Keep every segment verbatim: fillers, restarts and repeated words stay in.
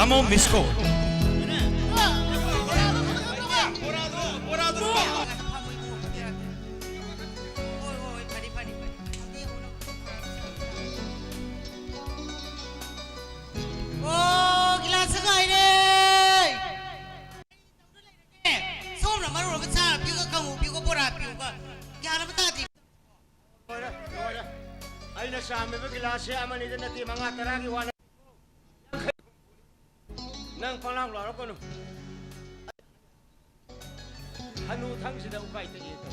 ꯑꯃ ꯃꯤꯁ ꯀꯣꯜ꯫ ꯑꯣ, ꯒꯤꯂꯥꯁ ꯉꯥꯏꯔꯦ꯫ ꯁꯣꯝꯅ ꯃꯔꯣꯜ ꯑꯃ ꯆꯥ ꯄꯤꯌꯨꯒ, ꯀꯥꯡꯉꯧ ꯄꯤꯌꯨꯒ, ꯕꯣꯔꯥ ꯄꯤꯌꯨꯒ, ꯒ꯭ꯌꯥꯟ ꯑꯃ ꯇꯥꯗꯦ꯫ ꯂꯣꯏꯔꯦ, ꯂꯣꯏꯔꯦ꯫ ꯑꯩꯅ ꯆꯥꯝꯃꯤꯕ ꯒꯤꯂꯥꯁꯁꯦ ꯑꯃꯅꯤꯗ ꯅꯠꯇꯦ, ꯃꯉꯥ ꯇꯔꯥꯒꯤ ꯋꯥ ꯅꯠꯇꯦ꯫ ꯅꯪ ꯄꯪꯂꯥꯎ ꯂꯥꯎꯔꯛꯀꯅꯨ꯫ ꯍꯅꯨ ꯊꯪꯁꯤꯗ ꯎꯀꯥꯏ ꯇꯛꯑꯦ ꯇꯧ꯫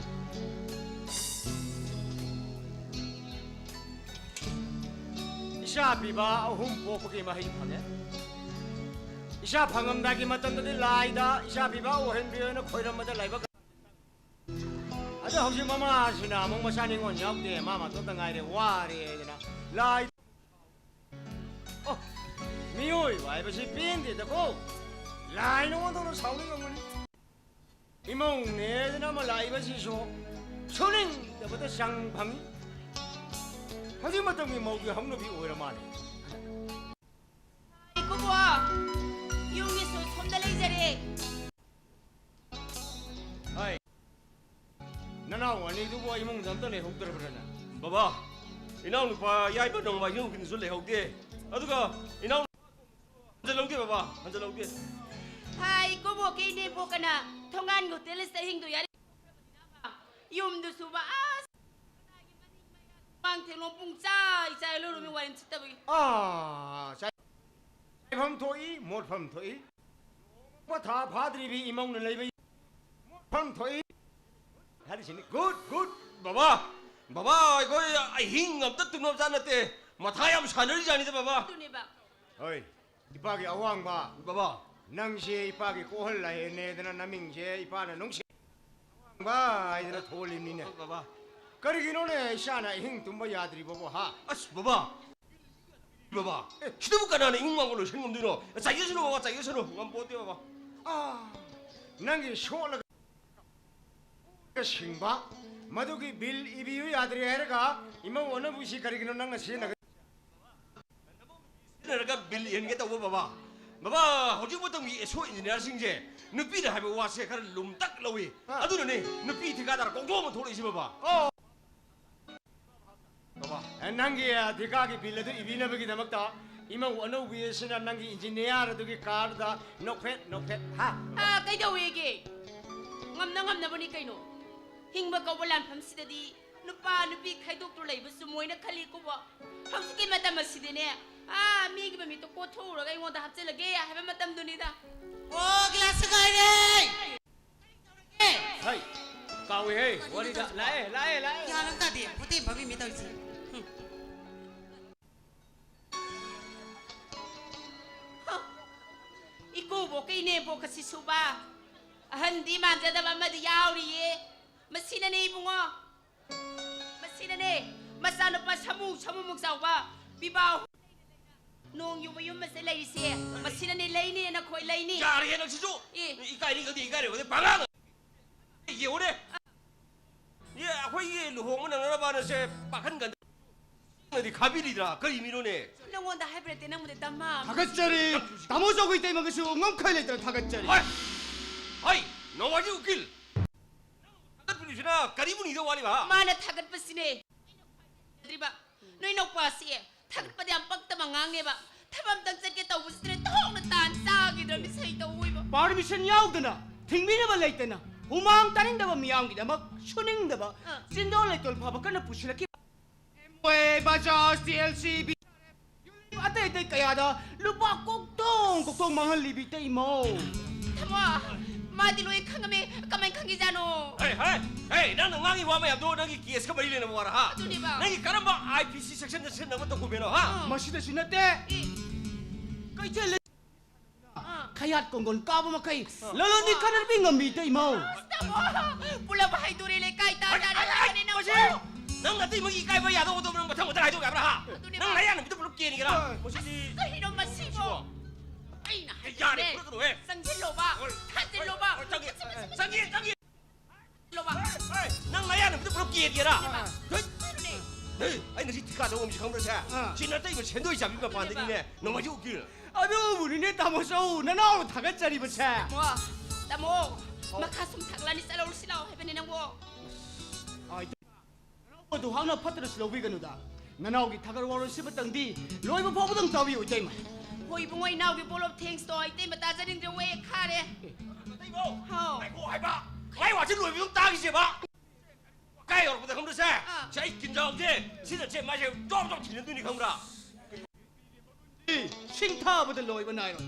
ꯏꯆꯥ ꯄꯤꯕ ꯑꯍꯨꯝ ꯄꯣꯛꯄꯒꯤ ꯃꯍꯩ ꯐꯪꯉꯦ꯫ ꯏꯆꯥ ꯐꯪꯉꯝꯗꯥꯏꯒꯤ ꯃꯇꯝꯗꯗꯤ ꯂꯥꯏꯗ ꯏꯆꯥ ꯄꯤꯕ ꯑꯣꯏꯍꯟꯕꯤꯌꯣꯅ ꯈꯣꯏꯔꯝꯕꯗ ꯂꯥꯏꯕꯛ꯫ ꯑꯗꯣ ꯍꯧꯖꯤꯛ ꯃꯃꯥꯁꯤꯅ ꯑꯃꯨꯛ ꯃꯆꯥ ꯅꯤꯉꯣꯜ ꯌꯥꯎꯗꯦ, ꯃꯥ ꯃꯇꯣꯝꯇ ꯉꯥꯏꯔꯦ, ꯋꯥꯔꯦ ꯍꯥꯏꯗꯅ ꯂꯥꯏ꯫ ꯑꯣ, ꯃꯤꯑꯣꯏꯕ ꯍꯥꯏꯕꯁꯤ ꯄꯦꯟꯗꯦꯗꯀꯣ꯫ ꯂꯥꯏꯅ ꯑꯣꯟꯊꯣꯛꯅ ꯁꯥꯎꯅꯤꯡꯉꯝꯒꯅꯤ꯫ ꯏꯃꯧꯅꯦꯗꯅ ꯑꯃ ꯂꯥꯛꯏꯕꯁꯤꯁꯨ ꯁꯨꯅꯤꯡꯗꯕꯗ ꯆꯪ ꯐꯪꯏ꯫ ꯍꯧꯖꯤꯛ ꯃꯇꯝꯒꯤ ꯃꯧꯒꯤ ꯍꯧꯅꯕꯤ ꯑꯣꯏꯔ ꯃꯥꯜꯂꯦ꯫ ꯏꯀꯨꯕꯣ, ꯌꯨꯝꯒꯤ ꯁꯣ-, ꯁꯣꯝꯗ ꯂꯩꯖꯔꯦ꯫ ꯍꯥꯏ, ꯅꯅꯥꯎ ꯑꯅꯤꯗꯨꯕꯨ ꯏꯃꯨꯡꯗ ꯑꯝꯇ ꯂꯩꯍꯧꯗ꯭ꯔꯕ꯭ꯔꯅꯦ? ꯕꯕꯥ, ꯏꯅꯥꯎꯅꯨꯄꯥ ꯌꯥꯏꯃ ꯅꯣꯡꯃꯥꯏꯖꯤꯡ ꯅꯨꯃꯤꯠꯁꯨ ꯂꯩꯍꯧꯗꯦ꯫ ꯑꯗꯨꯒ ꯏꯅꯥꯎ ꯍꯟꯖꯜꯍꯧꯗꯦ ꯕꯕꯥ, ꯍꯟꯖꯜꯍꯧꯗꯦ꯫ ꯍꯥꯏ, ꯏꯀꯨꯕꯣꯛꯀꯤ ꯏꯅꯦꯝꯕꯣꯛꯀꯅ ꯊꯣꯡꯒꯥꯟ ꯍꯣꯇꯦꯜꯁꯤꯗ ꯑꯍꯤꯡꯗꯣ ꯌꯥꯔꯤ꯫ ꯌꯨꯝꯗꯨꯁꯨ ꯕ-, ꯑꯁ, ꯃꯥꯡ ꯊꯦꯂꯣꯡ ꯄꯨꯡ ꯆꯥꯏ ꯆꯥꯏ ꯂꯣꯏꯔꯝꯃꯤ ꯋꯥꯔꯦꯟ ꯁꯤꯠꯇꯕꯒꯤ꯫ ꯑꯥ, ꯆꯥꯏ-, ꯆꯥꯏꯐꯝ ꯊꯣꯛꯏ, ꯃꯣꯠꯐꯝ ꯊꯣꯛꯏ꯫ ꯊꯥ ꯐꯥꯗ꯭ꯔꯤꯕꯤ ꯏꯃꯧꯅ ꯂꯩꯕ ꯃꯣꯠꯐꯝ ꯊꯣꯛꯏ ꯍꯥꯏꯔꯤꯁꯤꯅꯤ꯫ Good, good. ꯕꯕꯥ, ꯕꯕꯥ, ꯑꯩꯈꯣꯏ ꯑꯍꯤꯡ ꯑꯝꯇ ꯇꯨꯝꯅꯕ ꯆꯥ ꯅꯠꯇꯦ꯫ ꯃꯊꯥ ꯌꯥꯝ ꯁꯥꯟꯅꯔꯤꯖꯥꯠꯅꯤꯗ ꯕꯕꯥ꯫ ꯑꯗꯨꯅꯦꯕ꯫ ꯍꯣꯏ, ꯏꯄꯥꯒꯤ ꯑꯋꯥꯡꯕ꯫ ꯕꯕꯥ꯫ ꯅꯪꯁꯦ ꯏꯄꯥꯒꯤ ꯀꯣꯛꯍꯜ ꯂꯥꯏꯍꯦꯟꯅꯦꯗꯅ ꯅꯃꯤꯡꯁꯦ ꯏꯄꯥꯅ ꯅꯨꯡꯁꯤ ꯍꯥꯏꯗꯅ ꯊꯣꯜꯂꯤꯕꯅꯤꯅꯦ꯫ ꯕꯕꯥ꯫ ꯀꯔꯤꯒꯤꯅꯣꯅꯦ ꯏꯆꯥꯅ ꯑꯍꯤꯡ ꯇꯨꯝꯕ ꯌꯥꯗ꯭ꯔꯤꯕꯕꯨ, ꯍꯥ? ꯑꯁ, ꯕꯕꯥ꯫ ꯕꯕꯥ, ꯑꯦ, ꯁꯤꯗꯕꯨ ꯀꯅꯥꯅ ꯏꯃꯨꯡ ꯃꯥꯡꯒꯣꯜ ꯂꯣꯏꯁꯟ ꯉꯝꯗꯣꯏꯅꯣ? ꯆꯥꯏꯖꯁꯅꯨ ꯕꯕꯥ, ꯆꯥꯏꯖꯁꯅꯨ꯫ ꯉꯝꯄꯣꯠꯇꯦ ꯕꯕꯥ꯫ ꯑꯥ, ꯅꯪꯒꯤ ꯁꯣꯛꯂꯒ ꯁꯤꯡꯕ, ꯃꯗꯨꯒꯤ ꯕꯤꯜ ꯏꯕꯤꯌꯨ ꯌꯥꯗ꯭ꯔꯦ ꯍꯥꯏꯔꯒ ꯏꯃꯧ ꯑꯅꯧꯕꯤꯁꯤ ꯀꯔꯤꯒꯤꯅꯣ ꯅꯪꯅ ꯁꯤꯖꯤꯟꯅꯒ-? ꯁꯤꯖꯤꯟꯅꯔꯒ ꯕꯤꯜ ꯏꯍꯟꯒꯦ ꯇꯧꯕ ꯕꯕꯥ꯫ ꯕꯕꯥ, ꯍꯧꯖꯤꯛ ꯃꯇꯝꯒꯤ ꯑꯦꯁꯣ ꯏꯟꯖꯤꯅꯤꯌꯥꯔꯁꯤꯡꯁꯦ ꯅꯨꯄꯤꯅ ꯍꯥꯏꯕ ꯋꯥꯁꯦ ꯈꯔ ꯂꯨꯝꯇꯛ ꯂꯧꯏ꯫ ꯑꯥ꯫ ꯑꯗꯨꯅꯅꯦ ꯅꯨꯄꯤ ꯊꯤꯀꯥꯗꯥꯔ ꯀꯣꯡꯊꯣꯡ ꯑꯃ ꯊꯣꯛꯂꯛꯏꯁꯦ, ꯕꯕꯥ꯫ ꯑꯣ꯫ ꯕꯕꯥ꯫ ꯑꯦ, ꯅꯪꯒꯤ, ꯑ, ꯊꯤꯀꯥꯒꯤ ꯕꯤꯜ ꯑꯗꯨ ꯏꯕꯤꯅꯕꯒꯤꯗꯃꯛꯇ ꯏꯃꯧ ꯑꯅꯧꯕꯤ ꯑꯁꯤꯅ ꯅꯪꯒꯤ ꯏꯟꯖꯤꯅꯤꯌꯥꯔ ꯑꯗꯨꯒꯤ ꯀꯥꯔꯗ ꯅꯣꯛꯐꯦꯠ ꯅꯣꯛꯐꯦꯠ, ꯍꯥ? ꯑꯥ, ꯀꯩꯗꯧꯋꯦꯒꯦ? ꯉꯝꯅ ꯉꯝꯅꯕꯅꯤ ꯀꯩꯅꯣ꯫ ꯍꯤꯡꯕ ꯀꯧꯕ ꯂꯥꯟꯐꯝꯁꯤꯗꯗꯤ ꯅꯨꯄꯥ ꯅꯨꯄꯤ ꯈꯥꯏꯗꯣꯛꯇꯨ ꯂꯩꯕ ꯆꯨꯝꯃꯣꯏꯅ ꯈꯜꯂꯤꯀꯣꯕ꯫ ꯍꯧꯖꯤꯛꯀꯤ ꯃꯇꯝ ꯑꯁꯤꯗꯤꯅꯦ, ꯑꯥ, ꯃꯤꯒꯤ ꯃꯃꯤꯠꯇ ꯀꯣꯠꯊꯣꯛꯎꯔꯒ ꯑꯩꯉꯣꯟꯗ ꯍꯥꯞꯆꯤꯜꯂꯒꯦ ꯍꯥꯏꯕ ꯃꯇꯝꯗꯨꯅꯤꯗ꯫ ꯑꯣ, ꯒꯤꯂꯥꯁ ꯁꯦꯒꯥꯏꯔꯦ! ꯍꯩ, ꯀꯥꯎꯏꯍꯦ, ꯋꯥꯔꯤꯗ꯫ ꯂꯥꯛꯑꯦ, ꯂꯥꯛꯑꯦ, ꯂꯥꯛꯑꯦ꯫ ꯒ꯭ꯌꯥꯟ ꯑꯃ ꯇꯥꯗꯦ, ꯍꯣꯇꯦꯜ ꯐꯝꯃꯤ ꯃꯤ ꯇꯧꯔꯤꯁꯦ꯫ ꯍꯨꯝ꯫ ꯍ, ꯏꯀꯨꯕꯣꯛꯀ ꯏꯅꯦꯕꯣꯛꯀꯁꯤꯁꯨꯕ, ꯑꯍꯟꯗꯤ ꯃꯥꯟꯖꯗꯕ ꯑꯃꯗꯤ ꯌꯥꯎꯔꯤꯌꯦ꯫ ꯃꯁꯤꯅꯅꯦ ꯏꯕꯨꯡꯉꯣ, ꯃꯁꯤꯅꯅꯦ ꯃꯆꯥꯅꯨꯄꯥ ꯁꯃꯨ ꯁꯃꯨꯃꯨꯛ ꯆꯥꯎꯕ ꯄꯤꯕꯥ ꯅꯣꯡ ꯌꯨꯕ ꯌꯨꯝ ꯑꯁꯤꯗ ꯂꯩꯔꯤꯁꯦ꯫ ꯃꯁꯤꯅꯅꯦ ꯂꯩꯅꯦ ꯅꯈꯣꯏ ꯂꯩꯅꯤ꯫ ꯌꯥꯔꯦꯍꯦ ꯅꯪꯁꯤꯁꯨ꯫ ꯑꯦ꯫ ꯏꯀꯥꯏꯅꯤ ꯈꯪꯗꯦ, ꯏꯀꯥꯏꯔꯣꯏ ꯈꯪꯗꯦ, ꯄꯉꯥꯡ ꯌꯦꯡꯉꯨꯅꯦ꯫ ꯑꯦ, ꯑꯩꯈꯣꯏꯒꯤ ꯂꯨꯍꯣꯡꯕ ꯅꯪꯅꯅꯕꯅ ꯁꯦ ꯄꯥꯈꯟ ꯀꯟꯗ ꯅꯗꯤ ꯈꯥꯕꯤꯔꯤꯗ꯭ꯔꯥ? ꯀꯔꯤ ꯃꯤꯅꯣꯅꯦ? ꯅꯪꯉꯣꯟꯗ ꯍꯥꯏꯕ ꯅꯠꯇꯦ, ꯅꯪꯕꯨꯗꯤ ꯗꯃꯥ ꯑꯃ ꯊꯥꯒꯠꯆꯔꯤ꯫ ꯇꯥꯃꯣ ꯆꯧꯒꯤ ꯏꯇꯩꯃꯒꯤꯁꯨ ꯉꯝꯈꯩ ꯂꯩꯇꯅ ꯊꯥꯒꯠꯆꯔꯤ꯫ ꯍꯣꯏ! ꯍꯣꯏ! ꯅꯣꯡꯃꯥꯏꯖꯤꯡ ꯎꯀꯤꯜ! ꯊꯥꯒꯠꯄꯤꯔꯤꯁꯤꯅ ꯀꯔꯤꯕꯨ ꯅꯤꯗꯧ ꯋꯥꯠꯂꯤꯕ, ꯍꯥ? ꯃꯥꯅ ꯊꯥꯒꯠꯄꯁꯤꯅꯦ꯫ ꯅꯣꯏ ꯅꯧꯄꯥꯁꯤ ꯊꯥꯒꯠꯄꯗ ꯌꯥꯝ ꯄꯛꯇꯕ ꯉꯥꯡꯉꯦꯕ꯫ ꯊꯕꯛ ꯑꯝꯇꯪ ꯆꯠꯀꯦ ꯇꯧꯕꯁꯤꯗꯅꯦ ꯊꯣꯛꯅ ꯇꯥꯟ ꯆꯥꯈꯤꯗ꯭ꯔꯕꯅꯤ ꯁꯩ ꯇꯧꯕ꯫ ꯄꯥꯔꯃꯤꯁꯟ ꯌꯥꯎꯗꯅ, ꯊꯤꯡꯕꯤꯅꯕ ꯂꯩꯇꯅ, ꯍꯨꯃꯥꯡ ꯇꯥꯅꯤꯡꯗꯕ ꯃꯤꯌꯥꯝꯒꯤꯗꯃꯛ ꯁꯨꯅꯤꯡꯗꯕ ꯑꯥ꯫ ꯆꯤꯟꯗꯣꯜ ꯂꯩꯇꯣꯜ ꯐꯕ ꯀꯟꯅ ꯄꯨꯁꯤꯜꯂꯛꯈꯤꯕ꯫ Amway, Bajaj, T L C, B R F, ꯑꯇꯩ ꯑꯇꯩ ꯀꯌꯥꯗ ꯂꯨꯄꯥ ꯀꯣꯛꯇꯣꯡ ꯀꯣꯛꯇꯣꯡ ꯃꯥꯡꯍꯜꯂꯤꯕꯤ ꯏꯇꯩꯃꯧ꯫ ꯊꯃꯣ, ꯃꯥꯗꯤ ꯂꯣꯏ ꯈꯪꯉꯝꯃꯦ꯫ ꯀꯃꯥꯏ ꯈꯪꯉꯤꯖꯥꯠꯅꯣ? ꯍꯦ, ꯍꯦ, ꯍꯦ, ꯅꯪꯅ ꯉꯥꯡꯉꯤ ꯋꯥ ꯃꯌꯥꯝꯗꯣ ꯅꯪꯒꯤ ꯀꯦꯁꯀ ꯃꯔꯤ ꯂꯩꯅꯕ ꯋꯥꯔ, ꯍꯥ? ꯑꯗꯨꯅꯦꯕ꯫ ꯅꯪꯒꯤ ꯀꯔꯝꯕ ꯑꯥꯏ ꯄꯤ ꯁꯤ ꯁꯦꯛꯁꯟꯗ ꯁꯤꯖꯤꯟꯅꯕ ꯗꯣꯀꯨꯃꯦꯟꯅꯣ, ꯍꯥ? ꯑꯥ꯫ ꯃꯁꯤꯗꯁꯨ ꯅꯠꯇꯦ꯫ ꯑꯦ꯫ ꯀꯩꯊꯦꯜ ꯑꯥ꯫ ꯈꯌꯥꯠ ꯀꯣꯡꯒꯣꯟ ꯀꯥꯕ ꯃꯈꯩ ꯑꯥ꯫ ꯂꯂꯣꯟꯕꯤ ꯈꯟꯅꯔꯕꯤ ꯉꯝꯃꯤ ꯏꯇꯩꯃꯧ꯫ ꯑꯁ, ꯇꯥꯃꯣ! ꯄꯨꯂꯞ ꯍꯥꯏꯗꯣꯔꯦ, ꯂꯩꯀꯥꯏ ꯇꯥ ꯑꯩ, ꯑꯩ, ꯑꯩ, ꯇꯥꯔꯦ, ꯃꯁꯤ ꯅꯪ ꯅꯇꯩꯃꯒꯤ ꯏꯀꯥꯏꯕ ꯌꯥꯗꯧ ꯍꯧꯗꯧꯕ ꯅꯪ ꯃꯊꯪ ꯃꯊꯪ ꯍꯥꯏꯗꯣꯛ ꯌꯥꯕ꯭ꯔꯥ, ꯍꯥ? ꯑꯗꯨꯅꯦꯕ꯫ ꯅꯪ ꯅꯌꯥ ꯅꯨꯃꯤꯠꯇꯣ ꯄꯨꯂꯞ ꯀꯦꯟꯒꯦꯔꯥ? ꯑꯥ꯫ ꯃꯁꯤꯗꯤ ꯀꯩꯅꯣ ꯃꯁꯤꯕꯣ? ꯁꯤꯕꯣ? ꯑꯩꯅ ꯌꯥꯔꯦ, ꯍꯥꯏꯕꯅꯦ꯫ ꯐꯨꯔꯛꯀꯅꯨꯍꯦ꯫ ꯆꯪꯁꯤꯜꯂꯣꯕ꯫ ꯍꯣꯏ꯫ ꯊꯥꯖꯤꯜꯂꯣꯕ꯫ ꯍꯣꯏ, ꯆꯪꯒꯦ꯫ ꯃꯁꯤ, ꯃꯁꯤ, ꯃꯁꯤ꯫ ꯆꯪꯒꯦ, ꯆꯪꯒꯦ꯫ ꯂꯣꯕ꯫ ꯍꯣꯏ, ꯍꯣꯏ꯫ ꯅꯪ ꯅꯌꯥ ꯅꯨꯃꯤꯠꯇꯣ ꯄꯨꯂꯞ ꯀꯦꯟꯒꯦꯔꯥ? ꯀꯩꯅꯣꯅꯦ꯫ ꯍꯣꯏ꯫ ꯀꯩꯅꯣꯅꯦ? ꯍꯦ, ꯑꯩꯅ ꯁꯤ ꯊꯤꯀꯥꯗꯧ ꯑꯃꯁꯤ ꯈꯪꯕ꯭ꯔꯁꯦ? ꯑꯥ꯫ ꯁꯤ ꯅꯇꯩꯃ ꯁꯦꯟꯗꯣꯏ ꯆꯥꯕꯤ ꯃꯄꯥꯟꯗꯒꯤꯅꯦ, ꯅꯣꯡꯃꯥꯏꯖꯤꯡ ꯎꯀꯤꯜ꯫ ꯑꯗꯨꯕꯨꯅꯤꯅꯦ, ꯇꯥꯃꯣ ꯆꯧ, ꯅꯅꯥꯎꯅ ꯊꯥꯒꯠꯆꯔꯤꯕꯁꯦ꯫ ꯇꯥꯃꯣ, ꯇꯥꯃꯣ, ꯃꯈꯥ ꯁꯨꯝ ꯊꯛꯂꯅꯤ, ꯆꯠꯂꯧꯔꯁꯤ ꯂꯥꯛꯑꯣ ꯍꯥꯏꯕꯅꯦ ꯅꯪꯕꯣ꯫ ꯑꯥꯏ, ꯅꯅꯥꯎ ꯑꯗꯨ ꯍꯥꯛꯅ ꯐꯠꯇꯅꯁꯨ ꯂꯧꯕꯤꯒꯅꯨꯗ꯫ ꯅꯅꯥꯎꯒꯤ ꯊꯥꯒꯠ ꯋꯥꯔꯣꯜꯁꯤꯃꯇꯪꯗꯤ ꯂꯣꯏꯕ ꯐꯥꯎꯕꯗꯪ ꯇꯥꯕꯤꯌꯨ, ꯏꯇꯩꯃ꯫ ꯍꯣꯏ ꯏꯕꯨꯡꯉꯣ, ꯏꯅꯥꯎꯒꯤ ball of thanks ꯇꯣ ꯏꯇꯩꯃ ꯇꯥꯖꯅꯤꯡꯗ꯭ꯔꯦ, ꯋꯦ ꯈꯥꯔꯦ꯫ ꯏꯇꯩꯃꯧ! ꯍꯥꯎ꯫ ꯉꯥꯏꯈꯣ ꯍꯥꯏꯕ! ꯃꯥꯏ ꯋꯥꯁꯤ ꯂꯣꯏꯕꯗꯨꯝ ꯇꯥꯈꯤꯁꯦꯕ! ꯀꯥꯏ ꯌꯧꯔꯛꯄꯗ ꯈꯪꯕ꯭ꯔꯁꯦ? ꯑꯥ꯫ ꯁꯤ ꯑꯩ ꯀꯤꯟꯖꯥꯎꯁꯦ ꯁꯤꯗ ꯁꯦ ꯃꯥꯁꯦ ꯖꯣꯕ ꯖꯣꯕ ꯊꯤꯟꯅꯗꯣꯏꯅꯤ ꯈꯪꯕ꯭ꯔꯥ? ꯁꯤꯡꯊꯥꯕꯗ ꯂꯣꯏꯕ ꯅꯥꯏꯔꯣꯏ꯫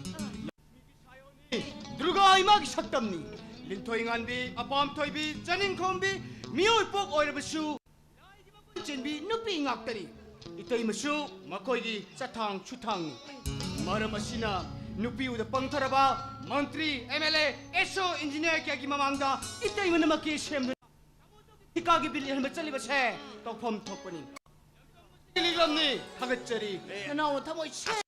ꯑꯥ꯫ ꯗꯨꯔꯒꯥ ꯏꯃꯥꯒꯤ ꯁꯛꯇꯝꯅꯤ꯫ ꯂꯤꯟꯊꯣꯏ ꯉꯥꯟꯕꯤ, ꯑꯄꯥꯝ ꯊꯣꯏꯕꯤ, ꯆꯅꯤꯡꯈꯣꯝꯕꯤ, ꯃꯤꯑꯣꯏ ꯄꯣꯛ ꯑꯣꯏꯔꯕꯁꯨ ꯂꯥꯏꯒꯤ ꯃꯒꯨꯟ ꯆꯦꯟꯕꯤ ꯅꯨꯄꯤ ꯉꯥꯛꯇꯅꯤ꯫ ꯏꯇꯩꯃꯁꯨ ꯃꯈꯣꯏꯒꯤ ꯆꯠꯊꯥꯡ ꯁꯨꯊꯥꯡꯅꯤ꯫ ꯃꯔꯝ ꯑꯁꯤꯅ ꯅꯨꯄꯤ ꯎꯗ ꯄꯪꯊꯔꯕ ꯃꯟꯇ꯭ꯔꯤ, ꯑꯦꯝ ꯑꯦꯜ ꯑꯦ, ꯑꯦꯁ ꯑꯣ, ꯏꯟꯖꯤꯅꯤꯌꯥꯔ ꯀꯌꯥꯒꯤ ꯃꯃꯥꯡꯗ ꯏꯇꯩꯃꯅ ꯃꯀꯦ ꯁꯦꯝꯗꯨꯅ ꯊꯤꯀꯥꯒꯤ ꯕꯤꯜ ꯏꯍꯟꯕ ꯆꯠꯂꯤꯕꯁꯦ ꯇꯧꯐꯝ ꯊꯣꯛꯄꯅꯤ꯫ ꯂꯤꯛꯂꯝꯅꯤ, ꯊꯥꯒꯠꯆꯔꯤ꯫ ꯅꯅꯥꯎꯅ ꯊꯃꯣꯏ ꯁꯦꯡ-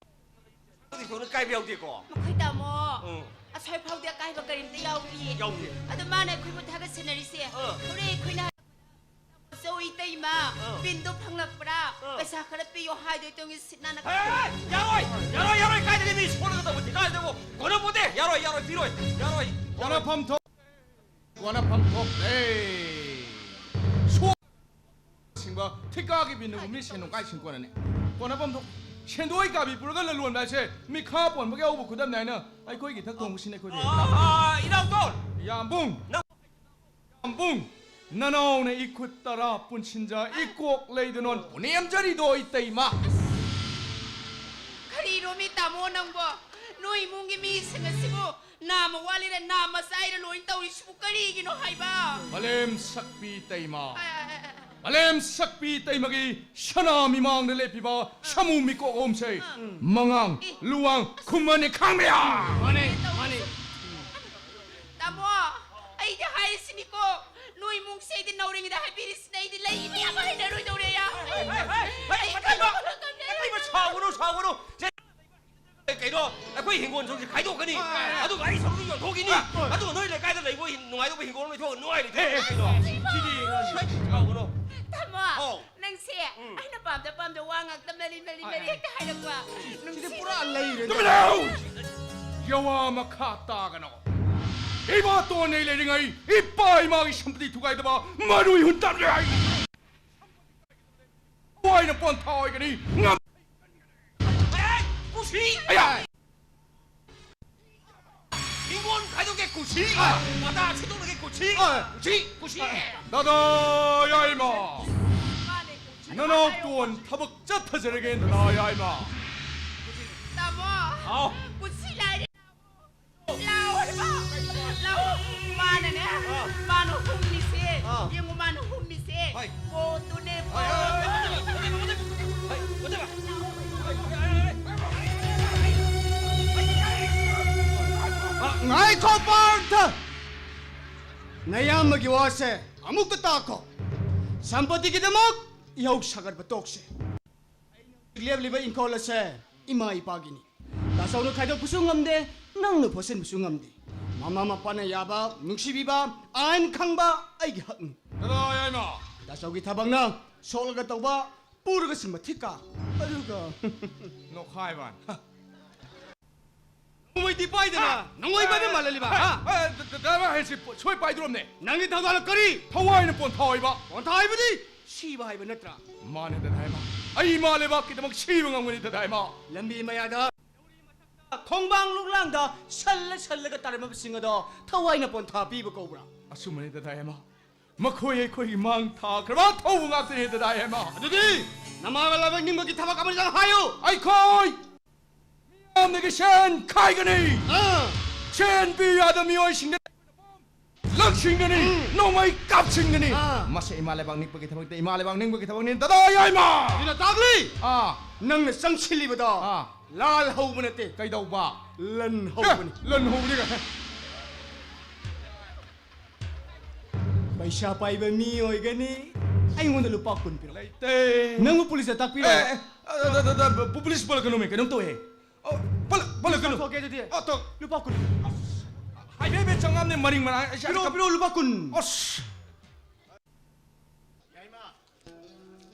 ꯑꯗꯨꯗꯤ ꯁꯣꯝꯗ ꯀꯥꯏꯕ ꯌꯥꯎꯗꯦꯀꯣ? ꯃꯈꯣꯏ ꯇꯥꯃꯣ, ꯎꯝ꯫ ꯑꯁꯣꯏ ꯐꯥꯎꯗꯤ ꯑꯀꯥꯏꯕ ꯀꯔꯤꯝꯇ ꯌꯥꯎꯗꯦ꯫ ꯌꯥꯎꯗꯦ꯫ ꯑꯗꯣ ꯃꯥꯅ ꯑꯩꯈꯣꯏꯕꯨ ꯊꯥꯒꯠꯁꯟꯅꯔꯤꯁꯦ, ꯑꯥ꯫ ꯍꯣꯔꯦꯟ ꯑꯩꯈꯣꯏꯅ ꯆꯧ ꯏꯇꯩꯃ, ꯑꯥ꯫ ꯕꯤꯟꯗꯣ ꯐꯪꯂꯛꯄ꯭ꯔꯥ? ꯑꯥ꯫ ꯄꯩꯁꯥ ꯈꯔ ꯄꯤꯌꯣ ꯍꯥꯏꯗꯣꯏ ꯇꯧꯉꯤ ꯁꯤꯠ ꯅꯥꯟꯅ ꯍꯦ, ꯈꯔ ꯍꯦ, ꯌꯥꯔꯣꯏ! ꯌꯥꯔꯣꯏ, ꯌꯥꯔꯣꯏ! ꯀꯥꯏꯗꯒꯤ ꯃꯤ ꯁꯣꯜꯂꯒ ꯇꯧꯕ ꯊꯤꯀꯥꯁꯤꯗꯕꯨ ꯀꯣꯟꯅꯄꯣꯠꯇꯦ! ꯌꯥꯔꯣꯏ, ꯌꯥꯔꯣꯏ, ꯄꯤꯔꯣꯏ! ꯌꯥꯔꯣꯏ! ꯌꯥꯔꯣꯏ! ꯋꯥꯅꯐꯝ ꯊꯣꯛ-, ꯋꯥꯅꯐꯝ ꯊꯣꯛꯂꯦ! ꯁꯣ-, ꯁꯤꯡꯕ ꯊꯤꯀꯥꯒꯤ ꯕꯤꯟꯗꯨꯕꯨ ꯃꯤ ꯁꯦꯟꯗꯣꯡ ꯀꯥꯏ ꯁꯤꯡ ꯀꯣꯟꯅꯅꯤ? ꯀꯣꯟꯅꯐꯝ ꯊꯣꯛ-, ꯁꯦꯟꯗꯣꯏ ꯀꯥꯕꯤ ꯄꯨꯔꯒ ꯂꯂꯣꯟꯕ ꯍꯥꯏꯁꯦ ꯃꯤꯈꯥ ꯄꯣꯟꯕꯒꯤ ꯑꯍꯧꯕ ꯈꯨꯗꯝꯅꯤ ꯍꯥꯏꯅ ꯑꯩꯈꯣꯏꯒꯤ ꯏꯊꯛ ꯊꯣꯡꯕꯁꯤꯡꯅ ꯑꯩꯈꯣꯏꯗ ꯑꯥ, ꯏꯅꯥꯎꯇꯣꯟ! ꯌꯥꯝꯕꯨꯡ! ꯅꯪ ꯌꯥꯝꯕꯨꯡ! ꯅꯅꯥꯎꯅ ꯏꯈꯨꯠ ꯇꯔꯥ ꯄꯨꯟꯁꯤꯟꯖ ꯏꯀꯣꯛ ꯂꯩꯗꯅꯣꯟ ꯄꯨꯅꯦꯝꯖꯔꯤꯗꯣ ꯏꯇꯩꯃ! ꯀꯔꯤꯅꯣꯃꯤ ꯇꯥꯃꯣ ꯅꯪꯕꯣ? ꯅꯣꯏ ꯏꯃꯨꯡꯒꯤ ꯃꯤꯁꯤꯡ ꯑꯁꯤꯕꯨ ꯅꯥꯃ ꯋꯥꯠꯂꯤꯔ ꯅꯥꯃ ꯆꯥꯏꯔ ꯂꯣꯏ ꯇꯧꯔꯤꯁꯤꯕꯨ ꯀꯔꯤꯒꯤꯅꯣ ꯍꯥꯏꯕ? ꯃꯥꯂꯦꯝ ꯁꯛꯄꯤ ꯏꯇꯩꯃ! ꯑ, ꯑ, ꯑ, ꯑ꯫ ꯃꯥꯂꯦꯝ ꯁꯛꯄꯤ ꯏꯇꯩꯃꯒꯤ ꯁꯅꯥ ꯃꯤꯃꯥꯡꯗ ꯂꯦꯞꯄꯤꯕ ꯁꯥꯃꯨ ꯃꯤꯀꯣꯛ ꯑꯍꯨꯝꯁꯦ ꯑ꯫ ꯃꯉꯥꯡ, ꯑꯦ꯫ ꯂꯨꯋꯥꯡ, ꯈꯨꯃꯟꯅꯦ ꯈꯥꯡꯕ ꯌꯥ! ꯃꯥꯅꯦ, ꯃꯥꯅꯦ꯫ ꯇꯥꯃꯣ, ꯑꯩꯗꯤ ꯍꯥꯏꯔꯤꯁꯤꯅꯤꯀꯣ, ꯅꯣꯏ ꯏꯃꯨꯡꯁꯦ ꯑꯩꯗꯤ ꯅꯧꯔꯤꯉꯩꯗ ꯍꯥꯏꯕꯤꯔꯤꯁꯤꯅꯦ, ꯑꯩꯗꯤ ꯂꯩꯕ ꯌꯥꯕ ꯍꯩꯅꯔꯣꯏꯗꯧꯔꯦ, ꯌꯥ꯫ ꯍꯦ, ꯍꯦ, ꯍꯦ, ꯍꯦ, ꯍꯦ, ꯍꯦ, ꯍꯦ, ꯍꯦ, ꯁꯥꯎꯒꯅꯨ, ꯁꯥꯎꯒꯅꯨ꯫ ꯁꯦ, ꯀꯩꯅꯣ, ꯑꯩꯈꯣꯏ ꯍꯤꯡꯒꯣꯜ ꯁꯔꯨꯛꯁꯦ ꯈꯥꯏꯗꯣꯛꯀꯅꯤ꯫ ꯑꯗꯨꯒ ꯑꯩ ꯁꯔꯨꯛꯇꯨ ꯌꯣꯟꯊꯣꯛꯈꯤꯅꯤ꯫ ꯑꯗꯨꯒ ꯅꯣꯏ ꯂꯩꯀꯥꯏꯗ ꯂꯩꯕ ꯍꯤꯡ-, ꯅꯨꯡꯉꯥꯏꯗꯧꯕ ꯍꯤꯡꯒꯣꯜ ꯑꯃ ꯂꯩꯊꯣꯛꯑꯒ ꯅꯨꯡꯉꯥꯏ ꯂꯩꯊꯣꯛꯑꯒ ꯀꯩꯅꯣ꯫ ꯁꯤꯗꯤ, ꯁꯥꯎꯒꯅꯨ꯫ ꯇꯥꯃꯣ, ꯑꯧ꯫ ꯅꯪꯁꯦ ꯎꯝ꯫ ꯑꯩꯅ ꯄꯥꯝꯗ ꯄꯥꯝꯗ ꯋꯥ ꯉꯥꯛꯇ ꯃꯔꯤ ꯃꯔꯤ ꯃꯔꯤ ꯍꯦꯛꯇ ꯍꯥꯏꯔꯛꯄ꯫ ꯁꯤꯗꯤ ꯄꯨꯔꯥ ꯂꯩꯔꯦ꯫ ꯇꯨꯃꯤꯟ ꯂꯩꯌꯨ! ꯌꯋꯥ ꯃꯈꯥ ꯇꯥꯒꯅꯣ꯫ ꯏꯃꯥꯇꯣꯟ ꯑꯩ ꯂꯩꯔꯤꯉꯩ ꯏꯄꯥ ꯏꯃꯥꯒꯤ ꯁꯝꯄꯇꯤ ꯊꯨꯒꯥꯏꯗꯕ ꯃꯔꯨꯏ ꯍꯨꯟ ꯇꯝꯂꯦ ꯍꯥꯏ꯫ ꯊꯋꯥꯏꯅ ꯄꯣꯟꯊꯥ ꯑꯣꯏꯒꯅꯤ꯫ ꯉꯝ- ꯀꯨꯁꯤ! ꯑꯌꯥ! ꯍꯤꯡꯒꯣꯜ ꯈꯥꯏꯗꯣꯛꯀꯦ ꯀꯨꯁꯤ! ꯄꯇꯥ ꯁꯤꯠꯇꯣꯛꯂꯒꯦ ꯀꯨꯁꯤ! ꯀꯨꯁꯤ! ꯀꯨꯁꯤ! ꯗꯗꯥ ꯌꯥꯏꯃ! ꯅꯅꯥꯎꯇꯣꯟ ꯊꯕꯛ ꯆꯠꯊꯖꯔꯒꯦ ꯗꯗꯥ ꯌꯥꯏꯃ꯫ ꯇꯥꯃꯣ꯫ ꯍꯥꯎ꯫ ꯀꯨꯁꯤ ꯂꯥꯏꯔꯤ꯫ ꯂꯥꯎ ꯍꯥꯏꯕ꯫ ꯂꯥꯎ꯫ ꯃꯥꯅꯅꯦ꯫ ꯃꯥꯅ ꯍꯨꯝꯃꯤꯁꯦ꯫ ꯌꯦꯡꯉꯨ ꯃꯥꯅ ꯍꯨꯝꯃꯤꯁꯦ꯫ ꯀꯣꯗꯨꯅꯦ ꯀꯣꯗꯨ꯫ ꯉꯥꯏꯈꯣ ꯄꯥꯔꯊ! ꯅꯌꯥꯝꯕꯒꯤ ꯋꯥꯁꯦ ꯑꯃꯨꯛꯇ ꯇꯥꯈꯣ꯫ ꯁꯝꯄꯇꯤꯒꯤꯗꯃꯛ ꯏꯍꯧ ꯁꯥꯒꯠꯄ ꯇꯣꯛꯁꯦ꯫ ꯑꯩꯅ ꯍꯧꯖꯤꯛ ꯂꯦꯞꯂꯤꯕ ꯏꯪꯈꯣꯜ ꯑꯁꯦ ꯏꯃꯥ ꯏꯄꯥꯒꯤꯅꯤ꯫ ꯇꯥꯆꯧꯅ ꯈꯥꯏꯗꯣꯛꯄꯁꯨ ꯉꯝꯗꯦ, ꯅꯪꯅ ꯐꯣꯠꯆꯤꯟꯕꯁꯨ ꯉꯝꯗꯦ꯫ ꯃꯃꯥ ꯃꯄꯥꯅ ꯌꯥꯕ, ꯅꯨꯡꯁꯤꯕꯤꯕ, ꯑꯥꯏꯟ ꯈꯪꯕ ꯑꯩꯒꯤ ꯍꯛꯅꯤ꯫ ꯗꯗꯥ ꯌꯥꯏꯃ! ꯇꯥꯆꯧꯒꯤ ꯊꯕꯛꯅ ꯁꯣꯛꯂꯒ ꯇꯧꯕ, ꯄꯨꯔꯒ ꯁꯤꯟꯕ ꯊꯤꯀꯥ꯫ ꯑꯗꯨꯒ ꯅꯣꯈꯥꯏꯕꯥꯟ꯫ ꯅꯣꯡꯃꯩꯗꯤ ꯄꯥꯏꯗꯅ ꯅꯣꯡꯃꯩ ꯄꯥꯏꯕ ꯃꯥꯜꯍꯜꯂꯤꯕ, ꯍꯥ? ꯗꯗꯥ ꯍꯥꯏꯁꯤ ꯁꯣꯏ ꯄꯥꯏꯗ꯭ꯔꯣꯝꯅꯦ꯫ ꯅꯪꯒꯤ ꯊꯧꯗꯥꯡꯅ ꯀꯔꯤ? ꯊꯋꯥꯏꯅ ꯄꯣꯟꯊꯥ ꯑꯣꯏꯕ꯫ ꯄꯣꯟꯊꯥ ꯍꯥꯏꯕꯗꯤ ꯁꯤꯕ ꯍꯥꯏꯕ ꯅꯠꯇ꯭ꯔꯥ? ꯃꯥꯅꯦ ꯗꯗꯥ ꯏꯃꯥ꯫ ꯑꯩ ꯏꯃꯥ ꯂꯩꯕꯥꯛꯀꯤꯗꯃꯛ ꯁꯤꯕ ꯉꯝꯒꯅꯤ ꯗꯗꯥ ꯏꯃꯥ꯫ ꯂꯝꯕꯤ ꯃꯌꯥꯗ ꯈꯣꯡꯕꯥꯡ ꯂꯨꯛꯂꯥꯡꯗ ꯁꯜꯂ ꯁꯜꯂꯒ ꯇꯥꯔꯝꯃꯕꯁꯤꯡ ꯑꯗꯣ ꯊꯋꯥꯏꯅ ꯄꯣꯟꯊꯥ ꯄꯤꯕ ꯀꯧꯕ꯭ꯔꯥ? ꯑꯆꯨꯝꯕꯅꯤ ꯗꯗꯥ ꯏꯃꯥ꯫ ꯃꯈꯣꯏ ꯑꯩꯈꯣꯏꯒꯤ ꯃꯥꯡ ꯊꯥꯈ꯭ꯔꯕ ꯊꯧꯕ ꯉꯥꯛꯇꯅꯤ ꯗꯗꯥ ꯏꯃꯥ꯫ ꯑꯗꯨꯗꯤ ꯅꯃꯥꯒ ꯂꯥꯏꯕꯛ ꯅꯤꯡꯕꯒꯤ ꯊꯕꯛ ꯑꯃꯗꯪ ꯍꯥꯏꯌꯨ꯫ ꯑꯩꯈꯣꯏ ꯃꯤꯌꯥꯝꯗꯒꯤ ꯁꯦꯟ ꯈꯥꯏꯒꯅꯤ꯫ ꯑꯥ, ꯁꯦꯟ ꯄꯤ ꯌꯥꯗ ꯃꯤꯑꯣꯏꯁꯤꯡꯗ ꯂꯪꯁꯤꯟꯒꯅꯤ, ꯅꯣꯡꯃꯩ ꯀꯥꯞꯁꯤꯟꯒꯅꯤ꯫ ꯑꯥ꯫ ꯃꯁꯤ ꯏꯃꯥ ꯂꯩꯕꯥꯛ ꯅꯤꯡꯕꯒꯤ ꯊꯕꯛꯇ, ꯏꯃꯥ ꯂꯩꯕꯥꯛ ꯅꯤꯡꯕꯒꯤ ꯊꯕꯛꯅꯤ ꯗꯗꯥ ꯌꯥꯏꯃ꯫ ꯑꯗꯨꯅ ꯇꯥꯛꯂꯤ, ꯑꯥ, ꯅꯪꯅ ꯆꯪꯁꯤꯜꯂꯤꯕꯗꯣ ꯑꯥ꯫ ꯂꯥꯜ ꯍꯧꯕ ꯅꯠꯇꯦ, ꯀꯩꯗꯧꯕ? ꯂꯟ ꯍꯧꯕꯅꯤ꯫ ꯑꯦ, ꯂꯟ ꯍꯧꯕꯅꯤ ꯀꯥꯏ꯫ ꯄꯩꯁꯥ ꯄꯥꯏꯕ ꯃꯤ ꯑꯣꯏꯒꯅꯤ꯫ ꯑꯩꯉꯣꯟꯗ ꯂꯨꯄꯥ ꯀꯨꯟ ꯄꯤꯔꯛꯑꯣ꯫ ꯂꯩꯇꯦ꯫ ꯅꯪꯕꯨ ꯄꯨꯂꯤꯁꯇ ꯇꯥꯛꯄꯤꯔꯣ꯫ ꯑꯦ, ꯑꯦ, ꯑ, ꯗ, ꯗ, ꯗ, ꯄꯨ-, ꯄꯨꯂꯤꯁ ꯄꯨꯂꯛꯀꯅꯨꯃꯦ, ꯀꯩꯅꯣꯝ ꯇꯧꯋꯦ꯫ ꯑꯣ, ꯄꯨꯂꯛ-, ꯄꯨꯂꯛꯀꯅꯨ꯫ ꯊꯣꯛꯀꯦ ꯑꯗꯨꯗꯤ꯫ ꯑ, ꯇꯣ-, ꯂꯨꯄꯥ ꯀꯨꯟ꯫ ꯍꯥꯏꯐꯦꯠ ꯍꯥꯏꯐꯦꯠ ꯆꯪꯉꯝꯅꯦ ꯃꯔꯤꯡ ꯃꯔꯥꯡ꯫ ꯑꯩꯁꯦ ꯄꯤꯔꯛꯑꯣ, ꯄꯤꯔꯛꯑꯣ, ꯂꯨꯄꯥ ꯀꯨꯟ꯫ ꯑꯁ꯫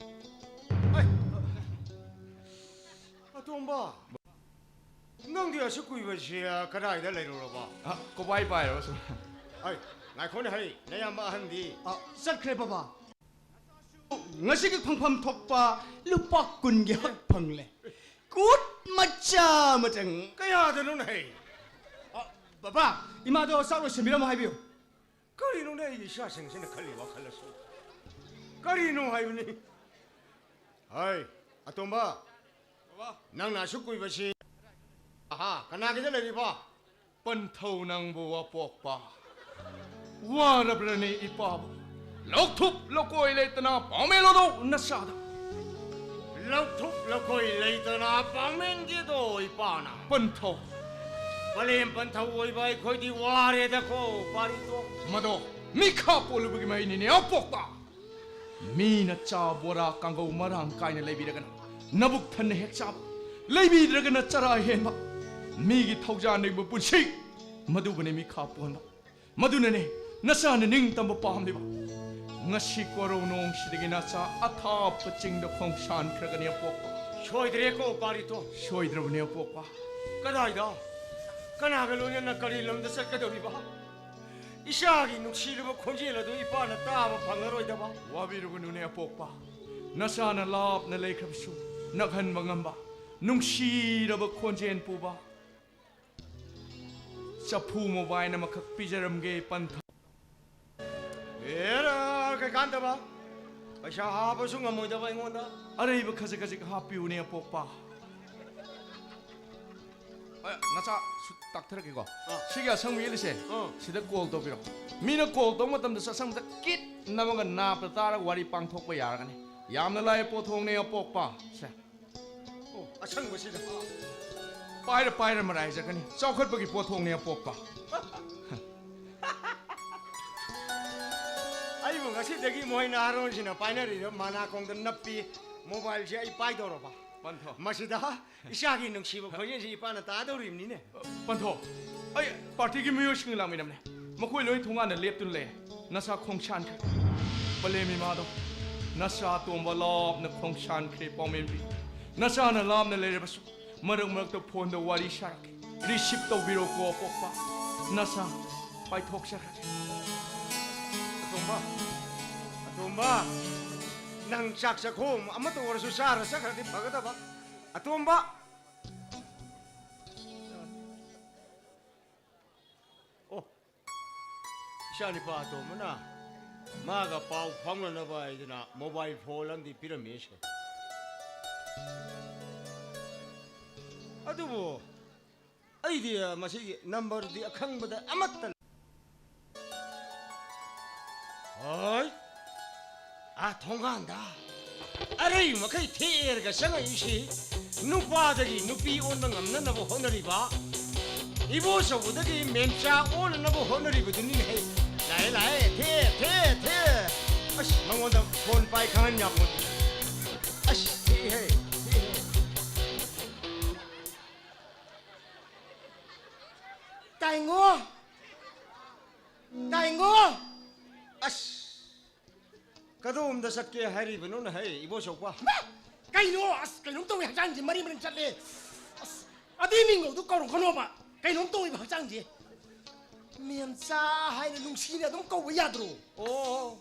ꯇꯣꯝꯕ, ꯅꯪꯗꯤ ꯑꯁꯨꯛ ꯀꯨꯏꯕꯁꯤ ꯀꯗꯥꯏꯗ ꯂꯩꯔꯨꯔꯕ? ꯑ, ꯀꯣꯕꯥꯏ ꯄꯥꯏꯔꯕ ꯁꯨꯝ꯫ ꯑꯩ, ꯉꯥꯏꯈꯣꯅꯦ ꯍꯩ, ꯅꯌꯥꯝꯕ ꯑꯍꯟꯗꯤ? ꯑ, ꯆꯠꯈ꯭ꯔꯦ ꯕꯕꯥ꯫ ꯉꯁꯤꯒꯤ ꯐꯪꯐꯝ ꯊꯣꯛꯄ ꯂꯨꯄꯥ ꯀꯨꯟꯒꯤ ꯍꯛ ꯐꯪꯂꯦ꯫ ꯀꯨꯠ ꯃꯆꯥ ꯑꯃꯇꯪ꯫ ꯀꯌꯥꯗꯅꯣꯅꯦ ꯍꯩ? ꯑ, ꯕꯕꯥ, ꯏꯃꯥꯗꯣ ꯆꯥꯛ ꯂꯣꯏꯁꯤꯟꯕꯤꯔꯝꯃꯣ ꯍꯥꯏꯕꯤꯌꯨ꯫ ꯀꯔꯤꯅꯣꯅꯦ ꯑꯩꯒꯤ ꯏꯆꯥꯁꯤꯡꯁꯤꯅ ꯈꯜꯂꯤ ꯋꯥꯈꯜ ꯑꯁꯤ? ꯀꯔꯤꯅꯣ ꯍꯥꯏꯕꯅꯤ? ꯍꯩ, ꯑꯇꯣꯝꯕ, ꯕꯕꯥ꯫ ꯅꯪꯅ ꯑꯁꯨꯛ ꯀꯨꯏꯕꯁꯤ, ꯑꯍꯥ, ꯀꯅꯥꯒꯤꯗ ꯂꯩꯔꯤꯕ? ꯄꯟꯊꯧ ꯅꯪꯕꯨ ꯑꯄꯣꯛꯄ꯫ ꯋꯥꯔꯕ꯭ꯔꯅꯦ ꯏꯄꯥꯕꯨ? ꯂꯧꯊꯨꯞ ꯂꯧꯀꯣꯏ ꯂꯩꯇꯅ ꯄꯥꯎꯃꯦꯜ ꯑꯗꯣ ꯅꯆꯥꯗ꯫ ꯂꯧꯊꯨꯞ ꯂꯧꯀꯣꯏ ꯂꯩꯇꯅ ꯄꯥꯎꯃꯦꯟꯒꯤꯗꯣ ꯏꯄꯥꯅ꯫ ꯄꯟꯊꯧ꯫ ꯄꯂꯦꯝ ꯄꯟꯊꯧ ꯑꯣꯏꯕ ꯑꯩꯈꯣꯏꯗꯤ ꯋꯥꯔꯦꯗꯀꯣ, ꯄꯥꯔꯤꯇꯣ꯫ ꯃꯗꯣ ꯃꯤꯈꯥ ꯄꯣꯜꯂꯨꯕꯒꯤ ꯃꯍꯩꯅꯤꯅꯦ ꯑꯄꯣꯛꯄ꯫ ꯃꯤꯅ ꯆꯥ ꯕꯣꯔꯥ ꯀꯥꯡꯒꯧ ꯃꯔꯥꯡ ꯀꯥꯏꯅ ꯂꯩꯕꯤꯔꯒꯅ ꯅꯕꯨꯛ ꯊꯟꯅ ꯍꯦꯛ ꯆꯥꯕ, ꯂꯩꯕꯤꯗ꯭ꯔꯒꯅ ꯆꯔꯥ ꯍꯦꯟꯕ꯫ ꯃꯤꯒꯤ ꯊꯧꯖꯥꯟ ꯅꯤꯡꯕ ꯄꯨꯟꯁꯤ, ꯃꯗꯨꯕꯨꯅꯤ ꯃꯤꯈꯥ ꯄꯣꯟꯕ꯫ ꯃꯗꯨꯅꯅꯦ ꯅꯆꯥꯅ ꯅꯤꯡꯇꯝꯕ ꯄꯥꯝꯂꯤꯕ꯫ ꯉꯁꯤ ꯀꯣꯔꯧ ꯅꯣꯡꯁꯤꯗꯒꯤ ꯅꯆꯥ ꯑꯊꯥꯞꯄ ꯆꯤꯡꯗ ꯈꯣꯡꯁꯥꯟꯈ꯭ꯔꯒꯅꯤ ꯑꯄꯣꯛꯄ꯫ ꯁꯣꯏꯗ꯭ꯔꯦꯀꯣ ꯄꯥꯔꯤꯇꯣ꯫ ꯁꯣꯏꯗ꯭ꯔꯕꯅꯤ ꯑꯄꯣꯛꯄ꯫ ꯀꯗꯥꯏꯗ? ꯀꯅꯥꯒ ꯂꯣꯏꯅꯅ ꯀꯔꯤ ꯂꯝꯗ ꯆꯠꯀꯗꯧꯔꯤꯕ? ꯏꯆꯥꯒꯤ ꯅꯨꯡꯁꯤꯔꯕ ꯈꯣꯟꯖꯦꯜ ꯑꯗꯨ ꯏꯄꯥꯅ ꯇꯥꯕ ꯐꯪꯂꯔꯣꯏꯗꯕ꯫ ꯋꯥꯕꯤꯔꯨꯒꯅꯨꯅꯦ ꯑꯄꯣꯛꯄ꯫ ꯅꯆꯥꯅ ꯂꯥꯞꯅ ꯂꯩꯈ꯭ꯔꯕꯁꯨ ꯅꯛꯍꯟꯕ ꯉꯝꯕ ꯅꯨꯡꯁꯤꯔꯕ ꯈꯣꯟꯖꯦꯜ ꯄꯨꯕ ꯆꯐꯨ ꯃꯣꯕꯥꯏꯜ ꯑꯃꯈꯛ ꯄꯤꯖꯔꯝꯒꯦ ꯄꯟꯊꯧ꯫ ꯑꯦꯔꯥ, ꯀꯩꯀꯥꯟꯗꯕ? ꯄꯩꯁꯥ ꯍꯥꯞꯄꯁꯨ ꯉꯝꯃꯣꯏꯗꯕ ꯑꯩꯉꯣꯟꯗ꯫ ꯑꯔꯩꯕ ꯈꯖꯤꯛ ꯈꯖꯤꯛ ꯍꯥꯞꯄꯤꯌꯨꯅꯦ ꯑꯄꯣꯛꯄ꯫ ꯑ, ꯅꯆꯥ ꯁꯨ-, ꯇꯥꯛꯊꯔꯛꯀꯦꯀꯣ꯫ ꯑꯥ꯫ ꯁꯤꯒꯤ ꯑꯁꯪꯕ ꯌꯦꯠꯂꯤꯁꯦ, ꯑꯥ꯫ ꯁꯤꯗ ꯀꯣꯜ ꯇꯧꯕꯤꯔꯣ꯫ ꯃꯤꯅ ꯀꯣꯜ ꯇꯧꯕ ꯃꯇꯝꯗ ꯁꯠ ꯁꯠ ꯀꯤꯠ ꯅꯝꯃꯒ ꯅꯥꯞꯇ ꯇꯥꯔꯒ ꯋꯥꯔꯤ ꯄꯥꯡꯊꯣꯛꯄ ꯌꯥꯔꯒꯅꯤ꯫ ꯌꯥꯝꯅ ꯂꯥꯏꯕ ꯄꯣꯠꯊꯣꯛꯅꯦ ꯑꯄꯣꯛꯄ꯫ ꯁꯦ꯫ ꯑꯣ, ꯑꯁꯪꯕꯁꯤꯗ꯫ ꯄꯥꯏꯔ ꯄꯥꯏꯔ ꯃꯔꯥꯏ ꯆꯠꯀꯅꯤ꯫ ꯆꯥꯎꯈꯠꯄꯒꯤ ꯄꯣꯠꯊꯣꯛꯅꯦ ꯑꯄꯣꯛꯄ꯫ ꯑꯩꯕꯨ ꯉꯁꯤꯗꯒꯤ ꯃꯣꯏ ꯅꯍꯥꯔꯣꯟꯁꯤꯅ ꯄꯥꯏꯅꯔꯤꯕ ꯃꯅꯥꯀꯣꯡꯗ ꯅꯞꯄꯤ ꯃꯣꯕꯥꯏꯜꯁꯦ ꯑꯩ ꯄꯥꯏꯗꯧꯔꯕ? ꯄꯟꯊꯣ꯫ ꯃꯁꯤꯗ ꯏꯆꯥꯒꯤ ꯅꯨꯡꯁꯤꯕ ꯈꯣꯟꯖꯦꯜꯁꯤ ꯏꯄꯥꯅ ꯇꯥꯗꯧꯔꯤꯕꯅꯤꯅꯦ꯫ ꯄꯟꯊꯣ, ꯑꯩ ꯄꯥꯔꯇꯤꯒꯤ ꯃꯤꯑꯣꯏꯁꯤꯡ ꯂꯥꯛꯃꯤꯟꯅꯕꯅꯦ꯫ ꯃꯈꯣꯏ ꯂꯣꯏ ꯊꯣꯡꯒꯥꯟꯗ ꯂꯦꯞꯇꯨꯅ ꯂꯩꯔꯦ꯫ ꯅꯆꯥ ꯈꯣꯡꯁꯥꯟꯈ꯭ꯔꯦ꯫ ꯄꯂꯦꯝ ꯏꯃꯥꯗꯣ, ꯅꯆꯥ ꯑꯇꯣꯝꯕ ꯂꯥꯞꯅ ꯈꯣꯡꯁꯥꯟꯈ꯭ꯔꯦ ꯄꯥꯎꯃꯦꯟꯕꯤ꯫ ꯅꯆꯥꯅ ꯂꯥꯞꯅ ꯂꯩꯔꯕꯁꯨ ꯃꯔꯛ ꯃꯔꯛꯇ ꯐꯣꯟꯗ ꯋꯥꯔꯤ ꯁꯥꯔꯛꯀꯦ꯫ ꯔꯤꯁꯤꯞ ꯇꯧꯕꯤꯔꯣꯀꯣ ꯑꯄꯣꯛꯄ꯫ ꯅꯆꯥ ꯄꯥꯏꯊꯣꯛꯆꯔꯒꯦ꯫ ꯑꯇꯣꯝꯕ, ꯑꯇꯣꯝꯕ, ꯅꯪ ꯆꯥꯛ ꯆꯥꯛꯈꯣꯝ ꯑꯃꯇ ꯑꯣꯏꯔꯁꯨ ꯆꯥꯔ ꯆꯠꯈ꯭ꯔꯗꯤ ꯐꯒꯗꯕ꯫ ꯑꯇꯣꯝꯕ꯫ ꯑꯣ, ꯏꯆꯥꯅꯤꯄꯥ ꯑꯇꯣꯝꯕꯅ ꯃꯥꯒ ꯄꯥꯎ ꯐꯥꯎꯅꯅꯕ ꯍꯥꯏꯗꯅ ꯃꯣꯕꯥꯏꯜ ꯐꯣꯟ ꯑꯃꯗꯤ ꯄꯤꯔꯝꯃꯤꯁꯦ꯫ ꯑꯗꯨꯕꯨ ꯑꯩꯗꯤ ꯃꯁꯤꯒꯤ ꯅꯝꯕꯔꯗꯤ ꯑꯈꯪꯕꯗ ꯑꯃꯠꯇ ꯂꯩ-, ꯍꯣꯏ꯫ ꯑꯥ ꯊꯣꯡꯒꯥꯟꯗ ꯑꯔꯩ ꯃꯈꯩ ꯊꯦꯛꯑꯦꯔꯒ ꯆꯪꯉꯛꯏꯁꯤ ꯅꯨꯄꯥꯗꯒꯤ ꯅꯨꯄꯤ ꯑꯣꯟꯕ ꯉꯝꯅꯅꯕ ꯍꯣꯠꯅꯔꯤꯕ ꯏꯕꯣꯆꯧꯕꯗꯒꯤ ꯃꯦꯝꯆꯥ ꯑꯣꯟꯅꯅꯕ ꯍꯣꯠꯅꯔꯤꯕꯗꯨꯅꯤꯅꯦꯍꯦ꯫ ꯂꯥꯛꯑꯦ, ꯂꯥꯛꯑꯦ, ꯊꯦꯛꯑꯦ, ꯊꯦꯛꯑꯦ, ꯊꯦꯛꯑꯦ꯫ ꯑꯁ, ꯃꯉꯣꯟꯗ ꯐꯣꯟ ꯄꯥꯏ ꯈꯪꯍꯟ ꯌꯥꯄꯣꯟꯇꯦ꯫ ꯑꯁ, ꯊꯦꯛꯑꯦꯍꯦ, ꯊꯦꯛꯑꯦꯍꯦ꯫ ꯇꯥꯏꯉꯣ! ꯇꯥꯏꯉꯣ! ꯑꯁ! ꯀꯗꯣꯝꯗ ꯆꯠꯀꯦ ꯍꯥꯏꯔꯤꯕꯅꯣꯅ ꯍꯩ, ꯏꯕꯣꯆꯧꯕ? ꯃꯥ! ꯀꯩꯅꯣ? ꯑꯁ, ꯀꯩꯅꯣꯝ ꯇꯧꯋꯦ, ꯍꯛꯆꯥꯡꯁꯦ ꯃꯔꯤ ꯃꯔꯤ ꯆꯠꯂꯦ꯫ ꯑꯁ, ꯑꯗꯨꯏ ꯃꯤꯡꯒꯧꯗꯣ ꯀꯧꯔꯛꯀꯅꯣꯕ꯫ ꯀꯩꯅꯣꯝ ꯇꯧꯋꯦꯕ ꯍꯛꯆꯥꯡꯁꯦ꯫ ꯃꯦꯝꯆꯥ ꯍꯥꯏꯅ ꯅꯨꯡꯁꯤꯅ ꯑꯗꯨꯝ ꯀꯧꯕ ꯌꯥꯗ꯭ꯔꯣ? ꯑꯣ,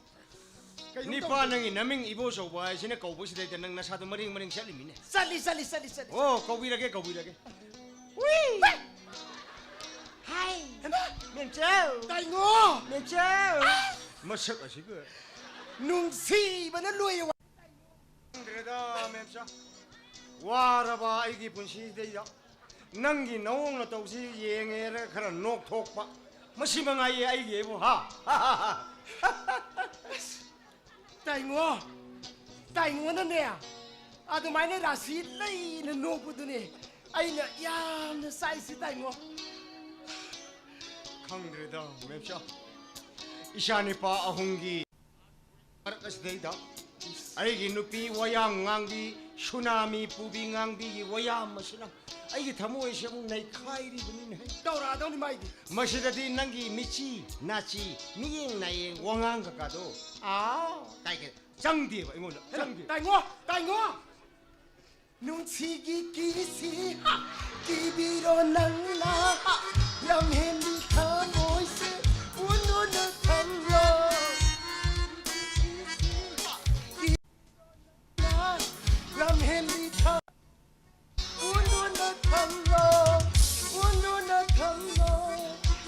ꯀꯩꯅꯣꯝ ꯅꯤꯄꯥ, ꯇꯧꯋꯦ꯫ ꯅꯪꯒꯤ ꯅꯃꯤꯡ ꯏꯕꯣꯆꯧꯕ ꯍꯥꯏꯁꯤꯅ ꯀꯧꯕꯁꯤꯗꯩꯗ ꯅꯪ ꯅꯁꯥꯗꯣ ꯃꯔꯦꯡ ꯃꯔꯦꯡ ꯆꯠꯂꯤꯃꯤꯅꯦ꯫ ꯆꯠꯂꯤ, ꯆꯠꯂꯤ, ꯆꯠꯂꯤ, ꯆꯠꯂꯤ꯫ ꯑꯣ, ꯀꯧꯕꯤꯔꯒꯦ, ꯀꯧꯕꯤꯔꯒꯦ꯫ ꯎꯏ! ꯍꯥꯏ! ꯍꯩꯃꯥ! ꯃꯦꯝꯆꯧ! ꯇꯥꯏꯉꯣ! ꯃꯦꯝꯆꯧ! ꯑꯁ! ꯃꯁꯛ ꯑꯁꯤꯒ꯫ ꯅꯨꯡꯁꯤꯕꯅ ꯂꯣꯏꯔꯦ꯫ ꯈꯪꯗ꯭ꯔꯦꯗ, ꯃꯦꯝꯆꯥ꯫ ꯋꯥꯔꯕ ꯑꯩꯒꯤ ꯄꯨꯟꯁꯤꯗꯩꯗ ꯅꯪꯒꯤ ꯅꯑꯣꯡ ꯅꯇꯧꯁꯤ ꯌꯦꯡꯉꯦꯔꯒ ꯈꯔ ꯅꯣꯛꯊꯣꯛꯄ꯫ ꯃꯁꯤ ꯃꯉꯥꯏꯌꯦ ꯑꯩꯒꯤ ꯑꯩꯕꯨ, ꯍꯥ? ꯑꯁ! ꯇꯥꯏꯉꯣ, ꯇꯥꯏꯉꯣꯅꯅꯦ, ꯑꯗꯨꯃꯥꯏꯅ ꯔꯥꯁꯤ ꯂꯩꯅ ꯅꯣꯛꯄꯗꯨꯅꯦ ꯑꯩꯅ ꯌꯥꯝꯅ ꯆꯥꯛꯏꯁꯦ, ꯇꯥꯏꯉꯣ꯫ ꯈꯪꯗ꯭ꯔꯦꯗ, ꯃꯦꯝꯆꯥ꯫ ꯏꯆꯥ ꯅꯤꯄꯥ ꯑꯍꯨꯝꯒꯤ ꯃꯔꯛ ꯑꯁꯤꯗꯩꯗ ꯑꯩꯒꯤ ꯅꯨꯄꯤ ꯋꯥꯌꯥꯝ ꯉꯥꯡꯕꯤ, ꯁꯨꯅꯥꯃꯤ ꯄꯨꯕꯤ ꯉꯥꯡꯕꯤꯒꯤ ꯋꯥꯌꯥꯝ ꯑꯁꯤꯅ ꯑꯩꯒꯤ ꯊꯃꯣꯏꯁꯦ ꯑꯃꯨꯛ ꯅꯩꯈꯥꯏꯔꯤꯕꯅꯤꯅꯦ꯫ ꯇꯧꯔꯛꯑꯗꯧꯅꯤ ꯃꯥꯏꯗꯤ꯫ ꯃꯁꯤꯗꯗꯤ ꯅꯪꯒꯤ ꯃꯤꯆꯤ, ꯅꯥꯆꯤ, ꯃꯤꯌꯦꯡ ꯅꯥꯌꯦꯡ, ꯋꯥꯉꯥꯡ ꯀꯀꯥꯗꯣ, ꯑꯥ, ꯀꯥꯏ ꯀꯥꯏ ꯆꯪꯗꯦꯕ ꯑꯩꯉꯣꯟꯗ, ꯆꯪꯗꯦ꯫ ꯇꯥꯏꯉꯣ, ꯇꯥꯏꯉꯣ! ꯅꯨꯡꯁꯤꯒꯤ ꯀꯤꯁꯤ ꯀꯤꯕꯤꯔꯣ ꯅꯪꯅ ꯂꯝꯍꯦꯟꯕꯤ ꯊꯃꯣꯏꯁꯦ ꯎꯅꯨꯅ ꯊꯝꯂꯣ꯫ ꯂꯝꯍꯦꯟꯕꯤ ꯊ- ꯎꯅꯨꯅ ꯊꯝꯂꯣ, ꯎꯅꯨꯅ ꯊꯝꯂꯣ꯫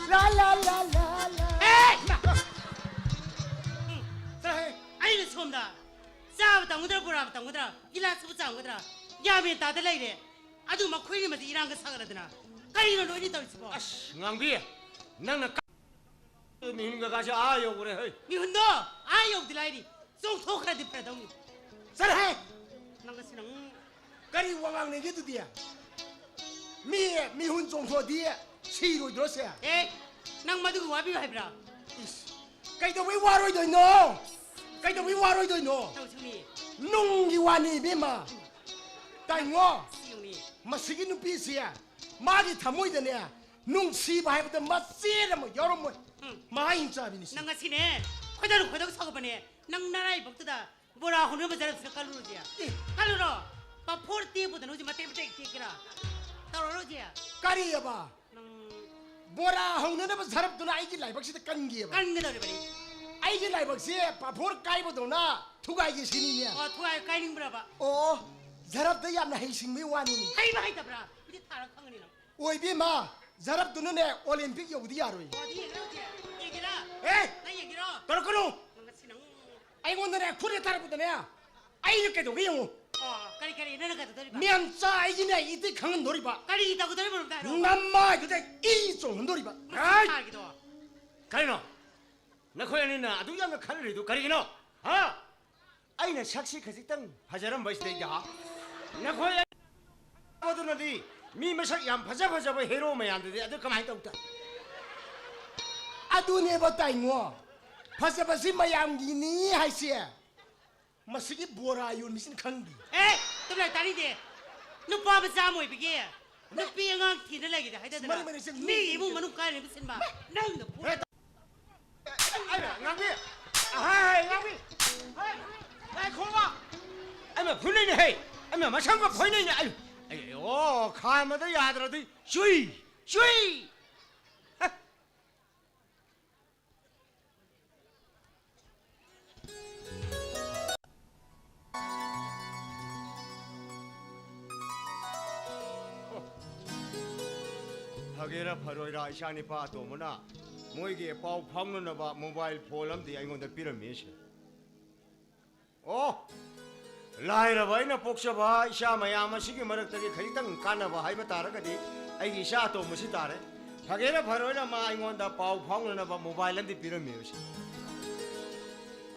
ꯂꯥ, ꯂꯥ, ꯂꯥ, ꯂꯥ, ꯂꯥ꯫ ꯑꯦ! ꯏꯃꯥ! ꯎꯝ, ꯆꯠꯂꯣꯍꯦ꯫ ꯑꯩꯅ ꯁꯣꯝꯗ ꯆꯥꯕ ꯇꯝꯒꯗ꯭ꯔꯥ, ꯕꯣꯔꯥꯕ ꯇꯝꯒꯗ꯭ꯔꯥ, ꯒꯤꯂꯥꯁꯄꯨ ꯆꯥꯝꯒꯗ꯭ꯔꯥ? ꯒ꯭ꯌꯥꯟ ꯃꯦꯟ ꯇꯥꯗ ꯂꯩꯔꯦ꯫ ꯑꯗꯨ ꯃꯈꯣꯏꯅꯤꯃꯗꯤ ꯏꯔꯥꯡꯒ ꯁꯥꯒꯠꯂꯗꯅ꯫ ꯀꯔꯤꯅꯣ ꯅꯣꯏꯅꯤ ꯇꯧꯔꯤꯁꯤꯕꯣ? ꯑꯁ, ꯉꯥꯡꯕꯤ, ꯅꯪꯅ ꯀ-, ꯃꯤꯍꯨꯟ ꯀꯀꯥꯁꯦ ꯑꯥ ꯌꯧꯈ꯭ꯔꯦ, ꯍꯩ꯫ ꯃꯤꯍꯨꯟꯗꯣ ꯑꯥ ꯌꯧꯗꯤ ꯂꯥꯏꯔꯤ, ꯆꯣꯡꯊꯣꯛꯈ꯭ꯔꯗꯤ ꯐꯔꯗꯧꯅꯤ꯫ ꯆꯠꯂꯍꯦ! ꯅꯪ ꯑꯁꯤ ꯅꯪ꯫ ꯀꯔꯤ ꯋꯥꯉꯥꯡꯅꯤꯒꯦ ꯑꯗꯨꯗꯤ? ꯃꯤ ꯃꯤꯍꯨꯟ ꯆꯣꯡꯊꯣꯛꯑꯗꯤ ꯁꯤꯔꯣꯏꯗ꯭ꯔꯣ ꯁꯦ? ꯑꯦ, ꯅꯪ ꯃꯗꯨꯒꯤ ꯋꯥꯕꯤꯌꯨ ꯍꯥꯏꯕ꯭ꯔꯥ? ꯏꯁ, ꯀꯩꯗꯧꯕꯩ ꯋꯥꯔꯣꯏꯗꯣꯏꯅꯣ? ꯀꯩꯗꯧꯕꯩ ꯋꯥꯔꯣꯏꯗꯣꯏꯅꯣ? ꯇꯧꯁꯤꯅꯤ꯫ ꯅꯨꯡꯒꯤ ꯋꯥꯅꯤ ꯏꯕꯦꯝꯃ꯫ ꯇꯥꯏꯉꯣ, ꯁꯤꯌꯨꯅꯤ꯫ ꯃꯁꯤꯒꯤ ꯅꯨꯄꯤꯁꯤ ꯃꯥꯒꯤ ꯊꯃꯣꯏꯗꯅꯦ ꯅꯨꯡꯁꯤꯕ ꯍꯥꯏꯕꯗ ꯃꯆꯦꯠ ꯑꯃ ꯌꯥꯎꯔꯝꯃꯣꯏ꯫ ꯎꯝ꯫ ꯃꯍꯥ ꯍꯤꯡꯆꯥꯕꯤꯅꯤ ꯁꯤ꯫ ꯅꯪ ꯉꯁꯤꯅꯦ ꯈꯣꯏꯗꯧ ꯈꯣꯏꯗꯧ ꯁꯥꯎꯒꯠꯄꯅꯦ꯫ ꯅꯪ ꯅꯔꯥꯏꯕꯛꯇꯨꯗ ꯕꯣꯔꯥ ꯍꯧꯅꯕ ꯖꯔꯞꯁꯤꯗ ꯀꯜꯂꯨꯔꯁꯦ꯫ ꯑꯦ꯫ ꯀꯜꯂꯨꯔꯣ꯫ ꯄꯥꯐꯣꯔ ꯇꯦꯛꯄꯗꯅ ꯍꯧꯖꯤꯛ ꯃꯇꯦꯛ ꯃꯇꯦꯛ ꯇꯦꯛꯀꯦꯔꯥ? ꯇꯧꯔꯔꯣꯏꯁꯦ꯫ ꯀꯔꯤꯑꯕ? ꯅꯪ ꯕꯣꯔꯥ ꯍꯧꯅꯅꯕ ꯖꯔꯞꯇꯨꯅ ꯑꯩꯒꯤ ꯂꯥꯏꯕꯛꯁꯤꯗ ꯀꯟꯒꯦꯕ꯫ ꯀꯟꯒꯗꯧꯔꯤꯕꯅꯤ꯫ ꯑꯩꯒꯤ ꯂꯥꯏꯕꯛꯁꯦ ꯄꯥꯐꯣꯔ ꯀꯥꯏꯕꯗꯧꯅ ꯊꯨꯒꯥꯏꯒꯦ ꯁꯤꯅꯤꯅꯦ꯫ ꯑꯣ, ꯊꯨꯒꯥꯏ ꯀꯥꯏꯅꯤꯡꯕ꯭ꯔꯕ? ꯑꯣ, ꯖꯔꯞꯇ ꯌꯥꯝꯅ ꯍꯩꯁꯤꯡꯕꯩ ꯋꯥꯅꯤꯅꯦ꯫ ꯍꯩꯕ ꯍꯩꯇꯕ꯭ꯔꯥ? ꯑꯗꯨꯗꯤ ꯊꯥꯔ ꯈꯪꯒꯅꯤ ꯅꯪ꯫ ꯑꯣꯏꯕꯤꯃ, ꯖꯔꯞꯇꯨꯅꯅꯦ ꯑꯣꯂꯦꯝꯄꯤꯛ ꯌꯧꯕꯗꯤ ꯌꯥꯔꯣꯏ꯫ ꯑꯣ, ꯑꯗꯨ ꯌꯦꯡꯒꯦꯔꯥ ꯍꯧꯖꯤꯛ? ꯌꯦꯡꯒꯦꯔꯥ? ꯑꯦ! ꯅꯪ ꯌꯦꯡꯒꯦꯔꯣ? ꯇꯧꯔꯛꯀꯅꯨ! ꯅꯪ ꯉꯁꯤ ꯅꯪ ꯑꯩꯉꯣꯟꯗꯅꯦ ꯈꯨꯠꯅ ꯊꯥꯔꯛꯄꯗꯅꯦ ꯑꯩꯅ ꯀꯩꯗꯧꯒꯦ ꯌꯦꯡꯉꯨ꯫ ꯑꯣ, ꯀꯔꯤ, ꯀꯔꯤ? ꯅꯪꯅ ꯀꯩꯗꯧꯗꯣꯔꯤꯕ? ꯃꯌꯥꯝ ꯆꯥ ꯑꯩꯒꯤꯅꯦ ꯏꯇꯤꯛ ꯈꯪꯍꯟꯗꯣꯔꯤꯕ꯫ ꯀꯔꯤ ꯇꯧꯒꯗꯧꯔꯤꯕꯅꯣ ꯑꯝꯇ ꯍꯥꯏꯔꯣ? ꯅꯃꯥꯏꯗꯨꯗ ꯏ ꯆꯣꯡꯍꯟꯗꯣꯔꯤꯕ꯫ ꯃꯁꯤ ꯍꯥꯏ! ꯊꯥꯒꯤꯗꯣ꯫ ꯀꯔꯤꯅꯣ? ꯅꯈꯣꯏ ꯑꯅꯤꯅ ꯑꯗꯨꯛ ꯌꯥꯝꯅ ꯈꯠꯅꯔꯤꯗꯨ ꯀꯔꯤꯒꯤꯅꯣ? ꯍꯥ? ꯑꯩꯅ ꯁꯛꯁꯤ ꯈꯖꯤꯛꯇꯪ ꯐꯖꯔꯝꯕꯁꯤꯗꯩꯗ ꯅꯈꯣꯏ ꯑꯗꯨꯅꯗꯤ ꯃꯤ ꯃꯁꯛ ꯌꯥꯝ ꯐꯖ ꯐꯖꯕ ꯍꯦꯔꯣ ꯃꯌꯥꯝꯗꯨꯗꯤ ꯑꯗꯨ ꯀꯃꯥꯏꯅ ꯇꯧ ꯇꯥꯏ? ꯑꯗꯨꯅꯦꯕ ꯇꯥꯏꯉꯣ, ꯐꯖꯕꯁꯤ ꯃꯌꯥꯝꯒꯤꯅꯤ ꯍꯥꯏꯁꯦ ꯃꯁꯤꯒꯤ ꯕꯣꯔꯥ ꯌꯣꯟꯕꯤꯁꯤꯅ ꯈꯪꯗꯦ꯫ ꯑꯦ, ꯇꯨꯃꯤꯟ ꯂꯩꯌꯨ, ꯇꯥꯅꯤꯡꯗꯦ꯫ ꯅꯨꯄꯥ ꯃꯆꯥ ꯑꯃ ꯑꯣꯏꯕꯒꯤ ꯅꯨꯄꯤ ꯑꯉꯥꯡ ꯊꯤꯅ ꯂꯩꯒꯦꯗ ꯍꯥꯏꯗꯗꯅ ꯃꯔꯤ ꯃꯔꯤ ꯆꯠ-, ꯃꯤꯒꯤ ꯏꯃꯨꯡ ꯃꯅꯨꯡ ꯀꯥꯏꯅꯕ ꯁꯤꯟꯕ ꯅꯪꯅ ꯐꯨ-, ꯍꯦ, ꯑꯩꯅ ꯉꯥꯡꯕꯤ꯫ ꯍꯥꯏ, ꯉꯥꯡꯕꯤ꯫ ꯍꯥꯏ, ꯉꯥꯏꯈꯣꯕ꯫ ꯑꯩꯅ ꯐꯨꯅꯤꯡꯅꯦ, ꯍꯦ꯫ ꯑꯃ ꯃꯁꯝꯒ ꯐꯣꯏꯅꯩꯅꯦ꯫ ꯑꯩ, ꯑꯩ, ꯑꯣ, ꯈꯥꯝꯕꯗ ꯌꯥꯗ꯭ꯔꯗꯤ ꯆꯨꯏ, ꯆꯨꯏ꯫ ꯍ꯫ ꯐꯒꯦꯔꯥ ꯐꯔꯣꯏꯔꯥ, ꯏꯆꯥ ꯅꯤꯄꯥ ꯑꯇꯣꯝꯕꯅ ꯃꯣꯏꯒꯤ ꯄꯥꯎ ꯐꯥꯎꯅꯅꯕ mobile phone ꯑꯃꯗꯤ ꯑꯩꯉꯣꯟꯗ ꯄꯤꯔꯝꯃꯤ꯫ ꯑꯣ, ꯂꯥꯏꯔꯕ ꯑꯩꯅ ꯄꯣꯛꯆꯕ ꯏꯆꯥ ꯃꯌꯥꯝ ꯑꯁꯤꯒꯤ ꯃꯔꯛꯇꯒꯤ ꯈꯖꯤꯛꯇꯪ ꯀꯥꯟꯅꯕ ꯍꯥꯏꯕ ꯇꯥꯔꯒꯗꯤ ꯑꯩꯒꯤ ꯏꯆꯥ ꯑꯇꯣꯝꯕꯁꯤ ꯇꯥꯔꯦ꯫ ꯐꯒꯦꯔꯥ ꯐꯔꯣꯏꯔꯥ, ꯃꯥ ꯑꯩꯉꯣꯟꯗ ꯄꯥꯎ ꯐꯥꯎꯅꯅꯕ mobile ꯑꯃꯗꯤ ꯄꯤꯔꯝꯃꯤꯕꯁꯦ꯫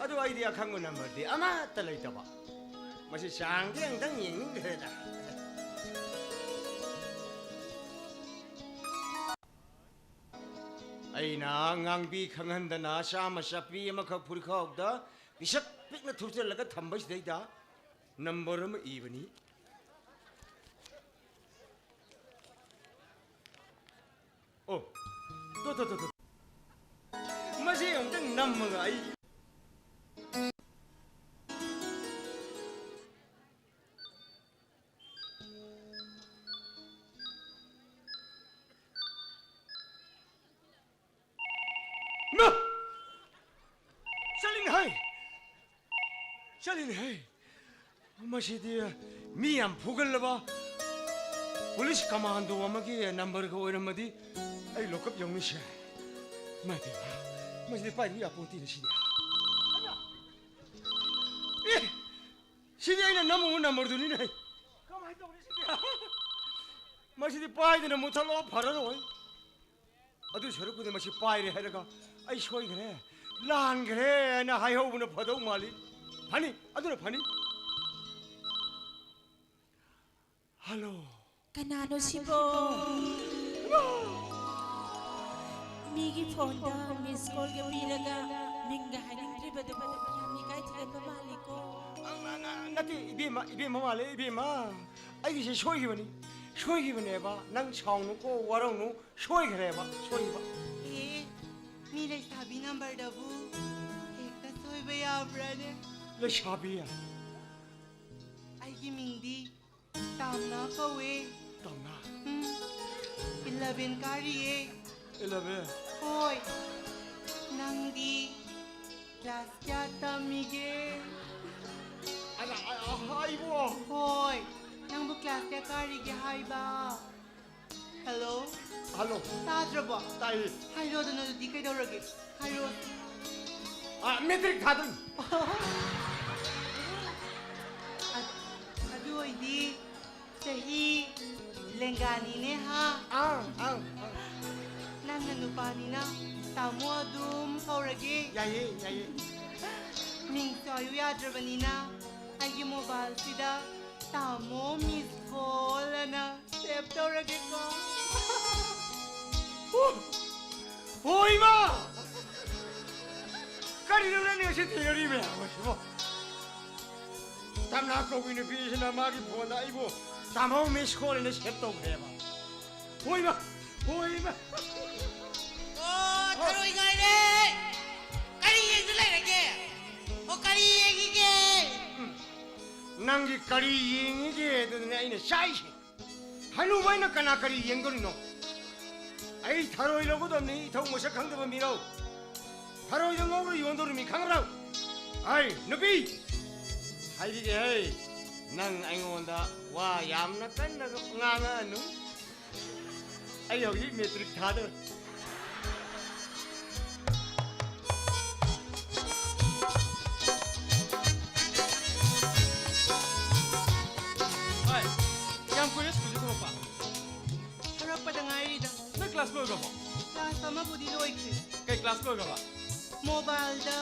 ꯑꯗꯨ ꯑꯩꯗꯤ ꯑꯈꯪꯕ numberꯗꯤ ꯑꯃꯠꯇ ꯂꯩꯇꯕ꯫ ꯃꯁꯤ ꯆꯥꯡꯗꯤ ꯑꯝꯇꯪ ꯌꯦꯡꯅꯤꯡꯈ꯭ꯔꯦꯗ꯫ ꯑꯩꯅ ꯉꯥꯡꯕꯤ ꯈꯪꯍꯟꯗꯅ ꯆꯥꯝꯃ ꯆꯞꯄꯤ ꯑꯃꯈꯛ ꯐꯨꯔꯤꯈꯥꯎꯗ ꯄꯤꯁꯛ ꯄꯤꯛꯅ ꯊꯨꯞꯆꯜꯂꯒ ꯊꯝꯕꯁꯤꯗꯩꯗ number ꯑꯃ ꯏꯕꯅꯤ꯫ ꯑꯣ, ꯇꯣ, ꯇꯣ, ꯇꯣ, ꯇꯣ꯫ ꯃꯁꯤ ꯑꯃꯨꯛꯇꯪ ꯅꯝꯃꯒ ꯑꯩ ꯏꯃꯥ! ꯆꯠꯂꯤꯅꯦ ꯍꯥꯏ! ꯆꯠꯂꯤꯅꯦ ꯍꯥꯏ! ꯃꯁꯤꯗꯤ ꯃꯤ ꯌꯥꯝ ꯐꯨꯒꯜꯂꯕ police commando ꯑꯃꯒꯤ numberꯒ ꯑꯣꯏꯔꯝꯃꯗꯤ ꯑꯩ ꯂꯣꯀꯞ ꯌꯧꯅꯤꯁꯦ꯫ ꯏꯃꯥ ꯏꯕꯦꯝꯃ, ꯃꯁꯤꯗꯤ ꯄꯥꯏꯕ ꯌꯥꯄꯣꯟꯇꯦꯅꯦ ꯁꯤꯗꯤ꯫ ꯑꯦ! ꯁꯤꯗꯤ ꯑꯩꯅ ꯅꯝꯃꯨꯕ numberꯗꯨꯅꯤꯅꯦ꯫ ꯀꯃꯥꯏꯅ ꯇꯧꯅꯤ ꯁꯤꯗꯤ? ꯃꯁꯤꯗꯤ ꯄꯥꯏꯗꯅ ꯃꯨꯠꯊꯠꯂꯣ ꯐꯔꯔꯣꯏ꯫ ꯑꯗꯨ ꯁꯔꯨꯛꯄꯨꯗꯤ ꯃꯁꯤ ꯄꯥꯏꯔꯦ ꯍꯥꯏꯔꯒ ꯑꯩ ꯁꯣꯏꯈ꯭ꯔꯦ, ꯂꯥꯟꯈ꯭ꯔꯦ ꯍꯥꯏꯅ ꯍꯥꯏꯍꯧꯕꯅ ꯐꯗꯧ ꯃꯥꯜꯂꯤ꯫ ꯐꯅꯤ, ꯑꯗꯨꯅ ꯐꯅꯤ꯫ Hello꯫ ꯀꯅꯥꯅꯣ ꯁꯤꯕꯣ? ꯃꯤꯒꯤ phoneꯗ miss callꯒ ꯄꯤꯔꯒ ꯃꯤꯡꯒ ꯍꯥꯏꯅꯤꯡꯗ꯭ꯔꯤꯕꯗꯨꯕꯨ ꯌꯥꯝ ꯏꯀꯥꯏ ꯊꯤꯒꯟꯕ ꯃꯥꯜꯂꯤꯀꯣ꯫ ꯑ, ꯅ-, ꯅ-, ꯅꯠꯇꯦ, ꯏꯕꯦꯝꯃ, ꯏꯕꯦꯝꯃ ꯃꯥꯜꯂꯦ, ꯏꯕꯦꯝꯃ꯫ ꯑꯩꯒꯤꯁꯦ ꯁꯣꯏꯈꯤꯕꯅꯤ, ꯁꯣꯏꯈꯤꯕꯅꯦꯕ꯫ ꯅꯪ ꯁꯥꯎꯅꯨꯀꯣ, ꯋꯥꯔꯧꯅꯨ, ꯁꯣꯏꯈ꯭ꯔꯦꯕ, ꯁꯣꯏꯈꯤꯕ꯫ ꯑꯦ, ꯃꯤ ꯂꯩꯁꯥꯕꯤ numberꯗꯕꯨ ꯍꯦꯛꯇ ꯁꯣꯏꯕ ꯌꯥꯕ꯭ꯔꯥꯅꯦ? ꯂꯩꯁꯥꯕꯤ? ꯑꯩ ꯑꯩꯒꯤ ꯃꯤꯡꯗꯤ ꯇꯥꯝꯅꯥ ꯀꯧꯋꯦ꯫ ꯇꯥꯝꯅꯥ? ꯎꯝ, ꯏꯂꯚꯦꯟ ꯀꯥꯔꯤꯌꯦ꯫ ꯏꯂꯚꯦꯟ? ꯍꯣꯏ꯫ ꯅꯪꯗꯤ ꯀ꯭ꯂꯥꯁ ꯀꯌꯥ ꯇꯝꯃꯤꯒꯦ? ꯑꯩꯕꯣ? ꯍꯣꯏ꯫ ꯅꯪꯕꯨ ꯀ꯭ꯂꯥꯁ ꯀꯌꯥ ꯀꯥꯔꯤꯒꯦ ꯍꯥꯏꯕ? ꯍꯜꯂꯣ? ꯍꯜꯂꯣ? ꯇꯥꯗ꯭ꯔꯕꯣ? ꯇꯥꯏꯌꯦ꯫ ꯍꯥꯏꯔꯣꯗꯅ ꯑꯗꯨꯗꯤ ꯀꯩꯗꯧꯔꯒꯦ? ꯍꯥꯏꯔꯣ꯫ ꯑ, ꯃꯦꯇ꯭ꯔꯤꯛ ꯊꯥꯗꯣꯏꯅꯤ꯫ ꯑ-, ꯑꯗꯨ ꯑꯣꯏꯗꯤ ꯆꯍꯤ ꯂꯦꯡꯒꯥꯅꯤꯅꯦ ꯍꯥ? ꯑꯥ, ꯑꯥ, ꯑꯥ꯫ ꯅꯪꯅ ꯅꯨꯄꯥꯅꯤꯅ ꯇꯥꯃꯣ ꯑꯗꯨꯝ ꯀꯧꯔꯒꯦ꯫ ꯌꯥꯏꯌꯦ, ꯌꯥꯏꯌꯦ꯫ ꯃꯤꯡ ꯆꯥꯎꯌꯨ ꯌꯥꯗ꯭ꯔꯕꯅꯤꯅ ꯑꯩꯒꯤ ꯃꯣꯕꯥꯏꯜꯁꯤꯗ ꯇꯥꯃꯣ ꯃꯤꯁ ꯀꯣꯜ ꯑꯅ ꯁꯦꯚ ꯇꯧꯔꯒꯦꯀꯣ꯫ ꯑꯣ! ꯍꯣ, ꯏꯃꯥ! ꯀꯔꯤꯅꯣ ꯅꯪꯅ ꯉꯁꯤ ꯊꯦꯡꯅꯔꯤ ꯃꯌꯥꯝ ꯑꯁꯤꯕꯣ? ꯇꯥꯝꯅꯥ ꯀꯧꯕꯤ ꯅꯨꯄꯤꯁꯤꯅ ꯃꯥꯒꯤ ꯐꯣꯟꯗ ꯑꯩꯕꯨ ꯇꯥꯃꯣ ꯃꯤꯁ ꯀꯣꯜ ꯑꯅ ꯁꯦꯚ ꯇꯧꯈ꯭ꯔꯦꯕ꯫ ꯍꯣ, ꯏꯃꯥ! ꯍꯣ, ꯏꯃꯥ! ꯑꯣ, ꯊꯔꯣꯏ ꯉꯥꯏꯔꯦ! ꯀꯔꯤ ꯌꯦꯡꯗ ꯂꯩꯔꯒꯦ? ꯑꯣ, ꯀꯔꯤ ꯌꯦꯡꯉꯤꯒꯦ? ꯎꯝ. ꯅꯪꯒꯤ ꯀꯔꯤ ꯌꯦꯡꯉꯤꯒꯦ ꯑꯗꯨꯗꯅꯦ ꯑꯩꯅ ꯆꯥꯛꯏꯁꯦ꯫ ꯍꯅꯨꯕ ꯑꯩꯅ ꯀꯅꯥ ꯀꯔꯤ ꯌꯦꯡꯗꯣꯔꯤꯅꯣ? ꯑꯩ ꯊꯔꯣꯏ ꯂꯧꯒꯗꯕꯅꯤ, ꯏꯊꯧ ꯃꯁꯛ ꯈꯪꯗꯕ ꯃꯤꯔꯧ꯫ ꯊꯔꯣꯏꯗꯣ ꯉꯧꯔ ꯌꯣꯟꯗꯣꯔꯤꯃꯤ, ꯈꯪꯕ꯭ꯔꯣ? ꯍꯩ, ꯅꯨꯄꯤ! ꯍꯥꯏꯕꯤꯒꯦ ꯍꯩ, ꯅꯪ ꯑꯩꯉꯣꯟꯗ ꯋꯥ ꯌꯥꯝꯅ ꯀꯟꯅ ꯉꯥꯡꯉꯛꯑꯅꯨ꯫ ꯑꯩ ꯍꯧꯖꯤꯛ ꯃꯦꯇ꯭ꯔꯤꯛ ꯊꯥꯗꯣꯔꯦ꯫ ꯍꯣꯏ, ꯀꯌꯥꯝ ꯀꯨꯏꯔꯦ ꯁ꯭ꯀꯨꯜꯗꯒꯤ ꯊꯣꯛꯂꯛꯄ? ꯊꯣꯔꯛꯄꯗ ꯉꯥꯏꯔꯤꯗ꯫ ꯅꯣꯏ ꯀ꯭ꯂꯥꯁ ꯂꯣꯏꯈ꯭ꯔꯕꯣ? ꯀ꯭ꯂꯥꯁ ꯑꯃꯕꯨꯗꯤ ꯂꯣꯏꯈ꯭ꯔꯦ꯫ ꯀꯩ ꯀ꯭ꯂꯥꯁ ꯂꯣꯏꯈ꯭ꯔꯕ? ꯃꯣꯕꯥꯏꯜꯗ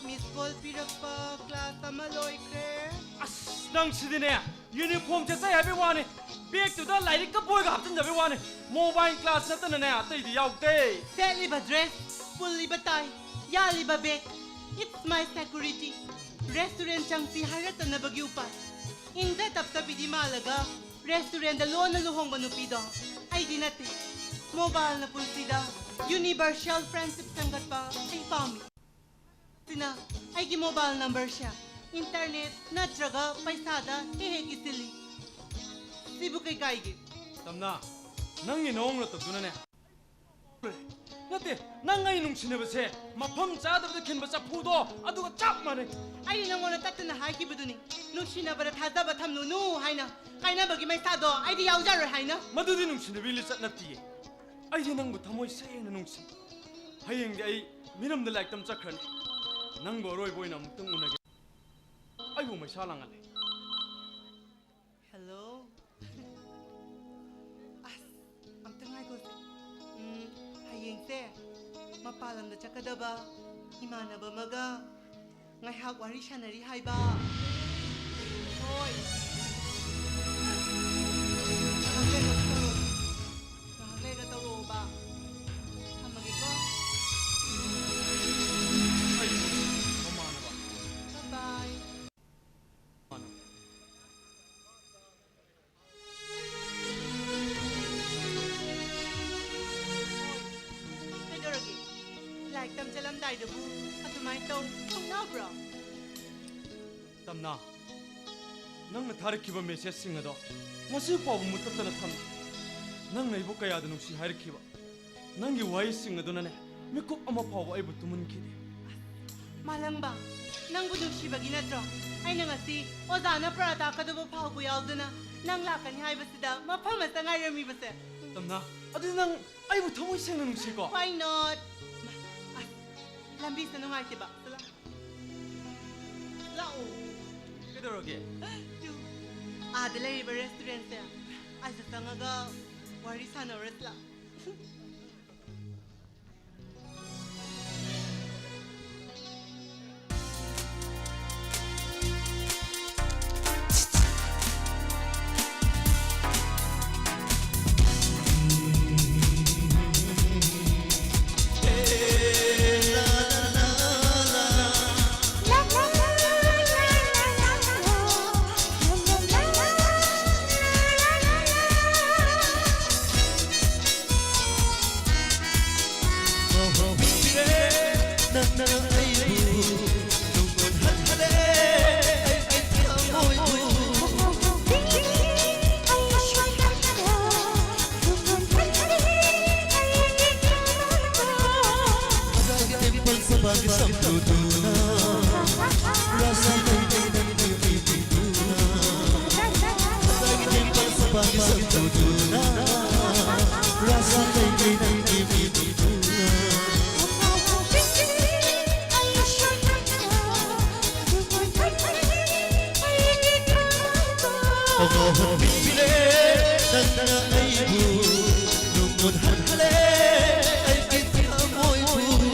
ꯃꯤꯁ ꯀꯣꯜ ꯄꯤꯔꯛꯄ ꯀ꯭ꯂꯥꯁ ꯑꯃ ꯂꯣꯏꯈ꯭ꯔꯦ꯫ ꯑꯁ, ꯅꯪ ꯁꯤꯗꯤꯅꯦ, ꯌꯨꯅꯤꯐꯣꯔꯝ ꯁꯦꯠꯆꯩ ꯍꯥꯏꯕꯩ ꯋꯥꯅꯤ, ꯕꯦꯒꯇꯨꯗ ꯂꯥꯏꯔꯤꯛꯀ ꯕꯣꯏꯒ ꯍꯥꯞꯆꯤꯟꯖꯕꯩ ꯋꯥꯅꯤ, ꯃꯣꯕꯥꯏꯜ ꯀ꯭ꯂꯥꯁ ꯅꯠꯇꯅꯅꯦ ꯑꯇꯩꯗꯤ ꯌꯥꯎꯗꯦ꯫ ꯁꯦꯠꯂꯤꯕ ꯗ꯭ꯔꯦꯁ, ꯄꯨꯜꯂꯤꯕ ꯇꯥꯏ, ꯌꯥꯜꯂꯤꯕ bag, it's my security꯫ Restaurant ꯆꯪꯁꯤ ꯍꯥꯏꯔꯛꯇꯅꯕꯒꯤ ꯎꯄꯥꯏ꯫ ꯏꯪꯖ ꯇꯞꯆꯕꯤꯗꯤ ꯃꯥꯜꯂꯒ ꯔꯦꯁꯇꯨꯔꯦꯟꯗ ꯂꯣꯟꯅ ꯂꯨꯍꯣꯡꯕ ꯅꯨꯄꯤꯗꯣ ꯑꯩꯗꯤ ꯅꯠꯇꯦ꯫ ꯃꯣꯕꯥꯏꯜꯅ ꯄꯨꯟꯁꯤꯗ ꯌꯨꯅꯤꯚꯔꯁꯦꯜ ꯐ꯭ꯔꯦꯟꯁꯤꯞ ꯁꯦꯝꯒꯠꯄ ꯑꯩ ꯄꯥꯝꯃꯤ꯫ ꯁꯤꯅ ꯑꯩꯒꯤ ꯃꯣꯕꯥꯏꯜ ꯅꯝꯕꯔꯁꯦ ꯏꯟꯇꯔꯅꯦꯠ ꯅꯠꯇ꯭ꯔꯒ ꯄꯩꯁꯥꯗ ꯍꯦꯛ ꯍꯦꯛ ꯀꯤꯁꯤꯜꯂꯤ꯫ ꯁꯤꯕꯨ ꯀꯩ ꯀꯥꯏꯒꯦ? ꯇꯝꯅ, ꯅꯪꯒꯤ ꯅꯑꯣꯡ ꯅꯇꯧꯗꯨꯅꯅꯦ꯫ ꯅꯠꯇꯦ, ꯅꯪ ꯑꯩ ꯅꯨꯡꯁꯤꯅꯕꯁꯦ ꯃꯐꯝ ꯆꯥꯗꯕꯗ ꯈꯤꯟꯕ ꯆꯐꯨꯗꯣ ꯑꯗꯨꯒ ꯆꯞ ꯃꯥꯟꯅꯩ꯫ ꯑꯩꯅ ꯅꯉꯣꯟꯗ ꯇꯠꯇꯅ ꯍꯥꯏꯈꯤꯕꯗꯨꯅꯤ, ꯅꯨꯡꯁꯤꯅꯕꯗ ꯊꯥꯖꯕ ꯊꯝꯂꯨꯅꯨ ꯍꯥꯏꯅ꯫ ꯀꯥꯏꯅꯕꯒꯤ ꯃꯩꯁꯥꯗꯣ ꯑꯩꯗꯤ ꯌꯥꯎꯖꯔꯣꯏ ꯍꯥꯏꯅ꯫ ꯃꯗꯨꯗꯤ ꯅꯨꯡꯁꯤꯅꯕꯤ ꯂꯤꯆꯠ ꯅꯠꯇꯤꯌꯦ꯫ ꯑꯩꯗꯤ ꯅꯪꯕꯨ ꯊꯃꯣꯏ ꯁꯦꯡꯅ ꯅꯨꯡꯁꯤ꯫ ꯍꯌꯦꯡꯗꯤ ꯑꯩ ꯃꯤꯔꯝꯗ ꯂꯥꯏꯔꯤꯛ ꯇꯝ ꯆꯠꯈ꯭ꯔꯅꯤ꯫ ꯅꯪꯕꯨ ꯑꯔꯣꯏꯕ ꯑꯣꯏꯅ ꯑꯃꯨꯛꯇꯪ ꯎꯅꯒꯦ꯫ ꯑꯩꯕꯨ ꯃꯩꯁꯥ ꯂꯥꯡꯍꯜꯂꯦ꯫ ꯍꯦꯜꯂꯣ꯫ ꯑꯁ, ꯑꯝꯇ ꯉꯥꯏꯈꯣꯁꯦ꯫ ꯎꯝ, ꯍꯌꯦꯡꯁꯦ ꯃꯄꯥꯟ ꯂꯝꯗ ꯆꯠꯀꯗꯕ ꯏꯃꯥꯟꯅꯕ ꯑꯃꯒ ꯉꯥꯏꯍꯥꯛ ꯋꯥꯔꯤ ꯁꯥꯟꯅꯔꯤ ꯍꯥꯏꯕ꯫ ꯍꯣꯏ꯫ ꯉꯥꯏꯍꯥꯛ ꯂꯩꯔꯒ ꯇꯧꯔꯛꯑꯣ꯫ ꯉꯥꯏꯍꯥꯛ ꯂꯩꯔꯒ ꯇꯧꯔꯛꯑꯣꯕ꯫ ꯊꯝꯃꯒꯦꯀꯣ꯫ ꯑꯩ ꯃꯃꯥꯟꯅꯕ꯫ Bye bye꯫ ꯀꯩꯗꯧꯔꯒꯦ? ꯂꯥꯏꯔꯤꯛ ꯇꯝ ꯆꯠꯂꯝꯗꯥꯏꯗꯕꯨ ꯑꯗꯨꯃꯥꯏꯅ ꯇꯧ ꯊꯣꯛꯅꯕ꯭ꯔꯣ? ꯇꯝꯅ, ꯅꯪꯅ ꯊꯥꯔꯛꯈꯤꯕ ꯃꯦꯁꯦꯖꯁꯤꯡ ꯑꯗꯣ ꯉꯁꯤ ꯐꯥꯎꯕ ꯃꯨꯠꯊꯠꯇꯅ ꯊꯝꯂꯤ꯫ ꯅꯪꯅ ꯑꯩꯕꯨ ꯀꯌꯥꯗ ꯅꯨꯡꯁꯤ ꯍꯥꯏꯔꯛꯈꯤꯕ? ꯅꯪꯒꯤ ꯋꯥꯍꯩꯁꯤꯡ ꯑꯗꯨꯅꯅꯦ, ꯃꯤꯀꯨꯞ ꯑꯃ ꯐꯥꯎꯕ ꯑꯩꯕꯨ ꯇꯨꯝꯍꯟꯈꯤꯗꯦ꯫ ꯃꯥꯂꯪꯕ, ꯅꯪꯕꯨ ꯅꯨꯡꯁꯤꯕꯒꯤ ꯅꯠꯇ꯭ꯔꯣ ꯑꯩꯅ ꯉꯁꯤ ꯑꯣꯖꯥꯅ ꯄꯔꯥ ꯇꯥꯛꯀꯗꯕ ꯐꯥꯎꯕ ꯌꯥꯎꯗꯅ ꯅꯪ ꯂꯥꯛꯀꯅꯤ ꯍꯥꯏꯕꯁꯤꯗ ꯃꯐꯝ ꯑꯃꯇ ꯉꯥꯏꯔꯝꯃꯤꯕꯁꯦ? ꯇꯝꯅ, ꯑꯗꯨꯗꯤ ꯅꯪ ꯑꯩꯕꯨ ꯊꯃꯣꯏ ꯁꯦꯡꯅ ꯅꯨꯡꯁꯤꯀꯣ? Why not? ꯑꯁ, ꯂꯝꯕꯤꯁꯦ ꯅꯨꯡꯉꯥꯏꯇꯦꯕ꯫ ꯂꯥꯛꯑꯣ꯫ ꯀꯩꯗꯧꯔꯒꯦ? ꯇꯨ, ꯑꯥꯗ ꯂꯩꯔꯤꯕ ꯔꯦꯁꯇꯨꯔꯦꯟꯁꯦ ꯑꯁꯤꯗ ꯆꯪꯉꯒ ꯋꯥꯔꯤ ꯁꯥꯟꯅꯔꯁꯤ ꯂꯥꯛꯑꯣ꯫ ꯃꯣꯍꯟꯕꯤꯔꯦ ꯅꯪꯅ ꯑꯩꯕꯨ ꯅꯨꯡꯉꯣꯟꯍꯜꯂꯦ ꯑꯩꯒꯤ ꯊꯃꯣꯏꯕꯨ꯫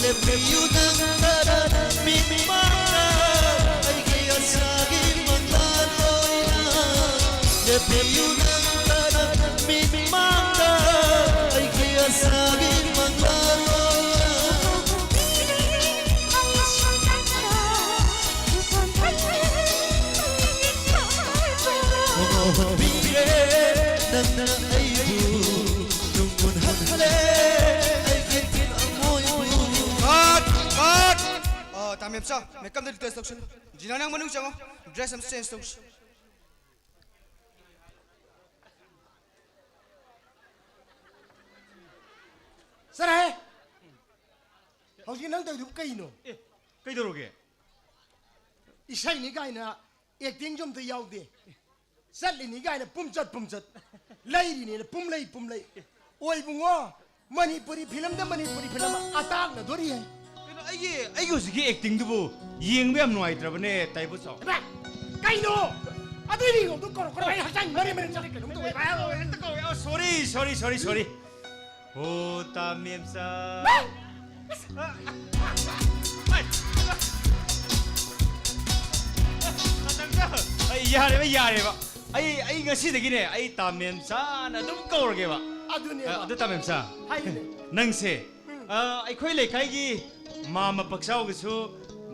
ꯂꯦꯞꯄꯤꯌꯨ ꯅꯪ ꯇꯔꯥ ꯃꯤꯠꯃꯥꯡꯗ ꯑꯩꯒꯤ ꯑꯁꯥꯒꯤ ꯃꯉꯥꯜ ꯑꯣꯏꯅ꯫ ꯂꯦꯞꯄꯤꯌꯨ ꯅꯪ ꯇꯔꯥ ꯃꯤꯠꯃꯥꯡꯗ ꯑꯩꯒꯤ ꯑꯁꯥꯒꯤ ꯃꯉꯥꯜ ꯑꯣꯏꯅ꯫ ꯃꯣꯍꯟꯕꯤꯔꯦ ꯅꯪꯅ ꯑꯩꯕꯨ ꯅꯨꯡꯉꯣꯟꯍꯜꯂꯦ ꯑꯩꯒꯤ ꯊꯃꯣꯏꯕꯨ꯫ ꯀꯠ! ꯀꯠ! ꯑ, ꯇꯥ ꯃꯦꯝꯆꯥ, ꯃꯦꯀꯞꯇ ꯗꯤꯇꯦꯜꯁ ꯇꯧꯁꯤꯜꯂꯨ꯫ ꯖꯤꯅꯥ, ꯅꯪ ꯃꯅꯨꯡ ꯆꯪꯉꯣ꯫ ꯗ꯭ꯔꯦꯁ ꯑꯝꯇ ꯆꯦꯟꯖ ꯇꯧꯁꯤ꯫ ꯆꯠꯂꯍꯦ! ꯍꯧꯖꯤꯛ ꯅꯪ ꯇꯧꯔꯤꯗꯨꯕꯨ ꯀꯩꯅꯣ? ꯑꯦ, ꯀꯩꯗꯧꯔꯒꯦ? ꯏꯁꯩꯅꯤ ꯀꯥꯏꯅ ꯑꯦꯛꯇꯤꯡꯁꯨ ꯑꯝꯇ ꯌꯥꯎꯗꯦ꯫ ꯆꯠꯂꯤꯅꯤ ꯀꯥꯏꯅ ꯄꯨꯝꯆꯠ ꯄꯨꯝꯆꯠ꯫ ꯂꯩꯔꯤꯅꯦꯅ ꯄꯨꯝꯂꯩ ꯄꯨꯝꯂꯩ꯫ ꯑꯣꯏꯕꯨꯡꯉꯣ, ꯃꯅꯤꯄꯨꯔꯤ ꯐꯤꯂꯝꯗ ꯃꯅꯤꯄꯨꯔꯤ ꯐꯤꯂꯝ ꯑꯇꯥꯡꯅꯗꯣꯔꯤ ꯍꯥꯏ꯫ ꯀꯩꯅꯣ, ꯑꯩꯒꯤ, ꯑꯩꯒꯤ ꯍꯧꯖꯤꯛꯀꯤ ꯑꯦꯛꯇꯤꯡꯗꯨꯕꯨ ꯌꯦꯡꯕ ꯌꯥꯝ ꯅꯨꯡꯉꯥꯏꯇ꯭ꯔꯕꯅꯦ, ꯇꯥꯏꯕꯨ ꯆꯥꯎ꯫ ꯏꯃꯥ! ꯀꯩꯅꯣ? ꯑꯗꯨꯏ ꯃꯤꯡꯗꯣ ꯀꯧꯔꯛꯀꯅꯣ, ꯑꯩ ꯍꯛꯆꯥꯡ ꯃꯔꯤ ꯃꯔꯤ ꯆꯠꯂꯦ, ꯀꯩꯅꯣꯝ ꯇꯧꯋꯦ꯫ ꯍꯦꯛꯇ ꯀꯧꯋꯦ꯫ ꯑꯣ, ꯁꯣꯔꯤ, ꯁꯣꯔꯤ, ꯁꯣꯔꯤ, ꯁꯣꯔꯤ꯫ ꯍꯣ, ꯇꯥ ꯃꯦꯝꯆꯥ꯫ ꯃꯥ! ꯑ, ꯑ, ꯑ, ꯑ, ꯇꯥ ꯃꯦꯝꯆꯥ, ꯑꯩ ꯌꯥꯔꯦꯕ, ꯌꯥꯔꯦꯕ꯫ ꯑꯩ, ꯑꯩ ꯉꯁꯤꯗꯒꯤꯅꯦ, ꯑꯩ ꯇꯥ ꯃꯦꯝꯆꯥꯅ ꯑꯗꯨꯝ ꯀꯧꯔꯒꯦꯕ꯫ ꯑꯗꯨꯅꯦꯕ꯫ ꯑ, ꯑꯗꯨ ꯇꯥ ꯃꯦꯝꯆꯥ, ꯍꯥꯏꯌꯨꯅꯦ꯫ ꯅꯪꯁꯦ, ꯎꯝ꯫ ꯑ, ꯑꯩꯈꯣꯏ ꯂꯩꯀꯥꯏꯒꯤ ꯃꯥꯃ ꯄꯛꯆꯥꯎꯒꯁꯨ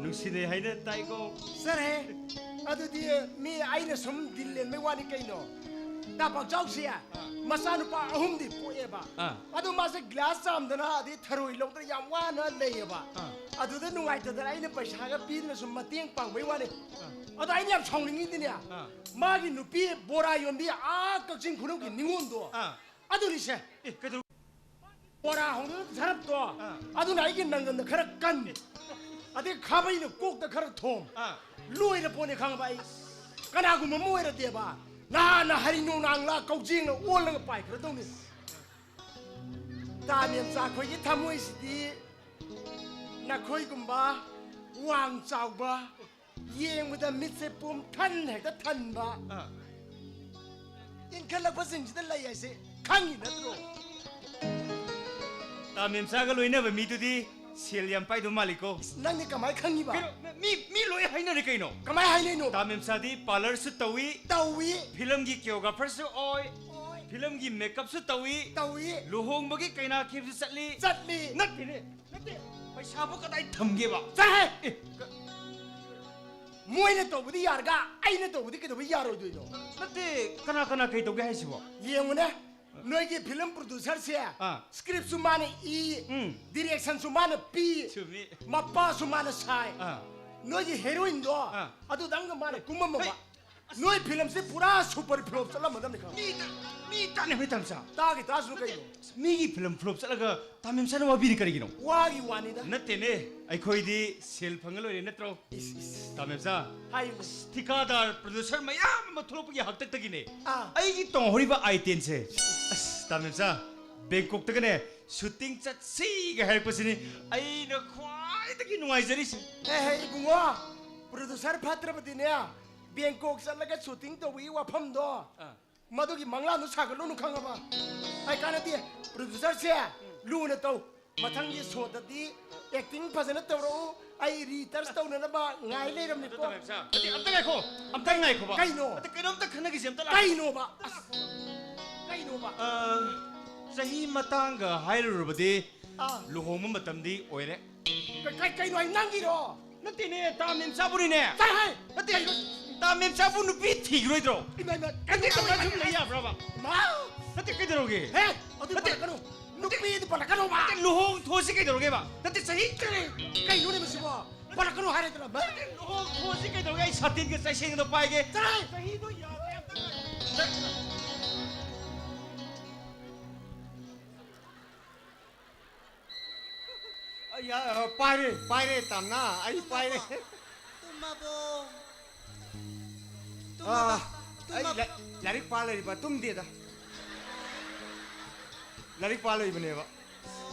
ꯅꯨꯡꯁꯤꯅꯩ ꯍꯥꯏꯅ ꯇꯥꯏꯀꯣ꯫ ꯁꯥꯔ ꯍꯦ, ꯑꯗꯨꯗꯤ ꯃꯤ ꯑꯩꯅ ꯁꯨꯝ ꯗꯤꯜ ꯂꯦꯟꯕꯩ ꯋꯥꯅꯤ ꯀꯩꯅꯣ꯫ ꯇꯥ ꯄꯛꯆꯥꯎꯁꯦ ꯑꯥ꯫ ꯃꯆꯥꯅꯨꯄꯥ ꯑꯍꯨꯝꯗꯤ ꯄꯣꯛꯑꯦꯕ꯫ ꯑꯥ꯫ ꯑꯗꯨ ꯃꯥꯁꯦ ꯒ꯭ꯂꯥꯁ ꯆꯥꯝꯗꯅ ꯑꯗꯩ ꯊꯔꯣꯏ ꯂꯧꯗꯅ ꯌꯥꯝ ꯋꯥꯅ ꯂꯩꯌꯦꯕ꯫ ꯑꯥ꯫ ꯑꯗꯨꯗ ꯅꯨꯡꯉꯥꯏꯇꯗꯅ ꯑꯩꯅ ꯄꯩꯁꯥꯒ ꯄꯤꯗꯅ ꯁꯨꯝ ꯃꯇꯦꯡ ꯄꯥꯡꯕꯩ ꯋꯥꯅꯤ꯫ ꯑꯗꯣ ꯑꯩꯅ ꯌꯥꯝ ꯁꯥꯎꯅꯤꯡꯉꯤꯗꯤꯅꯦ, ꯑꯥ꯫ ꯃꯥꯒꯤ ꯅꯨꯄꯤ ꯕꯣꯔꯥ ꯌꯣꯟꯕꯤ ꯑꯥ ꯀꯛꯆꯤꯡ ꯈꯨꯅꯧꯒꯤ ꯅꯤꯉꯣꯜꯗꯣ, ꯑꯥ꯫ ꯑꯗꯨꯅꯤꯁꯦ꯫ ꯑꯦ, ꯀꯩꯗꯧ- ꯕꯣꯔꯥ ꯍꯧꯅ ꯁꯔꯞꯇꯣ, ꯑꯥ꯫ ꯑꯗꯨꯅ ꯑꯩꯒꯤ ꯅꯪꯒꯟꯗ ꯈꯔ ꯀꯟ, ꯑꯗꯩ ꯈꯥꯕꯩꯅ ꯀꯣꯛꯇ ꯈꯔ ꯊꯣꯝ꯫ ꯑꯥ꯫ ꯂꯣꯏꯔ ꯄꯣꯠꯅꯤ ꯈꯪꯉꯕ ꯑꯩ꯫ ꯀꯅꯥꯒꯨꯝꯕ ꯑꯃ ꯑꯣꯏꯔꯗꯤꯕ, ꯅꯍꯥꯟꯅ ꯍꯔꯤ ꯅꯣꯡꯅꯥꯡꯂꯥ ꯀꯧꯖꯦꯡꯅ ꯑꯣꯜꯂꯒ ꯄꯥꯏꯈ꯭ꯔꯗꯧꯅꯤ꯫ ꯇꯥ ꯃꯦꯝꯆꯥ, ꯑꯩꯈꯣꯏꯒꯤ ꯊꯃꯣꯏꯁꯤꯗꯤ ꯅꯈꯣꯏꯒꯨꯝꯕ ꯋꯥꯡ ꯆꯥꯎꯕ, ꯌꯦꯡꯕꯗ ꯃꯤꯠꯁꯦ ꯄꯨꯝꯊꯟ ꯍꯦꯛꯇ ꯊꯟꯕ, ꯑꯥ꯫ ꯏꯟꯈꯠꯂꯛꯄꯁꯤꯡꯁꯤꯗ ꯂꯩ ꯍꯥꯏꯁꯦ ꯈꯪꯉꯤ ꯅꯠꯇ꯭ꯔꯣ? ꯇꯥ ꯃꯦꯝꯆꯥꯒ ꯂꯣꯏꯅꯕ ꯃꯤꯗꯨꯗꯤ ꯁꯦꯜ ꯌꯥꯝ ꯄꯥꯏꯗꯧ ꯃꯥꯜꯂꯤꯀꯣ꯫ ꯅꯪꯗꯤ ꯀꯃꯥꯏ ꯈꯪꯉꯤꯕ? ꯀꯩꯅꯣ, ꯃꯤ, ꯃꯤ ꯂꯣꯏ ꯍꯥꯏꯅꯔꯦ ꯀꯩꯅꯣ꯫ ꯀꯃꯥꯏ ꯍꯥꯏꯅꯩꯅꯣ? ꯇꯥ ꯃꯦꯝꯆꯥꯗꯤ ꯄꯥꯔꯂꯔꯁꯨ ꯇꯧꯏ, ꯇꯧꯏ꯫ ꯐꯤꯂꯝꯒꯤ ꯀꯤꯌꯣꯒ꯭ꯔꯥꯐꯔꯁꯨ ꯑꯣꯏ, ꯑꯣꯏ꯫ ꯐꯤꯂꯝꯒꯤ ꯃꯦꯀꯞꯁꯨ ꯇꯧꯏ, ꯇꯧꯏ꯫ ꯂꯨꯍꯣꯡꯕꯒꯤ ꯀꯩꯅꯥ ꯈꯦꯞꯁꯨ ꯆꯠꯂꯤ꯫ ꯆꯠꯂꯤ꯫ ꯅꯠꯇꯦꯅꯦ, ꯅꯠꯇꯦ꯫ ꯄꯩꯁꯥꯕꯨ ꯀꯗꯥꯏ ꯊꯝꯒꯦꯕ? ꯆꯠꯍꯦ! ꯑꯦ, ꯀ- ꯃꯣꯏꯅ ꯇꯧꯕꯗꯤ ꯌꯥꯔꯒ ꯑꯩꯅ ꯇꯧꯕꯗꯤ ꯀꯩꯗꯧꯕꯩ ꯌꯥꯔꯣꯏꯗꯣꯏꯅꯣ? ꯅꯠꯇꯦ, ꯀꯅꯥ ꯀꯅꯥ ꯀꯩ ꯇꯧꯒꯦ ꯍꯥꯏꯁꯤꯕꯣ? ꯌꯦꯡꯉꯨꯅꯦ, ꯅꯣꯏꯒꯤ ꯐꯤꯂꯝ ꯄ꯭ꯔꯣꯗ꯭ꯌꯨꯁꯔꯁꯦ ꯑꯥ꯫ ꯁ꯭ꯀ꯭ꯔꯤꯞꯁꯨ ꯃꯥꯅ ꯏ, ꯎꯝ꯫ ꯗꯤꯔꯦꯛꯁꯟꯁꯨ ꯃꯥꯅ ꯄꯤ, ꯆꯨꯝꯃꯤ꯫ ꯃꯄꯥꯁꯨ ꯃꯥꯅ ꯁꯥꯏ꯫ ꯑꯥ꯫ ꯅꯣꯏꯒꯤ ꯍꯦꯔꯣꯏꯟꯗꯣ ꯑꯥ꯫ ꯑꯗꯨꯗꯪꯒ ꯃꯥꯅ ꯀꯨꯝꯃꯝꯃꯕ꯫ ꯍꯩ! ꯅꯣꯏ ꯐꯤꯂꯝꯁꯦ ꯄꯨꯔꯥ ꯁꯨꯄꯔ ꯐ꯭ꯂꯣꯞ ꯆꯠꯂꯝꯃꯗꯕꯅꯤ ꯈꯪꯉꯦ꯫ ꯃꯤ ꯇ-, ꯃꯤ ꯇꯥꯅꯕꯩ ꯇꯥꯃꯆꯥ꯫ ꯇꯥꯒꯤ ꯇꯥꯁꯅꯨ ꯀꯩꯅꯣ꯫ ꯃꯤꯒꯤ ꯐꯤꯂꯝ ꯐ꯭ꯂꯣꯞ ꯆꯠꯂꯒ ꯇꯥ ꯃꯦꯝꯆꯥꯅ ꯋꯥꯕꯤꯔꯤ ꯀꯔꯤꯒꯤꯅꯣ? ꯋꯥꯒꯤ ꯋꯥꯅꯤꯗ꯫ ꯅꯠꯇꯦꯅꯦ, ꯑꯩꯈꯣꯏꯗꯤ ꯁꯦꯜ ꯐꯪꯉ ꯂꯣꯏꯔꯦ ꯅꯠꯇ꯭ꯔꯣ? ꯏꯁ, ꯏꯁ꯫ ꯇꯥ ꯃꯦꯝꯆꯥ, ꯍꯥꯏꯌꯨꯅꯦ꯫ ꯑꯁ, ꯊꯤꯀꯥꯗꯥꯔ ꯄ꯭ꯔꯣꯗ꯭ꯌꯨꯁꯔ ꯃꯌꯥꯝ ꯑꯃ ꯊꯣꯛꯂꯛꯄꯒꯤ ꯍꯥꯛꯇꯛꯇꯒꯤꯅꯦ ꯑꯥ꯫ ꯑꯩꯒꯤ ꯇꯣꯡꯍꯧꯔꯤꯕ ꯑꯥꯏꯇꯦꯟꯁꯦ꯫ ꯑꯁ, ꯇꯥ ꯃꯦꯝꯆꯥ, ꯕꯦꯡꯀꯣꯛꯇꯒꯅꯦ ꯁꯨꯇꯤꯡ ꯆꯠꯁꯤꯒ ꯍꯥꯏꯔꯛꯄꯁꯤꯅꯤ ꯑꯩꯅ ꯈ꯭ꯋꯥꯏꯗꯒꯤ ꯅꯨꯡꯉꯥꯏꯖꯔꯤꯁꯦ꯫ ꯑꯦ, ꯍꯦ, ꯏꯕꯨꯡꯉꯣ, ꯄ꯭ꯔꯣꯗ꯭ꯌꯨꯁꯔ ꯐꯠꯇ꯭ꯔꯕꯗꯤꯅꯦ, ꯕꯦꯡꯀꯣꯛ ꯆꯠꯂꯒ ꯁꯨꯇꯤꯡ ꯇꯧꯕꯒꯤ ꯋꯥꯐꯝꯗꯣ, ꯑꯥ꯫ ꯃꯗꯨꯒꯤ ꯃꯪꯂꯥꯟꯗꯨ ꯁꯥꯒꯠꯂꯨꯅꯨ ꯈꯪꯉꯕ? ꯑꯩ ꯀꯥꯟꯅꯗꯦ, ꯄ꯭ꯔꯣꯗ꯭ꯌꯨꯁꯔꯁꯦ ꯂꯨꯅ ꯇꯧ꯫ ꯃꯊꯪꯒꯤ ꯁꯣꯗꯗꯤ ꯑꯦꯛꯇꯤꯡ ꯐꯖꯅ ꯇꯧꯔꯛꯎ, ꯑꯩ ꯔꯤꯇꯔꯁ ꯇꯧꯅꯅꯕ ꯉꯥꯏ ꯂꯩꯔꯝꯅꯤꯀꯣ꯫ ꯑꯗꯨ ꯇꯧꯔꯦ, ꯁꯥꯔ꯫ ꯑꯗꯨꯗꯤ ꯑꯝꯇ ꯉꯥꯏꯈꯣ, ꯑꯝꯇ ꯉꯥꯏꯈꯣꯕ꯫ ꯀꯩꯅꯣ? ꯑꯗꯨ ꯀꯩꯅꯣꯝꯇ ꯈꯟꯅꯈꯤꯁꯦ, ꯑꯝꯇ ꯂꯥꯛꯑꯣ꯫ ꯀꯩꯅꯣꯕ? ꯑꯁ, ꯀꯩꯅꯣꯕ? ꯑ, ꯆꯍꯤ ꯃꯇꯥꯡꯒ ꯍꯥꯏꯔꯨꯔꯕꯗꯤ ꯑꯥ꯫ ꯂꯨꯍꯣꯡꯕ ꯃꯇꯝꯗꯤ ꯑꯣꯏꯔꯦ꯫ ꯀ-, ꯀ-, ꯀꯩꯅꯣ ꯍꯥꯏ, ꯅꯪꯒꯤꯔꯣ? ꯅꯠꯇꯦꯅꯦ, ꯇꯥ ꯃꯦꯝꯆꯥꯕꯨꯅꯤꯅꯦ꯫ ꯆꯠꯂꯍꯦ! ꯅꯠꯇꯦ, ꯀꯩꯅꯣ? ꯇꯥ ꯃꯦꯝꯆꯥꯕꯨ ꯅꯨꯄꯤ ꯊꯤꯈꯤꯔꯣꯏꯗ꯭ꯔꯣ? ꯏꯃꯥ, ꯏꯃꯥ, ꯅꯠꯇꯦ, ꯀꯩꯅꯣ ꯀꯃꯥꯏꯅ ꯁꯨꯝ ꯍꯥꯏ-, ꯂꯩ ꯌꯥꯕ꯭ꯔꯕ? ꯏꯃꯥ! ꯅꯠꯇꯦ, ꯀꯩꯗꯧꯔꯒꯦ? ꯍꯦ! ꯑꯗꯨ ꯅꯠꯇꯦ꯫ ꯄꯜꯂꯛꯀꯅꯨ꯫ ꯅꯨꯄꯤꯗꯨ ꯄꯜꯂꯛꯀꯅꯣꯕ꯫ ꯅꯠꯇꯦ, ꯂꯨꯍꯣꯡ ꯊꯣꯛꯑꯁꯤ ꯀꯩꯗꯧꯔꯒꯦꯕ? ꯅꯠꯇꯦ, ꯆꯍꯤ ꯀꯔꯤ? ꯀꯩꯅꯣꯅꯦ ꯃꯁꯤꯕꯣ? ꯄꯜꯂꯛꯀꯅꯨ ꯍꯥꯏꯔꯗ꯭ꯔꯥ? ꯅꯠꯇꯦ, ꯂꯨꯍꯣꯡ ꯊꯣꯛꯑꯁꯤ ꯀꯩꯗꯧꯔꯒꯦ? ꯑꯩ ꯁꯥꯇꯤꯟꯒ ꯆꯩꯁꯦꯡꯒꯗꯣ ꯄꯥꯏꯒꯦ꯫ ꯆꯠꯂꯣꯍꯦ! ꯆꯍꯤꯗꯣ ꯌꯥꯗ꯭ꯔꯦ ꯑꯝꯇ ꯉꯥꯏ-, ꯑꯩ, ꯑ, ꯄꯥꯏꯔꯦ, ꯄꯥꯏꯔꯦ, ꯇꯥꯝꯅ, ꯑꯩ ꯄꯥꯏꯔꯦ꯫ ꯇꯨꯝꯃꯕꯣ? ꯇꯨꯝꯃꯕꯣ? ꯑꯥ, ꯇꯨꯝꯃꯕꯣ? ꯑꯩ ꯇꯨꯝꯃꯕꯣ? ꯂꯥꯏ-, ꯂꯥꯏꯔꯤꯛ ꯄꯥ ꯂꯩꯔꯤꯕ, ꯇꯨꯝꯗꯦꯗ꯫ ꯂꯥꯏꯔꯤꯛ ꯄꯥ ꯂꯩꯕꯅꯦꯕ꯫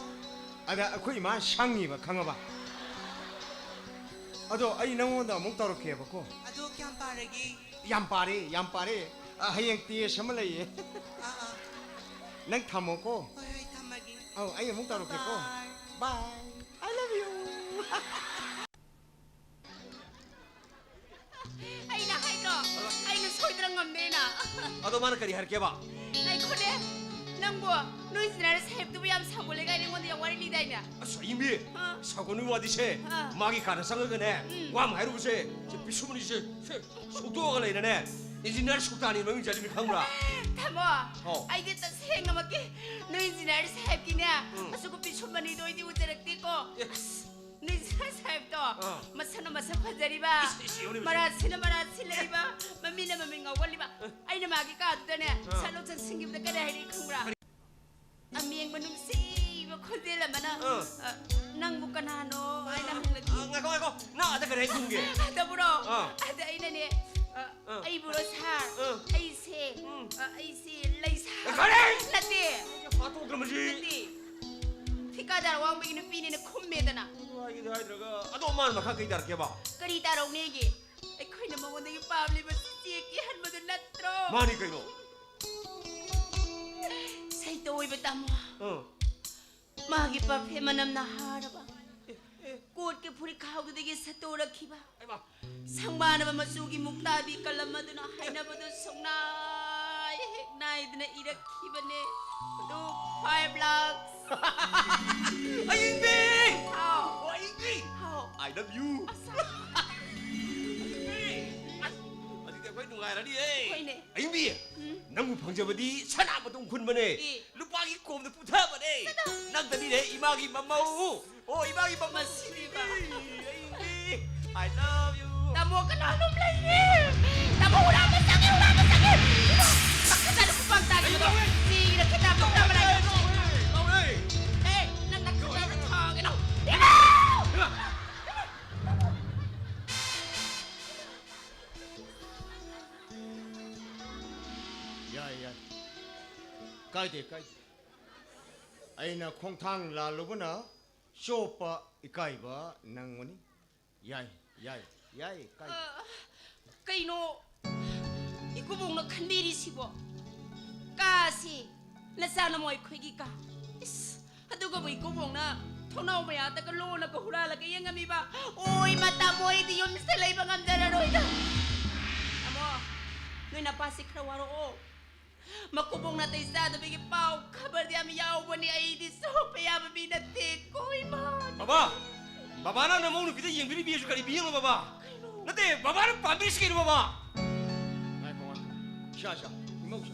ꯑꯗ ꯑꯩꯈꯣꯏ ꯏꯃꯥ ꯁꯪꯉꯤꯕ, ꯈꯪꯉꯕ? ꯑꯗꯣ ꯑꯩ ꯅꯪꯉꯣꯟꯗ ꯑꯃꯨꯛ ꯇꯧꯔꯛꯀꯦꯕꯀꯣ꯫ ꯑꯗꯣ ꯀꯌꯥꯝ ꯄꯥꯔꯒꯦ? ꯌꯥꯝ ꯄꯥꯔꯦ, ꯌꯥꯝ ꯄꯥꯔꯦ꯫ ꯑ, ꯍꯌꯦꯡ ꯇꯦꯁ ꯑꯃ ꯂꯩꯌꯦ꯫ ꯑꯥ, ꯑꯥ꯫ ꯅꯪ ꯊꯝꯃꯣꯀꯣ꯫ ꯍꯣꯏ, ꯍꯣꯏ, ꯊꯝꯃꯒꯦ꯫ ꯑꯧ, ꯑꯩ ꯑꯃꯨꯛ ꯇꯧꯔꯛꯀꯦꯀꯣ꯫ Bye꯫ Bye꯫ I love you꯫ ꯑꯩꯅ ꯍꯥꯏꯗ꯭ꯔꯣ? ꯑꯩꯅ ꯁꯣꯏꯗꯅ ꯉꯝꯅꯦꯅ꯫ ꯑꯗꯣ ꯃꯥꯅ ꯀꯔꯤ ꯍꯥꯏꯔꯛꯀꯦꯕ? ꯉꯥꯏꯈꯣꯅꯦ, ꯅꯪꯕꯨ ꯅꯣꯏ ꯏꯟꯖꯤꯅꯤꯌꯥꯔ ꯁꯥꯍꯦꯕꯇꯨꯕꯨ ꯌꯥꯝ ꯁꯥꯎꯒꯜꯂꯦ ꯀꯥꯏꯅ ꯑꯩꯉꯣꯟꯗ ꯌꯥꯝ ꯋꯥꯔꯤ ꯂꯤꯗꯥꯏꯅꯦ? ꯑꯁ, ꯑꯌꯤꯡꯕꯤ, ꯑꯥ꯫ ꯁꯥꯎꯒꯟꯕꯒꯤ ꯋꯥꯗꯤ ꯁꯦ, ꯑꯥ꯫ ꯃꯥꯒꯤ ꯀꯥꯗ ꯆꯪꯉꯒꯅꯦ, ꯎꯝ꯫ ꯋꯥ ꯑꯃ ꯍꯥꯏꯔꯨꯕꯁꯦ, ꯁꯦ, ꯄꯤꯁꯨꯝ ꯑꯅꯤꯁꯦ, ꯁꯦ, ꯁꯨꯛꯇꯣꯛꯑꯒ ꯂꯩꯔꯅꯦ, ꯏꯟꯖꯤꯅꯤꯌꯥꯔ ꯁꯨꯛꯇꯥꯅꯤ ꯃꯃꯤꯡ ꯆꯠꯂꯤꯅꯤ, ꯈꯪꯕ꯭ꯔꯥ? ꯊꯝꯃꯣ, ꯍꯥꯎ꯫ ꯑꯩꯗꯤ ꯇꯁꯦꯡꯅꯃꯛꯀꯤ ꯅꯣꯏ ꯏꯟꯖꯤꯅꯤꯌꯥꯔ ꯁꯥꯍꯦꯕꯀꯤꯅꯦ, ꯎꯝ꯫ ꯑꯁꯨꯛ ꯄꯤꯁꯨꯝ ꯑꯅꯤꯗꯣ ꯑꯩꯗꯤ ꯎꯖꯔꯛꯇꯦꯀꯣ꯫ ꯑꯦ꯫ ꯑꯁ, ꯅꯣꯏ ꯏꯟꯖꯤꯅꯤꯌꯥꯔ ꯁꯥꯍꯦꯕꯇꯣ ꯑꯥ꯫ ꯃꯁꯛꯅ ꯃꯁꯛ ꯐꯖꯔꯤꯕ, ꯏꯁ, ꯏꯁ, ꯌꯦꯡꯉꯨꯅꯦ, ꯃꯁꯛ꯫ ꯃꯔꯥꯠꯁꯤꯅ ꯃꯔꯥꯠ ꯁꯤꯜꯂꯔꯤꯕ, ꯃꯃꯤꯠꯅ ꯃꯃꯤꯠ ꯉꯥꯎꯒꯜꯂꯤꯕ꯫ ꯑꯦ꯫ ꯑꯩꯅ ꯃꯥꯒꯤ ꯀꯥꯗꯨꯗꯅꯦ ꯑꯥ꯫ ꯁꯠꯂꯧ ꯆꯪꯁꯤꯟꯈꯤꯕꯗ ꯀꯔꯤ ꯍꯥꯏꯔꯛꯏ ꯈꯪꯕ꯭ꯔꯥ? ꯀꯔꯤ? ꯑꯃꯦꯡꯕ ꯅꯨꯡꯁꯤꯕ ꯈꯣꯟꯖꯦꯜ ꯑꯃꯅ, ꯑꯥ꯫ ꯑ, "ꯅꯪꯕꯨ ꯀꯅꯥꯅꯣ?" ꯍꯥꯏꯅ ꯍꯪꯂꯛꯏ꯫ ꯑꯥ, ꯉꯥꯏꯈꯣ, ꯉꯥꯏꯈꯣ꯫ ꯅꯪ ꯑꯗ ꯀꯔꯤ ꯍꯥꯏꯅ ꯈꯨꯝꯒꯦ? ꯑꯗꯕꯨꯔꯣ? ꯑꯥ꯫ ꯑꯗ ꯑꯩꯅꯅꯦ, ꯑ, ꯑꯥ꯫ "ꯑꯩꯕꯨꯔꯣ ꯁꯥꯔ? ꯑꯥ꯫ ꯑꯩꯁꯦ, ꯎꯝ꯫ ꯑ, ꯑꯩꯁꯦ ꯂꯩꯁꯥ-" ꯑꯦ, ꯀꯔꯤ? ꯅꯠꯇꯦ꯫ ꯐꯥꯠꯇꯣꯛꯇ꯭ꯔ ꯃꯁꯤ? ꯅꯠꯇꯦ꯫ ꯊꯤꯀꯥꯗꯥꯔ ꯑꯋꯥꯡꯕꯒꯤ ꯅꯨꯄꯤꯅꯦꯅ ꯈꯨꯝꯃꯦꯗꯅ꯫ ꯑꯗꯨ ꯍꯥꯏꯒꯦꯗꯤ ꯍꯥꯏꯗ꯭ꯔꯒ, ꯑꯗꯣ ꯃꯥꯅ ꯃꯈꯥ ꯀꯩ ꯇꯥꯔꯛꯀꯦꯕ? ꯀꯔꯤ ꯇꯥꯔꯛꯅꯦꯒꯦ? ꯑꯩꯈꯣꯏꯅ ꯃꯉꯣꯟꯗꯒꯤ ꯄꯥꯝꯂꯤꯕꯁꯤ ꯆꯦꯛ ꯀꯤꯍꯟꯕꯗꯨ ꯅꯠꯇ꯭ꯔꯣ? ꯃꯥꯅꯤ ꯀꯩꯅꯣ꯫ ꯁꯩꯇ ꯑꯣꯏꯕ ꯇꯥꯃꯣ꯫ ꯑꯥ꯫ ꯃꯥꯒꯤ ꯄꯔꯐ꯭ꯌꯨꯝ ꯃꯅꯝꯅ ꯍꯥꯔꯕ ꯑꯦ, ꯑꯦ꯫ ꯀꯣꯠꯀꯤ ꯐꯨꯔꯤꯠꯈꯥꯎꯗꯨꯗꯒꯤ ꯁꯠꯇꯣꯔꯛꯈꯤꯕ ꯍꯩꯃꯥ꯫ ꯁꯪꯕꯥꯅꯕ ꯃꯆꯨꯒꯤ ꯃꯨꯛꯇꯥꯕꯤ ꯀꯂꯝ ꯑꯗꯨꯅ ꯍꯥꯏꯅꯕꯗꯨ ꯁꯨꯡꯅꯥꯏ ꯍꯦꯛ ꯅꯥꯏꯗꯅ ꯏꯔꯛꯈꯤꯕꯅꯦ꯫ ꯑꯗꯨ five lakhs꯫ ꯑꯌꯤꯡꯕꯤ! ꯍꯥꯎ꯫ ꯑꯣ, ꯑꯌꯤꯡꯕꯤ! ꯍꯥꯎ꯫ I love you꯫ ꯑꯁ꯫ ꯑꯌꯤꯡꯕꯤ! ꯑꯁ, ꯑꯗꯨꯗꯤ ꯑꯩꯈꯣꯏ ꯅꯨꯡꯉꯥꯏꯔꯅꯤꯌꯦ꯫ ꯍꯣꯏꯅꯦ꯫ ꯑꯌꯤꯡꯕꯤ! ꯎꯝ꯫ ꯅꯪꯕꯨ ꯐꯪꯖꯕꯗꯤ ꯁꯅꯥ ꯃꯇꯨꯝ ꯈꯨꯟꯕꯅꯦ꯫ ꯑꯦ꯫ ꯂꯨꯄꯥ ꯑꯩ ꯀꯣꯝꯗ ꯄꯨꯊꯕꯅꯦ꯫ ꯅꯪꯗꯅꯤꯅꯦ ꯏꯃꯥꯒꯤ ꯃꯃꯧ꯫ ꯑꯣ, ꯏꯃꯥꯒꯤ ꯃꯃꯧ꯫ ꯃꯁꯤꯗꯤ ꯏꯃꯥ꯫ ꯑꯩꯗꯤ, I love you꯫ ꯇꯥꯃꯣ ꯀꯅꯥꯅꯣꯝ ꯂꯩꯔꯦ꯫ ꯇꯥꯃꯣ ꯍꯨꯔꯥꯟꯕ ꯆꯪꯉꯦ, ꯍꯨꯔꯥꯟꯕ ꯆꯪꯉꯦ꯫ ꯏꯃꯥ, ꯅꯈꯠꯅ ꯈꯨꯄꯥꯛ ꯇꯥꯒꯦ꯫ ꯂꯧꯔꯦ꯫ ꯁꯤꯒꯤꯅ ꯈꯤꯇꯪ ꯄꯨꯛꯇ ꯃꯔꯥꯏ ꯂꯧꯔꯦ꯫ ꯂꯧꯔꯦ꯫ ꯑꯦ, ꯅꯪ ꯅꯈꯠꯅ ꯊꯥꯒꯦ ꯂꯧ꯫ ꯏꯃꯥ! ꯌꯥꯏ, ꯌꯥꯏ꯫ ꯀꯥꯏꯗꯦ, ꯀꯥꯏꯗꯦ꯫ ꯑꯩꯅ ꯈꯣꯡꯊꯥꯡ ꯂꯥꯜꯂꯨꯕꯅ ꯆꯣꯞꯄ ꯏꯀꯥꯏꯕ ꯅꯪꯕꯅꯤ꯫ ꯌꯥꯏ, ꯌꯥꯏ, ꯌꯥꯏ, ꯀꯥꯏꯗꯦ꯫ ꯑ, ꯀꯩꯅꯣ, ꯏꯀꯨꯕꯣꯛꯅ ꯈꯟꯕꯤꯔꯤꯁꯤꯕꯣ? ꯀꯥꯁꯤ ꯅꯆꯥ ꯅꯃꯧ ꯑꯩꯈꯣꯏꯒꯤ ꯀꯥ꯫ ꯏꯁ, ꯑꯗꯨꯒꯕꯨ ꯏꯀꯨꯕꯣꯛꯅ ꯊꯣꯡꯅꯥꯎ ꯃꯌꯥꯗꯒ ꯂꯣꯜꯂꯒ ꯍꯨꯔꯥꯜꯂꯒ ꯌꯦꯡꯉꯝꯃꯤꯕ? ꯑꯣ, ꯏꯃꯥ, ꯇꯥꯃꯣ, ꯑꯩꯗꯤ ꯌꯨꯝꯁꯤꯗ ꯂꯩꯕ ꯉꯝꯖꯔꯔꯣꯏꯗ꯫ ꯇꯥꯃꯣ, ꯅꯣꯏ ꯅꯄꯥꯁꯤ ꯈꯔ ꯋꯥꯔꯛꯑꯣ꯫ ꯃꯀꯨꯕꯣꯛ ꯅꯥꯇꯩ ꯆꯥꯗꯕꯒꯤ ꯄꯥꯎ ꯈꯕꯔꯗ ꯌꯥꯝ ꯌꯥꯎꯕꯅꯤ꯫ ꯑꯩꯗꯤ ꯆꯣꯞꯄ ꯌꯥꯕ ꯃꯤ ꯅꯠꯇꯦꯀꯣ, ꯏꯃꯥ꯫ ꯕꯕꯥ! ꯕꯕꯥꯅ ꯅꯃꯧ ꯅꯨꯄꯤꯗ ꯌꯦꯡꯕꯤꯔꯤꯕꯤꯁꯨ ꯀꯔꯤ ꯄꯤꯌꯦꯡꯅꯣ, ꯕꯕꯥ? ꯀꯩꯅꯣ? ꯅꯠꯇꯦ, ꯕꯕꯥꯅ ꯄꯥꯝꯕꯤꯔꯤꯁꯤ ꯀꯩꯅꯣ, ꯕꯕꯥ? ꯉꯥꯏꯈꯣ, ꯉꯥꯏꯈꯣ꯫ ꯏꯁꯥ, ꯏꯁꯥ, ꯏꯃꯧꯁꯥ꯫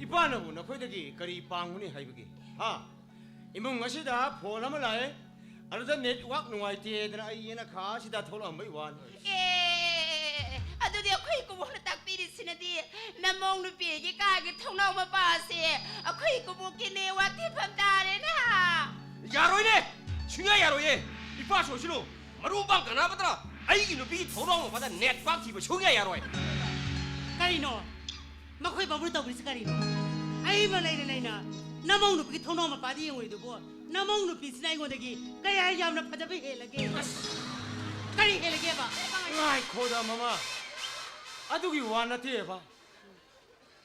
ꯏꯄꯥꯅꯕꯨ ꯅꯈꯣꯏꯗꯒꯤ ꯀꯔꯤ ꯄꯥꯡꯒꯅꯤ ꯍꯥꯏꯕꯒꯦ? ꯍꯥ? ꯏꯃꯨꯡ ꯑꯁꯤꯗ ꯐꯣꯟ ꯑꯃ ꯂꯥꯛꯑꯦ, ꯑꯗꯨꯗ ꯅꯦꯠꯋꯥꯛ ꯅꯨꯡꯉꯥꯏꯇꯦꯗꯅ ꯑꯩ ꯌꯦꯅꯈꯥꯁꯤꯗ ꯊꯣꯛꯂꯛꯑꯝꯕꯩ ꯋꯥꯅꯤ꯫ ꯑꯦ, ꯑꯗꯨꯗꯤ ꯑꯩꯈꯣꯏ ꯏꯀꯨꯕꯣꯛꯅ ꯇꯥꯛꯄꯤꯔꯤꯁꯤꯅꯗꯤ ꯅꯃꯧ ꯅꯨꯄꯤꯒꯤ ꯀꯥꯒꯤ ꯊꯣꯡꯅꯥꯎ ꯃꯄꯥꯁꯦ ꯑꯩꯈꯣꯏ ꯏꯀꯨꯕꯣꯛꯀꯤ ꯅꯦꯠꯋꯥꯛ ꯊꯤꯐꯝ ꯇꯥꯔꯦꯅꯦ꯫ ꯌꯥꯔꯣꯏꯅꯦ! ꯁꯨꯡꯌꯥ ꯌꯥꯔꯣꯏꯌꯦ! ꯏꯄꯥ ꯁꯣꯏꯁꯅꯨ! ꯃꯔꯨ ꯃꯄꯥꯡ ꯀꯅꯥꯃꯠꯇꯅ ꯑꯩꯒꯤ ꯅꯨꯄꯤꯒꯤ ꯊꯣꯡꯅꯥꯎ ꯃꯄꯥꯗ ꯅꯦꯠ ꯄꯥꯛ ꯊꯤꯕ ꯁꯨꯡꯌꯥ ꯌꯥꯔꯣꯏ꯫ ꯀꯔꯤꯅꯣ? ꯃꯈꯣꯏ ꯕꯥꯃꯣꯟ ꯇꯧꯔꯤꯁꯤ ꯀꯔꯤꯅꯣ? ꯑꯩꯃ ꯂꯩꯅ ꯂꯩꯅ ꯅꯃꯧ ꯅꯨꯄꯤꯒꯤ ꯊꯣꯡꯅꯥꯎ ꯃꯄꯥꯗ ꯌꯦꯡꯉꯨꯔꯤꯗꯨꯕꯨ ꯅꯃꯧ ꯅꯨꯄꯤꯁꯤꯅ ꯑꯩꯉꯣꯟꯗꯒꯤ ꯀꯌꯥ ꯌꯥꯝꯅ ꯐꯖꯕ ꯍꯦꯜꯂꯒꯦ? ꯀꯔꯤ ꯍꯦꯜꯂꯒꯦꯕ? ꯉꯥꯏꯈꯣꯗ, ꯃꯃꯥ꯫ ꯑꯗꯨꯒꯤ ꯋꯥ ꯅꯠꯇꯦꯕ꯫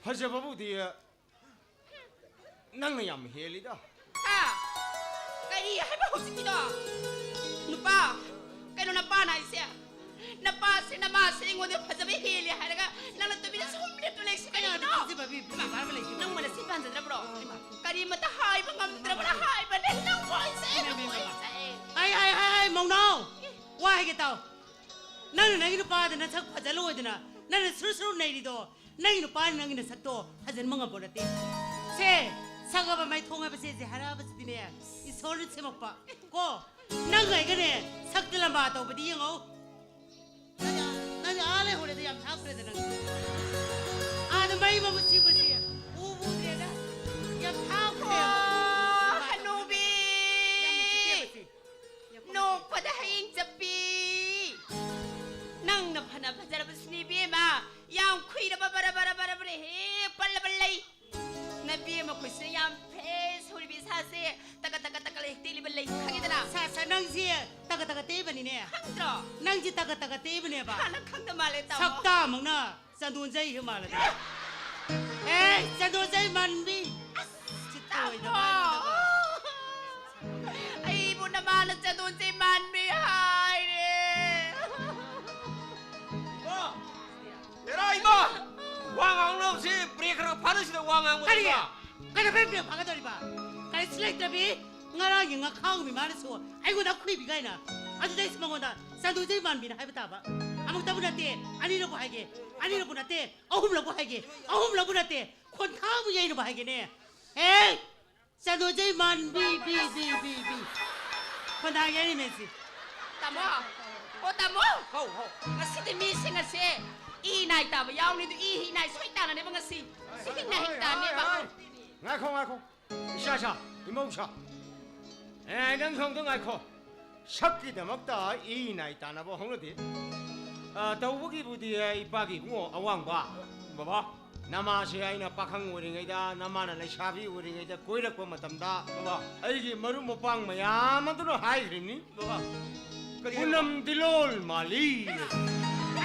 ꯐꯖꯕꯕꯨꯗꯤ ꯅꯪꯅ ꯌꯥꯝ ꯍꯦꯜꯂꯤꯗ꯫ ꯍꯥ? ꯀꯔꯤ ꯍꯥꯏꯕ ꯍꯧꯖꯤꯛꯀꯤꯗꯣ? ꯅꯨꯄꯥ, ꯀꯩꯅꯣ ꯅꯄꯥꯅ ꯍꯥꯏꯁꯦ? ꯅꯄꯥꯁꯦ ꯅꯃꯥꯁꯦ ꯑꯩꯉꯣꯟꯗ ꯐꯖꯕ ꯍꯦꯜꯂꯦ ꯍꯥꯏꯔꯒ ꯅꯪꯅ ꯇꯨꯃꯤꯟꯅ ꯁꯨꯝ ꯂꯦꯞꯇꯨ ꯂꯩꯁꯤ ꯀꯩꯅꯣ? ꯀꯩꯅꯣ? ꯍꯧꯖꯤꯛ ꯕꯕꯤ, ꯕꯕꯤ ꯕꯥꯔ ꯂꯩꯇꯦ꯫ ꯅꯪ ꯃꯅꯥ ꯁꯤ ꯄꯥꯟꯖꯗ꯭ꯔꯕ꯭ꯔꯣ? ꯏꯃꯥ꯫ ꯀꯔꯤꯃꯇ ꯍꯥꯏꯕ ꯉꯝꯗ꯭ꯔꯕ꯭ꯔꯥ ꯍꯥꯏꯕꯅꯦ? ꯅꯪ ꯋꯥꯏꯁꯦ, ꯏꯃꯥ, ꯏꯃꯥ, ꯏꯃꯥ꯫ ꯋꯥꯏꯁꯦ꯫ ꯍꯥꯏ, ꯍꯥꯏ, ꯍꯥꯏ, ꯍꯥꯏ, ꯃꯧꯅꯥꯎ꯫ ꯋꯥ ꯍꯥꯏꯒꯦ ꯇꯥꯎ꯫ ꯅꯪꯅ ꯅꯪꯒꯤ ꯅꯨꯄꯥꯗ ꯅꯁꯛ ꯐꯖꯜꯂꯣꯏꯗꯅ ꯅꯪꯅ ꯁꯨꯔꯨ ꯁꯨꯔꯨ ꯅꯩꯔꯤꯗꯣ, ꯅꯪꯒꯤ ꯅꯨꯄꯥꯅ ꯅꯪꯒꯤ ꯅꯁꯛꯇꯣ ꯐꯖꯟꯕ ꯉꯝꯄꯣꯠ ꯅꯠꯇꯦ꯫ ꯁꯦ, ꯊꯛꯑꯕ ꯃꯩ ꯊꯣꯡ ꯍꯥꯏꯕꯁꯦ ꯖꯦꯍꯔ ꯍꯥꯏꯕꯁꯤꯗꯤꯅꯦ, ꯏꯁꯣꯔꯅ ꯁꯦꯝꯃꯛꯄ꯫ ꯀꯣ, ꯅꯪ ꯑꯩꯒꯅꯦ ꯁꯛꯇ ꯂꯝꯕꯥ ꯇꯧꯕꯗꯤ ꯌꯦꯡꯉꯣ꯫ ꯅꯪ, ꯅꯪ ꯑꯥ ꯂꯩꯍꯧꯔꯦꯗ, ꯌꯥꯝ ꯊꯥꯞꯈ꯭ꯔꯦꯗ ꯅꯪ꯫ ꯑꯥꯗ ꯃꯩ ꯃꯃꯨꯠ ꯁꯤꯕꯁꯤ ꯎꯕꯨ ꯎꯗ꯭ꯔꯦꯗ꯫ ꯌꯥꯝ ꯊꯥꯞꯈ꯭ꯔꯦ꯫ ꯑꯣ, ꯍꯅꯨꯕꯤ! ꯌꯥꯝ ꯎꯁꯤꯠꯇꯦ ꯃꯁꯤ꯫ ꯅꯣꯛꯄꯗ ꯍꯌꯦꯡ ꯆꯞꯄꯤ꯫ ꯅꯪꯅ ꯐꯅ ꯐꯖꯔꯕꯁꯨꯅꯦ ꯏꯕꯦꯝꯃ, ꯌꯥꯝ ꯈꯨꯏꯔꯕ ꯕꯔ ꯕꯔ ꯕꯔ ꯕꯔ ꯍꯦꯛ ꯄꯜꯂꯕ ꯂꯩ꯫ ꯅꯕꯦꯝꯃ ꯑꯩꯈꯣꯏꯁꯦ ꯌꯥꯝ ꯐ꯭ꯔꯦꯁ ꯑꯣꯏꯔꯤꯕ ꯏꯁꯥꯁꯦ ꯇꯒ ꯇꯒ ꯇꯒ ꯂꯩ ꯇꯦꯛꯂꯤꯕ ꯂꯩ ꯈꯪꯉꯤꯗꯅ? ꯁꯥ, ꯁꯥ, ꯅꯪꯁꯤ ꯇꯒ ꯇꯒ ꯇꯦꯛꯏꯕꯅꯤꯅꯦ꯫ ꯈꯪꯗ꯭ꯔꯣ? ꯅꯪꯁꯤ ꯇꯒ ꯇꯒ ꯇꯦꯛꯏꯕꯅꯦꯕ꯫ ꯍꯥꯟꯅ ꯈꯪꯗ ꯃꯥꯜꯂꯦ, ꯇꯥꯃꯣ꯫ ꯁꯛꯇꯥꯃꯛꯅ ꯆꯟꯗꯣꯟꯖꯩ ꯍꯦꯛ ꯃꯥꯜꯂꯗꯤ꯫ ꯑꯦ, ꯆꯟꯗꯣꯟꯖꯩ ꯃꯥꯟꯕꯤ꯫ ꯑꯁ, ꯁꯤ ꯇꯥꯃꯣ! ꯇꯣꯏꯗꯕ ꯍꯥꯏꯕꯗꯀꯣ꯫ ꯑꯩꯕꯨ ꯅꯃꯥꯅ ꯆꯟꯗꯣꯟꯖꯩ ꯃꯥꯟꯕꯤ ꯍꯥꯏꯔꯦ꯫ ꯏꯃꯥ! ꯑꯦꯔꯥ ꯏꯃꯥ! ꯋꯥ ꯉꯥꯡꯅꯕꯁꯤ ꯕ꯭ꯔꯦꯛ ꯈꯔ ꯐꯥꯅꯁꯤꯗ ꯋꯥ ꯉꯥꯡꯕꯗ ꯀꯔꯤ? ꯏꯃꯥ! ꯀꯩꯗꯧꯕꯩ ꯕ꯭ꯔꯦꯛ ꯐꯥꯒꯗꯧꯔꯤꯕ? ꯀꯔꯤꯁꯨ ꯂꯩꯇ꯭ꯔꯕꯤ? ꯉꯔꯥꯡꯒꯤ ꯉꯥꯈꯥ ꯎꯃꯤ ꯃꯥꯅꯁꯨ ꯑꯩꯉꯣꯟꯗ ꯈꯨꯏꯕꯤ ꯀꯥꯏꯅ꯫ ꯑꯗꯨꯗ ꯑꯩꯁꯨ ꯃꯉꯣꯟꯗ ꯆꯟꯗꯣꯟꯖꯩ ꯃꯥꯟꯕꯤꯅ ꯍꯥꯏꯕ ꯇꯥꯕ꯫ ꯑꯃꯨꯛꯇꯕꯨ ꯅꯠꯇꯦ, ꯑꯅꯤꯔꯛꯄꯨ ꯍꯥꯏꯒꯦ, ꯑꯅꯤꯔꯛꯄꯨ ꯅꯠꯇꯦ, ꯑꯍꯨꯝꯂꯛꯄꯨ ꯍꯥꯏꯒꯦ, ꯑꯍꯨꯝꯂꯛꯄꯨ ꯅꯠꯇꯦ, ꯈꯣꯟꯊꯥꯡꯕꯨ ꯌꯩꯅꯕ ꯍꯥꯏꯒꯦꯅꯦ꯫ ꯍꯦ! ꯆꯟꯗꯣꯟꯖꯩ ꯃꯥꯟꯕꯤ, ꯕꯤ, ꯕꯤ, ꯕꯤ, ꯕꯤ꯫ ꯈꯣꯟꯊꯥꯡ ꯌꯩꯔꯤꯃꯦꯁꯤ꯫ ꯇꯥꯃꯣ! ꯑꯣ, ꯇꯥꯃꯣ! ꯍꯧ, ꯍꯧ꯫ ꯉꯁꯤꯗꯤ ꯃꯤꯁꯤꯡ ꯑꯁꯦ ꯏ ꯅꯥꯏ ꯇꯥꯕ ꯌꯥꯎꯅꯤ, ꯑꯗꯨ ꯏ ꯍꯤ ꯅꯥꯏ ꯁꯣꯏ ꯇꯥꯅꯅꯦꯕ ꯉꯁꯤ꯫ ꯁꯤꯗꯤ ꯅꯥꯏ ꯍꯣꯏ, ꯍꯣꯏ, ꯇꯥꯅꯦꯕ꯫ ꯍꯣꯏ꯫ ꯉꯥꯏꯈꯣ, ꯉꯥꯏꯈꯣ꯫ ꯏꯁꯥ ꯁꯥ, ꯏꯃꯧ ꯁꯥ꯫ ꯑꯦ, ꯅꯪ ꯁꯣꯝꯗ ꯉꯥꯏꯈꯣ꯫ ꯁꯛꯀꯤꯗꯃꯛꯇ ꯏ ꯅꯥꯏ ꯇꯥꯅꯕ ꯍꯧꯅꯗꯦ꯫ ꯑ, ꯇꯧꯕꯒꯤꯕꯨꯗꯤ, ꯑ, ꯏꯄꯥꯒꯤ ꯏꯕꯨꯡꯉꯣ ꯑꯋꯥꯡꯕ, ꯕꯕꯥ, ꯅꯃꯥꯁꯦ ꯑꯩꯅ ꯄꯥꯈꯪ ꯑꯣꯏꯔꯤꯉꯩꯗ, ꯅꯃꯥꯅ ꯂꯩꯁꯥꯕꯤ ꯑꯣꯏꯔꯤꯉꯩꯗ ꯀꯣꯏꯔꯛꯄ ꯃꯇꯝꯗ, ꯕꯕꯥ, ꯑꯩꯒꯤ ꯃꯔꯨꯞ ꯃꯄꯥꯡ ꯃꯌꯥꯝ ꯑꯗꯨꯅ ꯍꯥꯏꯈ꯭ꯔꯤꯕꯅꯤ, ꯕꯕꯥ꯫ ꯀꯔꯤ ꯍꯥꯏꯕ? ꯄꯨꯅꯝ ꯗꯤꯂꯣꯜ ꯃꯥꯜꯂꯤ꯫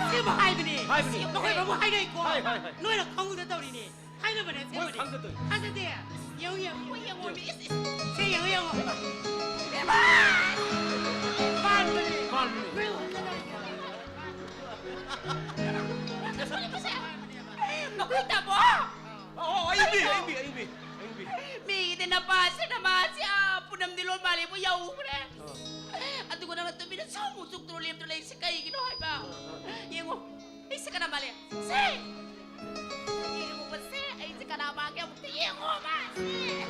ꯑꯁꯦꯡꯕ ꯍꯥꯏꯕꯅꯦ꯫ ꯍꯥꯏꯕꯅꯦ꯫ ꯃꯈꯣꯏ ꯕꯥꯕꯨ ꯍꯥꯏꯔꯛꯏꯀꯣ꯫ ꯍꯥꯏ, ꯍꯥꯏ, ꯍꯥꯏ꯫ ꯅꯣꯏꯅ ꯈꯪꯗ ꯇꯧꯔꯤꯅꯦ꯫ ꯍꯥꯏꯅꯕꯅꯦ, ꯃꯣꯏ ꯑꯁꯦꯡꯕꯅꯦ꯫ ꯈꯪꯗ ꯇꯧꯔꯤꯅꯦ꯫ ꯊꯥꯖꯗꯦ? ꯌꯦꯡꯉꯨ, ꯌꯦꯡꯉꯨ꯫ ꯍꯣꯏ, ꯌꯦꯡꯉꯣ, ꯃꯤ ꯏꯁ, ꯏꯁ꯫ ꯁꯦ, ꯌꯦꯡꯉꯨ, ꯌꯦꯡꯉꯨ꯫ ꯏꯃꯥ! ꯃꯥꯟꯕꯅꯦ꯫ ꯃꯥꯟꯕꯅꯦ꯫ ꯅꯣꯏ ꯎꯍꯟꯒꯗꯧꯔꯤꯅꯦ꯫ ꯃꯈꯣꯏ ꯇꯥꯃꯣ! ꯑꯣ, ꯑꯌꯨꯕꯤ, ꯑꯌꯨꯕꯤ, ꯑꯌꯨꯕꯤ, ꯑꯌꯨꯕꯤ꯫ ꯃꯤꯒꯤꯗꯤ ꯅꯄꯥꯁꯦ ꯅꯃꯥꯁꯦ, ꯑꯥ, ꯄꯨꯅꯝ ꯗꯤꯂꯣꯜ ꯃꯥꯜꯂꯦꯕꯨ ꯌꯧꯈ꯭ꯔꯦ꯫ ꯑꯥ꯫ ꯑꯗꯨꯒ ꯅꯪꯅ ꯇꯨꯃꯤꯟꯅ ꯁꯨꯝ ꯃꯨꯛ ꯆꯨꯛꯇ꯭ꯔꯣ ꯂꯦꯞꯇ꯭ꯔꯣ ꯂꯩꯔꯤꯁꯦ ꯀꯩꯒꯤꯅꯣ ꯍꯥꯏꯕ? ꯑꯥ, ꯑꯥ꯫ ꯌꯦꯡꯉꯣ, ꯑꯩꯁꯦ ꯀꯅꯥ ꯃꯥꯜꯂꯦ? ꯁꯦ! ꯌꯦꯡꯉꯣꯕ, ꯁꯦ! ꯑꯩꯁꯦ ꯀꯅꯥ ꯃꯥꯜꯒꯦ ꯑꯃꯨꯛꯇ ꯌꯦꯡꯉꯣꯕ! ꯁꯦ!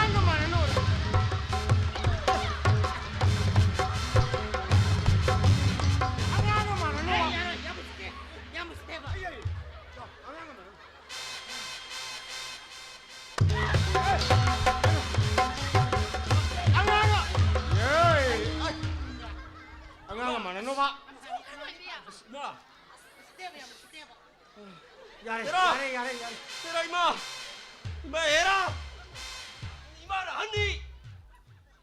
ꯑꯉꯥꯡꯒ ꯃꯥꯟꯅꯅꯨ꯫ ꯑꯉꯥꯡꯒ ꯃꯥꯟꯅꯅꯨ꯫ ꯑꯩ ꯌꯥꯔꯣꯏ, ꯌꯥꯝ ꯎꯁꯤꯠꯇꯦ, ꯌꯥꯝ ꯎꯁꯤꯠꯇꯦꯕ꯫ ꯑꯩ, ꯑꯩ, ꯑꯉꯥꯡꯒ ꯃꯥꯟꯅꯅꯨ꯫ ꯑꯉꯥꯡꯒ, ꯑꯦ, ꯑꯩ, ꯑꯉꯥꯡꯒ ꯃꯥꯟꯅꯅꯨꯕ꯫ ꯎꯁꯤꯠꯇꯦꯕ, ꯌꯥꯝ ꯎꯁꯤꯠꯇꯦꯕ꯫ ꯌꯥꯔꯦ, ꯍꯦꯔꯥ! ꯌꯥꯔꯦ, ꯌꯥꯔꯦ, ꯌꯥꯔꯦ꯫ ꯍꯦꯔꯥ, ꯏꯃꯥ! ꯏꯃꯥ, ꯍꯦꯔꯥ! ꯏꯃꯥꯅ ꯑꯍꯟꯅꯤ!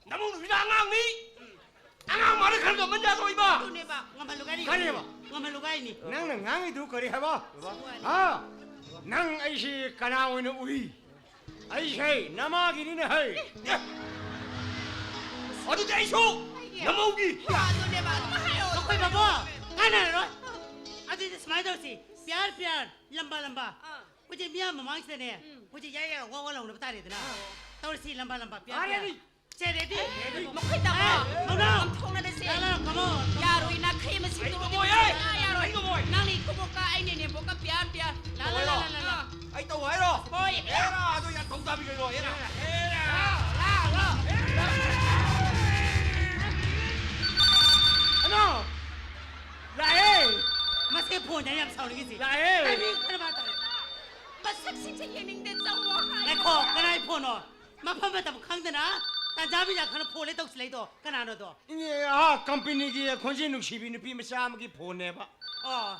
ꯅꯃꯧ ꯅꯨꯄꯤꯅ ꯑꯉꯥꯡꯅꯤ! ꯑꯉꯥꯡ ꯃꯥꯅ ꯈꯔ ꯉꯝꯍꯟ ꯌꯥꯗ꯭ꯔꯣ, ꯏꯃꯥ? ꯑꯗꯨꯅꯦꯕ, ꯉꯝꯍꯜꯂꯨ ꯍꯥꯏꯔꯤ꯫ ꯀꯔꯤꯕ? ꯉꯝꯍꯜꯂꯨ ꯍꯥꯏꯔꯤ꯫ ꯅꯪꯅ ꯉꯥꯡꯉꯤꯗꯨ ꯀꯔꯤ ꯍꯥꯏꯕ? ꯍꯥ? ꯅꯪ ꯑꯩꯁꯤ ꯀꯅꯥ ꯑꯣꯏꯅ ꯎꯏ? ꯑꯩꯁꯦ ꯅꯃꯥꯒꯤꯅꯤꯅꯦ ꯍꯩ꯫ ꯑꯗꯨꯗꯤ ꯑꯩꯁꯨ ꯅꯃꯧꯒꯤ꯫ ꯑꯗꯨꯅꯦꯕ, ꯑꯗꯨꯝ ꯍꯥꯏꯌꯣ꯫ ꯑꯩꯈꯣꯏ ꯕꯥꯕꯣ, ꯀꯥꯟꯅꯔꯔꯣꯏ꯫ ꯑꯗꯨꯗꯤ ꯁꯨꯃꯥꯏꯅ ꯇꯧꯁꯤ, ꯄꯤꯌꯥꯔ ꯄꯤꯌꯥꯔ, ꯂꯝꯕꯥ ꯂꯝꯕꯥ꯫ ꯑꯥ꯫ ꯑꯩꯈꯣꯏꯁꯦ ꯃꯤꯌꯥꯝ ꯃꯃꯥꯡꯁꯤꯗꯅꯦ, ꯎꯝ꯫ ꯑꯩꯈꯣꯏꯁꯦ ꯌꯥꯏ ꯌꯥꯏ ꯋꯥ ꯋꯥ ꯂꯥꯎꯅꯕ ꯇꯥꯔꯦꯗꯅ꯫ ꯑꯥ꯫ ꯇꯧꯔꯁꯤ, ꯂꯝꯕꯥ ꯂꯝꯕꯥ, ꯄꯤꯌꯥꯔ ꯄꯤꯌꯥꯔ꯫ ꯁꯦ, ꯔꯦꯗꯤ? ꯃꯈꯣꯏ ꯇꯥꯃꯣ꯫ ꯑꯦ, ꯃꯧꯅꯥ꯫ ꯂꯝ ꯊꯣꯛꯅꯔꯁꯦ꯫ ꯂꯥꯛꯑꯣ, ꯂꯥꯛꯑꯣ, ꯀꯃꯣ꯫ ꯌꯥꯔꯣꯏ, ꯅꯥꯈꯩ ꯑꯃ ꯁꯤꯡꯗꯣꯛꯑꯣ꯫ ꯑꯩ ꯉꯝꯃꯣꯏ, ꯑꯩ꯫ ꯌꯥꯔꯣꯏ꯫ ꯑꯩ ꯉꯝꯃꯣꯏ꯫ ꯅꯪꯅ ꯏꯀꯨꯕꯣꯛꯀ, ꯑꯩꯅ ꯏꯅꯦꯝꯕꯣꯛꯀ ꯄꯤꯌꯥꯔ ꯄꯤꯌꯥꯔ꯫ ꯂꯥ, ꯂꯥ, ꯂꯥ, ꯂꯥ, ꯂꯥ꯫ ꯑꯥ꯫ ꯑꯩ ꯇꯧ ꯍꯥꯏꯔꯣ? ꯍꯣꯏ꯫ ꯑꯦꯔꯥ, ꯑꯗꯣ ꯌꯥ ꯊꯧ ꯇꯥꯕꯤꯒꯅꯣ, ꯑꯦꯔꯥ꯫ ꯑꯦꯔꯥ꯫ ꯂꯥ, ꯂꯥ꯫ ꯑꯅꯣ! ꯂꯥꯛꯑꯦ! ꯃꯁꯤ ꯐꯣꯟꯗ ꯌꯥꯝ ꯁꯥꯎꯅꯤꯡꯉꯤꯁꯤ꯫ ꯂꯥꯛꯑꯦ! ꯀꯔꯤ ꯀꯔꯕꯥꯔ ꯇꯧꯔꯤ? ꯃꯁꯛꯁꯤꯡꯁꯦ ꯌꯦꯡꯅꯤꯡꯗꯦ, ꯆꯪꯉꯣ ꯍꯥꯏ꯫ ꯉꯥꯏꯈꯣ, ꯀꯅꯥꯏ ꯐꯣꯟꯅꯣ? ꯃꯐꯝ ꯃꯇꯝ ꯈꯪꯗꯅ ꯇꯥꯟꯖꯥ ꯃꯤꯖꯥ ꯈꯪꯅ ꯐꯣꯟ ꯍꯦꯛ ꯇꯧꯁꯤꯜꯂꯛꯏꯗꯣ ꯀꯅꯥꯅꯣꯗꯣ? ꯏꯅꯦ, ꯑꯥ, ꯀꯝꯄꯅꯤꯒꯤ ꯈꯣꯟꯖꯦꯜ ꯅꯨꯡꯁꯤꯕꯤ ꯅꯨꯄꯤ ꯃꯆꯥ ꯑꯃꯒꯤ ꯐꯣꯟꯅꯦꯕ꯫ ꯑꯣ,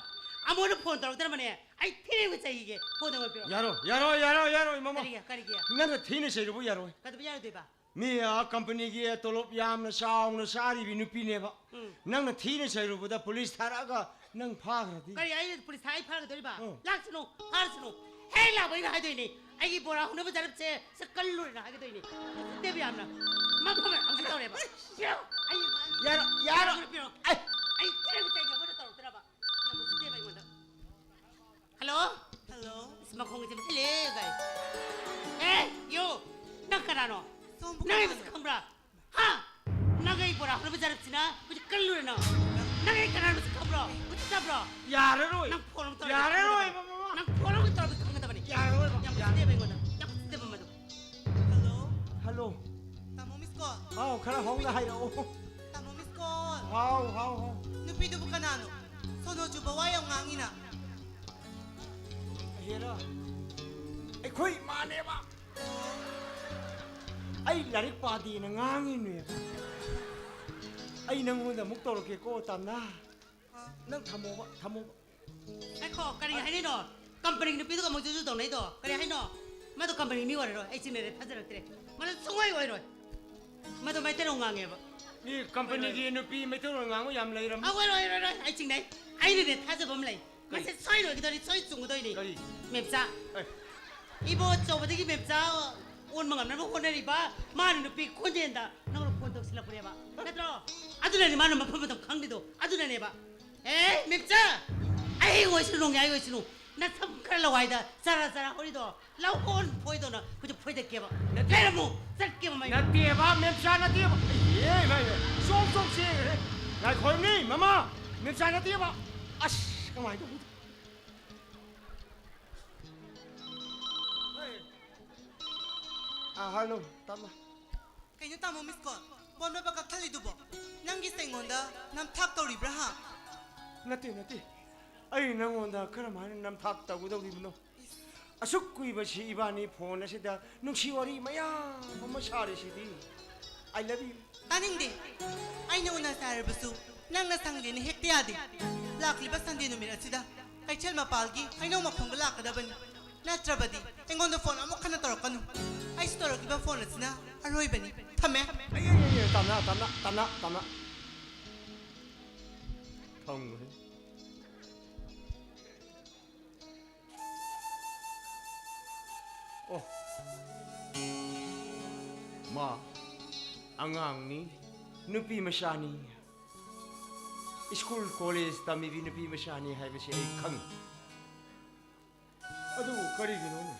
ꯑꯃꯣꯟꯅ ꯐꯣꯟ ꯇꯧꯔꯛꯇ꯭ꯔꯕꯅꯦ꯫ ꯑꯩ ꯊꯤꯅ ꯆꯩꯒꯦ꯫ ꯐꯣꯟꯗꯣ ꯑꯩꯉꯣꯟꯗ ꯄꯤꯔꯛꯑꯣ꯫ ꯌꯥꯔꯣꯏ, ꯌꯥꯔꯣꯏ, ꯌꯥꯔꯣꯏ, ꯌꯥꯔꯣꯏ, ꯃꯃꯥ꯫ ꯀꯔꯤꯒꯤ, ꯀꯔꯤꯒꯤ? ꯅꯪꯅ ꯊꯤꯅ ꯆꯩꯔꯨꯕ ꯌꯥꯔꯣꯏ꯫ ꯀꯩꯗꯧꯕ ꯌꯥꯔꯣꯏꯗꯣꯏꯕ? ꯃꯤ, ꯑꯥ, ꯀꯝꯄꯅꯤꯒꯤ ꯇꯣꯂꯣꯞ ꯌꯥꯝꯅ ꯆꯥꯎꯅ ꯆꯥꯔꯤꯕꯤ ꯅꯨꯄꯤꯅꯦꯕ꯫ ꯎꯝ꯫ ꯅꯪꯅ ꯊꯤꯅ ꯆꯩꯔꯨꯕꯗ ꯄꯨꯂꯤꯁ ꯊꯥꯔꯛꯑꯒ ꯅꯪ ꯐꯥꯈ꯭ꯔꯗꯤ? ꯀꯔꯤ, ꯑꯩ ꯄꯨꯂꯤꯁ ꯊꯥꯔ ꯑꯩ ꯐꯥꯈꯤꯗꯣꯔꯤꯕ? ꯎꯝ꯫ ꯂꯥꯛꯁꯅꯨ, ꯐꯥꯔꯁꯅꯨ꯫ ꯍꯦꯛ ꯂꯥꯛꯄ ꯑꯩꯅ ꯍꯥꯏꯗꯣꯏꯅꯦ, "ꯑꯩꯒꯤ ꯕꯣꯔꯥ ꯍꯧꯅꯕ ꯖꯔꯞꯁꯦ ꯁꯤ ꯀꯜꯂꯨꯔꯦꯅ" ꯍꯥꯏꯒꯗꯣꯏꯅꯦ꯫ ꯎꯁꯤꯠꯇꯦꯕ ꯌꯥꯝꯅ꯫ ꯃꯐꯝ ꯍꯧꯖꯤꯛ ꯇꯧꯔꯦꯕ꯫ ꯄꯤꯔꯣ, ꯑꯩ ꯌꯥꯔꯣ-, ꯌꯥꯔꯣ-, ꯄꯤꯔꯣ꯫ ꯑꯩ ꯑꯩ ꯊꯤꯅ ꯆꯩꯒꯦ, ꯃꯣꯏꯅ ꯇꯧꯔꯛꯇꯅꯕ꯫ ꯌꯥꯝ ꯎꯁꯤꯠꯇꯦꯕ ꯑꯩꯉꯣꯟꯗ꯫ ꯍꯜꯂꯣ? ꯍꯜꯂꯣ? ꯏꯁ, ꯃꯈꯣꯡꯒꯁꯦ ꯃꯨꯠꯊꯠꯂꯦ, ꯀꯥꯏ꯫ ꯑꯦ, ꯌꯣ! ꯅꯪ ꯀꯅꯥꯅꯣ? ꯁꯣꯝꯕꯨ ꯅꯪ ꯑꯩ ꯀꯅꯥꯅꯣ? ꯃꯁꯛ ꯈꯪꯕ꯭ꯔꯥ? ꯍꯥ? ꯅꯪ ꯑꯩ ꯕꯣꯔꯥ ꯍꯧꯅꯕ ꯖꯔꯞꯁꯤꯅ ꯍꯧꯖꯤꯛ ꯀꯜꯂꯨꯔꯦ ꯅꯪ꯫ ꯅꯪ ꯑꯩ ꯀꯅꯥꯅꯣ ꯃꯁꯛ ꯈꯪꯕ꯭ꯔꯣ? ꯎꯁꯤꯠꯇꯕ꯭ꯔꯣ? ꯌꯥꯔꯔꯣꯏ꯫ ꯅꯪ ꯐꯣꯟ ꯑꯃ ꯇꯧꯔꯒ ꯌꯥꯔꯔꯣꯏ, ꯈꯪꯒꯗꯕꯅꯤ꯫ ꯃꯃꯥ꯫ ꯅꯪ ꯐꯣꯟ ꯑꯃ ꯇꯧꯔꯒ ꯈꯪꯒꯗꯕꯅꯤ꯫ ꯌꯥꯔꯔꯣꯏ, ꯌꯥꯔꯔꯣꯏ꯫ ꯌꯥꯝ ꯎꯁꯤꯠꯇꯦꯕ ꯑꯩꯉꯣꯟꯗ꯫ ꯌꯥꯝ ꯎꯁꯤꯠꯇꯦꯕ ꯃꯗꯨ꯫ ꯍꯜꯂꯣ? ꯍꯜꯂꯣ꯫ ꯇꯥꯃꯣ ꯃꯤꯁ ꯀꯣꯜ꯫ ꯍꯥꯎ, ꯈꯔ ꯍꯧꯅ ꯍꯥꯏꯔꯛꯑꯣ꯫ ꯇꯥꯃꯣ ꯃꯤꯁ ꯀꯣꯜ꯫ ꯍꯥꯎ, ꯍꯥꯎ, ꯍꯥꯎ꯫ ꯅꯨꯄꯤꯗꯨꯕꯨ ꯀꯅꯥꯅꯣ? ꯁꯣꯅꯣ ꯆꯨꯕ ꯋꯥ ꯌꯥꯝ ꯉꯥꯡꯉꯤꯅ꯫ ꯍꯦꯔꯥ, ꯑꯩꯈꯣꯏ ꯏꯃꯥꯅꯦꯕ꯫ ꯑꯩ ꯂꯥꯏꯔꯤꯛ ꯄꯥꯗꯦꯅ ꯉꯥꯡꯉꯤꯅꯦꯕ꯫ ꯑꯩ ꯅꯪꯉꯣꯟꯗ ꯑꯃꯨꯛ ꯇꯧꯔꯛꯀꯦꯀꯣ, ꯇꯥꯝꯅꯥ꯫ ꯅꯪ ꯊꯝꯃꯣꯕ, ꯊꯝꯃꯣꯕ꯫ ꯉꯥꯏꯈꯣ, ꯀꯔꯤ ꯍꯥꯏꯔꯤꯅꯣ? ꯀꯝꯄꯅꯤꯒꯤ ꯅꯨꯄꯤꯗꯨꯒ ꯑꯃꯨꯛ ꯖꯨꯖꯨ ꯇꯧꯅꯩꯗꯣ ꯀꯔꯤ ꯍꯥꯏꯅꯣ? ꯃꯗꯨ ꯀꯝꯄꯅꯤ ꯃꯤ ꯑꯣꯏꯔꯔꯣꯏ꯫ ꯑꯩ ꯆꯤꯡꯅꯔꯦ, ꯊꯥꯖꯔꯛꯇ꯭ꯔꯦ꯫ ꯃꯗꯨ ꯁꯨꯡꯑꯣꯏ ꯑꯣꯏꯔꯣꯏ꯫ ꯃꯗꯨ ꯃꯩꯇꯩꯂꯣꯟ ꯉꯥꯡꯉꯦꯕ꯫ ꯃꯤ ꯀꯝꯄꯅꯤꯒꯤ ꯅꯨꯄꯤ ꯃꯩꯇꯩꯂꯣꯟ ꯉꯥꯡꯕ ꯌꯥꯝ ꯂꯩꯔꯝꯃꯤ꯫ ꯑꯣꯏꯔꯣꯏ, ꯑꯣꯏꯔꯣꯏ, ꯑꯣꯏꯔꯣꯏ꯫ ꯑꯩ ꯆꯤꯡꯅꯩ꯫ ꯑꯩꯅꯅꯦ ꯊꯥꯖꯕ ꯑꯃ ꯂꯩ꯫ ꯀꯔꯤ? ꯃꯁꯤ ꯁꯣꯏ ꯂꯣꯏꯒꯗꯣꯏꯅꯤ, ꯁꯣꯏ ꯆꯨꯝꯒꯗꯣꯏꯅꯤ꯫ ꯀꯔꯤ? ꯃꯦꯝꯆꯥ꯫ ꯑꯦ꯫ ꯏꯕꯣ ꯑꯆꯧꯕꯗꯒꯤ ꯃꯦꯝꯆꯥ ꯑꯣꯟꯕ ꯉꯝꯅꯕ ꯍꯣꯠꯅꯔꯤꯕ ꯃꯥꯅ ꯅꯨꯄꯤ ꯈꯣꯟꯖꯦꯜꯗ ꯅꯪꯅ ꯐꯣꯟ ꯇꯧꯁꯤꯜꯂꯛꯄꯅꯦꯕ꯫ ꯅꯠꯇ꯭ꯔꯣ? ꯑꯗꯨꯅꯅꯦ ꯃꯥꯅ ꯃꯐꯝ ꯃꯇꯝ ꯈꯪꯗ꯭ꯔꯤꯗꯣ꯫ ꯑꯗꯨꯅꯅꯦꯕ꯫ ꯑꯦ, ꯃꯦꯝꯆꯥ! ꯑꯍꯤꯡ ꯑꯣꯏꯁꯅꯨ, ꯅꯣꯡꯌꯥꯏ ꯑꯣꯏꯁꯅꯨ꯫ ꯅꯁꯝ ꯈꯔ ꯂꯋꯥꯏꯗ ꯆꯔꯥ ꯆꯔꯥ ꯍꯧꯔꯤꯗꯣ ꯂꯧꯍꯣꯟ ꯐꯣꯏꯗꯧꯅ ꯍꯧꯖꯤꯛ ꯐꯣꯏꯗꯠꯀꯦꯕ꯫ ꯅꯠꯇꯦ꯫ ꯂꯩꯔꯝꯃꯨ, ꯆꯠꯀꯦꯕ ꯃꯩ꯫ ꯅꯠꯇꯦꯕ, ꯃꯦꯝꯆꯥ ꯅꯠꯇꯦꯕ꯫ ꯑꯦ, ꯃꯥꯏ, ꯃꯥꯏ꯫ ꯁꯣꯝ, ꯁꯣꯝ ꯆꯦꯟꯈ꯭ꯔꯦ꯫ ꯉꯥꯏꯈꯣꯅꯦ, ꯃꯃꯥ꯫ ꯃꯦꯝꯆꯥ ꯅꯠꯇꯦꯕ꯫ ꯑꯁ, ꯀꯃꯥꯏꯅ ꯇꯧꯕꯅꯣ? ꯑꯥ, ꯍꯜꯂꯣ, ꯇꯥꯃꯣ꯫ ꯀꯩꯅꯣ ꯇꯥꯃꯣ, ꯃꯤꯁ ꯀꯣꯜ? ꯐꯣꯟ ꯄꯥꯏꯕ ꯀꯛꯊꯠꯂꯤꯗꯨꯕꯣ? ꯅꯪꯒꯤꯁꯦ ꯑꯩꯉꯣꯟꯗ ꯅꯝꯊꯥꯛ ꯇꯧꯔꯤꯕ꯭ꯔꯥ, ꯍꯥ? ꯅꯠꯇꯦ, ꯅꯠꯇꯦ꯫ ꯑꯩ ꯅꯪꯉꯣꯟꯗ ꯀꯔꯝꯍꯥꯏꯅ ꯅꯝꯊꯥꯛ ꯇꯧꯒꯗꯧꯔꯤꯕꯅꯣ? ꯏꯁ꯫ ꯑꯁꯨꯛ ꯀꯨꯏꯕꯁꯤ ꯏꯕꯥꯅꯤ ꯐꯣꯟ ꯑꯁꯤꯗ ꯅꯨꯡꯁꯤ ꯋꯥꯔꯤ ꯃꯌꯥꯝ ꯑꯃ ꯁꯥꯔꯤꯁꯤꯗꯤ꯫ I love you꯫ ꯇꯥꯅꯤꯡꯗꯦ꯫ ꯑꯩꯅ ꯎꯅꯁꯦ ꯍꯥꯏꯔꯕꯁꯨ ꯅꯪꯅ ꯁꯪꯗꯦꯅ ꯍꯦꯛꯇ ꯌꯥꯗꯦ꯫ ꯂꯥꯛꯂꯤꯕ ꯁꯟꯗꯦ ꯅꯨꯃꯤꯠ ꯑꯁꯤꯗ ꯀꯩꯊꯦꯜ ꯃꯄꯥꯜꯒꯤ ꯍꯩꯅꯧ ꯃꯈꯣꯡꯗ ꯂꯥꯛꯀꯗꯕꯅꯤ꯫ ꯅꯠꯇ꯭ꯔꯕꯗꯤ ꯑꯩꯉꯣꯟꯗ ꯐꯣꯟ ꯑꯃꯨꯛ ꯍꯟꯅ ꯇꯧꯔꯛꯀꯅꯨ꯫ ꯑꯩꯁꯨ ꯇꯧꯔꯛꯂꯤꯕ ꯐꯣꯟ ꯑꯁꯤꯅ ꯑꯔꯣꯏꯕꯅꯤ꯫ ꯊꯝꯃꯦ꯫ ꯑꯩ, ꯑꯩ, ꯑꯩ, ꯑꯩ, ꯇꯝꯅ, ꯇꯝꯅ, ꯇꯝꯅ, ꯇꯝꯅ꯫ ꯊꯝꯈ꯭ꯔꯦ꯫ ꯑꯣ꯫ ꯃꯥ ꯑꯉꯥꯡꯅꯤ, ꯅꯨꯄꯤ ꯃꯆꯥꯅꯤ꯫ ꯁ꯭ꯀꯨꯜ ꯀꯣꯂꯦꯖ ꯇꯝꯃꯤꯕꯤ ꯅꯨꯄꯤ ꯃꯆꯥꯅꯤ ꯍꯥꯏꯕꯁꯤ ꯑꯩ ꯈꯪꯉꯤ꯫ ꯑꯗꯨꯕꯨ ꯀꯔꯤꯒꯤꯅꯣꯅꯦ?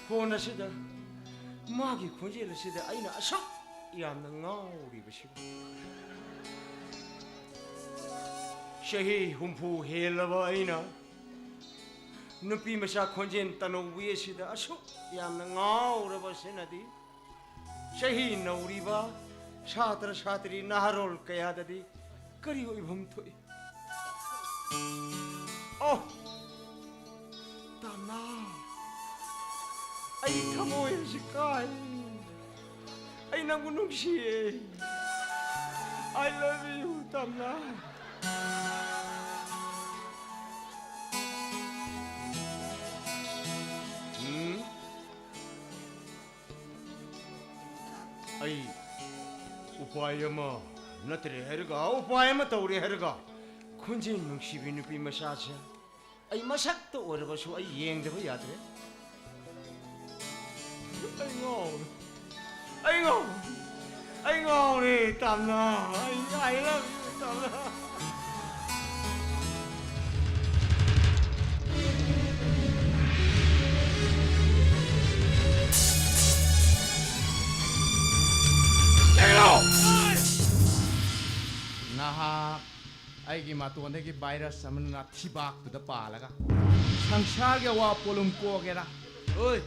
ꯐꯣꯟ ꯑꯁꯤꯗ ꯃꯥꯒꯤ ꯈꯣꯟꯖꯦꯜ ꯑꯁꯤꯗ ꯑꯩꯅ ꯑꯁꯨꯛ ꯌꯥꯝꯅ ꯉꯥꯎꯔꯤꯕꯁꯤꯕꯨ꯫ ꯆꯍꯤ ꯍꯨꯝꯐꯨ ꯍꯦꯜꯂꯕ ꯑꯩꯅ ꯅꯨꯄꯤ ꯃꯆꯥ ꯈꯣꯟꯖꯦꯜ ꯇꯅꯧꯕꯤ ꯑꯁꯤꯗ ꯑꯁꯨꯛ ꯌꯥꯝꯅ ꯉꯥꯎꯔꯕ ꯑꯁꯤꯅꯗꯤ ꯆꯍꯤ ꯅꯧꯔꯤꯕ ꯁꯥꯇ꯭ꯔ ꯁꯥꯇ꯭ꯔꯤ ꯅꯍꯥꯔꯣꯜ ꯀꯌꯥꯗꯗꯤ ꯀꯔꯤ ꯑꯣꯏꯐꯝ ꯊꯣꯛꯏ? ꯑꯣ! ꯇꯥꯝꯅꯥ! ꯑꯩ ꯊꯃꯣꯏ ꯑꯁꯤ ꯀꯥꯏ꯫ ꯑꯩ ꯅꯪꯕꯨ ꯅꯨꯡꯁꯤꯌꯦ꯫ I love you, Tamna. ꯎꯝ? ꯑꯩ ꯎꯄꯥꯏ ꯑꯃ ꯅꯠꯇ꯭ꯔꯦ ꯍꯥꯏꯔꯒ, ꯎꯄꯥꯏ ꯑꯃ ꯇꯧꯔꯦ ꯍꯥꯏꯔꯒ, ꯈꯣꯟꯖꯦꯜ ꯅꯨꯡꯁꯤꯕꯤ ꯅꯨꯄꯤ ꯃꯆꯥꯁꯦ ꯑꯩ ꯃꯁꯛꯇ ꯑꯣꯏꯔꯕꯁꯨ ꯑꯩ ꯌꯦꯡꯗꯕ ꯌꯥꯗ꯭ꯔꯦ꯫ ꯑꯩ ꯉꯥꯎꯔꯦ꯫ ꯑꯩ ꯉꯥꯎꯔꯦ꯫ ꯑꯩ ꯉꯥꯎꯔꯦ, ꯇꯥꯝꯅ꯫ ꯑꯩ, I love you, ꯇꯥꯝꯅ꯫ ꯅꯍꯥꯛ ꯑꯩꯒꯤ ꯃꯇꯣꯟꯗꯒꯤ virus ꯑꯃꯅ ꯊꯤꯕꯥꯛꯇꯨꯗ ꯄꯥꯜꯂꯒ ꯁꯪꯁꯥꯔꯒꯤ ꯑꯋꯥ ꯄꯣꯠꯂꯨꯝ ꯀꯣꯛꯒꯦꯔꯥ? ꯑꯣꯏ,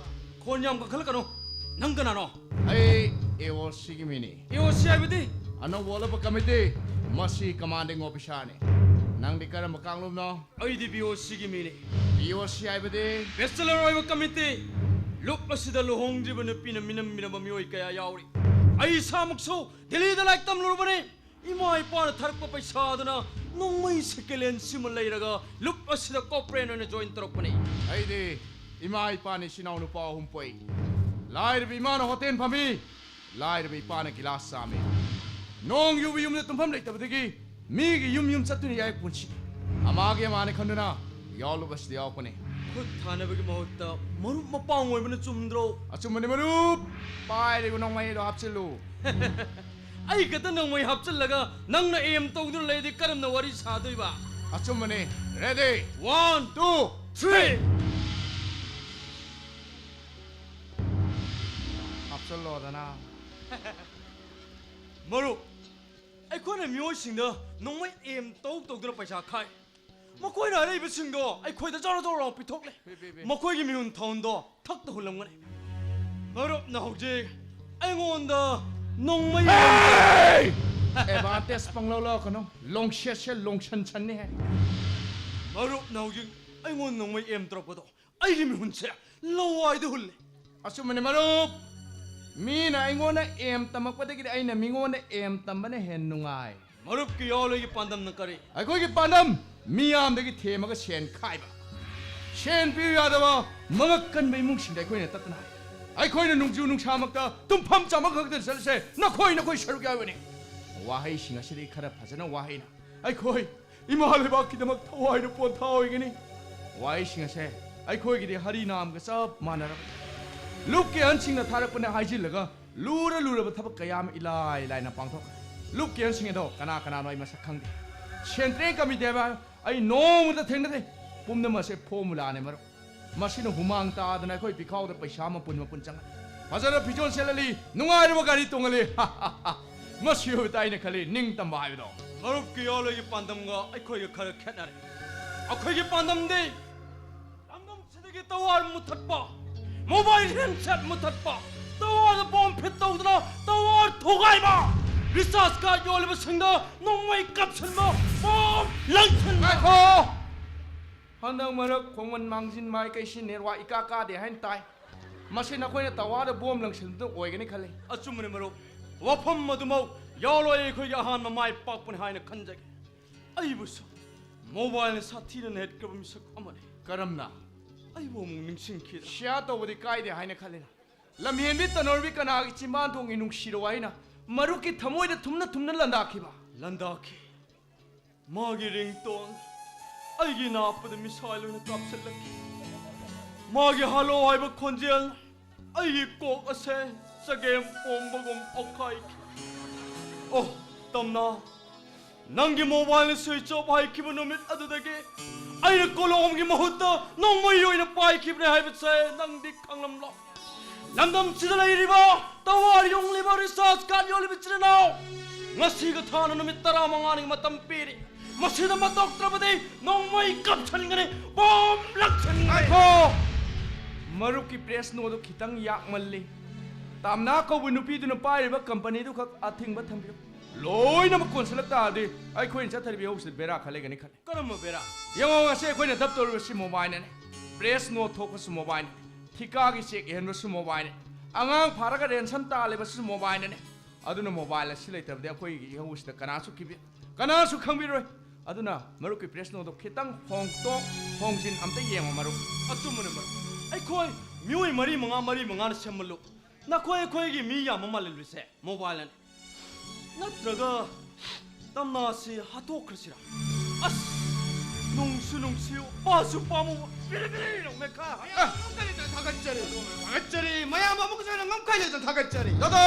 ꯈꯣꯟ ꯌꯥꯝ ꯀꯟꯈꯠꯂꯛꯀꯅꯨ꯫ ꯅꯪ ꯀꯅꯥꯅꯣ? ꯑꯩ AOCꯒꯤ ꯃꯤꯅꯤ꯫ AOC ꯍꯥꯏꯕꯗꯤ? ꯑꯅꯧꯕ ꯑꯣꯜꯂꯛꯄ committee꯫ ꯃꯁꯤ commanding officerꯅꯤ꯫ ꯅꯪꯗꯤ ꯀꯔꯝꯕ ꯀꯥꯡꯂꯨꯞꯅꯣ? ꯑꯩꯗꯤ BOCꯒꯤ ꯃꯤꯅꯤ꯫ BOC ꯍꯥꯏꯕꯗꯤ? Bachelor ꯑꯣꯏꯕ committee꯫ ꯂꯨꯞ ꯑꯁꯤꯗ ꯂꯨꯍꯣꯡꯗ꯭ꯔꯤꯕ ꯅꯨꯄꯤꯅ ꯃꯤꯅꯝ ꯃꯤꯅꯕ ꯃꯤꯑꯣꯏ ꯀꯌꯥ ꯌꯥꯎꯔꯤ꯫ ꯑꯩ ꯏꯁꯥꯃꯛꯁꯨ ꯗꯤꯜꯂꯤꯗ ꯂꯥꯏꯔꯤꯛ ꯇꯝꯂꯨꯔꯕꯅꯤ꯫ ꯏꯃꯥ ꯏꯄꯥꯅ ꯊꯥꯔꯛꯄ ꯄꯩꯁꯥꯗꯨꯅ ꯅꯣꯡꯃꯩ second hand ꯁꯤꯃ ꯂꯩꯔꯒ ꯂꯨꯞ ꯑꯁꯤꯗ corporal ꯑꯣꯏꯅ join ꯇꯧꯔꯛꯄꯅꯤ꯫ ꯑꯩꯗꯤ ꯏꯃꯥ ꯏꯄꯥꯅ ꯏꯆꯤꯟ ꯏꯅꯥꯎ ꯅꯨꯄꯥ ꯑꯍꯨꯝ ꯄꯣꯛꯏ꯫ ꯂꯥꯏꯔꯕ ꯏꯃꯥꯅ ꯍꯣꯇꯦꯜ ꯐꯝꯃꯤ, ꯂꯥꯏꯔꯕ ꯏꯄꯥꯅ ꯒꯤꯂꯥꯁ ꯆꯥꯝꯃꯤ꯫ ꯅꯣꯡ ꯌꯨꯕ ꯌꯨꯝꯗ ꯇꯨꯝꯐꯝ ꯂꯩꯇꯕꯗꯒꯤ ꯃꯤꯒꯤ ꯌꯨꯝ ꯌꯨꯝ ꯆꯠꯇꯨꯅ ꯌꯥꯏ ꯄꯨꯟꯁꯤ꯫ ꯑꯃꯥꯒꯤ ꯑꯃꯥꯅꯤ ꯈꯟꯗꯨꯅ ꯌꯥꯎꯂꯨꯕꯁꯤꯗ ꯌꯥꯎꯔꯛꯄꯅꯤ꯫ ꯈꯨꯠ ꯊꯥꯅꯕꯒꯤ ꯃꯍꯨꯠꯇ ꯃꯔꯨꯞ ꯃꯄꯥꯡ ꯑꯣꯏꯕꯅ ꯆꯨꯝꯗ꯭ꯔꯣ? ꯑꯆꯨꯝꯕꯅꯤ ꯃꯔꯨꯞ, ꯄꯥꯏꯔꯤꯕ ꯅꯣꯡꯃꯩꯗꯣ ꯍꯥꯞꯆꯤꯜꯂꯨ꯫ ꯑꯩ ꯈꯛꯇ ꯅꯣꯡꯃꯩ ꯍꯥꯞꯆꯤꯜꯂꯒ ꯅꯪꯅ aim ꯇꯧꯗꯨꯅ ꯂꯩꯔꯗꯤ ꯀꯔꯝꯅ ꯋꯥꯔꯤ ꯁꯥꯗꯣꯏꯕ? ꯑꯆꯨꯝꯕꯅꯤ꯫ Ready? One, two, three. ꯍꯥꯞꯆꯜꯂꯣꯗꯅ꯫ ꯃꯔꯨꯞ, ꯑꯩꯈꯣꯏꯅ ꯃꯤꯑꯣꯏꯁꯤꯡꯗ ꯅꯣꯡꯃꯩ aim ꯇꯧ ꯇꯧꯗꯨꯅ ꯄꯩꯁꯥ ꯈꯥꯏ꯫ ꯃꯈꯣꯏꯅ ꯑꯔꯩꯕꯁꯤꯡꯗꯣ ꯑꯩꯈꯣꯏꯗ ꯖꯣꯔꯣ ꯖꯣꯔꯣ ꯄꯤꯊꯣꯛꯂꯦ꯫ ꯄꯤ, ꯄꯤ, ꯄꯤ꯫ ꯃꯈꯣꯏꯒꯤ ꯃꯤꯍꯨꯟ ꯊꯥꯎꯟꯗꯣ ꯊꯛꯇ ꯍꯨꯜꯂꯝꯒꯅꯤ꯫ ꯃꯔꯨꯞꯅ ꯍꯧꯖꯤꯛ ꯑꯩꯉꯣꯟꯗ ꯅꯣꯡꯃꯩ ꯑꯦ! Advantage ꯄꯪꯂꯧ ꯂꯧꯔꯛꯀꯅꯨ꯫ ꯂꯣꯡꯁꯦꯠꯁꯦ ꯂꯣꯡꯁꯟ ꯁꯟꯅꯤꯍꯦ꯫ ꯃꯔꯨꯞꯅ ꯍꯧꯖꯤꯛ ꯑꯩꯉꯣꯟꯗ ꯅꯣꯡꯃꯩ aim ꯇꯧꯔꯛꯄꯗꯣ ꯑꯩꯒꯤ ꯃꯤꯍꯨꯟꯁꯦ ꯂꯋꯥꯏꯗ ꯍꯨꯜꯂꯦ꯫ ꯑꯆꯨꯝꯕꯅꯤ ꯃꯔꯨꯞ, ꯃꯤꯅ ꯑꯩꯉꯣꯟꯗ aim ꯇꯝꯃꯛꯄꯗꯒꯤꯗꯤ ꯑꯩꯅ ꯃꯤꯉꯣꯟꯗ aim ꯇꯝꯕꯅ ꯍꯦꯟꯅ ꯅꯨꯡꯉꯥꯏ꯫ ꯃꯔꯨꯞꯀꯤ ꯌꯥꯎꯂꯣꯏꯒꯤ ꯄꯥꯟꯗꯝꯅ ꯀꯔꯤ? ꯑꯩꯈꯣꯏꯒꯤ ꯄꯥꯟꯗꯝ ꯃꯤꯌꯥꯝꯗꯒꯤ ꯊꯦꯝꯃꯒ ꯁꯦꯟ ꯈꯥꯏꯕ꯫ ꯁꯦꯟ ꯄꯤꯌꯨ ꯌꯥꯗꯕ ꯃꯉꯛ ꯀꯟꯕ ꯏꯃꯨꯡꯁꯤꯡꯗ ꯑꯩꯈꯣꯏꯅ ꯇꯠꯇꯅ ꯍꯥꯏ꯫ ꯑꯩꯈꯣꯏꯅ ꯅꯣꯡꯖꯨ ꯅꯨꯡꯁꯥꯃꯛꯇ ꯇꯨꯝꯐꯝ ꯆꯥꯐꯝ ꯈꯛꯇ ꯆꯠꯂꯤꯁꯦ ꯅꯈꯣꯏ, ꯅꯈꯣꯏ ꯁꯔꯨꯛ ꯌꯥꯎꯕꯅꯤ꯫ ꯋꯥꯍꯩꯁꯤꯡ ꯑꯁꯤꯗꯤ ꯈꯔ ꯐꯖꯅ ꯋꯥꯍꯩꯅ ꯑꯩꯈꯣꯏ ꯏꯃꯥ ꯂꯩꯕꯥꯛꯀꯤꯗꯃꯛ ꯊꯋꯥꯏꯅ ꯄꯣꯟꯊꯥ ꯑꯣꯏꯒꯅꯤ꯫ ꯋꯥꯍꯩꯁꯤꯡ ꯑꯁꯦ ꯑꯩꯈꯣꯏꯒꯤꯗꯤ ꯍꯔꯤꯅꯥꯝꯒ ꯆꯞ ꯃꯥꯟꯅꯔꯕꯅꯤ꯫ ꯂꯨꯞꯀꯤ ꯑꯍꯟꯁꯤꯡꯅ ꯊꯥꯔꯛꯄꯅꯦ ꯍꯥꯏꯖꯤꯜꯂꯒ ꯂꯨꯔ ꯂꯨꯔꯕ ꯊꯕꯛ ꯀꯌꯥ ꯑꯃ ꯏꯂꯥꯏ ꯂꯥꯏꯅ ꯄꯥꯡꯊꯣꯛꯈ꯭ꯔꯦ꯫ ꯂꯨꯞꯀꯤ ꯑꯍꯟꯁꯤꯡ ꯑꯗꯣ ꯀꯅꯥ ꯀꯅꯥꯅꯣ ꯑꯩ ꯃꯁꯛ ꯈꯪꯗꯦ꯫ ꯁꯦꯟꯇ꯭ꯔꯦꯜ ꯀꯃꯤꯇꯤ ꯍꯥꯏꯕ ꯑꯩ ꯅꯣꯡꯃꯇ ꯊꯦꯡꯅꯗꯦ꯫ ꯄꯨꯝꯅꯃꯛꯁꯦ ꯐꯣꯔꯃꯨꯂꯥꯅꯦ ꯃꯔꯨꯞ꯫ ꯃꯁꯤꯅ ꯍꯨꯃꯥꯡ ꯇꯥꯗꯅ ꯑꯩꯈꯣꯏ ꯄꯤꯈꯥꯎꯗ ꯄꯩꯁꯥ ꯃꯄꯨꯟ ꯃꯄꯨꯟ ꯆꯪꯍꯜꯂꯤ꯫ ꯐꯖꯅ ꯐꯤꯖꯣꯜ ꯁꯦꯠꯍꯜꯂꯤ, ꯅꯨꯡꯉꯥꯏꯔꯕ ꯒꯥꯔꯤ ꯇꯣꯡꯍꯜꯂꯤ꯫ ꯃꯁꯤ ꯑꯣꯏꯕ ꯇꯥꯏꯅ ꯈꯜꯂꯤ ꯅꯤꯡꯇꯝꯕ ꯍꯥꯏꯕꯗꯣ꯫ ꯃꯔꯨꯞꯀꯤ ꯌꯥꯂꯣꯏꯒꯤ ꯄꯥꯟꯗꯝꯒ ꯑꯩꯈꯣꯏꯒ ꯈꯔ ꯈꯦꯠꯅꯔꯦ꯫ ꯑꯩꯈꯣꯏꯒꯤ ꯄꯥꯟꯗꯝꯗꯤ ꯂꯝꯗꯝꯁꯤꯗꯒꯤ ꯇꯋꯥꯔ ꯃꯨꯊꯠꯄ, ꯃꯣꯕꯥꯏꯜ ꯍꯦꯟꯁꯦꯠ ꯃꯨꯊꯠꯄ, ꯇꯋꯥꯔꯗ ꯕꯣꯝ ꯐꯤꯠ ꯇꯧꯗꯨꯅ ꯇꯋꯥꯔ ꯊꯨꯒꯥꯏꯕ, ꯔꯤꯆꯥꯔꯖ ꯀꯥꯔꯗ ꯌꯣꯜꯂꯤꯕꯁꯤꯡꯗ ꯅꯣꯡꯃꯩ ꯀꯥꯞꯁꯤꯟꯕ, ꯕꯣꯝ ꯂꯪꯁꯤꯟꯕ꯫ ꯉꯥꯏꯈꯣ! ꯍꯟꯗꯛ ꯃꯔꯛ ꯈꯣꯡꯃꯟ ꯃꯥꯡꯖꯤꯟ ꯃꯥꯏꯀꯩꯁꯤ ꯅꯦꯠꯋꯥꯛ ꯏꯀꯥ ꯀꯥꯗꯦ ꯍꯥꯏꯅ ꯇꯥꯏ꯫ ꯃꯁꯤ ꯅꯈꯣꯏꯅ ꯇꯋꯥꯔꯗ ꯕꯣꯝ ꯂꯪꯁꯤꯟꯕꯗꯨꯅ ꯑꯣꯏꯒꯅꯤ ꯈꯜꯂꯤ꯫ ꯑꯆꯨꯝꯕꯅꯤ ꯃꯔꯨꯞ, ꯋꯥꯐꯝ ꯑꯗꯨꯃꯛ ꯌꯥꯂꯣꯏ ꯑꯩꯈꯣꯏꯒꯤ ꯑꯍꯥꯟꯕ ꯃꯥꯏ ꯄꯥꯛꯄꯅꯤ ꯍꯥꯏꯅ ꯈꯟꯖꯒꯦ꯫ ꯑꯩꯕꯨꯁꯨ ꯃꯣꯕꯥꯏꯜꯅ ꯁꯥꯊꯤꯅ ꯅꯦꯠꯈ꯭ꯔꯕ ꯃꯤꯁꯛ ꯑꯃꯅꯤ꯫ ꯀꯔꯝꯅ? ꯑꯩꯕꯨ ꯑꯃꯨꯛ ꯅꯤꯡꯁꯤꯡꯈꯤꯗ꯭ꯔꯥ? ꯁꯤꯌꯥ ꯇꯧꯕꯗꯤ ꯀꯥꯏꯗꯦ ꯍꯥꯏꯅ ꯈꯜꯂꯤꯅ꯫ ꯂꯝꯍꯦꯟꯕꯤ ꯇꯅꯣꯔꯕꯤ ꯀꯅꯥꯒꯤ ꯆꯤꯝꯕꯥꯟ ꯊꯣꯡꯒꯤ ꯅꯨꯡꯁꯤꯔꯣ ꯍꯥꯏꯅ ꯃꯔꯨꯞꯀꯤ ꯊꯃꯣꯏꯗ ꯊꯨꯝꯅ ꯊꯨꯝꯅ ꯂꯥꯟꯗꯥꯈꯤꯕ? ꯂꯥꯟꯗꯥꯈꯤ꯫ ꯃꯥꯒꯤ ꯔꯤꯡꯇꯣꯟ ꯑꯩꯒꯤ ꯅꯥꯞꯄꯗ ꯃꯤꯁꯥꯏꯜ ꯑꯣꯏꯅ ꯀꯥꯞꯁꯤꯜꯂꯛꯈꯤ꯫ ꯃꯥꯒꯤ ꯍꯜꯂꯣ ꯍꯥꯏꯕ ꯈꯣꯟꯖꯦꯜꯅ ꯑꯩꯒꯤ ꯀꯣꯛ ꯑꯁꯦ ꯆꯒꯦꯝ ꯄꯣꯝꯕꯒꯨꯝ ꯑꯣꯈꯥꯏꯈꯤ꯫ ꯑꯣ, ꯇꯝꯅꯥ, ꯅꯪꯒꯤ ꯃꯣꯕꯥꯏꯜꯅ ꯁ꯭ꯋꯤꯆ ꯑꯣꯐ ꯍꯥꯏꯈꯤꯕ ꯅꯨꯃꯤꯠ ꯑꯗꯨꯗꯒꯤ ꯑꯩꯅ ꯀꯣꯂꯣꯝꯒꯤ ꯃꯍꯨꯠꯇ ꯅꯣꯡꯃꯩ ꯑꯣꯏꯅ ꯄꯥꯏꯈꯤꯕꯅꯦ ꯍꯥꯏꯕꯁꯦ ꯅꯪꯗꯤ ꯈꯪꯂꯝꯂꯣ꯫ ꯂꯝꯗꯝꯁꯤꯗ ꯂꯩꯔꯤꯕ ꯇꯋꯥꯔ ꯌꯣꯡꯂꯤꯕ ꯔꯤꯆꯥꯔꯖ ꯀꯥꯔꯗ ꯌꯣꯜꯂꯤꯕ ꯏꯆꯤꯟ ꯏꯅꯥꯎ, ꯉꯁꯤꯒ ꯊꯥꯅ ꯅꯨꯃꯤꯠ ꯇꯔꯥꯃꯉꯥꯅꯤꯒꯤ ꯃꯇꯝ ꯄꯤꯔꯤ꯫ ꯃꯁꯤꯗ ꯃꯇꯣꯛꯇ꯭ꯔꯕꯗꯤ ꯅꯣꯡꯃꯩ ꯀꯥꯞꯁꯤꯟꯒꯅꯤ, ꯕꯣꯝ ꯂꯪꯁꯤꯟꯒꯅꯤ꯫ ꯉꯥꯏꯈꯣ! ꯃꯔꯨꯞꯀꯤ ꯄ꯭ꯔꯦꯁ ꯅꯣꯗꯨ ꯈꯤꯇꯪ ꯌꯥꯛꯃꯜꯂꯤ꯫ ꯇꯥꯝꯅꯥ ꯀꯧꯕ ꯅꯨꯄꯤꯗꯨꯅ ꯄꯥꯏꯔꯤꯕ ꯀꯝꯄꯅꯤꯗꯨ ꯈꯛ ꯑꯊꯤꯡꯕ ꯊꯝꯕꯤꯌꯨ꯫ ꯂꯣꯏꯅꯃꯛ ꯀꯣꯟꯁꯤꯜꯂꯛ ꯇꯥꯔꯗꯤ ꯑꯩꯈꯣꯏꯅ ꯆꯠꯊꯔꯤꯕ ꯏꯍꯧꯁꯤꯗ ꯕꯦꯔꯥ ꯈꯔ ꯂꯩꯒꯅꯤ ꯈꯜꯂꯤ꯫ ꯀꯔꯝꯕ ꯕꯦꯔꯥ? ꯌꯦꯡꯉꯣ, ꯉꯁꯤ ꯑꯩꯈꯣꯏꯅ ꯗꯞ ꯇꯧꯔꯤꯕꯁꯤ ꯃꯣꯕꯥꯏꯜꯅꯅꯤ꯫ ꯄ꯭ꯔꯦꯁ ꯅꯣꯠ ꯊꯣꯛꯄꯁꯨ ꯃꯣꯕꯥꯏꯜꯅꯤ꯫ ꯊꯤꯀꯥꯒꯤ ꯆꯦꯛ ꯏꯍꯟꯕꯁꯨ ꯃꯣꯕꯥꯏꯜꯅꯤ꯫ ꯑꯉꯥꯡ ꯐꯥꯔꯒ ꯔꯦꯟꯁꯟ ꯇꯥꯜꯂꯤꯕꯁꯤꯁꯨ ꯃꯣꯕꯥꯏꯜꯅꯅꯤ꯫ ꯑꯗꯨꯅ ꯃꯣꯕꯥꯏꯜ ꯑꯁꯤ ꯂꯩꯇꯕꯗꯤ ꯑꯩꯈꯣꯏꯒꯤ ꯏꯍꯧꯁꯤꯗ ꯀꯅꯥꯁꯨ ꯀꯤꯕꯤ-, ꯀꯅꯥꯁꯨ ꯈꯪꯕꯤꯔꯣꯏ꯫ ꯑꯗꯨꯅ ꯃꯔꯨꯞꯀꯤ ꯄ꯭ꯔꯦꯁ ꯅꯣꯠꯇꯣ ꯈꯤꯇꯪ ꯍꯣꯡꯗꯣꯛ ꯍꯣꯡꯖꯤꯟ ꯑꯝꯇ ꯌꯦꯡꯉꯣ ꯃꯔꯨꯞ꯫ ꯑꯆꯨꯝꯕꯅꯤ ꯃꯔꯨꯞ꯫ ꯑꯩꯈꯣꯏ ꯃꯤꯑꯣꯏ ꯃꯔꯤ ꯃꯉꯥ, ꯃꯔꯤ ꯃꯉꯥꯅ ꯁꯦꯝꯍꯜꯂꯨ꯫ ꯅꯈꯣꯏ ꯑꯩꯈꯣꯏꯒꯤ ꯃꯤ ꯌꯥꯝꯕ ꯃꯥꯜꯍꯜꯂꯨꯁꯦ ꯃꯣꯕꯥꯏꯜꯅꯅꯤ꯫ ꯅꯠꯇ꯭ꯔꯒ ꯇꯝꯅꯥꯁꯤ ꯍꯥꯠꯇꯣꯛꯈ꯭ꯔꯁꯤꯔꯥ? ꯑꯁ! ꯅꯨꯡꯁꯨ ꯅꯨꯡꯁꯤꯌꯨ, ꯄꯥꯁꯨ ꯄꯥꯝꯃꯨ, ꯕꯤꯔꯤ ꯕꯤꯔꯤ ꯂꯥꯎꯃꯦ ꯈꯥ꯫ ꯃꯌꯥꯝ ꯑꯃꯨꯛ ꯀꯔꯤꯗ ꯊꯥꯒꯠꯆꯔꯤ꯫ ꯊꯥꯒꯠꯆꯔꯤ꯫ ꯃꯌꯥꯝ ꯑꯃꯨꯛ ꯁꯣꯏꯗꯅ ꯉꯝꯈꯩ ꯂꯩꯇꯅ ꯊꯥꯒꯠꯆꯔꯤ꯫ ꯗꯗꯥ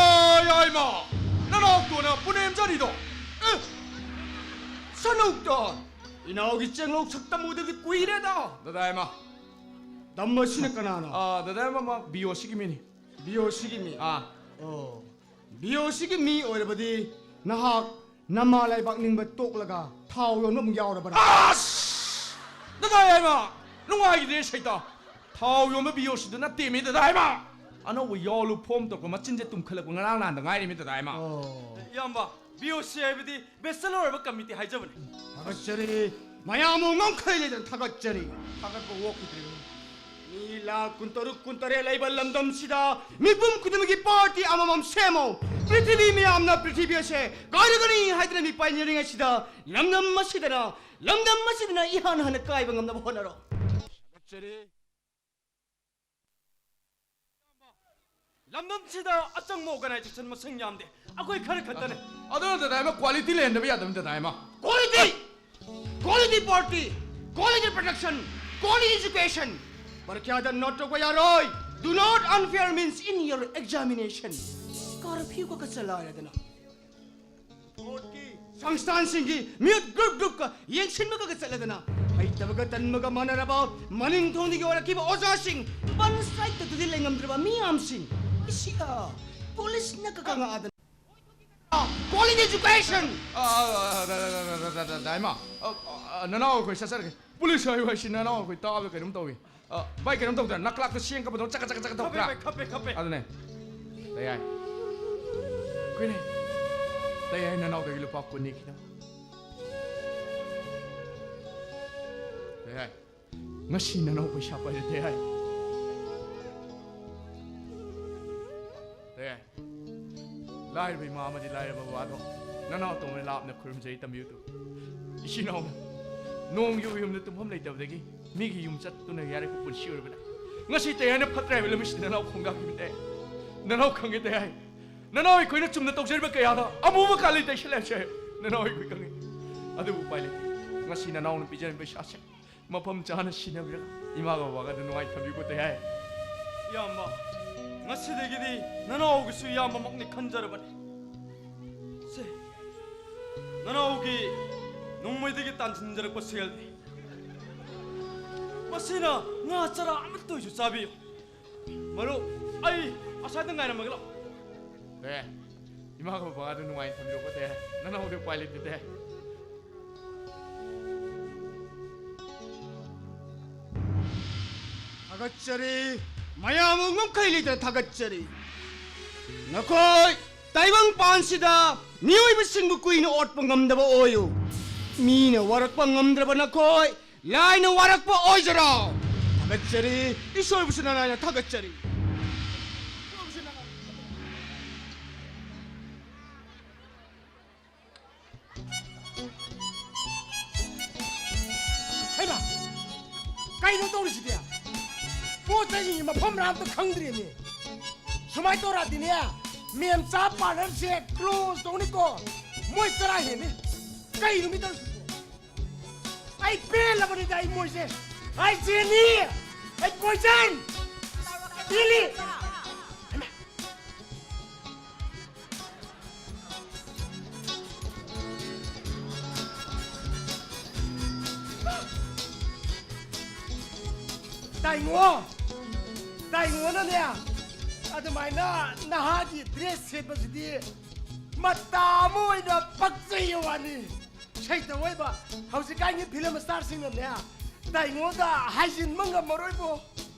ꯌꯥꯏꯃ, ꯅꯅꯥꯎꯇꯣꯅ ꯄꯨꯅꯦꯝꯖꯔꯤꯗꯣ꯫ ꯑꯦ! ꯁꯅꯧꯇꯣꯟ, ꯏꯅꯥꯎꯒꯤ ꯆꯦꯡꯂꯧ ꯁꯛꯇꯝ ꯎꯗꯕꯗꯤ ꯀꯨꯏꯔꯦꯗ꯫ ꯗꯗꯥ ꯌꯥꯏꯃ꯫ ꯇꯝꯕꯁꯤꯅ ꯀꯅꯥꯅꯣ? ꯑꯥ, ꯗꯗꯥ ꯌꯥꯏꯃ, ꯃꯥ ꯕꯤ ꯑꯣ ꯁꯤꯒꯤ ꯃꯤꯅꯤ꯫ ꯕꯤ ꯑꯣ ꯁꯤꯒꯤ ꯃꯤ? ꯑꯥ꯫ ꯑꯣ꯫ ꯕꯤ ꯑꯣ ꯁꯤꯒꯤ ꯃꯤ ꯑꯣꯏꯔꯕꯗꯤ ꯅꯍꯥꯛ ꯅꯃꯥ ꯂꯩꯕꯥꯛ ꯅꯤꯡꯕ ꯇꯣꯛꯂꯒ ꯊꯥꯎ ꯌꯣꯟꯕ ꯑꯃꯨꯛ ꯌꯥꯎꯔꯕ꯭ꯔꯥ? ꯑꯁ! ꯗꯗꯥ ꯌꯥꯏꯃ! ꯅꯨꯡꯉꯥꯏꯈꯤꯗ꯭ꯔꯦ ꯁꯩꯇ꯫ ꯊꯥꯎ ꯌꯣꯟꯕ ꯕꯤ ꯑꯣ ꯁꯤꯗꯨ ꯅꯠꯇꯦꯃꯤ ꯗꯗꯥ ꯌꯥꯏꯃ! ꯑꯅꯧꯕ ꯌꯥꯎꯂꯨ ꯐꯣꯝ ꯇꯧꯔꯛꯄ ꯃꯆꯤꯟꯁꯦ ꯇꯨꯝꯈꯠꯂꯛꯄ ꯉꯔꯥꯡ ꯅꯍꯥꯟꯗ ꯉꯥꯏꯔꯤꯃꯤ ꯗꯗꯥ ꯌꯥꯏꯃ꯫ ꯑꯣ꯫ ꯏꯌꯥꯝꯕ, ꯕꯤ ꯑꯣ ꯁꯤ ꯍꯥꯏꯕꯗꯤ ꯕꯦꯆꯂꯔ ꯑꯣꯏꯕ ꯀꯃꯤꯇꯤ ꯍꯥꯏꯖꯕꯅꯤ꯫ ꯊꯥꯒꯠꯆꯔꯤ꯫ ꯃꯌꯥꯝ ꯑꯃ ꯉꯝꯈꯩ ꯂꯩꯗꯅ ꯊꯥꯒꯠꯆꯔꯤ꯫ ꯊꯥꯒꯠꯄ ꯑꯣꯛꯈꯤꯗ꯭ꯔꯦ꯫ ꯃꯤ ꯂꯥꯈ ꯀꯨꯟꯇꯔꯨꯛ, ꯀꯨꯟꯇꯔꯦꯠ ꯂꯩꯕ ꯂꯝꯗꯝꯁꯤꯗ ꯃꯤꯄꯨꯝ ꯈꯨꯗꯤꯡꯃꯛꯀꯤ ꯄꯥꯔꯇꯤ ꯑꯃꯃꯝ ꯁꯦꯝꯃꯣ꯫ ꯄ꯭ꯔꯤꯊꯤꯕꯤ ꯃꯤꯌꯥꯝꯅ ꯄ꯭ꯔꯤꯊꯤꯕꯤ ꯑꯁꯦ ꯀꯥꯏꯔꯒꯅꯤ ꯍꯥꯏꯗꯨꯅ ꯃꯤꯄꯥꯏꯅꯔꯤꯉꯩꯁꯤꯗ ꯂꯝꯗꯝ ꯑꯁꯤꯗꯅ, ꯂꯝꯗꯝ ꯑꯁꯤꯗꯅ ꯏꯍꯥꯟ ꯍꯥꯟꯅ ꯀꯥꯏꯕ ꯉꯝꯅꯕ ꯍꯣꯠꯅꯔꯣ꯫ ꯊꯥꯒꯠꯆꯔꯤ꯫ ꯂꯝꯗꯝꯁꯤꯗ ꯑꯆꯪꯕ ꯑꯣꯔꯒꯅꯥꯏꯖꯦꯁꯟ ꯃꯁꯤꯡ ꯌꯥꯝꯗꯦ꯫ ꯑꯩꯈꯣꯏ ꯈꯔ ꯈꯛꯇꯅꯦ꯫ ꯑꯗꯨꯅ ꯗꯗꯥ ꯏꯃ ꯀ꯭ꯋꯥꯂꯤꯇꯤ ꯂꯩꯍꯟꯗꯕ ꯌꯥꯗꯕꯅꯤ ꯗꯗꯥ ꯏꯃ꯫ Quality! Quality party! Quality production! Quality education! ꯄꯔꯤꯈ꯭ꯌꯥꯗ ꯅꯣꯠ ꯇꯧꯕ ꯌꯥꯔꯣꯏ! Do not unfair means in your examination! ꯀꯔꯐ꯭ꯌꯨꯒ ꯀꯆꯂꯥꯏꯔꯗꯅ꯫ ꯚꯣꯠꯀꯤ ꯁꯪꯁꯊꯥꯟꯁꯤꯡꯒꯤ ꯃꯤꯍꯨꯠ ꯒ꯭ꯔꯨꯞ ꯒ꯭ꯔꯨꯞꯀ ꯌꯦꯡꯁꯤꯟꯕꯒ ꯆꯠꯂꯗꯅ ꯍꯩꯇꯕꯒ ꯇꯟꯕꯒ ꯃꯥꯟꯅꯔꯕ ꯃꯅꯤꯡ ꯊꯣꯡꯗꯒꯤ ꯑꯣꯏꯔꯛꯈꯤꯕ ꯑꯣꯖꯥꯁꯤꯡ ꯕꯟ ꯁꯥꯏꯠꯇ ꯇꯨꯗꯤ ꯂꯩꯉꯝꯗ꯭ꯔꯕ ꯃꯤꯌꯥꯝꯁꯤꯡ ꯏꯁꯤꯒ ꯄꯨꯂꯤꯁꯅ ꯀꯀꯪꯉꯛꯑꯗꯅ꯫ Quality education! ꯑ, ꯑ, ꯑ, ꯗ, ꯗ, ꯗ, ꯗ, ꯗ, ꯗ, ꯗꯥꯏꯃ꯫ ꯑ, ꯑ, ꯑ, ꯅꯅꯥꯎ ꯑꯩꯈꯣꯏ ꯆꯠꯆꯔꯒꯦ꯫ ꯄꯨꯂꯤꯁ ꯍꯥꯏꯌꯨ ꯍꯥꯏꯁꯤ ꯅꯅꯥꯎ ꯑꯩꯈꯣꯏ ꯇꯥꯕꯗ ꯀꯩꯅꯣꯝ ꯇꯧꯏ꯫ ꯑ, ꯚꯥꯏ, ꯀꯩꯅꯣꯝ ꯇꯧꯗ꯭ꯔꯥ? ꯅꯀ꯭ꯂꯥꯛꯇ ꯆꯦꯡ ꯀꯞꯄꯗꯧꯅ ꯆꯀ ꯆꯀ ꯆꯀ ꯈꯞꯄꯦ, ꯇꯧꯗ꯭ꯔꯥ? ꯚꯥꯏ, ꯈꯞꯄꯦ, ꯈꯞꯄꯦ꯫ ꯑꯗꯨꯅꯦ꯫ ꯇꯌꯥꯏ꯫ ꯀꯨꯏꯅꯦ꯫ ꯇꯌꯥꯏ ꯅꯅꯥꯎꯗꯒꯤ ꯂꯨꯄꯥ ꯀꯨꯟꯅꯤ ꯈꯤꯇꯪ꯫ ꯇꯌꯥꯏ꯫ ꯉꯁꯤ ꯅꯅꯥꯎ ꯄꯩꯁꯥ ꯄꯥꯏꯔꯦ, ꯇꯌꯥꯏ꯫ ꯇꯌꯥꯏ꯫ ꯂꯥꯏꯔꯕ ꯏꯃꯥ ꯑꯃꯗꯤ ꯂꯥꯏꯔꯕ ꯕꯕꯥꯗꯣ ꯅꯅꯥꯎ ꯇꯧꯅ ꯂꯥꯞꯅ ꯈꯨꯔꯨꯝꯖꯩ ꯇꯝꯕꯤꯌꯨ ꯇꯨ꯫ ꯏꯆꯤꯟ ꯏꯅꯥꯎꯅ ꯅꯣꯡ ꯌꯨ ꯌꯨꯝꯗ ꯇꯨꯝꯐꯝ ꯂꯩꯇꯕꯗꯒꯤ ꯃꯤꯒꯤ ꯌꯨꯝ ꯆꯠꯇꯨꯅ ꯌꯥꯔꯛꯄ ꯄꯨꯟꯁꯤ ꯑꯣꯏꯔꯕꯅ ꯉꯁꯤ ꯇꯌꯥꯏꯅ ꯐꯠꯇ꯭ꯔꯦ ꯍꯥꯏꯕ ꯂꯝꯕꯤꯁꯤꯗ ꯅꯅꯥꯎ ꯈꯣꯡꯗꯥꯈꯤꯕꯅꯦ꯫ ꯅꯅꯥꯎ ꯈꯪꯉꯦ ꯇꯌꯥꯏ꯫ ꯅꯅꯥꯎ ꯑꯩꯈꯣꯏꯅ ꯆꯨꯝꯅ ꯇꯧꯖꯔꯤꯕ ꯀꯌꯥꯗ ꯑꯃꯨꯕ ꯀꯥꯂꯤ ꯇꯩꯁꯜꯂꯦ ꯍꯥꯏꯕꯁꯦ ꯅꯅꯥꯎ ꯑꯩꯈꯣꯏ ꯈꯪꯉꯤ꯫ ꯑꯗꯨꯕꯨ ꯎꯄꯥꯏ ꯂꯩꯇꯦ꯫ ꯉꯁꯤ ꯅꯅꯥꯎꯅ ꯄꯤꯖꯔꯤꯕ ꯄꯩꯁꯥꯁꯦ ꯃꯐꯝ ꯆꯥꯅ ꯁꯤꯖꯤꯟꯅꯕꯤꯔꯒ ꯏꯃꯥꯒ ꯕꯕꯥꯒ ꯑꯗꯨ ꯅꯨꯡꯉꯥꯏꯅ ꯊꯝꯕꯤꯌꯨꯀꯣ, ꯇꯌꯥꯏ꯫ ꯏꯌꯥꯝꯕ, ꯉꯁꯤꯗꯒꯤꯗꯤ ꯅꯅꯥꯎꯒꯤꯁꯨ ꯏꯌꯥꯝꯕꯃꯛꯅꯤ ꯈꯟꯖꯔꯕꯅꯤ꯫ ꯁꯦ, ꯅꯅꯥꯎꯒꯤ ꯅꯣꯡꯃꯩꯗꯒꯤ ꯇꯥꯟꯁꯤꯟꯖꯔꯛꯄ ꯁꯦꯜꯅꯤ꯫ ꯃꯁꯤꯅ ꯉꯥ ꯆꯔꯥ ꯑꯃꯠꯇ ꯑꯣꯏꯁꯨ ꯆꯥꯕꯤꯌꯨ꯫ ꯃꯔꯨꯞ, ꯑꯩ ꯑꯁ꯭ꯋꯥꯏꯗ ꯉꯥꯏꯔꯝꯃꯒꯦ, ꯂꯥꯛꯑꯣ꯫ ꯑꯦ, ꯏꯃꯥꯒ ꯕꯕꯥꯒꯗꯣ ꯅꯨꯡꯉꯥꯏꯅ ꯊꯝꯕꯤꯔꯣꯀꯣ, ꯇꯌꯥꯏ꯫ ꯅꯅꯥꯎꯗꯤ ꯎꯄꯥꯏ ꯂꯩꯇꯦ, ꯇꯌꯥꯏ꯫ ꯊꯥꯒꯠꯆꯔꯤ꯫ ꯃꯌꯥꯝꯕꯨ ꯉꯝꯈꯩ ꯂꯩꯇꯅ ꯊꯥꯒꯠꯆꯔꯤ꯫ ꯅꯈꯣꯏ ꯇꯥꯏꯕꯪꯄꯥꯟꯁꯤꯗ ꯃꯤꯑꯣꯏꯕꯁꯤꯡꯕꯨ ꯀꯨꯏꯅ ꯑꯣꯠꯄ ꯉꯝꯗꯕ ꯑꯣꯏꯌꯨ꯫ ꯃꯤꯅ ꯋꯥꯔꯛꯄ ꯉꯝꯗ꯭ꯔꯕ ꯅꯈꯣꯏ ꯂꯥꯏꯅ ꯋꯥꯔꯛꯄ ꯑꯣꯏꯖꯔꯣ꯫ ꯊꯥꯒꯠꯆꯔꯤ꯫ ꯏꯁꯣꯔꯕꯨꯁꯨ ꯅꯅꯥꯏꯅ ꯊꯥꯒꯠꯆꯔꯤ꯫ ꯍꯩꯃꯥ! ꯀꯩꯅꯣ ꯇꯧꯔꯤꯁꯤꯗꯤ? ꯄꯣꯠ ꯆꯩꯁꯤꯡꯁꯤ ꯃꯐꯝ ꯃꯔꯥ ꯑꯝꯇ ꯈꯪꯗ꯭ꯔꯦꯅꯦ꯫ ꯁꯨꯃꯥꯏꯅ ꯇꯧꯔꯛꯑꯗꯤꯅꯦ, ꯃꯦꯝꯆꯥ ꯄꯥꯔꯂꯔꯁꯦ close ꯇꯧꯅꯤꯀꯣ꯫ ꯃꯣꯏ ꯆꯔꯥ ꯍꯦꯟꯅꯤ꯫ ꯀꯩꯅꯣ ꯃꯤ ꯇꯧꯔꯤꯁꯤꯕꯣ? ꯑꯩ ꯄꯦꯜꯂꯕꯅꯤꯗ ꯑꯩ ꯃꯣꯏꯁꯦ꯫ ꯑꯩ ꯖꯦꯅꯤ! ꯑꯩ ꯄꯣꯏꯖꯟ! ꯂꯤꯂꯤ! ꯇꯥꯏꯉꯣ! ꯇꯥꯏꯉꯣꯅꯅꯦ, ꯑꯗꯨꯃꯥꯏꯅ ꯅꯍꯥꯒꯤ dress ꯁꯦꯠꯄꯁꯤꯗꯤ ꯃꯇꯥ ꯑꯃ ꯑꯣꯏꯅ ꯄꯛꯆꯩ ꯋꯥꯅꯤ꯫ ꯁꯩꯇ ꯑꯣꯏꯕ ꯍꯧꯖꯤꯛꯀꯥꯟꯒꯤ film starꯁꯤꯡꯅꯅꯦ, ꯇꯥꯏꯉꯣꯗ ꯍꯥꯏꯖꯤꯟꯕ ꯉꯝꯃꯔꯣꯏꯕꯣ꯫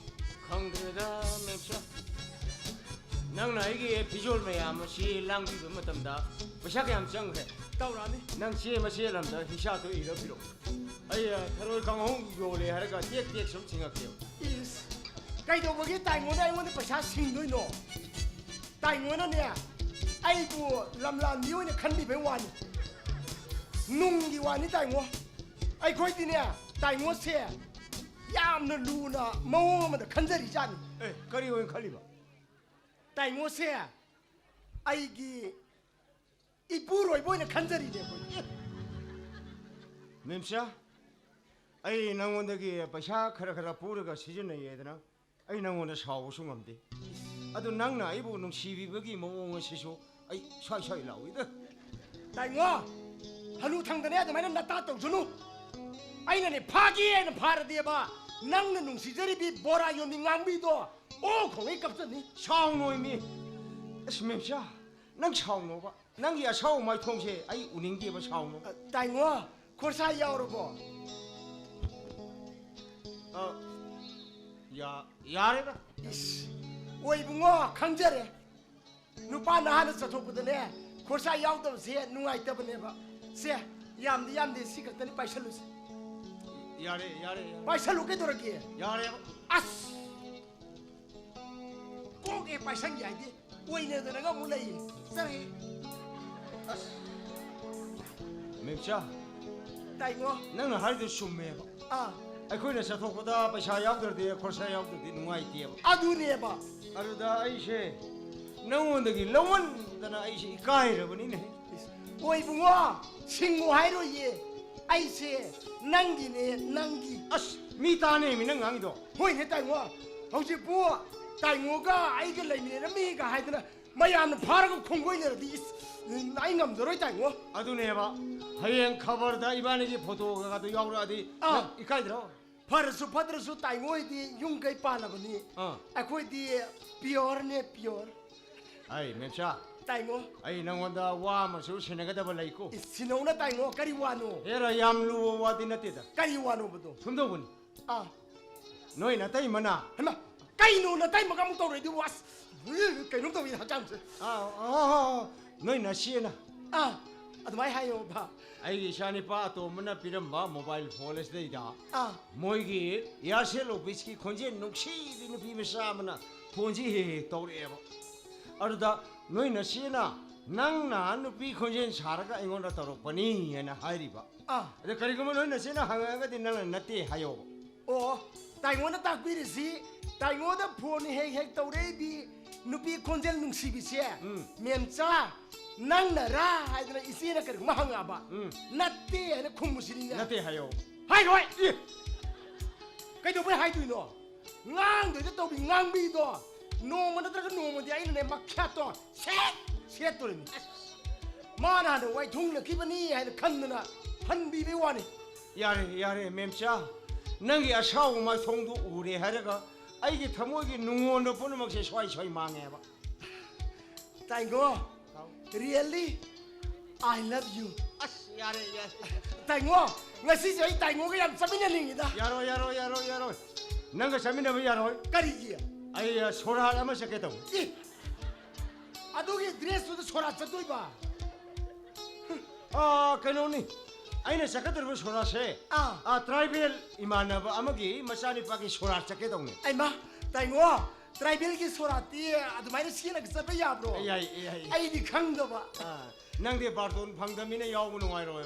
ꯈꯪꯗ꯭ꯔꯦꯗ, ꯃꯦꯝꯆꯥ꯫ ꯅꯪꯅ ꯑꯩꯒꯤ ꯐꯤꯖꯣꯜ ꯃꯌꯥꯝ ꯑꯁꯤ ꯂꯥꯡꯕꯤꯕ ꯃꯇꯝꯗ ꯄꯩꯁꯥ ꯀꯌꯥꯝ ꯆꯪꯈ꯭ꯔꯦ? ꯇꯧꯔꯛꯑꯅꯤ꯫ ꯅꯪ ꯆꯦ ꯃꯆꯦꯠ ꯑꯃꯗ ꯍꯤꯡꯁꯥꯞꯇꯣ ꯏꯔ ꯄꯤꯔꯛꯑꯣ꯫ ꯑꯩ, ꯑ, ꯊꯔꯣꯏ ꯀꯥꯡꯍꯧ ꯌꯣꯜꯂꯦ ꯍꯥꯏꯔꯒ ꯇꯦꯛ ꯇꯦꯛ ꯁꯨꯝ ꯁꯤꯡꯉꯛꯀꯦꯕ꯫ ꯏꯁ, ꯀꯩꯗꯧꯕꯒꯤ ꯇꯥꯏꯉꯣꯅ ꯑꯩꯉꯣꯟꯗ ꯄꯩꯁꯥ ꯁꯤꯡꯗꯣꯏꯅꯣ? ꯇꯥꯏꯉꯣꯅꯅꯦ, ꯑꯩꯕꯨ ꯂꯝꯂꯥꯟꯕꯤ ꯑꯣꯏꯅ ꯈꯟꯕꯤꯕꯩ ꯋꯥꯅꯤ꯫ ꯅꯨꯡꯒꯤ ꯋꯥꯅꯤ ꯇꯥꯏꯉꯣ꯫ ꯑꯩꯈꯣꯏꯗꯤꯅꯦ, ꯇꯥꯏꯉꯣꯁꯦ ꯌꯥꯝꯅ ꯂꯨꯅ ꯃꯑꯣꯡ ꯑꯃꯗ ꯈꯟꯖꯔꯤꯖꯥꯠꯅꯤ꯫ ꯑꯦ, ꯀꯔꯤ ꯑꯣꯏꯅ ꯈꯜꯂꯤꯕ? ꯇꯥꯏꯉꯣꯁꯦ ꯑꯩꯒꯤ ꯏꯄꯨꯔꯣꯏꯕ ꯑꯣꯏꯅ ꯈꯟꯖꯔꯤꯅꯦ ꯑꯩꯈꯣꯏ꯫ ꯃꯦꯝꯆꯥ, ꯑꯩ ꯅꯪꯉꯣꯟꯗꯒꯤ ꯄꯩꯁꯥ ꯈꯔ ꯈꯔ ꯄꯨꯔꯒ ꯁꯤꯖꯤꯟꯅꯩꯌꯦꯗꯅ ꯑꯩ ꯅꯪꯉꯣꯟꯗ ꯁꯥꯎꯕꯁꯨ ꯉꯝꯗꯦ꯫ ꯑꯗꯨ ꯅꯪꯅ ꯑꯩꯕꯨ ꯅꯨꯡꯁꯤꯕꯤꯕꯒꯤ ꯃꯑꯣꯡ ꯑꯁꯤꯁꯨ ꯑꯩ ꯁ꯭ꯋꯥꯏ ꯁ꯭ꯋꯥꯏ ꯂꯥꯎꯏꯗ꯫ ꯇꯥꯏꯉꯣ, ꯍꯅꯨ ꯊꯪꯗꯅꯦ ꯑꯗꯨꯃꯥꯏꯅ ꯅꯇꯥ ꯇꯧꯖꯅꯨ꯫ ꯑꯩꯅꯅꯦ ꯐꯥꯒꯦ ꯍꯥꯏꯅ ꯐꯥꯔꯗꯤꯕ, ꯅꯪꯅ ꯅꯨꯡꯁꯤꯖꯔꯤꯕꯤ ꯕꯣꯔꯥ ꯌꯣꯟꯕꯤ ꯉꯥꯡꯕꯤꯗꯣ ꯑꯣ ꯈꯣꯡꯉꯩ ꯀꯞꯆꯅꯤ꯫ ꯁꯥꯎꯅꯣꯏꯃꯤ꯫ ꯑꯁ ꯃꯦꯝꯆꯥ, ꯅꯪ ꯁꯥꯎꯅꯣꯕ꯫ ꯅꯪꯒꯤ ꯑꯁꯥꯎ ꯃꯥꯏꯊꯣꯡꯁꯦ ꯑꯩ ꯎꯅꯤꯡꯗꯦꯕ, ꯁꯥꯎꯅꯣ꯫ ꯑ, ꯇꯥꯏꯉꯣ, ꯈꯣꯔꯁꯥ ꯌꯥꯎꯔꯕꯣ? ꯑ, ꯌꯥ-, ꯌꯥꯔꯦꯗ꯫ ꯏꯁ, ꯑꯣ ꯏꯕꯨꯡꯉꯣ, ꯈꯪꯖꯔꯦ꯫ ꯅꯨꯄꯥ ꯅꯍꯥꯅ ꯆꯠꯊꯣꯛꯄꯗꯅꯦ, ꯈꯣꯔꯁꯥ ꯌꯥꯎꯗꯕꯁꯦ ꯅꯨꯡꯉꯥꯏꯇꯕꯅꯦꯕ꯫ ꯁꯦ, ꯌꯥꯝꯗꯤ ꯌꯥꯝꯗꯦ, ꯁꯤ ꯈꯛꯇꯅꯤ, ꯄꯥꯏꯁꯜꯂꯨꯁꯦ꯫ ꯌꯥꯔꯦ, ꯌꯥꯔꯦ, ꯌꯥꯔꯦ꯫ ꯄꯥꯏꯁꯜꯂꯨ ꯀꯩꯗꯧꯔꯒꯦ? ꯌꯥꯔꯦꯕ꯫ ꯑꯁ! ꯀꯣꯛ ꯍꯦꯛ ꯄꯥꯏꯁꯟꯒꯦ ꯍꯥꯏꯗꯤ ꯑꯣꯏꯅꯗꯅꯒ ꯑꯃꯨꯛ ꯂꯩꯌꯦ꯫ ꯆꯠꯂꯍꯦ꯫ ꯑꯁ꯫ ꯃꯦꯝꯆꯥ, ꯇꯥꯏꯉꯣ꯫ ꯅꯪꯅ ꯍꯥꯏꯗꯨ ꯆꯨꯝꯃꯦꯕ꯫ ꯑꯥ꯫ ꯑꯩꯈꯣꯏꯅ ꯆꯠꯊꯣꯛꯄꯗ ꯄꯩꯁꯥ ꯌꯥꯎꯗ꯭ꯔꯗꯤ, ꯈꯣꯔꯁꯥ ꯌꯥꯎꯗ꯭ꯔꯗꯤ ꯅꯨꯡꯉꯥꯏꯇꯦꯕ꯫ ꯑꯗꯨꯅꯦꯕ꯫ ꯑꯗꯨꯗ ꯑꯩꯁꯦ ꯅꯪꯉꯣꯟꯗꯒꯤ ꯂꯧꯃꯟꯗꯅ ꯑꯩꯁꯦ ꯏꯀꯥꯏꯔꯕꯅꯤꯅꯦ꯫ ꯏꯁ, ꯑꯣ ꯏꯕꯨꯡꯉꯣ, ꯁꯤꯡꯉꯨ ꯍꯥꯏꯔꯣꯏꯌꯦ꯫ ꯑꯩꯁꯦ ꯅꯪꯒꯤꯅꯦ, ꯅꯪꯒꯤ꯫ ꯑꯁ, ꯃꯤ ꯇꯥꯅꯦꯃꯤ ꯅꯪ ꯉꯥꯡꯉꯤꯗꯣ꯫ ꯍꯣꯏꯅꯦ ꯇꯥꯏꯉꯣ, ꯍꯧꯖꯤꯛꯄꯨ ꯇꯥꯏꯉꯣꯒ ꯑꯩꯒ ꯂꯩꯃꯤꯟꯅꯔꯝꯃꯤꯒ ꯍꯥꯏꯗꯅ ꯃꯌꯥꯝꯅ ꯐꯥꯔꯒ ꯈꯣꯡꯒꯣꯏꯅꯔꯗꯤ, ꯏꯁ, ꯑꯩ ꯉꯝꯖꯔꯣꯏ ꯇꯥꯏꯉꯣ꯫ ꯑꯗꯨꯅꯦꯕ, ꯍꯌꯦꯡ ꯈꯕꯔꯗ ꯏꯕꯥꯅꯤꯒꯤ ꯐꯣꯇꯣꯒꯗꯣ ꯌꯥꯎꯔꯛꯑꯗꯤ ꯑꯥ꯫ ꯅꯪ ꯏꯀꯥꯏꯗ꯭ꯔꯣ? ꯐꯔꯁꯨ ꯐꯠꯇ꯭ꯔꯁꯨ ꯇꯥꯏꯉꯣ ꯍꯣꯏꯗꯤ ꯌꯨꯝ ꯀꯩ ꯄꯥꯜꯂꯕꯅꯤ꯫ ꯑꯥ꯫ ꯑꯩꯈꯣꯏꯗꯤ pure ꯅꯦ, pure꯫ ꯑꯩ ꯃꯦꯝꯆꯥ, ꯇꯥꯏꯉꯣ꯫ ꯑꯩ ꯅꯪꯉꯣꯟꯗ ꯋꯥ ꯑꯃꯁꯨ ꯁꯤꯟꯅꯒꯗꯕ ꯂꯩꯀꯣ꯫ ꯏꯁ, ꯁꯤꯟꯅꯧꯅ ꯇꯥꯏꯉꯣ, ꯀꯔꯤ ꯋꯥꯅꯣ? ꯍꯦꯔꯥ, ꯌꯥꯝ ꯂꯨꯕ ꯋꯥꯗꯤ ꯅꯠꯇꯦꯗ꯫ ꯀꯔꯤ ꯋꯥꯅꯣꯕꯗꯣ? ꯁꯨꯝ ꯇꯧꯕꯅꯤ꯫ ꯑꯥ꯫ ꯅꯣꯏ ꯅꯇꯩꯃꯅ꯫ ꯍꯩꯃꯥ, ꯀꯩꯅꯣ ꯅꯇꯩꯃꯒ ꯑꯃꯨꯛ ꯇꯧꯔꯛꯏꯗꯨꯕꯨ? ꯑꯁ, ꯀꯩꯅꯣꯝ ꯇꯧꯏ ꯍꯛꯆꯥꯡꯁꯦ꯫ ꯑꯥ, ꯑꯥ, ꯑꯥ, ꯑꯥ. ꯅꯣꯏ ꯅꯆꯦꯅ꯫ ꯑꯥ, ꯑꯗꯨꯃꯥꯏꯅ ꯍꯥꯏꯌꯣ ꯕꯥ꯫ ꯑꯩꯒꯤ ꯏꯆꯥꯅꯤꯄꯥ ꯑꯇꯣꯝꯕꯅ ꯄꯤꯔꯝꯕ mobile phone ꯑꯁꯤꯗꯩꯗ ꯑꯥ꯫ ꯃꯣꯏꯒꯤ Aircel officeꯀꯤ ꯈꯣꯟꯖꯦꯜ ꯅꯨꯡꯁꯤꯕꯤ ꯅꯨꯄꯤ ꯃꯆꯥ ꯑꯃꯅ phoneꯁꯤ ꯍꯦꯛ ꯍꯦꯛ ꯇꯧꯔꯛꯑꯦꯕ꯫ ꯑꯗꯨꯗ ꯅꯣꯏ ꯅꯆꯦꯅ ꯅꯪꯅ ꯅꯨꯄꯤ ꯈꯣꯟꯖꯦꯜ ꯁꯥꯔꯒ ꯑꯩꯉꯣꯟꯗ ꯇꯧꯔꯛꯄꯅꯤ ꯍꯥꯏꯅ ꯍꯥꯏꯔꯤꯕ꯫ ꯑꯥ꯫ ꯑꯗ ꯀꯔꯤꯒꯨꯝꯕ ꯅꯣꯏ ꯅꯆꯦꯅ ꯍꯪꯉꯛꯑꯒꯗꯤ ꯅꯪꯅ ꯅꯠꯇꯦ ꯍꯥꯏꯌꯣꯕ꯫ ꯑꯣ, ꯇꯥꯏꯉꯣꯅ ꯇꯥꯛꯄꯤꯔꯤꯁꯤ, ꯇꯥꯏꯉꯣꯗ phone ꯍꯦꯛ ꯍꯦꯛ ꯇꯧꯔꯛꯏꯕꯤ ꯅꯨꯄꯤ ꯈꯣꯟꯖꯦꯜ ꯅꯨꯡꯁꯤꯕꯤꯁꯦ, ꯎꯝ꯫ ꯃꯦꯝꯆꯥ, ꯅꯪꯅꯔꯥ ꯍꯥꯏꯗꯅ ꯏꯆꯦꯅ ꯀꯔꯤꯒꯨꯝꯕ ꯍꯪꯉꯛꯑꯕ, ꯎꯝ꯫ ꯅꯠꯇꯦ ꯍꯥꯏꯅ ꯈꯨꯝꯃꯨꯁꯤꯅꯤꯅꯦ꯫ ꯅꯠꯇꯦ ꯍꯥꯏꯌꯣ꯫ ꯍꯥꯏꯔꯣꯏ꯫ ꯑꯦ! ꯀꯩꯗꯧꯕꯩ ꯍꯥꯏꯗꯣꯏꯅꯣ? ꯉꯥꯡꯗꯣꯏꯗ ꯇꯧꯕꯤ ꯉꯥꯡꯕꯤꯗꯣ, ꯅꯣꯡꯃ ꯅꯠꯇ꯭ꯔꯒ ꯅꯣꯡꯃꯗꯤ ꯑꯩꯅꯅꯦ ꯃꯈ꯭ꯌꯥꯠꯇꯣ ꯁꯦꯠ ꯁꯦꯠꯇꯣꯔꯤꯅꯤ꯫ ꯃꯥꯅ ꯍꯥꯟꯅ ꯋꯥꯏꯊꯨꯡꯅꯈꯤꯕꯅꯤ ꯍꯥꯏꯅ ꯈꯟꯗꯅ ꯍꯟꯕꯤꯕꯩ ꯋꯥꯅꯤ꯫ ꯌꯥꯔꯦ, ꯌꯥꯔꯦ, ꯃꯦꯝꯆꯥ꯫ ꯅꯪꯒꯤ ꯑꯁꯥꯎꯕ ꯃꯥꯏꯊꯣꯡꯗꯨ ꯎꯔꯦ ꯍꯥꯏꯔꯒ ꯑꯩꯒꯤ ꯊꯃꯣꯏꯒꯤ ꯅꯨꯡꯉꯣꯟꯕ ꯄꯨꯝꯅꯃꯛꯁꯦ ꯁ꯭ꯋꯥꯏ ꯁ꯭ꯋꯥꯏ ꯃꯥꯡꯉꯦꯕ꯫ ꯇꯥꯏꯉꯣ, ꯍꯥꯎ꯫ Really? I love you. ꯑꯁ, ꯌꯥꯔꯦ, ꯌꯥꯔꯦ꯫ ꯇꯥꯏꯉꯣ, ꯉꯁꯤꯁꯦ ꯑꯩ ꯇꯥꯏꯉꯣꯒ ꯌꯥꯝ ꯆꯠꯃꯤꯟꯅꯅꯤꯡꯉꯤꯗ꯫ ꯌꯥꯔꯣꯏ, ꯌꯥꯔꯣꯏ, ꯌꯥꯔꯣꯏ, ꯌꯥꯔꯣꯏ꯫ ꯅꯪꯒ ꯆꯠꯃꯤꯟꯅꯕ ꯌꯥꯔꯣꯏ꯫ ꯀꯔꯤꯒꯤ? ꯑꯩ, ꯑ, ꯁꯣꯔꯥꯠ ꯑꯃ ꯆꯠꯀꯦ ꯇꯧꯕ꯫ ꯑꯦ, ꯑꯗꯨꯒꯤ dress ꯇꯨꯗ ꯁꯣꯔꯥꯠ ꯆꯠꯇꯣꯏꯕ? ꯑ, ꯀꯩꯅꯣꯅꯤ, ꯑꯩꯅ ꯆꯠꯀꯗꯧꯔꯤꯕ ꯁꯣꯔꯥꯠꯁꯦ, ꯑꯥ꯫ ꯑ, tribal ꯏꯃꯥꯟꯅꯕ ꯑꯃꯒꯤ ꯃꯆꯥꯅꯤꯄꯥꯒꯤ ꯁꯣꯔꯥꯠ ꯆꯠꯀꯦ ꯇꯧꯅꯤ꯫ ꯑꯩꯃ, ꯇꯥꯏꯉꯣ, tribal ꯒꯤ ꯁꯣꯔꯥꯠꯇꯤ ꯑꯗꯨꯃꯥꯏꯅ ꯁꯦꯠꯂꯒ ꯆꯠꯄ ꯌꯥꯕ꯭ꯔꯣ? ꯌꯥꯏ, ꯌꯥꯏ, ꯌꯥꯏ꯫ ꯑꯩꯗꯤ ꯈꯪꯗꯕ꯫ ꯑ, ꯅꯪꯗꯤ ꯕꯥꯔꯇꯣꯟ ꯐꯪꯗꯕꯅꯤꯅ ꯌꯥꯎꯕ ꯅꯨꯡꯉꯥꯏꯔꯣꯏ꯫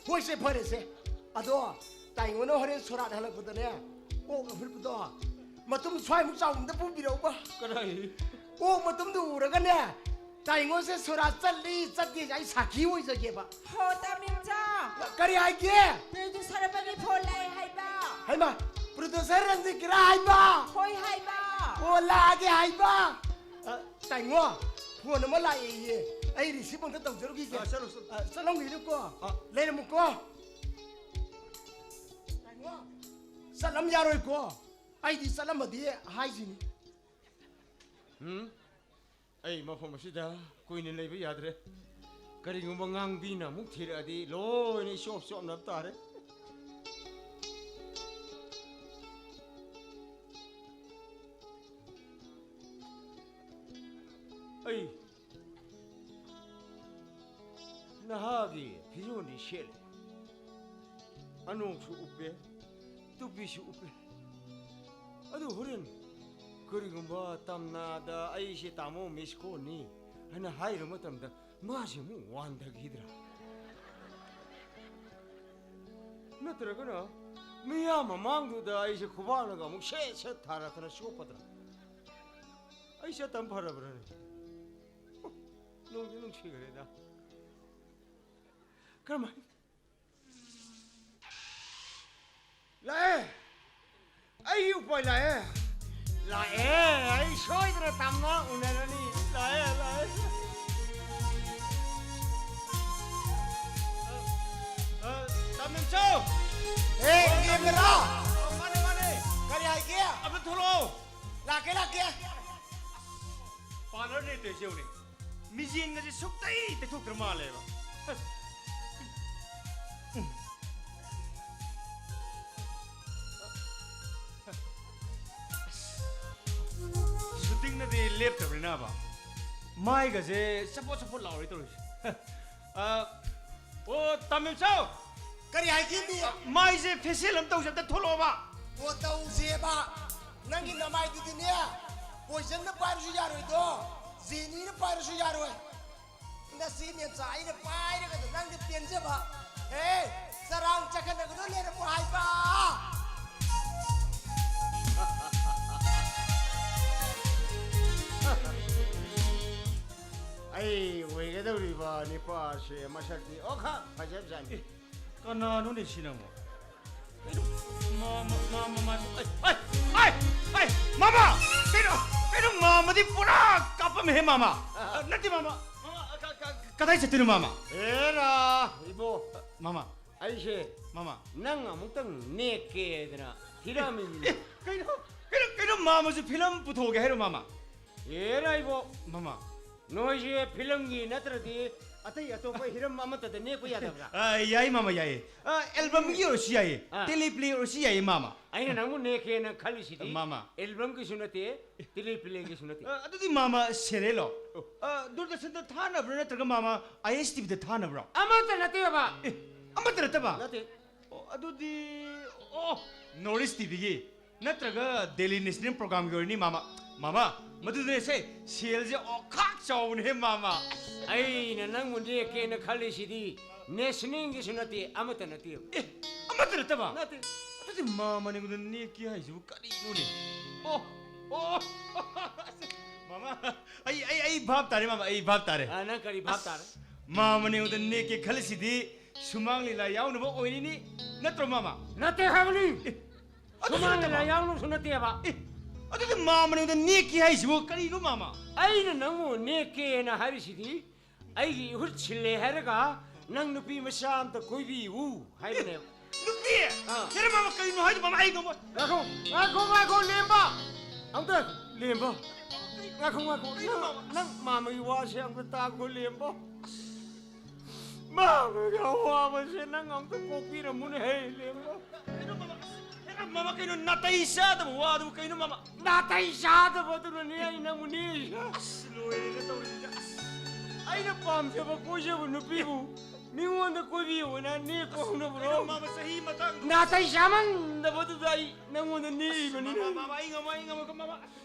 ꯍꯣꯏꯁꯦ, ꯐꯔꯦꯁꯦ꯫ ꯑꯗꯣ ꯇꯥꯏꯉꯣꯅ ꯍꯣꯔꯦꯟ ꯁꯣꯔꯥꯠ ꯍꯜꯂꯛꯄꯗꯅꯦ, ꯑꯣꯛ ꯑꯐꯨꯠꯄꯗꯣ ꯃꯇꯨꯝ ꯁ꯭ꯋꯥꯏꯃꯨꯛ ꯆꯥꯎꯕ ꯑꯝꯇ ꯄꯨꯕꯤꯔꯛꯎꯕ꯫ ꯀꯗꯥꯏ? ꯑꯣꯛ ꯃꯇꯨꯝꯗꯣ ꯎꯔꯒꯅꯦ, ꯇꯥꯏꯉꯣꯁꯦ ꯁꯣꯔꯥꯠ ꯆꯠꯂꯤ ꯆꯠꯇꯦꯁꯦ ꯑꯩ ꯁꯥꯈꯤ ꯑꯣꯏꯖꯒꯦꯕ꯫ ꯍꯣ, ꯇꯥꯃꯤꯝꯆꯥ! ꯀꯔꯤ ꯍꯥꯏꯒꯦ? Producer ꯑꯃꯒꯤ phone ꯂꯥꯛꯑꯦ ꯍꯥꯏꯕ꯫ ꯍꯩꯃꯥ, producer ꯔꯟꯖꯤꯠꯀꯤꯔꯥ ꯍꯥꯏꯕ? ꯍꯣꯏ ꯍꯥꯏꯕ꯫ ꯑꯣ, ꯂꯥꯛꯑꯒꯦ ꯍꯥꯏꯕ? ꯑ, ꯇꯥꯏꯉꯣ, phone ꯑꯃ ꯂꯥꯛꯑꯦꯌꯦ꯫ ꯑꯩ receive ꯑꯝꯇ ꯇꯧꯖꯔꯨꯈꯤꯒꯦ꯫ ꯑ, ꯆꯠꯂꯨ, ꯆꯠꯂꯨ꯫ ꯑ, ꯆꯠꯂꯝꯈꯤꯅꯨꯀꯣ꯫ ꯑ꯫ ꯂꯩꯔꯝꯃꯨꯀꯣ꯫ ꯇꯥꯏꯉꯣ, ꯆꯠꯂꯝ ꯌꯥꯔꯣꯏꯀꯣ꯫ ꯑꯩꯗꯤ ꯆꯠꯂꯝꯃꯗꯤ ꯍꯥꯏꯁꯤꯅꯤ꯫ ꯎꯝ? ꯑꯩ ꯃꯐꯝ ꯑꯁꯤꯗ ꯀꯨꯏꯅ ꯂꯩꯕ ꯌꯥꯗ꯭ꯔꯦ꯫ ꯀꯔꯤꯒꯨꯝꯕ ꯉꯥꯡꯕꯤꯅ ꯑꯃꯨꯛ ꯊꯤꯔꯛꯑꯗꯤ ꯂꯣꯏꯅ ꯏꯆꯣꯞ ꯆꯣꯞꯅꯕ ꯇꯥꯔꯦ꯫ ꯑꯩ ꯅꯍꯥꯒꯤ ꯐꯤꯖꯣꯜꯗꯤ ꯁꯦꯠꯂꯦ, ꯑꯅꯣꯛꯁꯨ ꯎꯞꯄꯦ, ꯇꯨꯄꯤꯁꯨ ꯎꯞꯄꯦ꯫ ꯑꯗꯨ ꯍꯣꯔꯦꯟ ꯀꯔꯤꯒꯨꯝꯕ ꯇꯝꯅꯥꯗ "ꯑꯩꯁꯦ ꯇꯥꯃꯣ ꯃꯤꯁꯀꯣꯅꯤ" ꯍꯥꯏꯅ ꯍꯥꯏꯔꯨ ꯃꯇꯝꯗ ꯃꯥꯁꯦ ꯑꯃꯨꯛ ꯋꯥꯟꯊꯈꯤꯗ꯭ꯔꯥ? ꯅꯠꯇ꯭ꯔꯒꯅ ꯃꯤꯌꯥꯝ ꯃꯃꯥꯡꯗꯨꯗ ꯑꯩꯁꯦ ꯈꯨꯕꯥꯛꯅꯒ ꯑꯃꯨꯛ ꯁꯦꯠ ꯁꯦꯠ ꯊꯥꯔꯛꯇꯅ ꯆꯣꯞꯄꯗ꯭ꯔꯥ? ꯑꯩ ꯆꯠꯇꯝ ꯐꯔꯕ꯭ꯔꯥꯅꯦ? ꯅꯨꯡꯗꯤ ꯅꯨꯡꯁꯤꯈ꯭ꯔꯦꯗ꯫ ꯀꯔꯝꯍꯥꯏꯅ? ꯂꯥꯛꯑꯦ! ꯑꯩꯒꯤ ꯎꯄꯥꯏ ꯂꯥꯛꯑꯦ! ꯂꯥꯛꯑꯦ! ꯑꯩ ꯁꯣꯏꯗꯅ ꯇꯥꯝꯅ ꯎꯅꯔꯅꯤ! ꯂꯥꯛꯑꯦ, ꯂꯥꯛꯑꯦ! ꯑ, ꯑ, ꯇꯥꯃꯦꯝꯆꯧ! ꯑꯦ, ꯑꯣ, ꯏꯕꯦꯝꯃꯔꯣ? ꯑ, ꯃꯥꯅꯦ, ꯃꯥꯅꯦ! ꯀꯔꯤ ꯍꯥꯏꯒꯦ? ꯑꯝꯇ ꯊꯣꯛꯂꯛꯑꯣ! ꯂꯥꯛꯀꯦ, ꯂꯥꯛꯀꯦ! ꯄꯥꯔꯂꯔ ꯂꯩꯇ꯭ꯔꯦ, ꯁꯤ ꯌꯦꯡꯉꯨꯅꯦ꯫ ꯃꯤꯖꯦꯟꯒꯁꯦ ꯁꯨꯛꯇꯩ ꯇꯩꯊꯣꯛꯇ꯭ꯔ ꯃꯥꯜꯂꯦꯕ꯫ ꯑꯁ꯫ ꯁꯨꯇꯤꯡꯅꯗꯤ ꯂꯦꯞꯇꯕꯅꯤꯅꯕ꯫ ꯃꯥꯏꯒꯁꯦ ꯆꯄꯣꯠ ꯆꯄꯣꯠ ꯂꯥꯎꯔꯦ ꯇꯧꯔꯤꯁꯦ꯫ ꯑ, ꯑꯣ, ꯇꯥꯃꯦꯝꯆꯧ! ꯀꯔꯤ ꯍꯥꯏꯒꯦ, ꯃꯤ? ꯃꯥꯏꯁꯦ ꯐꯦꯁꯤꯌꯦꯜ ꯑꯃ ꯇꯧꯁꯦ, ꯑꯝꯇ ꯊꯣꯛꯂꯛꯑꯣꯕ꯫ ꯑꯣ, ꯇꯧꯁꯦꯕ꯫ ꯅꯪꯒꯤ ꯅꯃꯥꯏꯗꯨꯗꯤꯅꯦ, ꯄꯣꯏꯖꯟꯅ ꯄꯥꯏꯔꯁꯨ ꯌꯥꯔꯣꯏꯗꯣ, ꯖꯦꯅꯤꯅ ꯄꯥꯏꯔꯁꯨ ꯌꯥꯔꯣꯏ꯫ ꯅꯆꯦ ꯃꯦꯝꯆꯥ ꯑꯩꯅ ꯄꯥꯏꯔꯒꯗ ꯅꯪꯗꯤ ꯄꯦꯟꯖꯕ꯫ ꯍꯦ, ꯆꯔꯥꯡ ꯆꯈꯠꯅꯒꯗꯣ ꯂꯩꯔꯝꯃꯣ ꯍꯥꯏꯕ꯫ ꯑꯩ ꯑꯣꯏꯒꯗꯧꯔꯤꯕ ꯅꯤꯄꯥꯁꯦ ꯃꯁꯛꯇꯤ ꯑꯣꯈꯥꯛ ꯐꯖꯕꯖꯥꯠꯅꯤ꯫ ꯀꯅꯥꯅꯣꯅꯦ ꯁꯤ ꯅꯪꯕꯣ? ꯀꯩꯅꯣ? ꯃꯥ, ꯃꯥ, ꯃꯥ, ꯃꯥ, ꯃꯥ, ꯑꯩ, ꯑꯩ, ꯑꯩ, ꯑꯩ, ꯃꯥꯃ! ꯀꯩꯅꯣ, ꯀꯩꯅꯣ, ꯃꯥꯃꯗꯤ ꯄꯨꯔꯥ ꯀꯥꯞꯄꯝꯃꯦꯍꯦ, ꯃꯥꯃ! ꯑ, ꯅꯠꯇꯦ, ꯃꯥꯃ! ꯃꯥꯃ, ꯀ-, ꯀ-, ꯀꯗꯥꯏ ꯆꯠꯇꯣꯏꯅꯣ, ꯃꯥꯃ? ꯍꯦꯔꯥ, ꯏꯕꯣ! ꯃꯥꯃ! ꯑꯩꯁꯦ ꯃꯥꯃ! ꯅꯪ ꯑꯃꯨꯛꯇꯪ ꯅꯦꯛꯀꯦꯗꯅ ꯊꯤꯔꯛꯑꯝꯃꯤꯅꯤ꯫ ꯑꯦ, ꯀꯩꯅꯣ? ꯀꯩꯅꯣ, ꯀꯩꯅꯣ, ꯃꯥꯃꯁꯨ ꯐꯤꯂꯝ ꯄꯨꯊꯣꯛꯑꯒꯦ ꯍꯥꯏꯔꯣ, ꯃꯥꯃ? ꯑꯦ, ꯏꯕꯣ! ꯃꯥꯃ! ꯅꯣꯏꯁꯦ ꯐꯤꯂꯝꯒꯤ ꯅꯠꯇ꯭ꯔꯗꯤ ꯑꯇꯩ ꯑꯇꯣꯞꯄ ꯍꯤꯔꯝ ꯑꯃꯠꯇꯗ ꯅꯦꯛꯄ ꯌꯥꯗꯕ꯭ꯔꯥ? ꯑ, ꯌꯥꯏ, ꯃꯥꯃ, ꯌꯥꯏꯌꯦ꯫ ꯑ, ꯑꯦꯜꯕꯝꯒꯤ ꯑꯣꯏꯔꯁꯨ ꯌꯥꯏꯌꯦ, ꯑ꯫ ꯇꯦꯂꯦꯄ꯭ꯂꯦ ꯑꯣꯏꯔꯁꯨ ꯌꯥꯏꯌꯦ, ꯃꯥꯃ꯫ ꯑꯩꯅ ꯅꯪꯕꯨ ꯅꯦꯛꯀꯦꯅ ꯈꯜꯂꯤꯁꯤꯗꯤ ꯃꯥꯃ꯫ ꯑꯦꯜꯕꯝꯒꯤꯁꯨ ꯅꯠꯇꯦ, ꯇꯦꯂꯦꯄ꯭ꯂꯦꯒꯤꯁꯨ ꯅꯠꯇꯦ꯫ ꯑ, ꯑꯗꯨꯗꯤ ꯃꯥꯃ ꯁꯦꯔꯦꯜꯂꯣ? ꯑ, ꯗꯨꯔꯗꯔꯁꯟꯗ ꯊꯥꯅꯕ꯭ꯔꯥ ꯅꯠꯇ꯭ꯔꯒ ꯃꯥꯃ ꯑꯥꯏ ꯑꯦꯁ ꯇꯤ ꯚꯤꯗ ꯊꯥꯅꯕ꯭ꯔꯣ? ꯑꯃꯠꯇ ꯅꯠꯇꯦꯕ꯫ ꯑꯦ, ꯑꯃꯠꯇ ꯅꯠꯇꯕ? ꯅꯠꯇꯦ꯫ ꯑꯣ, ꯑꯗꯨꯗꯤ, ꯑꯣ, ꯅꯣꯔꯠ ꯏꯁ ꯇꯤ ꯚꯤꯒꯤ ꯅꯠꯇ꯭ꯔꯒ ꯗꯦꯜꯂꯤ ꯅꯦꯁꯅꯦꯜ ꯄ꯭ꯔꯣꯒ꯭ꯔꯥꯝꯒꯤ ꯑꯣꯏꯔꯅꯤ, ꯃꯥꯃ꯫ ꯃꯥꯃ, ꯃꯗꯨꯗꯅꯦꯁꯦ, ꯁꯦꯜꯁꯦ ꯑꯣꯈꯥꯛ ꯆꯥꯎꯕꯅꯦꯍꯦ, ꯃꯥꯃ꯫ ꯑꯩꯅ ꯅꯪꯕꯨ ꯅꯦꯛꯀꯦꯅ ꯈꯜꯂꯤꯁꯤꯗꯤ ꯅꯦꯁꯅꯦꯜꯒꯤꯁꯨ ꯅꯠꯇꯦ, ꯑꯃꯠꯇ ꯅꯠꯇꯦ꯫ ꯑꯦ, ꯑꯃꯠꯇ ꯅꯠꯇꯕ? ꯅꯠꯇꯦ꯫ ꯑꯗꯨꯗꯤ ꯃꯥꯃꯅ ꯑꯩꯉꯣꯟꯗ ꯅꯦꯛꯀꯦ ꯍꯥꯏꯁꯤꯕꯨ ꯀꯔꯤꯅꯣꯅꯦ? ꯑꯣ, ꯑꯣ, ꯃꯥꯃ, ꯑꯩ, ꯑꯩ, ꯑꯩ ꯚꯥꯞ ꯇꯥꯔꯦ ꯃꯥꯃ, ꯑꯩ ꯚꯥꯞ ꯇꯥꯔꯦ꯫ ꯑ, ꯅꯪ ꯀꯔꯤ ꯚꯥꯞ ꯇꯥꯔꯦ? ꯃꯥꯃ ꯅꯉꯣꯟꯗ ꯅꯦꯛꯀꯦ ꯈꯜꯂꯤꯁꯤꯗꯤ ꯁꯨꯃꯥꯡ ꯂꯤꯂꯥ ꯌꯥꯎꯅꯕ ꯑꯣꯏꯔꯤꯅꯤ, ꯅꯠꯇ꯭ꯔꯣ ꯃꯥꯃ? ꯅꯠꯇꯦ ꯍꯥꯏꯕꯅꯤ꯫ ꯑꯗꯨꯁꯨ ꯁꯨꯃꯥꯡ ꯅꯠꯇꯦ ꯂꯤꯂꯥ ꯃꯥꯃ꯫ ꯌꯥꯎꯅꯕꯁꯨ ꯅꯠꯇꯦꯕ꯫ ꯑꯦ, ꯑꯗꯨꯗꯤ ꯃꯥꯃ ꯅꯉꯣꯟꯗ ꯅꯦꯛꯀꯦ ꯍꯥꯏꯁꯤꯕꯨ ꯀꯔꯤꯅꯣ ꯃꯥꯃ? ꯑꯩꯅ ꯅꯪꯕꯨ ꯅꯦꯛꯀꯦꯅ ꯍꯥꯏꯔꯤꯁꯤꯗꯤ ꯑꯩꯒꯤ ꯏꯍꯨꯠ ꯁꯤꯜꯂꯦ ꯍꯥꯏꯔꯒ ꯅꯪ ꯅꯨꯄꯤ ꯃꯆꯥ ꯑꯝꯇ ꯀꯣꯏꯕꯤꯌꯨ ꯍꯥꯏꯕꯅꯦꯕ꯫ ꯅꯨꯄꯤ? ꯑꯥ꯫ ꯌꯥꯔꯦ ꯃꯥꯃ, ꯀꯔꯤꯅꯣ ꯍꯥꯏꯗꯣ ꯃꯥꯃ? ꯑꯩ ꯉꯝꯃꯣꯏ꯫ ꯉꯥꯏꯈꯣ, ꯉꯥꯏꯈꯣ, ꯉꯥꯏꯈꯣ, ꯂꯦꯝꯕ꯫ ꯑꯝꯇ, ꯂꯦꯝꯕ꯫ ꯉꯥꯏꯈꯣ, ꯉꯥꯏꯈꯣ꯫ ꯀꯔꯤꯅꯣ ꯅꯪ, ꯃꯥꯃ? ꯅꯪ ꯃꯥꯃꯒꯤ ꯋꯥꯁꯦ ꯑꯝꯇ ꯇꯥꯈꯣ, ꯂꯦꯝꯕ꯫ ꯃꯥꯃꯒꯤ ꯑꯋꯥꯕꯁꯦ ꯅꯪ ꯑꯝꯇ ꯀꯣꯛꯄꯤꯔꯝꯃꯨꯅꯦ, ꯍꯦ, ꯂꯦꯝꯕ꯫ ꯀꯩꯅꯣ ꯃꯥꯃ? ꯑꯁ, ꯍꯦꯔꯥ, ꯃꯥꯃ ꯀꯩꯅꯣ ꯅꯥꯇꯩ ꯆꯥꯗꯕ ꯋꯥꯗꯨꯕꯨ ꯀꯩꯅꯣ ꯃꯥꯃ? ꯅꯥꯇꯩ ꯆꯥꯗꯕꯗꯨꯅꯅꯦ ꯑꯩ ꯅꯪꯕꯨ ꯅꯦꯛꯏꯁꯦ꯫ ꯑꯁ, ꯂꯣꯏꯔꯦꯗ ꯇꯧꯔꯤꯁꯦ, ꯑꯁ꯫ ꯑꯩꯅ ꯄꯥꯝꯖꯕ ꯀꯣꯏꯖꯕ ꯅꯨꯄꯤꯕꯨ ꯃꯤꯉꯣꯟꯗ ꯀꯣꯏꯕꯤꯌꯣꯅ ꯅꯦꯛꯄ ꯍꯧꯅꯕ꯭ꯔꯣ? ꯀꯩꯅꯣ ꯃꯥꯃ, ꯆꯍꯤ ꯃꯇꯥꯡꯗꯨ? ꯅꯥꯇꯩ ꯆꯥꯃꯟꯗꯕꯗꯨꯗ ꯑꯩ ꯅꯪꯉꯣꯟꯗ ꯅꯦꯛꯏꯕꯅꯤꯅꯦ꯫ ꯃꯥꯃ, ꯃꯥꯃ, ꯑꯩ ꯉꯝꯃꯣꯏ, ꯑꯩ ꯉꯝꯃꯣꯏꯀꯣ, ꯃꯥꯃ꯫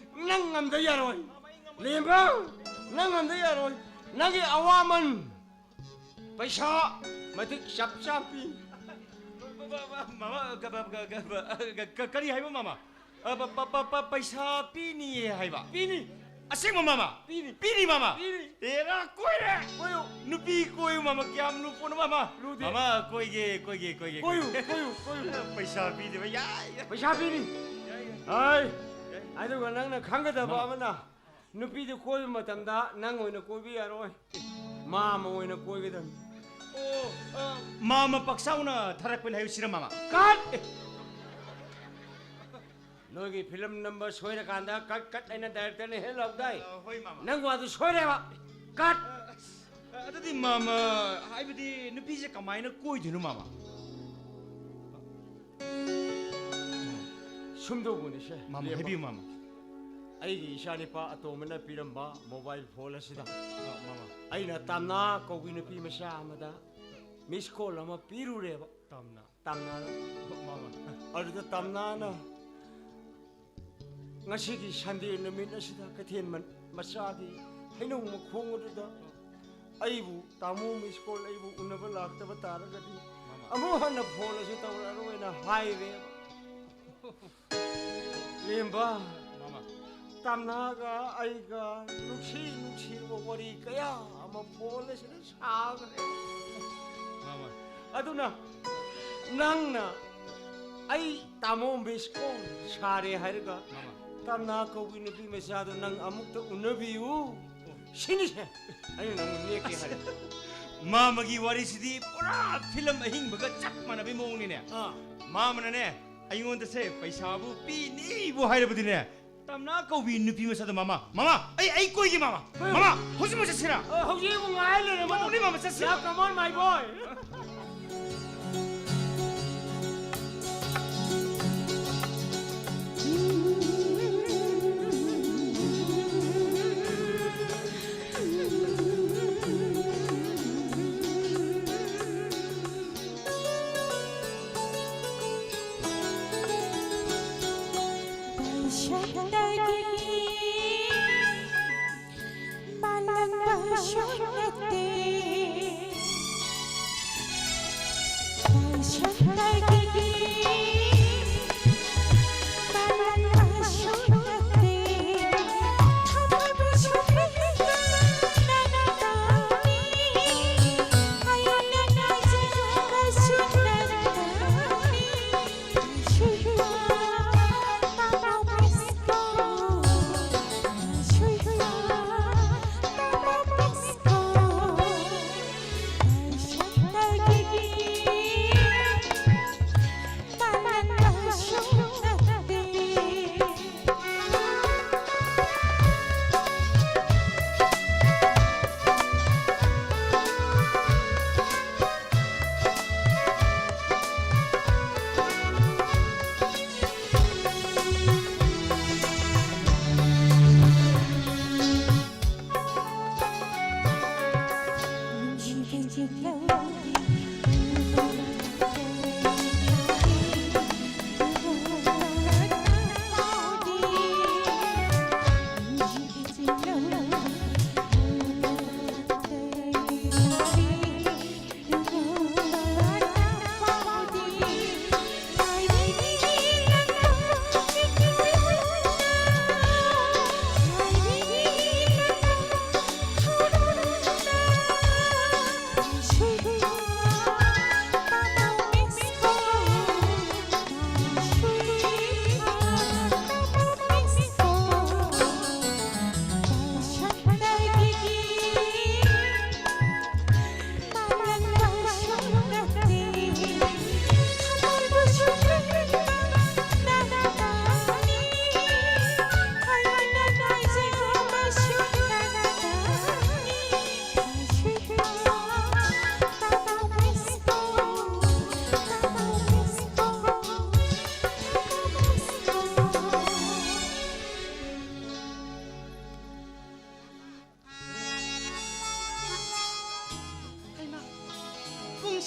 ꯅꯪ ꯉꯝꯗ ꯌꯥꯔꯣꯏ꯫ ꯃꯥꯃ, ꯑꯩ ꯉꯝꯃꯣꯏ꯫ ꯂꯦꯝꯕ, ꯅꯪ ꯉꯝꯗ ꯌꯥꯔꯣꯏ꯫ ꯅꯪꯒꯤ ꯑꯋꯥꯃꯟ ꯄꯩꯁꯥ ꯃꯇꯤꯛ ꯆꯞ ꯆꯥ ꯄꯤ꯫ ꯃꯥꯃ, ꯀ-, ꯀ-, ꯀ-, ꯀ-, ꯀ-, ꯀꯔꯤ ꯍꯥꯏꯕ ꯃꯥꯃ? ꯑ, ꯄ-, ꯄ-, ꯄ-, ꯄ-, ꯄꯩꯁꯥ ꯄꯤꯅꯤꯌꯦ ꯍꯥꯏꯕ? ꯄꯤꯅꯤ꯫ ꯑꯁꯦꯡꯕ ꯃꯥꯃ? ꯄꯤꯅꯤ꯫ ꯄꯤꯅꯤ ꯃꯥꯃ? ꯄꯤꯅꯤ꯫ ꯑꯦꯔꯥ, ꯀꯣꯏꯔꯦ꯫ ꯀꯣꯏꯌꯨ꯫ ꯅꯨꯄꯤ ꯀꯣꯏꯌꯨ ꯃꯥꯃ, ꯀꯌꯥꯝ ꯂꯨꯄꯣꯠꯅꯣ ꯃꯥꯃ? ꯂꯨꯗꯦ꯫ ꯃꯥꯃ, ꯀꯣꯏꯒꯦ, ꯀꯣꯏꯒꯦ, ꯀꯣꯏꯒꯦ, ꯀꯣꯏꯌꯨ, ꯀꯣꯏꯒꯦ꯫ ꯀꯣꯏꯌꯨ, ꯀꯣꯏꯌꯨ꯫ ꯄꯩꯁꯥ ꯄꯤꯗꯦꯕ, ꯌꯥꯏ, ꯌꯥꯏ꯫ ꯄꯩꯁꯥ ꯄꯤꯅꯤ꯫ ꯌꯥꯏ, ꯌꯥꯏ꯫ ꯍꯥꯏ꯫ ꯌꯥꯏ꯫ ꯑꯗꯨꯒ ꯅꯪꯅ ꯈꯪꯒꯗꯕ ꯃꯥꯃ꯫ ꯑꯃꯅ, ꯅꯨꯄꯤꯗꯨ ꯀꯣꯏꯕ ꯃꯇꯝꯗ ꯅꯪ ꯑꯣꯏꯅ ꯀꯣꯏꯕ ꯌꯥꯔꯣꯏ꯫ ꯃꯥꯃ ꯑꯣꯏꯅ ꯀꯣꯏꯒꯗꯕꯅꯤ꯫ ꯑꯣ, ꯑ, ꯃꯥꯃ ꯄꯥꯛꯆꯥꯎꯅ ꯊꯥꯔꯛꯄꯅꯤ ꯍꯥꯏꯕꯁꯤꯔ, ꯃꯥꯃ? ꯀꯠ! ꯅꯣꯏꯒꯤ ꯐꯤꯂꯝ ꯅꯝꯕ ꯁꯣꯏꯔꯀꯥꯟꯗ ꯀꯠ, ꯀꯠ ꯍꯥꯏꯅ ꯗꯥꯏꯔꯦꯛꯇꯔꯅ ꯍꯦꯛ ꯂꯥꯎꯗꯥꯏ? ꯑ, ꯍꯣꯏ, ꯃꯥꯃ꯫ ꯅꯪ ꯋꯥꯗꯨ ꯁꯣꯏꯔꯦꯕ꯫ ꯀꯠ! ꯑ, ꯑꯗꯨꯗꯤ, ꯃꯥꯃ, ꯍꯥꯏꯕꯗꯤ ꯅꯨꯄꯤꯁꯦ ꯀꯃꯥꯏꯅ ꯀꯣꯏꯗꯣꯏꯅꯣ, ꯃꯥꯃ? ꯁꯨꯝꯗꯧꯕꯅꯤꯁꯦ, ꯃꯥꯃ, ꯂꯦꯝꯕ꯫ ꯍꯥꯏꯕꯤꯌꯨ, ꯃꯥꯃ꯫ ꯑꯩꯒꯤ ꯏꯆꯥꯅꯤꯄꯥ ꯑꯇꯣꯝꯕꯅ ꯄꯤꯔꯝꯕ ꯃꯣꯕꯥꯏꯜ ꯐꯣꯟ ꯑꯁꯤꯗ ꯑ, ꯃꯥꯃ꯫ ꯑꯩꯅ ꯇꯥꯝꯅꯥ ꯀꯧꯕꯤ ꯅꯨꯄꯤ ꯃꯆꯥ ꯑꯃꯗ ꯃꯤꯁ ꯀꯣꯜ ꯑꯃ ꯄꯤꯔꯨꯔꯦꯕ꯫ ꯇꯥꯝꯅꯥ꯫ ꯇꯥꯝꯅꯥꯅ꯫ ꯃꯥꯃ꯫ ꯑꯗꯨꯗ ꯇꯥꯝꯅꯥꯅ ꯉꯁꯤꯒꯤ ꯁꯟꯗꯦ ꯅꯨꯃꯤꯠ ꯑꯁꯤꯗ ꯀꯩꯊꯦꯜ ꯃ-, ꯃꯆꯥꯒꯤ ꯍꯩꯅꯧ ꯃꯈꯣꯡ ꯑꯗꯨꯗ ꯑꯩꯕꯨ, ꯇꯥꯃꯣ ꯃꯤꯁ ꯀꯣꯜ ꯑꯩꯕꯨ ꯎꯅꯕ ꯂꯥꯛꯇꯕ ꯇꯥꯔꯒꯗꯤ ꯃꯥꯃ꯫ ꯑꯃꯨꯛ ꯍꯟꯅ ꯐꯣꯟ ꯑꯁꯤ ꯇꯧꯔꯛꯑꯔꯣꯏꯅ ꯍꯥꯏꯔꯦꯕ꯫ ꯂꯦꯝꯕ, ꯃꯥꯃ꯫ ꯇꯥꯝꯅꯥꯒ ꯑꯩꯒ ꯅꯨꯡꯁꯤ ꯅꯨꯡꯁꯤ ꯋꯥꯔꯤ ꯀꯌꯥ ꯑꯃ ꯐꯣꯟ ꯑꯁꯤꯗ ꯁꯥꯈ꯭ꯔꯦ꯫ ꯃꯥꯃ꯫ ꯑꯗꯨꯅ ꯅꯪꯅ ꯑꯩ ꯇꯥꯃꯣ ꯃꯤꯁ ꯀꯣꯜ ꯁꯥꯔꯦ ꯍꯥꯏꯔꯒ, ꯃꯥꯃ꯫ ꯇꯝꯅꯥ ꯀꯧꯕꯤ ꯅꯨꯄꯤ ꯃꯆꯥꯗꯣ ꯅꯪ ꯑꯃꯨꯛꯇ ꯎꯅꯕꯤꯌꯨ꯫ ꯁꯤꯅꯤꯁꯦ ꯑꯩꯅ ꯅꯪꯕꯨ ꯅꯦꯛꯀꯦ ꯍꯥꯏꯔꯦ꯫ ꯃꯥꯃꯒꯤ ꯋꯥꯔꯤꯁꯤꯗꯤ ꯄꯨꯔꯥ ꯐꯤꯂꯝ ꯑꯍꯤꯡꯕꯒ ꯆꯞ ꯃꯥꯟꯅꯕꯩ ꯃꯑꯣꯡꯅꯤꯅꯦ꯫ ꯑꯥ꯫ ꯃꯥꯃꯅꯅꯦ, ꯑꯩꯉꯣꯟꯗꯁꯦ ꯄꯩꯁꯥꯕꯨ ꯄꯤꯅꯤꯕꯨ ꯍꯥꯏꯔꯕꯗꯤꯅꯦ, ꯇꯝꯅꯥ ꯀꯧꯕꯤ ꯅꯨꯄꯤ ꯃꯆꯥꯗꯣ, ꯃꯥꯃ, ꯃꯥꯃ, ꯑꯩ, ꯑꯩ ꯀꯣꯏꯒꯦ, ꯃꯥꯃ꯫ ꯍꯣꯏ꯫ ꯃꯥꯃ, ꯍꯧꯖꯤꯛꯃꯛ ꯆꯠꯁꯤꯔꯥ? ꯑ, ꯍꯧꯖꯤꯛ ꯑꯃꯨꯛ ꯉꯥꯏ ꯂꯩꯔꯦ, ꯃꯥꯃ꯫ ꯃꯥꯃꯅꯤ, ꯃꯥꯃ, ꯆꯠꯁꯤ꯫ Yeah, come on, my boy. ꯁꯛꯇꯒꯤ ꯃꯥꯂꯪꯕꯁꯨ ꯅꯠꯇꯦ꯫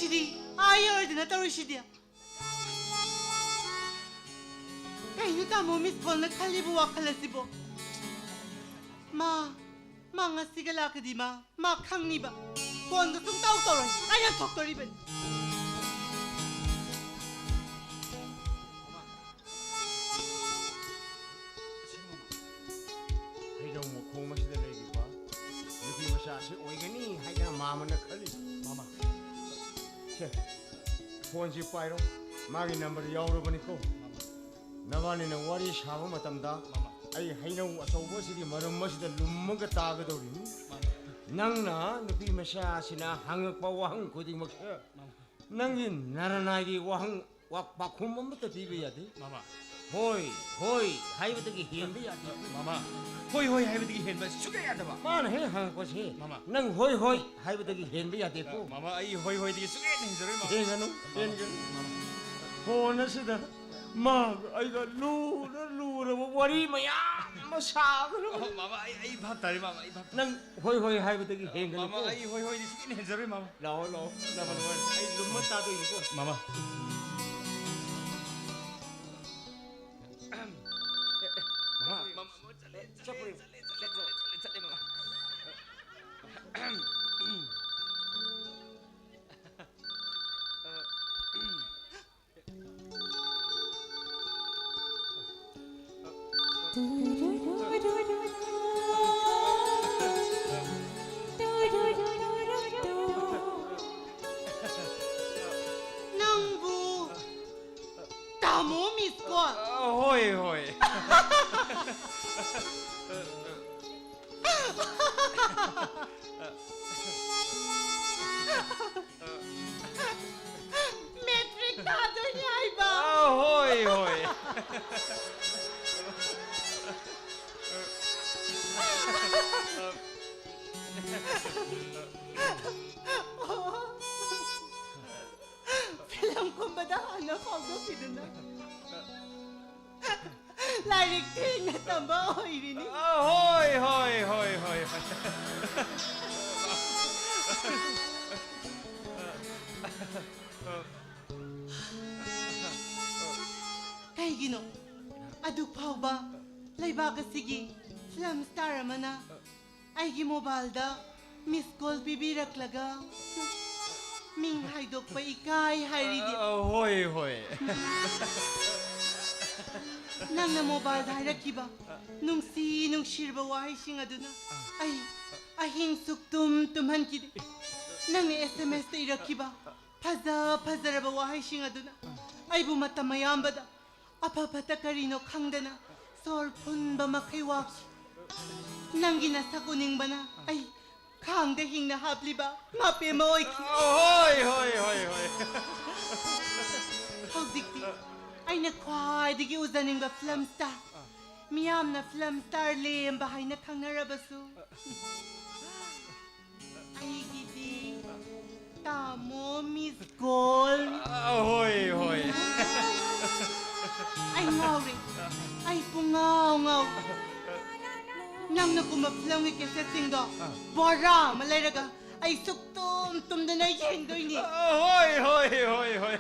ꯁꯤꯗꯤ ꯑꯥ ꯌꯧꯔꯗꯅ ꯇꯧꯔꯤꯁꯤꯗꯤ꯫ ꯀꯩꯅꯣ ꯇꯥꯃꯣ ꯃꯤꯁ ꯀꯣꯜꯅ ꯈꯜꯂꯤꯕ ꯋꯥꯈꯜ ꯑꯁꯤꯕꯣ? ꯃꯥ, ꯃꯥ ꯉꯁꯤꯒ ꯂꯥꯛꯀꯗꯤ ꯃꯥ, ꯃꯥ ꯈꯪꯅꯤꯕ꯫ ꯐꯣꯟꯒ ꯁꯨꯡꯇꯧ ꯇꯧꯔꯣꯏ꯫ ꯑꯩ ꯌꯥꯝ ꯊꯣꯛꯇꯣꯔꯤꯕꯅꯤ꯫ ꯍꯩꯅꯧ ꯃꯈꯣꯡ ꯑꯁꯤꯗ ꯂꯩꯔꯤꯕ ꯅꯨꯄꯤ ꯃꯆꯥ ꯑꯁꯤ ꯑꯣꯏꯒꯅꯤ ꯍꯥꯏꯅ ꯃꯥꯃꯅ ꯈꯜꯂꯤ꯫ ꯃꯥꯃ꯫ ꯁꯦ, ꯐꯣꯟꯁꯤ ꯄꯥꯏꯔꯣ꯫ ꯃꯥꯒꯤ ꯅꯝꯕꯔ ꯌꯥꯎꯔꯕꯅꯤꯀꯣ꯫ ꯃꯥꯃ꯫ ꯅꯕꯥꯅꯤꯅ ꯋꯥꯔꯤ ꯁꯥꯕ ꯃꯇꯝꯗ ꯃꯥꯃ꯫ ꯑꯩ ꯍꯩꯅꯧ ꯑꯆꯧꯕ ꯑꯁꯤꯒꯤ ꯃꯔꯨꯝ ꯑꯁꯤꯗ ꯂꯨꯝꯃꯒ ꯇꯥꯒꯗꯧꯔꯤꯅꯤ꯫ ꯃꯥꯃ꯫ ꯅꯪꯅ ꯅꯨꯄꯤ ꯃꯆꯥ ꯑꯁꯤꯅ ꯍꯪꯉꯛꯄ ꯋꯥꯍꯪ ꯈꯨꯗꯤꯡꯃꯛꯁꯦ ꯃꯥꯃ꯫ ꯅꯪꯒꯤ ꯅꯔꯅꯥꯏꯒꯤ ꯋꯥꯍꯪ ꯋꯥ-, ꯄꯥꯎꯈꯨꯝ ꯑꯃꯠꯇ ꯄꯤꯕ ꯌꯥꯗꯦ꯫ ꯃꯥꯃ꯫ ꯍꯣꯏ, ꯍꯣꯏ ꯍꯥꯏꯕꯗꯒꯤ ꯍꯦꯟꯕ ꯌꯥꯗꯦ꯫ ꯃꯥꯃ, ꯍꯣꯏ, ꯍꯣꯏ ꯍꯥꯏꯕꯗꯒꯤ ꯍꯦꯟꯕ ꯁꯨꯡꯌꯥ ꯌꯥꯗꯕ꯫ ꯃꯥꯅ ꯍꯦꯛ ꯍꯪꯉꯛꯄꯁꯦ, ꯃꯥꯃ꯫ ꯅꯪ ꯍꯣꯏ, ꯍꯣꯏ ꯍꯥꯏꯕꯗꯒꯤ ꯍꯦꯟꯕ ꯌꯥꯗꯦꯀꯣ꯫ ꯃꯥꯃ, ꯑꯩ ꯍꯣꯏ, ꯍꯣꯏꯗꯒꯤ ꯁꯨꯡꯍꯦꯟ ꯍꯦꯟꯖꯔꯣꯏ, ꯃꯥꯃ꯫ ꯍꯦꯟꯒꯅꯨ, ꯃꯥꯃ, ꯍꯦꯟꯒꯅꯨ꯫ ꯃꯥꯃ꯫ ꯐꯣꯟ ꯑꯁꯤꯗ ꯃꯥ ꯑꯩꯒ ꯂꯨꯔ ꯂꯨꯔꯕ ꯋꯥꯔꯤ ꯃꯌꯥꯝ ꯑꯃ ꯁꯥꯒꯅꯨ꯫ ꯑꯣ, ꯃꯥꯃ, ꯑꯩ, ꯑꯩ ꯚꯥꯞ ꯇꯥꯔꯦ, ꯃꯥꯃ, ꯑꯩ ꯚꯥꯞ ꯇꯥꯔꯦ꯫ ꯅꯪ ꯍꯣꯏ, ꯍꯣꯏ ꯍꯥꯏꯕꯗꯒꯤ ꯍꯦꯟꯒꯅꯨꯀꯣ꯫ ꯃꯥꯃ, ꯑꯩ ꯍꯣꯏ, ꯍꯣꯏꯗꯤ ꯁꯨꯡꯍꯦꯟ ꯍꯦꯟꯖꯔꯣꯏ, ꯃꯥꯃ꯫ ꯂꯥꯛꯑꯣ, ꯂꯥꯛꯑꯣ, ꯂꯥꯛꯑꯣ, ꯂꯥꯛꯑꯣ꯫ ꯑꯩ ꯂꯨꯝꯃ ꯇꯥꯗꯣꯏꯅꯤꯀꯣ꯫ ꯃꯥꯃ꯫ ꯃꯥꯃ, ꯃꯥꯃ, ꯆꯠꯂꯦ, ꯆꯠꯂꯦ, ꯆꯠꯂꯦ, ꯆꯠꯂꯦ, ꯆꯠꯂꯦ, ꯃꯥꯃ꯫ ꯅꯪꯕꯨ ꯇꯥꯃꯣ ꯃꯤꯁ ꯀꯣꯜ꯫ ꯑ, ꯍꯣꯏ, ꯍꯣꯏ꯫ ꯃꯦꯇ꯭ꯔꯤꯛ ꯊꯥꯗꯣꯏꯅꯤ ꯍꯥꯏꯕ꯫ ꯑ, ꯍꯣꯏ, ꯍꯣꯏ꯫ ꯐꯤꯂꯝ ꯀꯨꯝꯕꯗ ꯍꯥꯟꯅ ꯐꯥꯎꯗꯣꯛꯈꯤꯗꯨꯅ ꯂꯥꯏꯔꯤꯛ ꯊꯦꯡꯅ ꯇꯝꯕ ꯑꯣꯏꯔꯤꯅꯤ꯫ ꯑ, ꯍꯣꯏ, ꯍꯣꯏ, ꯍꯣꯏ, ꯍꯣꯏ, ꯍꯣꯏ꯫ ꯑꯗꯨ ꯐꯥꯎꯕ ꯂꯩꯕꯥꯛ ꯑꯁꯤꯒꯤ ꯐꯤꯂꯝ ꯁ꯭ꯇꯥꯔ ꯑꯃꯅ ꯑꯩꯒꯤ ꯃꯣꯕꯥꯏꯜꯗ ꯃꯤꯁ ꯀꯣꯜ ꯄꯤꯕꯤꯔꯛꯂꯒ ꯃꯤꯡ ꯍꯥꯏꯗꯣꯛꯄ ꯏꯀꯥꯏ ꯍꯥꯏꯔꯤꯗꯤ꯫ ꯑ, ꯍꯣꯏ, ꯍꯣꯏ꯫ ꯅꯪꯅ ꯃꯣꯕꯥꯏꯜꯗ ꯍꯥꯏꯔꯛꯈꯤꯕ ꯅꯨꯡꯁꯤ ꯅꯨꯡꯁꯤꯔꯕ ꯋꯥꯍꯩꯁꯤꯡ ꯑꯗꯨꯅ ꯑꯩ ꯑꯍꯤꯡ ꯁꯨꯛꯇꯨꯝ ꯇꯨꯝꯍꯟꯈꯤꯗꯦ꯫ ꯅꯪꯅ ꯑꯦꯁ ꯑꯦꯝ ꯑꯦꯁꯇ ꯏꯔꯛꯈꯤꯕ ꯐꯖ ꯐꯖꯔꯕ ꯋꯥꯍꯩꯁꯤꯡ ꯑꯗꯨꯅ ꯑꯩꯕꯨ ꯃꯇꯝ ꯑꯌꯥꯝꯕꯗ ꯑꯐ ꯐꯠꯇ ꯀꯔꯤꯅꯣ ꯈꯪꯗꯅ ꯁꯣꯔ ꯐꯨꯟꯕ ꯃꯈꯩ ꯋꯥꯈꯤ꯫ ꯅꯪꯒꯤ ꯅꯁꯛ ꯎꯅꯤꯡꯕꯅ ꯑꯩ ꯈꯥꯡꯗ ꯍꯤꯡꯅ ꯍꯥꯞꯂꯤꯕ ꯃꯥꯄꯦꯝ ꯑꯃ ꯑꯣꯏꯈꯤ꯫ ꯍꯣꯏ, ꯍꯣꯏ, ꯍꯣꯏ, ꯍꯣꯏ꯫ ꯍꯧꯖꯤꯛꯇꯤ ꯑꯩꯅ ꯈ꯭ꯋꯥꯏꯗꯒꯤ ꯎꯖꯅꯤꯡꯕ ꯐꯤꯂꯝ ꯁ꯭ꯇꯥꯔ, ꯃꯤꯌꯥꯝꯅ ꯐꯤꯂꯝ ꯁ꯭ꯇꯥꯔ ꯂꯦꯝꯕ ꯍꯥꯏꯅ ꯈꯪꯅꯔꯕꯁꯨ, ꯑꯩꯒꯤꯗꯤ ꯇꯥꯃꯣ ꯃꯤꯁ ꯀꯣꯜ꯫ ꯑ, ꯍꯣꯏ, ꯍꯣꯏ꯫ ꯑꯩ ꯉꯥꯎꯔꯦ꯫ ꯑꯩ ꯄꯨꯡꯉꯥꯎ ꯉꯥꯎꯔꯦ꯫ ꯅꯪꯅ ꯀꯨꯝꯕ ꯐꯤꯂꯝꯒꯤ ꯀꯦꯁꯦꯠꯁꯤꯡꯗꯣ ꯕꯣꯔꯥ ꯑꯃ ꯂꯩꯔꯒ ꯑꯩ ꯁꯨꯛꯇꯨꯝ ꯇꯨꯝꯗꯅ ꯌꯦꯡꯗꯣꯏꯅꯤ꯫ ꯑ, ꯍꯣꯏ, ꯍꯣꯏ, ꯍꯣꯏ, ꯍꯣꯏ꯫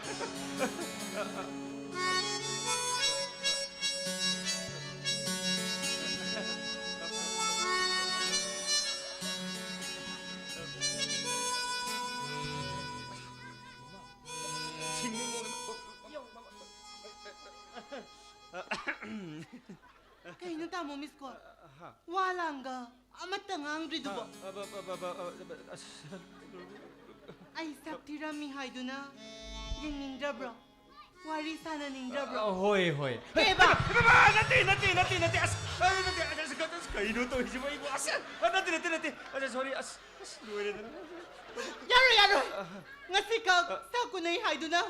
ꯀꯩꯅꯣ ꯇꯥꯃꯣ ꯃꯤꯁ ꯀꯣꯜ? ꯍꯥ? ꯋꯥ ꯂꯥꯡꯒ ꯑꯃꯠꯇ ꯉꯥꯡꯗ꯭ꯔꯤꯗꯨꯕꯣ? ꯑ, ꯑ, ꯑ, ꯑ, ꯑ, ꯑ, ꯑꯁ꯫ ꯑꯩ ꯁꯛ ꯊꯤꯔꯝꯃꯤ ꯍꯥꯏꯗꯨꯅ ꯌꯦꯡꯅꯤꯡꯗ꯭ꯔꯕ꯭ꯔꯣ? ꯋꯥꯔꯤ ꯁꯥꯟꯅꯅꯤꯡꯗ꯭ꯔꯕ꯭ꯔꯣ? ꯑ, ꯍꯣꯏ, ꯍꯣꯏ꯫ ꯀꯩꯕ? ꯏꯃꯥ, ꯅꯠꯇꯦ, ꯅꯠꯇꯦ, ꯅꯠꯇꯦ, ꯅꯠꯇꯦ, ꯑꯁ, ꯑ, ꯅꯠꯇꯦ, ꯑꯁ, ꯑꯁ, ꯑꯁ, ꯀꯩꯅꯣ ꯇꯧꯔꯤꯁꯤꯕꯣ ꯑꯩꯕꯨ? ꯑꯁ, ꯑ, ꯅꯠꯇꯦ, ꯅꯠꯇꯦ, ꯅꯠꯇꯦ, ꯑꯁ, ꯁꯣꯔꯤ, ꯑꯁ, ꯑꯁ, ꯂꯣꯏꯔꯦꯗꯅ꯫ ꯌꯥꯔꯣꯏ, ꯌꯥꯔꯣꯏ꯫ ꯑ, ꯉꯁꯤꯈꯛ ꯑ, ꯁꯛ ꯎꯅꯩ ꯍꯥꯏꯗꯨꯅ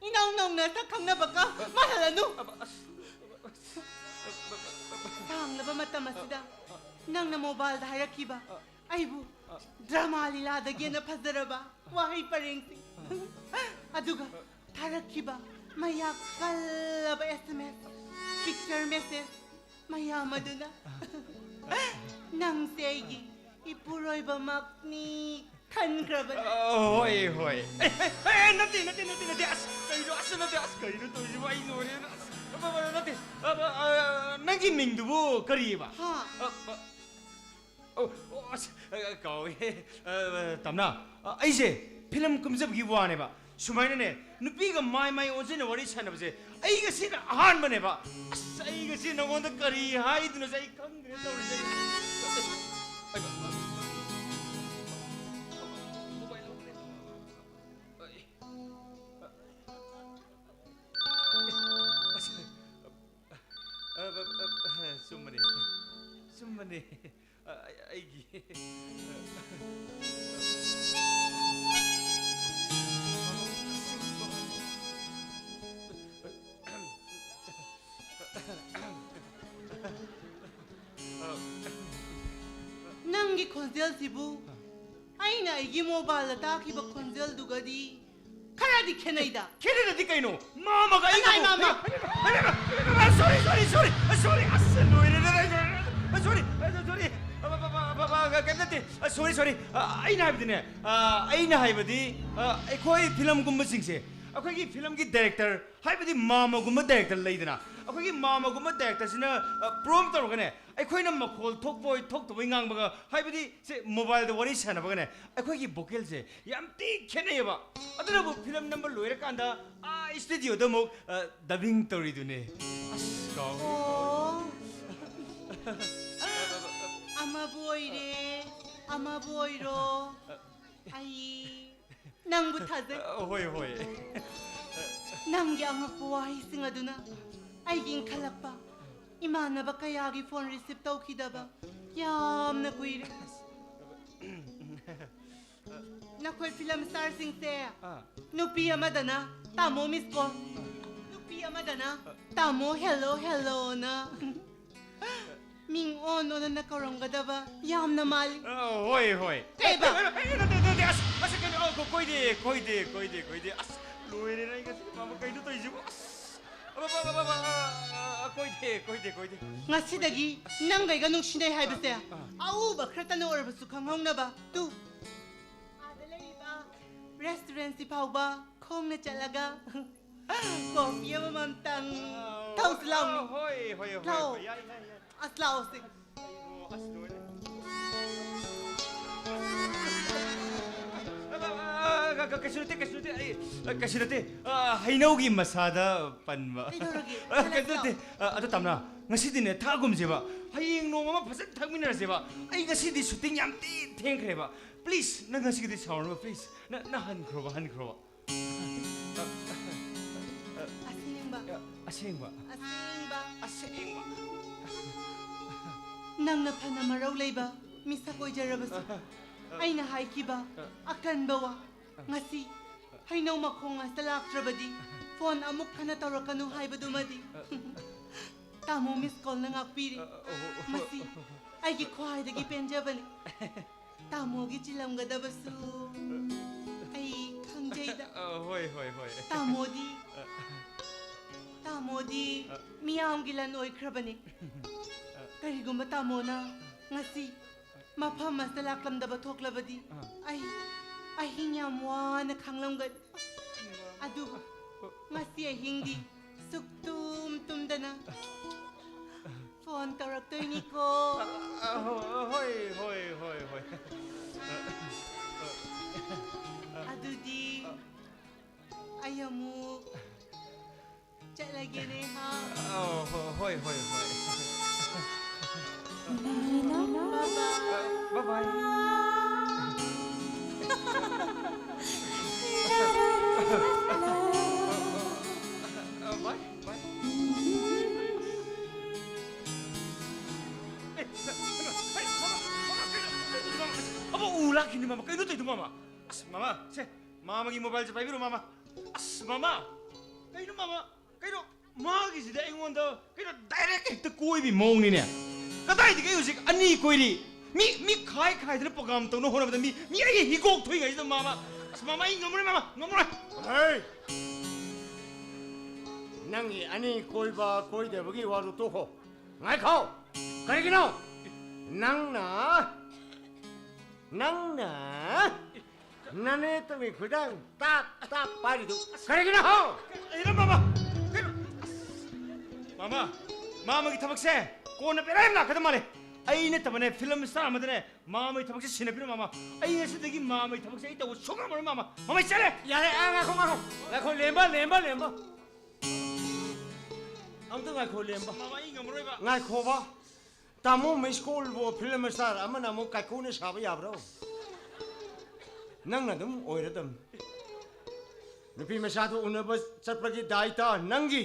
ꯏꯅꯧ ꯅꯧꯅ ꯁꯛ ꯈꯪꯅꯕꯒ ꯃꯥꯜꯍꯜꯂꯅꯨ꯫ ꯑꯕ, ꯑꯁ, ꯑꯁ, ꯁꯥꯡꯂꯕ ꯃꯇꯝ ꯑꯁꯤꯗ ꯅꯪꯅ ꯃꯣꯕꯥꯏꯜꯗ ꯍꯥꯏꯔꯛꯈꯤꯕ ꯑꯩꯕꯨ ꯗ꯭ꯔꯃꯥ ꯂꯤꯂꯥꯗꯒꯤ ꯍꯦꯟꯅ ꯐꯖꯔꯕ ꯋꯥꯍꯩ ꯄꯔꯦꯡꯁꯤꯡ, ꯑꯗꯨꯒ ꯊꯥꯔꯛꯈꯤꯕ ꯃꯌꯥꯛ ꯀꯜꯂꯕ ꯑꯦꯁ ꯑꯦꯝ ꯑꯦꯁ, ꯄꯤꯛꯆꯔ ꯃꯦꯁꯦꯖ ꯃꯌꯥꯝ ꯑꯗꯨꯅ ꯅꯪꯁꯦ ꯑꯩꯒꯤ ꯏꯄꯨꯔꯣꯏꯕꯃꯛꯅꯤ ꯈꯟꯈ꯭ꯔꯕꯅꯤ꯫ ꯑ, ꯍꯣꯏ, ꯍꯣꯏ꯫ ꯑꯦ, ꯑꯦ, ꯑꯦ, ꯅꯠꯇꯦ, ꯅꯠꯇꯦ, ꯅꯠꯇꯦ, ꯅꯠꯇꯦ꯫ ꯑꯁ, ꯀꯩꯅꯣ? ꯑꯁ, ꯅꯠꯇꯦ꯫ ꯑꯁ, ꯀꯩꯅꯣ ꯇꯧꯔꯤꯁꯤꯕꯣ? ꯑꯩ ꯂꯣꯏꯔꯦꯗ꯫ ꯑꯁ, ꯑ, ꯑ, ꯅꯠꯇꯦ꯫ ꯑ, ꯑ, ꯑ, ꯅꯪꯒꯤ ꯃꯤꯡꯗꯨꯕꯨ ꯀꯔꯤꯑꯕ? ꯍꯥ? ꯑ, ꯑ, ꯑꯣ, ꯑꯣ, ꯑꯁ, ꯑ, ꯀꯥꯎꯋꯦ꯫ ꯑ, ꯑ, ꯇꯝꯅ, ꯑ, ꯑꯩꯁꯦ ꯐꯤꯂꯝ ꯀꯨꯝꯖꯕꯒꯤ ꯋꯥꯅꯦꯕ꯫ ꯁꯨꯃꯥꯏꯅꯅꯦ, ꯅꯨꯄꯤꯒ ꯃꯥꯏ ꯃꯥꯏ ꯑꯣꯟꯁꯤꯟꯅ ꯋꯥꯔꯤ ꯁꯥꯟꯅꯕꯁꯦ ꯑꯩ ꯉꯁꯤꯅ ꯑꯍꯥꯟꯕꯅꯦꯕ꯫ ꯑꯁ, ꯑꯩ ꯉꯁꯤ ꯅꯉꯣꯟꯗ ꯀꯔꯤ ꯍꯥꯏꯗꯣꯏꯅꯣꯁꯦ ꯑꯩ ꯈꯪꯗ꯭ꯔꯦ ꯇꯧꯔꯤꯁꯦ꯫ ꯑꯩ, ꯑꯩ, ꯃꯣꯕꯥꯏꯜ ꯂꯧꯈ꯭ꯔꯦ꯫ ꯑꯩ, ꯑꯁ, ꯑ, ꯑ, ꯑ, ꯑ, ꯆꯨꯝꯕꯅꯦ꯫ ꯆꯨꯝꯕꯅꯦ꯫ ꯑ, ꯑꯩ-, ꯑꯩꯒꯤ꯫ ꯅꯪꯒꯤ ꯈꯣꯟꯖꯦꯜꯁꯤꯕꯨ ꯑꯩꯅ ꯑꯩꯒꯤ ꯃꯣꯕꯥꯏꯜꯗ ꯇꯥꯈꯤꯕ ꯈꯣꯟꯖꯦꯜꯗꯨꯒꯗꯤ ꯈꯔꯗꯤ ꯈꯦꯠꯅꯩꯗ꯫ ꯈꯦꯠꯅꯗꯗꯤ ꯀꯩꯅꯣ? ꯃꯥꯃꯒ ꯑꯩꯒꯕꯨ-, ꯀꯅꯥꯏ ꯃꯥꯃ? ꯁꯣꯔꯤ, ꯁꯣꯔꯤ, ꯁꯣꯔꯤ, ꯁꯣꯔꯤ, ꯑꯁ, ꯂꯣꯏꯔꯦꯗ, ꯁꯣꯔꯤ, ꯁꯣꯔꯤ, ꯀꯩꯝ ꯅꯠꯇꯦ꯫ ꯁꯣꯔꯤ, ꯁꯣꯔꯤ꯫ ꯑꯩꯅ ꯍꯥꯏꯕꯗꯤꯅꯦ, ꯑꯩꯅ ꯍꯥꯏꯕꯗꯤ, ꯑꯩꯈꯣꯏ ꯐꯤꯂꯝꯒꯨꯝꯕꯁꯤꯡꯁꯦ, ꯑꯩꯈꯣꯏꯒꯤ ꯐꯤꯂꯝꯒꯤ ꯗꯥꯏꯔꯦꯛꯇꯔ, ꯍꯥꯏꯕꯗꯤ ꯃꯥꯃꯒꯨꯝꯕ ꯗꯥꯏꯔꯦꯛꯇꯔ ꯂꯩꯗꯅ, ꯑꯩꯈꯣꯏꯒꯤ ꯃꯥꯃꯒꯨꯝꯕ ꯗꯥꯏꯔꯦꯛꯇꯔꯁꯤꯅ ꯄ꯭ꯔꯣꯝ ꯇꯧꯔꯒꯅꯦ, ꯑꯩꯈꯣꯏꯅ ꯃꯈꯣꯜ ꯊꯣꯛꯄꯣꯏ ꯊꯣꯛꯇꯕꯣꯏ ꯉꯥꯡꯕꯒ, ꯍꯥꯏꯕꯗꯤ ꯁꯦ, ꯃꯣꯕꯥꯏꯜꯗ ꯋꯥꯔꯤ ꯁꯥꯟꯅꯕꯒꯅꯦ, ꯑꯩꯈꯣꯏꯒꯤ ꯚꯣꯀꯦꯜꯁꯦ ꯌꯥꯝ ꯊꯤ ꯈꯦꯠꯅꯩꯌꯦꯕ꯫ ꯑꯗꯨꯅꯕꯨ ꯐꯤꯂꯝ ꯅꯝꯕ ꯂꯣꯏꯔꯀꯥꯟꯗ ꯑꯥ ꯁ꯭ꯇꯨꯗꯤꯑꯣꯗ ꯑꯃꯨꯛ, ꯑ, ꯗꯕꯤꯡ ꯇꯧꯔꯤꯗꯨꯅꯦ꯫ ꯑꯁ, ꯀꯥꯎ-, ꯑꯣ, ꯑꯃꯕꯨ ꯑꯣꯏꯔꯦ, ꯑꯃꯕꯨ ꯑꯣꯏꯔꯣ, ꯑꯩ ꯅꯪꯕꯨ ꯊꯥꯖꯩ꯫ ꯑ, ꯍꯣꯏ, ꯍꯣꯏ꯫ ꯅꯪꯒꯤ ꯑꯉꯛꯄ ꯋꯥꯍꯩꯁꯤꯡ ꯑꯗꯨꯅ ꯑꯩꯒꯤ ꯏꯟꯈꯠꯂꯛꯄ ꯏꯃꯥꯟꯅꯕ ꯀꯌꯥꯒꯤ ꯐꯣꯟ ꯔꯤꯁꯤꯞ ꯇꯧꯈꯤꯗꯕ ꯌꯥꯝꯅ ꯀꯨꯏꯔꯦ꯫ ꯅꯈꯣꯏ ꯐꯤꯂꯝ ꯁ꯭ꯇꯥꯔꯁꯤꯡꯁꯦ, ꯑꯥ꯫ ꯅꯨꯄꯤ ꯑꯃꯗꯅ ꯇꯥꯃꯣ ꯃꯤꯁ ꯀꯣꯜ, ꯅꯨꯄꯤ ꯑꯃꯗꯅ ꯇꯥꯃꯣ ꯍꯦꯜꯂꯣ ꯍꯦꯜꯂꯣꯅ ꯃꯤꯡ ꯑꯣꯟ ꯑꯣꯟꯅ ꯀꯧꯔꯝꯒꯗꯕ ꯌꯥꯝꯅ ꯃꯥꯜꯂꯤ꯫ ꯑ, ꯍꯣꯏ, ꯍꯣꯏ꯫ ꯀꯩꯕ? ꯑ, ꯑ, ꯑ, ꯅꯠꯇꯦ, ꯅꯠꯇꯦ, ꯑꯁ, ꯑꯁ, ꯀꯩꯅꯣ, ꯑ, ꯀꯣ-, ꯀꯣꯏꯗꯦ, ꯀꯣꯏꯗꯦ, ꯀꯣꯏꯗꯦ, ꯀꯣꯏꯗꯦ꯫ ꯑꯁ, ꯂꯣꯏꯔꯦ, ꯑꯩ ꯉꯁꯤ ꯃꯥꯃ ꯀꯩꯅꯣ ꯇꯧꯔꯤꯁꯤꯕꯣ? ꯑꯁ, ꯑꯕ, ꯑꯕ, ꯑꯕ, ꯑꯕ, ꯑ, ꯑ, ꯑ, ꯀꯣꯏꯗꯦ, ꯀꯣꯏꯗꯦ, ꯀꯣꯏꯗꯦ꯫ ꯉꯁꯤꯗꯒꯤ ꯅꯪꯒ ꯑꯩꯒ ꯅꯨꯡꯁꯤꯅꯩ ꯍꯥꯏꯕꯁꯦ ꯑꯎꯕ ꯈꯔꯇꯅ ꯑꯣꯏꯔꯕꯁꯨ ꯈꯪꯍꯧꯅꯕ꯫ ꯇꯨ, ꯑꯥꯗ ꯂꯩꯔꯤꯕ ꯔꯦꯁꯇꯨꯔꯦꯟꯁꯤ ꯐꯥꯎꯕ ꯈꯣꯡꯅ ꯆꯠꯂꯒ ꯀꯣꯐꯤ ꯑꯃꯃꯝꯇꯪ꯫ ꯑꯥ, ꯊꯧꯁꯤ ꯂꯥꯎꯅꯦ꯫ ꯑꯥ, ꯍꯣꯏ, ꯍꯣꯏ, ꯍꯣꯏ, ꯂꯥꯎ꯫ ꯍꯣꯏ, ꯌꯥꯏ, ꯌꯥꯏ, ꯌꯥꯏ꯫ ꯑꯁ, ꯂꯥꯎꯁꯦ꯫ ꯑꯣ, ꯑꯁ, ꯂꯣꯏꯔꯦ꯫ ꯑ, ꯑ, ꯑ, ꯀ-, ꯀ-, ꯀꯩꯁꯨ ꯅꯠꯇꯦ, ꯀꯩꯁꯨ ꯅꯠꯇꯦ, ꯑꯩ, ꯑ, ꯀꯩꯁꯨ ꯅꯠꯇꯦ꯫ ꯑ, ꯍꯩꯅꯧꯒꯤ ꯃꯁꯥꯗ ꯄꯟꯕ꯫ ꯀꯩꯗꯧꯔꯒꯦ? ꯑ, ꯀꯩꯅꯣ ꯆꯠꯂꯁꯤ ꯅꯠꯇꯦ꯫ ꯂꯥꯎ꯫ ꯑ, ꯑꯗꯣ ꯇꯥꯝꯅꯥ, ꯉꯁꯤꯗꯤꯅꯦ ꯊꯛꯑꯒꯨꯝꯁꯦꯕ꯫ ꯍꯌꯦꯡ ꯅꯣꯡꯃ ꯑꯃ ꯐꯖꯅ ꯊꯛꯃꯤꯟꯅꯔꯁꯦꯕ꯫ ꯑꯩ ꯉꯁꯤꯗꯤ shooting ꯌꯥꯝ ꯊꯤ ꯊꯦꯡꯈ꯭ꯔꯦꯕ꯫ Please, ꯅꯪ ꯉꯁꯤꯒꯤꯗꯤ ꯁꯥꯎꯔꯅꯨ, please꯫ ꯅ-, ꯅꯪ ꯍꯟꯈ꯭ꯔꯣꯕ, ꯍꯟꯈ꯭ꯔꯣꯕ꯫ ꯑꯁꯦꯡꯕ꯫ ꯑꯁꯦꯡꯕ꯫ ꯑꯁꯦꯡꯕ꯫ ꯑꯁꯦꯡꯕ꯫ ꯅꯪꯅ ꯐꯅ ꯃꯔꯧ ꯂꯩꯕ ꯃꯤꯁꯛ ꯑꯣꯏꯖꯔꯕꯁꯨ, ꯑꯩꯅ ꯍꯥꯏꯈꯤꯕ ꯑꯀꯟꯕ ꯋꯥ, ꯉꯁꯤ ꯍꯩꯅꯧ ꯃꯈꯣꯡ ꯑꯁꯤꯗ ꯂꯥꯛꯇ꯭ꯔꯕꯗꯤ phone ꯑꯃꯨꯛ ꯍꯟꯅ ꯇꯧꯔꯛꯀꯅꯨ ꯍꯥꯏꯕꯗꯨꯃꯗꯤ꯫ ꯇꯥꯃꯣ miss callꯅ ꯉꯥꯛꯄꯤꯔꯦ꯫ ꯃꯁꯤ ꯑꯩꯒꯤ ꯈ꯭ꯋꯥꯏꯗꯒꯤ ꯄꯦꯟꯖꯕꯅꯤ꯫ ꯇꯥꯃꯣꯒꯤ ꯆꯤꯜꯂꯝꯒꯗꯕꯁꯨ ꯑꯩ ꯈꯪꯖꯩꯗ꯫ ꯑ, ꯍꯣꯏ, ꯍꯣꯏ, ꯍꯣꯏ꯫ ꯇꯥꯃꯣꯗꯤ, ꯑ꯫ ꯇꯥꯃꯣꯗꯤ ꯑ꯫ ꯃꯤꯌꯥꯝꯒꯤ ꯂꯟ ꯑꯣꯏꯈ꯭ꯔꯕꯅꯤ꯫ ꯑ꯫ ꯀꯔꯤꯒꯨꯝꯕ ꯇꯥꯃꯣꯅ ꯉꯁꯤ ꯃꯐꯝ ꯑꯁꯤꯗ ꯂꯥꯛꯂꯝꯗꯕ ꯊꯣꯛꯂꯕꯗꯤ, ꯑ꯫ ꯑꯩ ꯑꯍꯤꯡ ꯌꯥꯝ ꯋꯥꯅ ꯈꯥꯡꯂꯝꯒꯅꯤ꯫ ꯑꯗꯨꯕꯨ ꯉꯁꯤ ꯑꯍꯤꯡꯗꯤ ꯁꯨꯛꯇꯨꯝ ꯇꯨꯝꯗꯅ phone ꯇꯧꯔꯛꯇꯣꯏꯅꯤꯀꯣ꯫ ꯑ, ꯑ, ꯍꯣ-, ꯍꯣꯏ, ꯍꯣꯏ, ꯍꯣꯏ, ꯍꯣꯏ꯫ ꯑꯗꯨꯗꯤ ꯑꯩ ꯑꯃꯨꯛ ꯆꯠꯂꯒꯦꯅꯦ, ꯍꯥ? ꯑ, ꯍꯣ-, ꯍꯣꯏ, ꯍꯣꯏ, ꯍꯣꯏ꯫ Bye bye. Bye bye. ꯑ, bye, bye. ꯑꯦ, ꯃꯥꯃꯥ, ꯃꯥꯃꯥ, ꯀꯩꯅꯣ, ꯀꯩꯅꯣ, ꯃꯥꯃꯥ? ꯑꯃ ꯎ ꯂꯥꯛꯈꯤꯅꯤ, ꯃꯥꯃꯥ꯫ ꯀꯩꯅꯣ ꯇꯧꯏꯗꯣ, ꯃꯥꯃꯥ? ꯑꯁ, ꯃꯥꯃꯥ, ꯁꯦ, ꯃꯥꯃꯥꯒꯤ mobileꯁꯦ ꯄꯥꯏꯕꯤꯔꯣ, ꯃꯥꯃꯥ꯫ ꯑꯁ, ꯃꯥꯃꯥ, ꯀꯩꯅꯣ, ꯃꯥꯃꯥ? ꯀꯩꯅꯣ, ꯃꯥꯒꯤꯁꯤꯗꯤ ꯑꯩꯉꯣꯟꯗ, ꯀꯩꯅꯣ, direct ꯍꯦꯛꯇ ꯀꯣꯏꯕꯤ ꯃꯑꯣꯡꯅꯤꯅꯦ꯫ ꯀꯗꯥꯏꯗꯒꯤ ꯑꯩ ꯍꯧꯖꯤꯛ ꯑꯅꯤ ꯀꯣꯏꯔꯤ? ꯃꯤ, ꯃꯤ ꯈꯥꯏ ꯈꯥꯏꯗꯅ program ꯇꯧꯅ ꯍꯣꯠꯅꯕꯗ ꯃꯤ, ꯃꯤ ꯑꯩꯒꯤ ꯍꯤꯒꯣꯛ ꯊꯣꯛꯏꯉꯩꯁꯤꯗ, ꯃꯥꯃꯥ꯫ ꯑꯁ, ꯃꯥꯃꯥ, ꯑꯩ ꯉꯝꯃꯔꯣꯏ, ꯃꯥꯃꯥ, ꯉꯝꯃꯔꯣꯏ꯫ ꯍꯩ! ꯅꯪꯒꯤ ꯑꯅꯤ ꯀꯣꯏꯕ ꯀꯣꯏꯗꯕꯒꯤ ꯋꯥꯗꯨ ꯇꯣꯛꯈꯣ꯫ ꯉꯥꯏꯈꯣ! ꯀꯔꯤꯒꯤꯅꯣ? ꯅꯪꯅ, ꯅꯪꯅ ꯅꯅꯦ ꯇꯨꯃꯤ ꯈꯨꯗꯥꯡ ꯇꯥꯠ꯫ ꯇꯥꯞ ꯄꯥꯏꯔꯤꯗꯨ ꯀꯔꯤꯒꯤꯅꯣ? ꯀꯩꯅꯣ ꯃꯥꯃ? ꯀꯩꯅꯣ? ꯃꯥꯃ, ꯃꯥꯃꯒꯤ ꯊꯕꯛꯁꯦ ꯀꯣꯟꯅ ꯕꯦꯔꯥ ꯌꯥꯝ ꯂꯥꯛꯀꯗꯕ ꯃꯥꯜꯂꯦ꯫ ꯑꯩ ꯅꯠꯇꯕꯅꯦ, ꯐꯤꯂꯝ ꯁ꯭ꯇꯥꯔ ꯑꯃꯗꯅꯦ ꯃꯥꯃꯒꯤ ꯊꯕꯛꯁꯦ ꯁꯤꯟꯅꯕꯤꯔꯣ ꯃꯥꯃ꯫ ꯑꯩ ꯉꯁꯤꯗꯒꯤ ꯃꯥꯃꯒꯤ ꯊꯕꯛꯁꯦ ꯑꯩ ꯇꯧꯕ ꯁꯨꯡꯉꯝ ꯉꯝꯃꯔꯣꯏ ꯃꯥꯃ꯫ ꯃꯥꯃ, ꯑꯩ ꯆꯠꯂꯦ꯫ ꯌꯥꯔꯦ, ꯑ, ꯉꯥꯏꯈꯣ, ꯉꯥꯏꯈꯣ꯫ ꯉꯥꯏꯈꯣ, ꯂꯦꯝꯕ, ꯂꯦꯝꯕ, ꯂꯦꯝꯕ꯫ ꯑꯝꯇ ꯉꯥꯏꯈꯣ, ꯂꯦꯝꯕ꯫ ꯃꯥꯃ, ꯑꯩ ꯉꯝꯃꯔꯣꯏꯕ꯫ ꯉꯥꯏꯈꯣꯕ꯫ ꯇꯥꯃꯣ ꯃꯤꯁ ꯀꯣꯜꯕꯨ ꯐꯤꯂꯝ ꯁ꯭ꯇꯥꯔ ꯑꯃꯅ ꯑꯃꯨꯛ ꯀꯥꯏꯀꯨꯅ ꯁꯥꯕ ꯌꯥꯕ꯭ꯔꯣ? ꯅꯪꯅ ꯑꯗꯨꯝ ꯑꯣꯏꯔꯗꯝꯅꯤ꯫ ꯅꯨꯄꯤ ꯃꯆꯥꯗꯨ ꯎꯅꯕ ꯆꯠꯄꯒꯤ ꯗꯥꯏꯇ ꯅꯪꯒꯤ,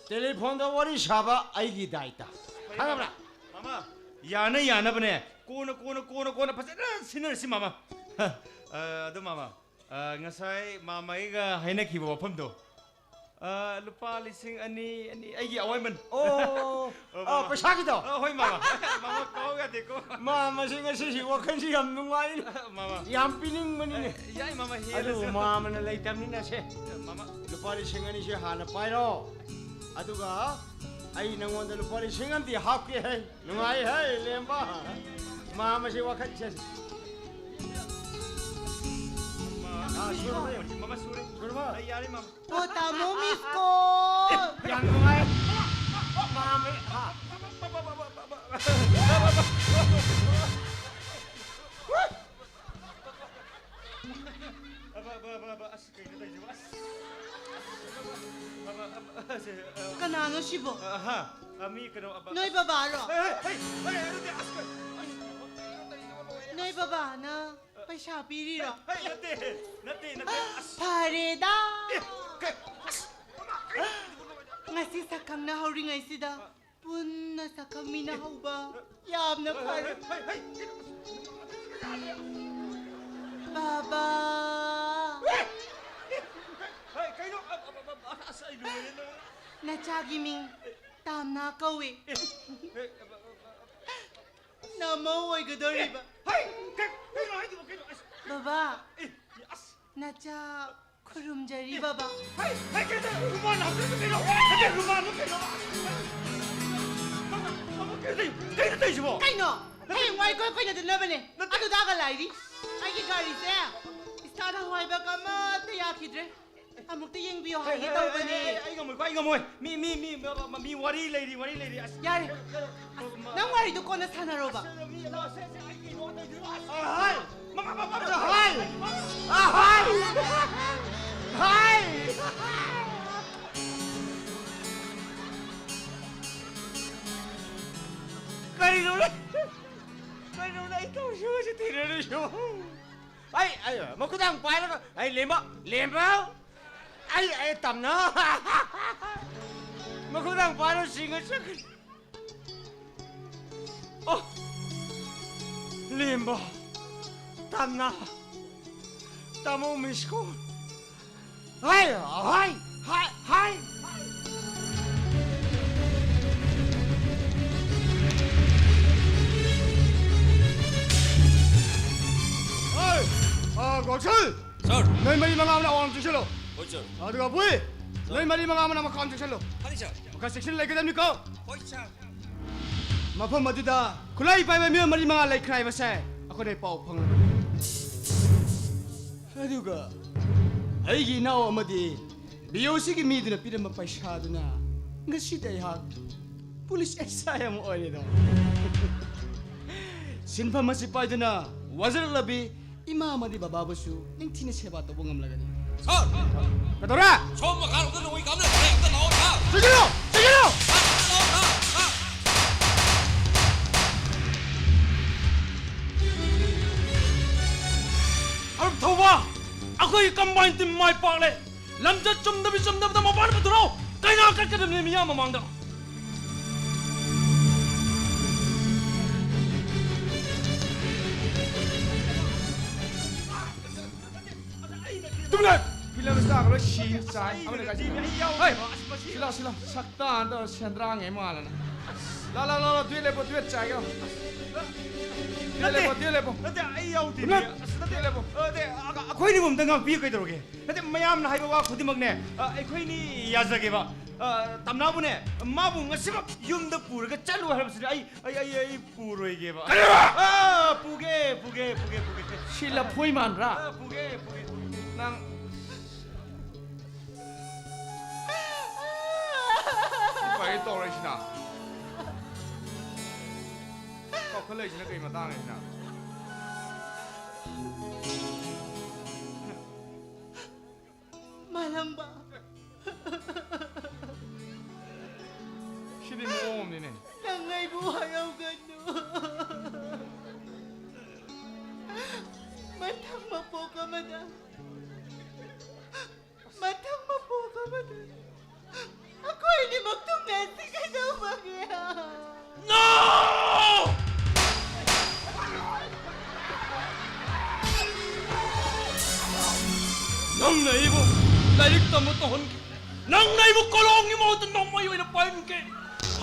ꯇꯦꯂꯤꯐꯣꯟꯗ ꯋꯥꯔꯤ ꯁꯥꯕ ꯑꯩꯒꯤ ꯗꯥꯏꯇ꯫ ꯈꯪꯉꯕ꯭ꯔꯥ? ꯃꯥꯃ, ꯌꯥꯅ ꯌꯥꯅꯕꯅꯦ꯫ ꯀꯣꯟꯅ, ꯀꯣꯟꯅ, ꯀꯣꯟꯅ, ꯀꯣꯟꯅ ꯐꯖꯅ ꯁꯤꯟꯅꯔꯁꯤ, ꯃꯥꯃ꯫ ꯑ, ꯑꯗꯨ, ꯃꯥꯃ, ꯑ, ꯉꯁꯥꯏ ꯃꯥꯃ ꯑꯩꯒ ꯍꯥꯏꯅꯈꯤꯕ ꯋꯥꯐꯝꯗꯣ, ꯑ, ꯂꯨꯄꯥ ꯂꯤꯁꯤꯡ ꯑꯅꯤ, ꯑꯅꯤ, ꯑꯩꯒꯤ ꯑꯋꯥꯏꯃꯟ꯫ ꯑꯣ, ꯑꯣ, ꯑ, ꯃꯥꯃ꯫ ꯄꯩꯁꯥꯒꯤꯗꯣ? ꯑ, ꯍꯣꯏ, ꯃꯥꯃ꯫ ꯃꯥꯃ, ꯀꯥꯎ ꯌꯥꯗꯦꯀꯣ꯫ ꯃꯥꯃꯁꯤ ꯉꯁꯤꯁꯤ ꯋꯥꯈꯜꯁꯤ ꯌꯥꯝ ꯅꯨꯡꯉꯥꯏ꯫ ꯃꯥꯃ꯫ ꯌꯥꯝ ꯄꯤꯅꯤꯡꯕꯅꯤꯅꯦ꯫ ꯑꯦ, ꯌꯥꯏ, ꯃꯥꯃ, ꯑꯗꯨ ꯍꯦꯜꯂꯁꯨ꯫ ꯃꯥꯃꯅ ꯂꯩꯇꯕꯅꯤꯅ ꯁꯦ꯫ ꯃꯥꯃ꯫ ꯂꯨꯄꯥ ꯂꯤꯁꯤꯡ ꯑꯅꯤꯁꯦ ꯍꯥꯟꯅ ꯄꯥꯏꯔꯣ꯫ ꯑꯗꯨꯒ ꯑꯩ ꯅꯪꯉꯣꯟꯗ ꯂꯨꯄꯥ ꯂꯤꯁꯤꯡ ꯑꯃꯗꯤ ꯍꯥꯞꯀꯦ ꯍꯦ꯫ ꯅꯨꯡꯉꯥꯏ ꯍꯦ, ꯂꯦꯝꯕ꯫ ꯃꯥꯃꯁꯤ ꯋꯥꯈꯜ ꯁꯦ꯫ ꯃꯥꯃ, ꯑꯥ, ꯁꯨꯔꯕꯣ? ꯃꯥꯃ, ꯁꯨꯔꯦ꯫ ꯁꯨꯔꯕꯣ? ꯑꯩ ꯌꯥꯔꯦ, ꯃꯥꯃ꯫ ꯑꯣ, ꯇꯥꯃꯣ ꯃꯤꯁ ꯀꯣꯜ꯫ ꯌꯥꯝ ꯅꯨꯡꯉꯥꯏ꯫ ꯃꯥꯃ, ꯍꯥ꯫ ꯑꯕ, ꯑꯕ, ꯑꯕ, ꯑꯕ, ꯑꯕ꯫ ꯑꯕ, ꯑꯕ, ꯑꯕ, ꯑꯁ, ꯀꯩꯅꯣ ꯇꯧꯔꯤꯁꯤꯕꯣ? ꯑꯁ꯫ ꯑꯕ, ꯑꯕ, ꯑꯁꯦ, ꯑ, ꯀꯅꯥꯅꯣ ꯁꯤꯕꯣ? ꯑ, ꯍꯥ? ꯑ, ꯃꯤ ꯀꯩꯅꯣ, ꯑꯕ, ꯅꯣꯏ ꯕꯕꯥꯔꯣ? ꯍꯦ, ꯍꯦ, ꯍꯦ, ꯍꯦ, ꯑꯗꯨꯗꯤ, ꯑꯁ, ꯀꯩ-, ꯑꯁ, ꯀꯩꯅꯣ ꯇꯧꯔꯤꯁꯤꯕꯣ? ꯂꯣꯏꯔꯦ꯫ ꯅꯣꯏ ꯕꯕꯥꯅ ꯄꯩꯁꯥ ꯄꯤꯔꯤꯔꯣ? ꯍꯦ, ꯅꯠꯇꯦ, ꯅꯠꯇꯦ, ꯅꯠꯇꯦ, ꯑꯁ꯫ ꯐꯔꯦꯗ꯫ ꯑꯦ, ꯀꯩ-, ꯑꯁ, ꯑꯃ, ꯀꯩꯅꯣ ꯇꯧꯔꯤꯁꯤꯕꯣ? ꯂꯣꯏꯔꯦ꯫ ꯉꯁꯤ ꯁꯛ ꯈꯪꯅ ꯍꯧꯔꯤꯉꯩꯁꯤꯗ ꯑ꯫ ꯄꯨꯟꯅ ꯁꯛꯈꯪꯃꯤꯟꯅꯍꯧꯕ ꯌꯥꯝꯅ ꯐꯔꯦ꯫ ꯍꯩ, ꯍꯩ, ꯍꯩ, ꯀꯩꯅꯣ? ꯕꯥꯕꯥ! ꯍꯩ, ꯀꯩꯅꯣ? ꯑ, ꯑ, ꯑ, ꯑ, ꯑꯁ, ꯑꯩ ꯂꯣꯏꯔꯦ, ꯂꯣꯏꯔꯦ꯫ ꯅꯆꯥꯒꯤ ꯃꯤꯡ ꯇꯥꯝꯅꯥ ꯀꯧꯏ꯫ ꯑꯦ, ꯑꯦ, ꯑ, ꯑ, ꯑ, ꯑ, ꯅꯃꯧ ꯑꯣꯏꯒꯗꯧꯔꯤꯕ꯫ ꯍꯩ, ꯀꯩ-, ꯀꯩꯅꯣ ꯍꯥꯏꯗꯨꯕꯨ, ꯀꯩꯅꯣ? ꯑꯁ, ꯕꯥꯕꯥ! ꯑꯦ, ꯑꯁ꯫ ꯅꯆꯥ ꯈꯨꯔꯨꯝꯖꯔꯤ, ꯕꯕꯥ꯫ ꯍꯩ, ꯍꯩ, ꯀꯩꯅꯣ? ꯔꯨꯃꯥꯜ ꯍꯥꯞꯆꯤꯟꯕ ꯀꯩꯅꯣ? ꯅꯠꯇꯦ, ꯔꯨꯃꯥꯜꯗꯣ ꯀꯩꯅꯣ? ꯃꯃꯥ, ꯃꯃꯥ, ꯀꯩꯅꯣ ꯇꯧ-, ꯀꯩꯅꯣ ꯇꯧꯔꯤꯁꯤꯕꯣ? ꯀꯩꯅꯣ? ꯅꯠꯇꯦ꯫ ꯍꯌꯦꯡꯋꯥꯏ ꯀꯣꯏ ꯀꯣꯏꯅꯗꯅꯕꯅꯦ꯫ ꯅꯠꯇꯦ꯫ ꯑꯗꯨꯗꯥꯒ ꯂꯥꯏꯔꯤ꯫ ꯑꯩꯒꯤ ꯒꯥꯔꯤꯁꯦ ꯇꯥꯅ ꯍꯥꯏꯕꯒ ꯑꯃꯠꯇ ꯌꯥꯈꯤꯗ꯭ꯔꯦ꯫ ꯑꯃꯨꯛꯇ ꯌꯦꯡꯕꯤꯌꯣ ꯍꯥꯏꯒꯦ ꯇꯧꯕꯅꯦ꯫ ꯑꯩ ꯉꯝꯃꯣꯏꯀꯣ, ꯑꯩ ꯉꯝꯃꯣꯏ꯫ ꯃꯤ, ꯃꯤ, ꯃꯤ, ꯃ-, ꯃ-, ꯃꯤ ꯋꯥꯔꯤ ꯂꯩꯔꯤ, ꯋꯥꯔꯤ ꯂꯩꯔꯤ꯫ ꯑꯁ, ꯌꯥꯔꯦ꯫ ꯀꯩꯅꯣ, ꯀꯩꯅꯣ, ꯃ-, ꯅꯪ ꯋꯥꯔꯤꯗꯣ ꯀꯣꯟꯅ ꯁꯥꯟꯅꯔꯣꯕ꯫ ꯑꯁ, ꯃꯤ, ꯂꯥꯛꯑꯣꯁꯦ, ꯁꯦ, ꯑꯩ ꯀꯩꯅꯣ ꯇꯧꯗꯣꯏꯅꯣ? ꯑꯁ, ꯑꯍꯜ! ꯃꯃꯥ, ꯃꯃꯥ, ꯃꯃꯥ! ꯑꯍꯜ! ꯑꯍꯜ! ꯑꯍꯜ! ꯀꯔꯤꯅꯣꯅꯦ? ꯀꯔꯤꯅꯣꯅꯦ ꯑꯩ ꯇꯧꯔꯤꯁꯤꯕꯨ, ꯁꯤ ꯊꯦꯡꯅꯔꯤꯁꯤꯕꯨ? ꯑꯩ, ꯑꯩ, ꯃꯈꯨꯗꯥꯡ ꯄꯥꯏꯔꯒ, "ꯑꯩ ꯂꯦꯝꯕ, ꯂꯦꯝꯕ, ꯑꯩ, ꯑꯩ ꯇꯝꯅ!" ꯃꯈꯨꯗꯥꯡ ꯄꯥꯏꯔꯒ ꯁꯤꯡꯉ ꯆꯠꯈ꯭ꯔꯦ꯫ ꯑꯣ, ꯂꯦꯝꯕ, ꯇꯝꯅ, ꯇꯥꯃꯣ ꯃꯤꯁꯀꯣꯜ꯫ ꯍꯥꯏ, ꯍꯥꯏ, ꯍꯥꯏ, ꯍꯥꯏ, ꯍꯥꯏ꯫ ꯍꯥꯏ, ꯑ, ꯒꯣꯜꯁꯜ! ꯁꯥꯔ꯫ ꯅꯣꯏ ꯃꯔꯤ ꯃꯉꯥ ꯑꯃꯅ ꯑꯋꯥꯡ ꯆꯪꯁꯤꯜꯂꯣ꯫ ꯍꯣꯏ, ꯁꯥꯔ꯫ ꯑꯗꯨꯒ ꯕꯨꯏ, ꯍꯣꯏ꯫ ꯅꯣꯏ ꯃꯔꯤ ꯃꯉꯥ ꯑꯃꯅ ꯃꯈꯥ ꯆꯪꯁꯤꯜꯂꯣ꯫ ꯍꯣꯏ, ꯁꯥꯔ꯫ ꯃꯈꯥ ꯆꯦꯛꯁꯤꯟꯅ ꯂꯩꯒꯗꯕꯅꯤꯀꯣ꯫ ꯍꯣꯏ, ꯁꯥꯔ꯫ ꯃꯐꯝ ꯑꯗꯨꯗ ꯈꯨꯠꯂꯥꯏ ꯄꯥꯏꯕ ꯃꯤꯑꯣꯏ ꯃꯔꯤ ꯃꯉꯥ ꯂꯩꯈ꯭ꯔꯦ ꯍꯥꯏꯕꯁꯦ ꯑꯩꯈꯣꯏꯅ ꯄꯥꯎ ꯐꯪꯂꯕꯅꯤ꯫ ꯑꯗꯨꯒ ꯑꯩꯒꯤ ꯏꯅꯥꯎ ꯑꯃꯗꯤ ꯕꯤ ꯑꯣ ꯁꯤꯒꯤ ꯃꯤꯗꯨꯅ ꯄꯤꯔꯝꯕ ꯄꯩꯁꯥꯗꯨꯅ ꯉꯁꯤꯗꯤ ꯑꯩꯍꯥꯛ ꯄꯨꯂꯤꯁ ꯑꯦꯁ ꯑꯥꯏ ꯑꯃ ꯑꯣꯏꯔꯦꯗꯣ꯫ ꯁꯤꯟꯐꯝ ꯑꯁꯤ ꯄꯥꯏꯗꯨꯅ ꯋꯥꯖꯔꯛꯂꯕꯤ ꯏꯃꯥ ꯑꯃꯗꯤ ꯕꯕꯥꯕꯨꯁꯨ ꯅꯤꯡꯊꯤꯅ ꯁꯦꯕꯥ ꯇꯧꯕ ꯉꯝꯂꯒꯅꯤ꯫ ꯁꯥꯔ! ꯀꯩꯗꯧꯔꯦ? ꯁꯣꯝ ꯃꯈꯥꯔꯣꯝꯗ ꯅꯣꯡꯃꯩ ꯀꯥꯞꯅꯔꯦ, ꯑꯝꯇ ꯂꯥꯛꯑꯣ, ꯁꯥꯔ! ꯆꯪꯁꯤꯜꯂꯣ! ꯆꯪꯁꯤꯜꯂꯣ! ꯁꯥꯔ, ꯑꯝꯇ ꯂꯥꯛꯑꯣ, ꯁꯥꯔ! ꯁꯥꯔ! ꯑꯔꯨꯞ ꯊꯧꯕ, ꯑꯩꯈꯣꯏꯒꯤ ꯀꯝꯕꯥꯏꯟ ꯇꯤꯝ ꯃꯥꯏ ꯄꯥꯛꯂꯦ꯫ ꯂꯝꯆꯠ ꯆꯨꯝꯗꯕꯤ ꯆꯨꯝꯗꯕꯗ ꯃꯄꯥꯟ ꯄꯨꯊꯣꯔꯛꯑꯣ꯫ ꯀꯩꯅꯥ ꯀꯠꯀꯗꯕꯅꯤ ꯃꯤꯌꯥꯝ ꯃꯃꯥꯡꯗ꯫ ꯇꯨꯃꯤꯟ ꯂꯩꯌꯨ! ꯐꯤꯂꯝ ꯁ꯭ꯇꯥꯔꯒ ꯂꯣꯏ ꯁꯤ ꯆꯥꯏ꯫ ꯑꯃꯅ ꯀꯥꯏ ꯆꯠꯈ꯭ꯔꯦ? ꯍꯩ! ꯁꯤꯂꯥ, ꯁꯤꯂꯥ, ꯁꯛꯇꯥꯟꯗꯣ ꯁꯦꯟꯗ꯭ꯔꯥꯡꯉꯦ ꯃꯥꯜꯂꯅ꯫ ꯂꯥ, ꯂꯥ, ꯂꯥ, ꯂꯥ, ꯗꯨꯌꯦꯠ ꯂꯦꯞꯄꯣ, ꯗꯨꯌꯦꯠ ꯆꯥꯏꯒꯦ꯫ ꯗꯨꯌꯦꯠ ꯅꯠꯇꯦ! ꯂꯦꯞꯄꯣ, ꯗꯨꯌꯦꯠ ꯂꯦꯞꯄꯣ꯫ ꯅꯠꯇꯦ, ꯑꯩ ꯌꯥꯎꯗꯦ꯫ ꯅꯠ- ꯑꯁ, ꯅꯠꯇꯦ, ꯂꯦꯞꯄꯣ꯫ ꯑ, ꯅꯠꯇꯦ, ꯑ, ꯑ, ꯑꯩꯈꯣꯏ ꯑꯅꯤꯕꯨ ꯑꯝꯇ ꯉꯥꯛꯄꯤꯌꯨ ꯀꯩꯗꯧꯔꯒꯦ? ꯅꯠꯇꯦ, ꯃꯌꯥꯝꯅ ꯍꯥꯏꯕ ꯋꯥ ꯈꯨꯗꯤꯡꯃꯛꯅꯦ, ꯑ, ꯑꯩꯈꯣꯏꯅꯤ ꯌꯥꯖꯒꯦꯕ꯫ ꯑ, ꯇꯝꯅꯥꯕꯨꯅꯦ, ꯃꯥꯕꯨ ꯉꯁꯤꯃꯛ ꯌꯨꯝꯗ ꯄꯨꯔꯒ ꯆꯠꯂꯨ ꯍꯥꯏꯕꯁꯤꯗꯤ ꯑꯩ, ꯑꯩ, ꯑꯩ, ꯑꯩ ꯄꯨꯔꯣꯏꯒꯦꯕ꯫ ꯀꯔꯤꯕ? ꯑ, ꯄꯨꯒꯦ, ꯄꯨꯒꯦ, ꯄꯨꯒꯦ, ꯄꯨꯒꯦ꯫ ꯁꯤ ꯂꯐꯣꯏ ꯃꯥꯟꯕ꯭ꯔꯥ? ꯑ, ꯄꯨꯒꯦ, ꯄꯨꯒꯦ꯫ ꯅꯪ ꯁꯤꯐꯥꯏ ꯇꯧꯔꯛꯏꯁꯤꯅ? ꯀꯥꯎꯈꯠꯂꯛꯏꯁꯤꯅ ꯀꯩ ꯃꯇꯥꯡꯅꯣ ꯁꯤꯅ? ꯃꯥꯂꯪꯕ꯫ ꯁꯤꯗꯤ ꯃꯑꯣꯡ ꯑꯃꯅꯤꯅꯦ꯫ ꯅꯪ ꯑꯩꯕꯨ ꯍꯥꯏꯍꯧꯒꯅꯨ꯫ ꯃꯊꯪ ꯃꯄꯣꯛ ꯑꯃꯗ, ꯃꯊꯪ ꯃꯄꯣꯛ ꯑꯃꯗ ꯑꯩꯈꯣꯏ ꯑꯅꯤꯃꯛ ꯊꯨꯡꯅꯁꯤ ꯀꯩꯗꯧꯕꯒꯦ? No! ꯅꯪꯅ ꯑꯩꯕꯨ ꯂꯥꯏꯔꯤꯛ ꯇꯝꯕ ꯇꯧꯍꯟꯈꯤ꯫ ꯅꯪꯅ ꯑꯩꯕꯨ ꯀꯣꯂꯣꯝꯒꯤ ꯃꯍꯨꯠꯇ ꯅꯣꯡꯃꯩ ꯑꯣꯏꯅ ꯄꯥꯏꯍꯟꯈꯤ꯫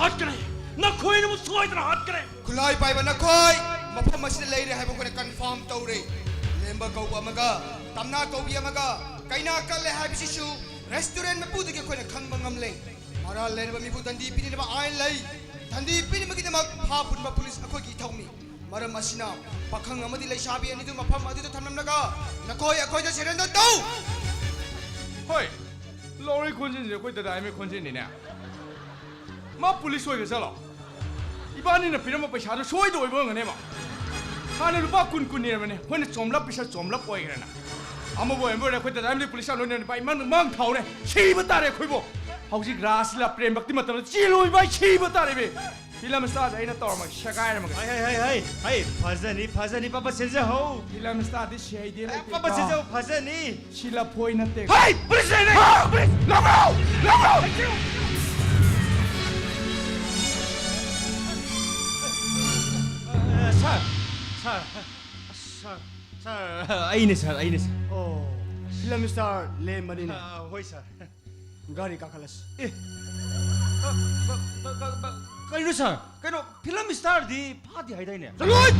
ꯍꯥꯠꯀꯅꯤ꯫ ꯅꯈꯣꯏꯅꯕꯨ ꯁꯣꯏꯗꯅ ꯍꯥꯠꯀꯅꯤ꯫ ꯈꯨꯠꯂꯥꯏ ꯄꯥꯏꯕ ꯅꯈꯣꯏ ꯃꯐꯝ ꯑꯁꯤꯗ ꯂꯩꯔꯦ ꯍꯥꯏꯕ ꯑꯩꯈꯣꯏꯅ confirm ꯇꯧꯔꯦ꯫ ꯂꯦꯝꯕ ꯀꯧꯕ ꯑꯃꯒ ꯇꯝꯅꯥ ꯀꯧꯕꯤ ꯑꯃꯒ ꯀꯩꯅꯥ ꯀꯠꯂꯦ ꯍꯥꯏꯕꯁꯤꯁꯨ restaurant ꯃꯄꯨꯗꯒꯤ ꯑꯩꯈꯣꯏꯅ ꯈꯪꯕ ꯉꯝꯂꯦ꯫ ꯃꯔꯥꯜ ꯂꯩꯔꯕ ꯃꯤꯕꯨ ꯗꯟꯗꯤ ꯄꯤꯅꯅꯕ ꯑꯥꯏꯟ ꯂꯩ꯫ ꯗꯟꯗꯤ ꯄꯤꯅꯕꯒꯤꯗꯃꯛ ꯐꯥ ꯄꯨꯟꯕ ꯄꯨꯂꯤꯁ ꯑꯩꯈꯣꯏꯒꯤ ꯏꯊꯧꯅꯤ꯫ ꯃꯔꯝ ꯑꯁꯤꯅ ꯄꯥꯈꯪ ꯑꯃꯗꯤ ꯂꯩꯁꯥꯕꯤ ꯑꯅꯤꯗꯨ ꯃꯐꯝ ꯑꯗꯨꯗ ꯊꯝꯂꯝꯂꯒ ꯅꯈꯣꯏ ꯑꯩꯈꯣꯏꯗ surrender ꯇꯧ꯫ ꯍꯣꯏ, ꯂꯧꯔꯤ ꯈꯣꯟꯖꯦꯜꯁꯦ ꯑꯩꯈꯣꯏ ꯗꯗꯥ ꯑꯦꯝ ꯑꯦ ꯈꯣꯟꯖꯦꯜꯅꯤꯅꯦ꯫ ꯃꯥ ꯄꯨꯂꯤꯁ ꯑꯣꯏꯈ꯭ꯔ ꯆꯠꯂꯣ꯫ ꯏꯕꯥꯅꯤꯅ ꯄꯤꯔꯝꯕ ꯄꯩꯁꯥꯗꯣ ꯁꯣꯏꯗ ꯑꯣꯏꯕ ꯑꯣꯏꯔꯝꯒꯅꯦꯕ꯫ ꯍꯥꯟꯅ ꯂꯨꯄꯥ ꯀꯨꯟ ꯀꯨꯟ ꯅꯤꯔꯝꯕꯅꯦ, ꯑꯩꯈꯣꯏꯅ ꯆꯣꯝꯂꯞ ꯄꯩꯁꯥ ꯆꯣꯝꯂꯞ ꯑꯣꯏꯈ꯭ꯔꯦꯅ꯫ ꯑꯃꯕꯨ ꯑꯣꯏꯔꯝꯕ ꯑꯣꯏꯔꯦ, ꯑꯩꯈꯣꯏ ꯗꯗꯥ ꯑꯦꯝ ꯑꯦ ꯄꯨꯂꯤꯁ ꯌꯥꯝ ꯂꯣꯏꯅꯔꯦ ꯚꯥꯏ, ꯃꯥꯡ ꯃꯥꯡ ꯊꯥꯎꯔꯦ꯫ ꯁꯤꯕ ꯇꯥꯔꯦ ꯑꯩꯈꯣꯏꯕꯨ꯫ ꯍꯧꯖꯤꯛ ꯔꯥꯁ ꯂꯤꯂꯥ ꯄ꯭ꯔꯦꯝ ꯚꯛꯇꯤ ꯃꯇꯝꯗ ꯆꯦꯜꯂꯣꯏ ꯚꯥꯏ, ꯁꯤꯕ ꯇꯥꯔꯦ ꯚꯥꯏ꯫ ꯐꯤꯂꯝ ꯁ꯭ꯇꯥꯔꯁꯦ ꯑꯩꯅ ꯇꯧꯔꯝꯃꯒꯦ, ꯁꯦꯒꯥꯏꯔꯝꯃꯒꯦ꯫ ꯍꯩ, ꯍꯩ, ꯍꯩ, ꯍꯩ, ꯍꯩ, ꯐꯖꯅꯤ, ꯐꯖꯅꯤ, papa ꯁꯤꯟꯖꯍꯧ꯫ Film ꯁ꯭ꯇꯥꯔꯗꯤ C I D ꯑꯦ, ꯂꯩꯇꯦꯀꯣ꯫ ꯄꯥꯄꯥ ꯁꯤꯟꯖꯍꯧ, ꯐꯖꯅꯤ꯫ ꯁꯤ ꯂꯐꯣꯏ ꯅꯠꯇꯦ꯫ ꯍꯩ, ꯄꯨꯂꯤꯁ ꯂꯩꯔꯦ! ꯄꯨꯂꯤꯁ! ꯂꯧꯔꯣ! ꯂꯧꯔꯣ! ꯁꯥꯔ, ꯁꯥꯔ, ꯁꯥꯔ, ꯁꯥꯔ, ꯑꯩꯅꯦ ꯁꯥꯔ, ꯑꯩꯅꯦ ꯁꯥꯔ꯫ ꯑꯣ, ꯐꯤꯂꯝ ꯁ꯭ꯇꯥꯔ ꯂꯦꯝꯕꯅꯤꯅꯦ꯫ ꯑ, ꯍꯣꯏ ꯁꯥꯔ꯫ ꯒꯥꯔꯤ ꯀꯥꯈꯠꯂꯁꯤ꯫ ꯑꯦ, ꯀ-, ꯀ-, ꯀ-, ꯀ-, ꯀ-, ꯀꯩꯅꯣ ꯁꯥꯔ? ꯀꯩꯅꯣ, ꯐꯤꯂꯝ ꯁ꯭ꯇꯥꯔꯗꯤ ꯐꯥꯗꯦ ꯍꯥꯏꯗꯥꯏꯅꯦ? ꯆꯠꯂꯣꯍꯦ!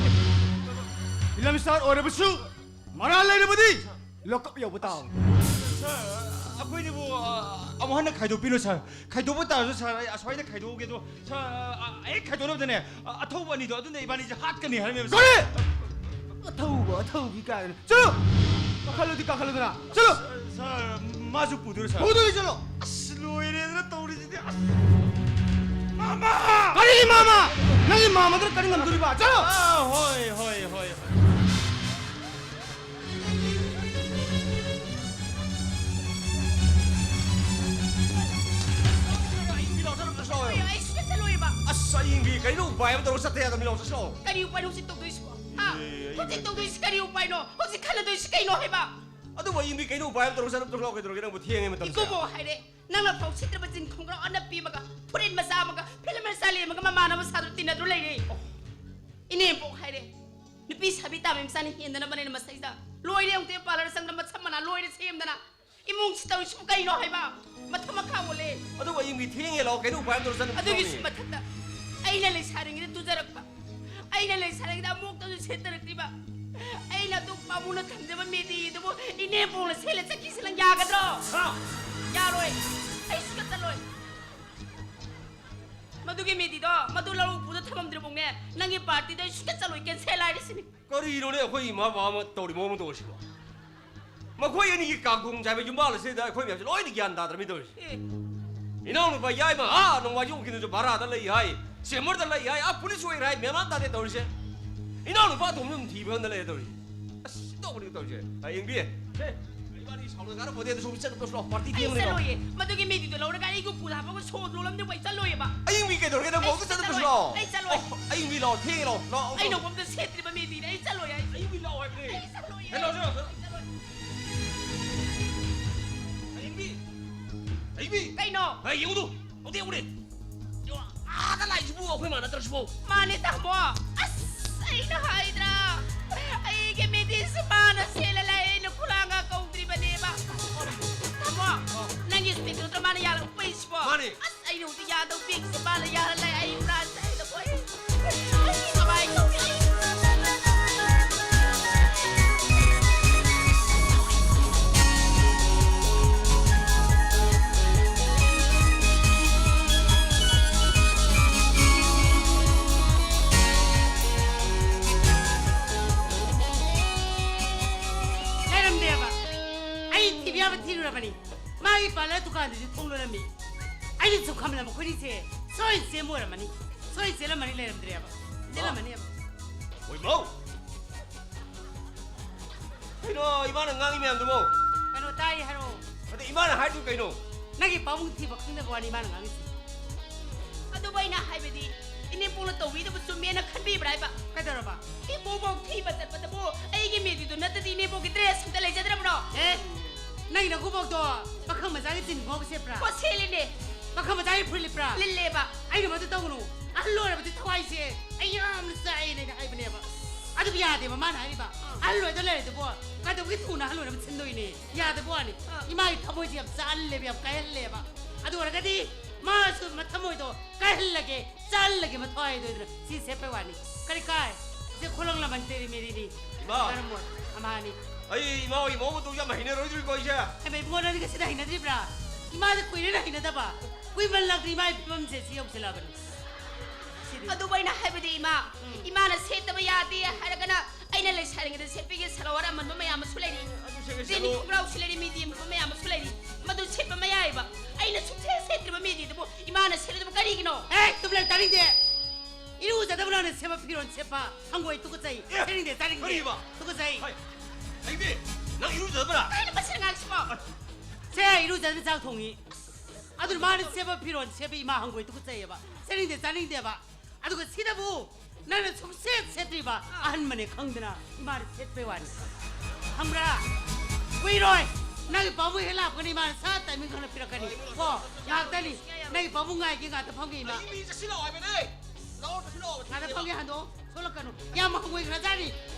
ꯐꯤꯂꯝ ꯁ꯭ꯇꯥꯔ ꯑꯣꯏꯔꯕꯁꯨ ꯃꯔꯥꯜ ꯂꯩꯔꯕꯗꯤ ꯂꯣꯀꯞ ꯌꯧꯕ ꯇꯥꯕꯅꯤ꯫ ꯁꯥꯔ, ꯑꯩꯈꯣꯏꯅꯤꯕꯨ, ꯑ, ꯑꯃꯨꯛ ꯍꯟꯅ ꯈꯥꯏꯗꯣꯛꯄꯤꯔꯣ ꯁꯥꯔ꯫ ꯈꯥꯏꯗꯣꯛꯄ ꯇꯥꯔꯁꯨ ꯁꯥꯔ, ꯑꯩ ꯑꯁ꯭ꯋꯥꯏꯗ ꯈꯥꯏꯗꯣꯛꯑꯒꯦ꯫ ꯑꯗꯣ ꯁꯥꯔ, ꯑ, ꯑ, ꯍꯦꯛ ꯈꯥꯏꯗꯣꯛꯅꯕꯗꯅꯦ, ꯑ, ꯑꯊꯧꯕ ꯑꯅꯤꯗꯣ ꯑꯗꯨꯅ ꯏꯕꯥꯅꯤꯁꯦ ꯍꯥꯠꯀꯅꯤ ꯍꯥꯏꯔꯝꯃꯦꯕ ꯁꯥꯔ꯫ ꯀꯔꯤ? ꯑꯊꯧꯕ, ꯑꯊꯧꯕꯤ ꯀꯥꯏꯅ꯫ ꯆꯠꯂꯣ! ꯀꯥꯈꯠꯂꯨꯗꯤ ꯀꯥꯈꯠꯂꯨꯗꯅ꯫ ꯆꯠꯂꯣ꯫ ꯁꯥꯔ, ꯃꯥꯁꯨ ꯄꯨꯗꯣꯏꯔꯣ, ꯁꯥꯔ? ꯄꯨꯗꯣꯏꯅꯤ, ꯆꯠꯂꯣ꯫ ꯑꯁ, ꯂꯣꯏꯔꯦꯗꯅ ꯇꯧꯔꯤꯁꯤꯗꯤ꯫ ꯑꯁ꯫ ꯃꯥꯃꯥ! ꯀꯔꯤꯒꯤ ꯃꯥꯃꯥ? ꯅꯪꯒꯤ ꯃꯥꯃꯥꯗꯨꯅ ꯀꯔꯤ ꯉꯝꯗꯣꯔꯤꯕ? ꯆꯠꯂꯣ! ꯑꯥ, ꯍꯣꯏ, ꯍꯣꯏ, ꯍꯣꯏ, ꯍꯣꯏ꯫ ꯑꯩ ꯁꯤꯗ ꯆꯠꯂꯣꯏꯕ꯫ ꯑꯁ, ꯑꯌꯤꯡꯕꯤ, ꯀꯩꯅꯣ ꯎꯄꯥꯏ ꯑꯃ ꯇꯧꯔ ꯆꯠꯇ ꯌꯥꯗꯕꯅꯤ, ꯂꯥꯎ, ꯆꯠꯁꯤ ꯂꯥꯎ꯫ ꯀꯔꯤ ꯎꯄꯥꯏꯅꯣ ꯍꯧꯖꯤꯛ ꯇꯧꯗꯣꯏꯁꯤꯕꯣ? ꯍꯥ? ꯑꯦ, ꯑꯌꯤꯡꯕꯤ꯫ ꯍꯧꯖꯤꯛ ꯇꯧꯗꯣꯏꯁꯤ ꯀꯔꯤ ꯎꯄꯥꯏꯅꯣ? ꯍꯧꯖꯤꯛ ꯈꯜꯂꯗꯣꯏꯁꯤ ꯀꯩꯅꯣ ꯍꯥꯏꯕ? ꯑꯗꯨꯕꯨ ꯑꯌꯤꯡꯕꯤ, ꯀꯩꯅꯣ ꯎꯄꯥꯏ ꯑꯃ ꯇꯧꯔ ꯆꯠꯅꯕ ꯇꯧꯁꯤ ꯂꯥꯎ, ꯀꯩꯗꯧꯔꯒꯦ ꯅꯪꯕꯨ? ꯊꯦꯡꯉꯦ ꯃꯇꯝꯁꯦ꯫ ꯏꯀꯨꯕꯣꯛ ꯍꯥꯏꯔꯦ, ꯅꯪꯅ ꯐꯥꯎ ꯁꯤꯠꯇ꯭ꯔꯕ ꯖꯤꯟ ꯈꯣꯡꯒ꯭ꯔꯥꯎ ꯑꯅꯞꯄꯤ ꯑꯃꯒ, ꯐꯨꯔꯤꯠ ꯃꯆꯥ ꯑꯃꯒ, ꯐꯤꯂꯝ ꯃꯆꯥ ꯂꯦꯝꯃꯒ ꯃꯃꯥꯟꯅꯕ ꯁꯥꯗ꯭ꯔ ꯇꯤꯟꯅꯗ꯭ꯔꯣ ꯂꯩꯔꯦ? ꯏꯅꯦꯝꯕꯣꯛ ꯍꯥꯏꯔꯦ, ꯅꯨꯄꯤ ꯁꯥꯕꯤ ꯇꯥꯕꯤ ꯃꯆꯥꯅ ꯍꯦꯟꯗꯅꯕꯅꯦꯅ ꯃꯁꯩꯗ ꯂꯣꯏꯔꯦ, ꯑꯃꯨꯛꯇ ꯄꯥꯔꯂꯔ ꯆꯪꯗꯅ ꯃꯁꯝ ꯃꯅꯥ ꯂꯣꯏꯔꯦ ꯁꯦꯝꯗꯅ꯫ ꯏꯃꯨꯡꯁꯤ ꯇꯧꯔꯤꯁꯤꯕꯨ ꯀꯩꯅꯣ ꯍꯥꯏꯕ? ꯃꯊꯛ ꯃꯈꯥ ꯑꯣꯜꯂꯦ꯫ ꯑꯗꯨꯕꯨ ꯑꯌꯤꯡꯕꯤ ꯊꯦꯡꯉꯦ ꯂꯥꯛꯑꯣ, ꯀꯩꯅꯣ ꯎꯄꯥꯏ ꯑꯃ ꯇꯧꯔ ꯆꯠꯅꯕ ꯑꯗꯨꯒꯤꯁꯨ ꯇꯧꯅꯤ꯫ ꯃꯊꯛꯇ ꯑꯩꯅ ꯂꯩꯁꯥꯔꯤꯉꯩꯗ ꯇꯨꯖꯔꯛꯄ, ꯑꯩꯅ ꯂꯩꯁꯥꯔꯤꯉꯩꯗ ꯑꯃꯨꯛꯇꯁꯨ ꯁꯦꯠꯇꯔꯛꯇ꯭ꯔꯤꯕ, ꯑꯩꯅ ꯑꯗꯨ ꯄꯥꯕꯨꯡꯅ ꯊꯝꯖꯕ ꯃꯦꯗꯤꯗꯨꯕꯨ ꯏꯅꯦꯝꯕꯣꯛꯅ ꯁꯦꯠꯂ ꯆꯠꯈꯤꯁꯤ ꯅꯪ ꯌꯥꯒꯗ꯭ꯔꯣ? ꯍꯥ? ꯌꯥꯔꯣꯏ꯫ ꯑꯩ ꯁꯨꯡꯆꯠ ꯆꯠꯂꯣꯏ꯫ ꯃꯗꯨꯒꯤ ꯃꯦꯗꯤꯗꯣ ꯃꯗꯨ ꯂꯧ ꯎꯄꯨꯗ ꯊꯝꯃꯝꯗ꯭ꯔꯤꯕꯧꯅꯦ ꯅꯪꯒꯤ ꯄꯥꯔꯇꯤꯗꯣ ꯑꯩ ꯁꯨꯡꯆꯠ ꯆꯠꯂꯣꯏ, ꯀꯦꯟꯁꯦꯜ ꯍꯥꯏꯔꯤꯁꯤꯅꯤ꯫ ꯀꯔꯤꯅꯣꯅꯦ ꯑꯩꯈꯣꯏ ꯏꯃꯥ ꯕꯕꯥ ꯑꯃ ꯇꯧꯔꯤ ꯃꯑꯣꯡ ꯑꯃ ꯇꯧꯔꯤꯁꯤꯕꯣ? ꯃꯈꯣꯏ ꯑꯅꯤꯒꯤ ꯀꯥꯡꯒꯣꯡ ꯆꯥꯏꯕ ꯌꯨꯝꯕꯥꯜ ꯑꯁꯤꯗ ꯑꯩꯈꯣꯏ ꯃꯌꯥꯝꯁꯦ ꯂꯣꯏꯅ ꯒ꯭ꯌꯥꯟ ꯇꯥꯗ꯭ꯔꯃꯤ ꯇꯧꯔꯤꯁꯦ꯫ ꯑꯦ꯫ ꯏꯅꯥꯎꯅꯨꯄꯥ ꯌꯥꯏꯃ ꯑꯥ ꯅꯣꯡꯃꯥꯏꯖꯤꯡ ꯋꯥꯀꯤꯡꯗꯁꯨ ꯚꯔꯥꯗ ꯂꯩ ꯍꯥꯏ, ꯆꯦꯝꯕꯔꯗ ꯂꯩ ꯍꯥꯏ, ꯑꯥ ꯄꯨꯂꯤꯁ ꯑꯣꯏꯔꯦ ꯍꯥꯏ, ꯃꯦꯟ ꯃꯥꯟ ꯇꯥꯗꯦ ꯇꯧꯔꯤꯁꯦ꯫ ꯏꯅꯥꯎꯅꯨꯄꯥ ꯑꯇꯣꯝꯕꯗ ꯑꯗꯨꯝ ꯊꯤꯕ ꯈꯪꯗ ꯂꯩꯔꯦ ꯇꯧꯔꯤꯁꯦ꯫ ꯑꯁ, ꯁꯤ ꯇꯧꯕꯅꯤ ꯇꯧꯔꯤꯁꯦ꯫ ꯑꯌꯤꯡꯕꯤ, ꯁꯦ, ꯏꯕꯥꯅꯤ ꯁꯥꯎꯅ ꯀꯥꯟꯅ ꯄꯣꯠꯇꯦ, ꯑꯗꯨ ꯁꯨꯝ ꯆꯠꯄ ꯇꯣꯛꯁꯤ ꯂꯥꯛꯑꯣ, ꯄꯥꯔꯇꯤ ꯑꯩ ꯊꯦꯡꯕꯅꯤ ꯂꯥꯛꯑꯣ꯫ ꯆꯠꯂꯣꯏꯌꯦ꯫ ꯃꯗꯨꯒꯤ ꯃꯤꯗꯨꯗ ꯂꯧꯔꯒ ꯑꯩꯒꯤ ꯎꯄꯨꯗ ꯍꯥꯞꯄꯒ ꯁꯣ ꯂꯣꯜꯂꯝꯗ꯭ꯔꯤꯕꯣ ꯑꯩ ꯆꯠꯂꯣꯏꯌꯦꯕ꯫ ꯑꯌꯤꯡꯕꯤ ꯀꯩꯗꯧꯔꯒꯦ ꯅꯪꯕꯨ? ꯑꯩ ꯑꯝꯇ ꯆꯠꯇꯕꯁꯨ ꯆꯠꯂꯣꯏ꯫ ꯂꯥꯛꯑꯣ꯫ ꯑꯩ ꯆꯠꯂꯣꯏ꯫ ꯑꯣ, ꯑꯌꯤꯡꯕꯤ ꯂꯥꯛꯑꯣ, ꯊꯦꯡꯉꯦ ꯂꯥꯛꯑꯣ, ꯂꯥꯛꯑꯣ꯫ ꯑꯩ ꯅꯣꯡꯃꯝꯇ ꯁꯦꯠꯇ꯭ꯔꯤꯕ ꯃꯤꯗꯤꯅꯦ, ꯑꯩ ꯆꯠꯂꯣꯏ ꯍꯥꯏꯁꯦ꯫ ꯑꯌꯤꯡꯕꯤ ꯂꯥꯛꯑꯣ ꯍꯥꯏꯕꯅꯦ꯫ ꯑꯩ ꯆꯠꯂꯣꯏ꯫ ꯍꯦ, ꯂꯥꯛꯑꯣ, ꯂꯥꯛꯑꯣ꯫ ꯑꯩ ꯆꯠꯂꯣꯏ꯫ ꯑꯌꯤꯡꯕꯤ! ꯑꯌꯤꯡꯕꯤ! ꯀꯩꯅꯣ? ꯍꯦ, ꯌꯦꯡꯉꯨꯗꯨ! ꯑꯃꯨꯛꯇ ꯌꯦꯡꯉꯨꯅꯦ꯫ ꯌꯦꯡꯉꯣ, ꯑꯥꯗ ꯂꯥꯛꯏꯁꯤꯕꯨ ꯑꯩꯈꯣꯏ ꯃꯥ ꯅꯠꯇ꯭ꯔꯁꯤꯕꯨ? ꯃꯥꯅꯦ, ꯇꯥꯃꯣ꯫ ꯑꯁ, ꯑꯩꯅ ꯍꯥꯏꯗ꯭ꯔꯥ? ꯑꯩꯒꯤ ꯃꯤꯗꯤꯁꯤ ꯃꯥꯅ ꯁꯦꯠꯂ ꯂꯥꯛꯑꯦ, ꯑꯩꯅ ꯈꯨꯂꯥꯡꯒ ꯀꯧꯗ꯭ꯔꯤꯕꯅꯦꯕ꯫ ꯇꯥꯃꯣ, ꯑꯣ꯫ ꯅꯪꯒꯤ ꯁ꯭ꯄꯦꯛꯇꯣ ꯃꯥꯅ ꯌꯥꯜꯂꯛꯄꯩꯁꯤꯕꯣ? ꯃꯥꯅꯦ꯫ ꯑꯁ, ꯑꯩꯅ ꯍꯧꯖꯤꯛ ꯌꯥꯗꯧ ꯄꯤꯛꯁꯤ ꯃꯥꯅ ꯌꯥꯜꯂ ꯂꯥꯛꯑꯦ, ꯑꯩ ꯄꯨꯔꯥ ꯁꯥꯏꯗ ꯀꯣꯏ꯫ ꯑꯩ ꯀꯃꯥꯏ ꯇꯧꯅꯤ? ꯑꯩ ꯃꯥꯒꯤ ꯄꯥꯔꯂꯔ ꯗꯨꯀꯥꯟꯗꯨꯁꯨ ꯊꯣꯡ ꯂꯣꯜꯂꯝꯃꯤ꯫ ꯑꯩꯅ ꯁꯨꯝ ꯈꯟꯕꯗ ꯃꯈꯣꯏꯅꯤꯁꯦ ꯁꯣꯏ ꯆꯦꯟꯕ ꯑꯣꯏꯔꯝꯃꯅꯤ꯫ ꯁꯣꯏ ꯆꯦꯜꯂꯝꯃꯅꯤ, ꯂꯩꯔꯝꯗ꯭ꯔꯦꯕ꯫ ꯆꯦꯜꯂꯝꯃꯅꯦꯕ꯫ ꯍꯣꯏ, ꯃꯧ! ꯀꯩꯅꯣ ꯏꯃꯥꯅ ꯉꯥꯡꯉꯤ ꯃꯌꯥꯝꯗꯨꯕꯣ? ꯀꯩꯅꯣ ꯇꯥꯏ ꯍꯥꯏꯔꯛꯑꯣ꯫ ꯑꯗ ꯏꯃꯥꯅ ꯍꯥꯏꯗꯨ ꯀꯩꯅꯣ? ꯅꯪꯒꯤ ꯄꯥꯕꯨꯡ ꯊꯤꯕ ꯈꯪꯗꯕ ꯋꯥꯅꯤ ꯏꯃꯥꯅ ꯉꯥꯡꯉꯤꯁꯦ꯫ ꯑꯗꯨꯕꯨ ꯑꯩꯅ ꯍꯥꯏꯕꯗꯤ, ꯏꯅꯦꯝꯄꯣꯛꯅ ꯇꯧꯕꯤꯗꯕ ꯆꯨꯝꯃꯦꯅ ꯈꯟꯕꯤꯕ꯭ꯔꯥ ꯍꯥꯏꯕ? ꯀꯩꯗꯧꯔꯕ? ꯏꯕꯣꯛꯐꯥꯎ ꯊꯤꯕ ꯆꯠꯄꯗꯕꯨ ꯑꯩꯒꯤ ꯃꯦꯗꯤꯗꯨ ꯅꯠꯇꯗꯤ ꯏꯅꯦꯝꯄꯣꯛꯀꯤ ꯗ꯭ꯔꯦꯁ ꯑꯝꯇ ꯂꯩꯖꯗ꯭ꯔꯕ꯭ꯔꯣ? ꯑꯦ, ꯅꯪꯒꯤ ꯅꯀꯨꯕꯣꯛꯇꯣ ꯄꯥꯈꯪ ꯃꯆꯥꯒꯤ ꯖꯤꯟ ꯈꯣꯡꯒ꯭ꯔꯥꯎ ꯁꯦꯠꯄ꯭ꯔꯥ? ꯍꯣ, ꯁꯦꯠꯂꯤꯅꯦ꯫ ꯄꯥꯈꯪ ꯃꯆꯥꯒꯤ ꯐꯨꯔꯤꯠ ꯂꯤꯠꯄ꯭ꯔꯥ? ꯂꯤꯠꯂꯦꯕ꯫ ꯑꯩꯅ ꯃꯗꯨ ꯇꯧꯒꯅꯨ꯫ ꯑꯍꯜ ꯑꯣꯏꯔꯕꯗꯤ ꯊꯋꯥꯏꯁꯦ ꯑꯩ ꯌꯥꯝꯅ ꯆꯥꯛꯑꯦꯅ ꯑꯩꯅ ꯍꯥꯏꯕꯅꯦꯕ꯫ ꯑꯗꯨꯕꯨ ꯌꯥꯗꯦꯕ ꯃꯥꯅ ꯍꯥꯏꯔꯤꯕ꯫ ꯑꯥ꯫ ꯑꯍꯜ ꯑꯣꯏꯗ ꯂꯩꯔꯗꯤꯕꯣ ꯀꯩꯗꯧꯕꯒꯤ ꯊꯨꯅ ꯑꯍꯜ ꯑꯣꯏꯅꯕ ꯁꯤꯟꯗꯣꯏꯅꯦ? ꯌꯥꯗꯕ ꯋꯥꯅꯤ꯫ ꯑꯥ꯫ ꯏꯃꯥꯒꯤ ꯊꯃꯣꯏꯁꯦ ꯌꯥꯝ ꯆꯥꯛꯍꯜꯂꯦꯕ, ꯌꯥꯝ ꯀꯥꯏꯍꯜꯂꯦꯕ꯫ ꯑꯗꯨ ꯑꯣꯏꯔꯒꯗꯤ ꯃꯥꯁꯨ ꯃꯊꯃꯣꯏꯗꯣ ꯀꯥꯏꯍꯜꯂꯒꯦ, ꯆꯥꯛꯍꯜꯂꯒꯦ ꯃꯊ꯭ꯋꯥꯏꯗꯣ ꯑꯗꯨꯅ ꯁꯤ ꯁꯦꯠꯄꯩ ꯋꯥꯅꯤ꯫ ꯀꯔꯤ ꯀꯥꯏ? ꯁꯦ ꯈꯨꯂꯪ ꯂꯃꯟ ꯇꯦꯔꯤ ꯃꯦꯔꯤꯅꯤ꯫ ꯏꯃꯥ! ꯀꯔꯝꯕ ꯑꯃꯍꯥꯅꯤ? ꯑꯩ ꯏꯃꯥ ꯍꯣꯏꯒꯤ ꯃꯑꯣꯡ ꯃꯇꯧꯁꯦ ꯌꯥꯝ ꯍꯩꯅꯔꯣꯏꯗꯧꯔꯤꯀꯣ ꯑꯩꯁꯦ꯫ ꯍꯩꯃ ꯏꯕꯨꯡꯉꯣ, ꯅꯪꯗꯤ ꯉꯁꯤꯗ ꯍꯩꯅꯗ꯭ꯔꯤꯕ꯭ꯔꯥ? ꯏꯃꯥꯗꯤ ꯀꯨꯏꯔꯦꯅ ꯍꯩꯅꯗꯕ꯫ ꯀꯨꯏꯃꯜꯂꯛꯇ꯭ꯔꯤ ꯏꯃꯥꯒꯤ ꯐꯤꯕꯝꯁꯦ ꯁꯤ ꯌꯧꯁꯤꯜꯂꯛꯑꯕꯅꯤ꯫ ꯁꯤꯗꯤ꯫ ꯑꯗꯨꯕꯨ ꯑꯩꯅ ꯍꯥꯏꯕꯗꯤ ꯏꯃꯥ, ꯎꯝ꯫ ꯏꯃꯥꯅ ꯁꯦꯠꯇꯕ ꯌꯥꯗꯦ ꯍꯥꯏꯔꯒꯅ ꯑꯩꯅ ꯂꯩꯁꯥꯔꯤꯉꯩꯗ ꯁꯦꯠꯄꯤꯒꯦ ꯁꯂꯋꯥꯔ ꯑꯃꯟꯕ ꯃꯌꯥꯝ ꯑꯃꯁꯨ ꯂꯩꯔꯤ꯫ ꯑꯗꯨ ꯁꯦꯠꯀꯦ ꯖꯦꯅꯤ ꯁꯦꯠꯂꯣ꯫ ꯈꯣꯡꯒ꯭ꯔꯥꯎꯁꯨ ꯂꯩꯔꯤ, ꯃꯤꯗꯤ ꯑꯃꯟꯕ ꯃꯌꯥꯝ ꯑꯃꯁꯨ ꯂꯩꯔꯤ꯫ ꯃꯗꯨ ꯁꯦꯠꯄ ꯃꯌꯥꯏꯕ꯫ ꯑꯩꯅ ꯁꯨꯡꯁꯦꯠ ꯁꯦꯠꯇ꯭ꯔꯤꯕ ꯃꯤꯗꯤꯗꯨꯕꯨ ꯏꯃꯥꯅ ꯁꯦꯠꯂꯤꯗꯨꯕꯨ ꯀꯔꯤꯒꯤꯅꯣ? ꯑꯦ, ꯇꯨꯃꯤꯟ ꯂꯩꯌꯨ, ꯇꯥꯅꯤꯡꯗꯦ꯫ ꯏꯔꯨꯖꯗꯕ ꯅꯪꯅ ꯁꯦꯠꯄ ꯐꯤꯔꯣꯜ ꯁꯦꯠꯄ ꯍꯪꯒꯣꯏ, ꯇꯨꯀꯠꯆꯩ꯫ ꯑꯦ, ꯁꯦꯠꯅꯤꯡꯗꯦ, ꯆꯥꯅꯤꯡꯗꯦ꯫ ꯀꯔꯤꯕ? ꯇꯨꯀꯠꯆꯩ꯫ ꯍꯥꯏ, ꯍꯩꯕꯤ, ꯅꯪ ꯏꯔꯨꯖꯗꯕ꯭ꯔꯥ? ꯀꯩꯅꯣ ꯃꯁꯤꯅ ꯉꯥꯡꯉꯤꯁꯤꯕꯣ? ꯑ, ꯁꯦ, ꯏꯔꯨꯖꯗꯅ ꯆꯥꯛ ꯊꯣꯡꯉꯤ꯫ ꯑꯗꯨꯅ ꯃꯥꯅ ꯁꯦꯠꯄ ꯐꯤꯔꯣꯜ ꯁꯦꯠꯄ ꯏꯃꯥ ꯍꯪꯒꯣꯏ, ꯇꯨꯀꯠꯆꯩꯌꯦꯕ꯫ ꯁꯦꯠꯅꯤꯡꯗꯦ, ꯆꯥꯅꯤꯡꯗꯦꯕ꯫ ꯑꯗꯨꯒ ꯁꯤꯗꯕꯨ ꯅꯪꯅ ꯁꯨꯡꯁꯦꯠ ꯁꯦꯠꯇ꯭ꯔꯤꯕ ꯑꯍꯟꯕꯅꯦ ꯈꯪꯗꯅ ꯏꯃꯥꯅ ꯁꯦꯠꯄꯩ ꯋꯥꯅꯤ꯫ ꯈꯪꯕ꯭ꯔꯥ? ꯀꯨꯏꯔꯣꯏ꯫ ꯅꯪꯒꯤ ꯄꯥꯕꯨꯡ ꯍꯦꯛ ꯂꯥꯛꯄꯒꯅꯤ ꯏꯃꯥꯅ ꯁꯠ ꯇꯥꯏꯃꯤꯡ ꯈꯪꯅ ꯄꯤꯔꯛꯀꯅꯤ꯫ ꯀꯣ, ꯉꯥꯛꯇꯅꯤ꯫ ꯅꯪꯒꯤ ꯄꯥꯕꯨꯡ ꯉꯥꯏꯒꯦ, ꯉꯥꯛꯇ ꯐꯝꯒꯦ ꯏꯃꯥ꯫ ꯑꯩ ꯃꯤ ꯆꯠꯁꯤꯜꯂꯛꯑꯣ ꯍꯥꯏꯕꯅꯦ꯫ ꯂꯥꯛꯑꯣ, ꯆꯠꯁꯤꯜꯂꯛꯑꯣ꯫ ꯉꯥꯛꯇ ꯐꯝꯒꯦ, ꯍꯟꯗꯣꯛꯑꯣ꯫ ꯁꯣꯛꯂꯛꯀꯅꯨ꯫ ꯌꯥꯝ ꯍꯪꯒꯣꯏꯈ꯭ꯔꯖꯥꯠꯅꯤ꯫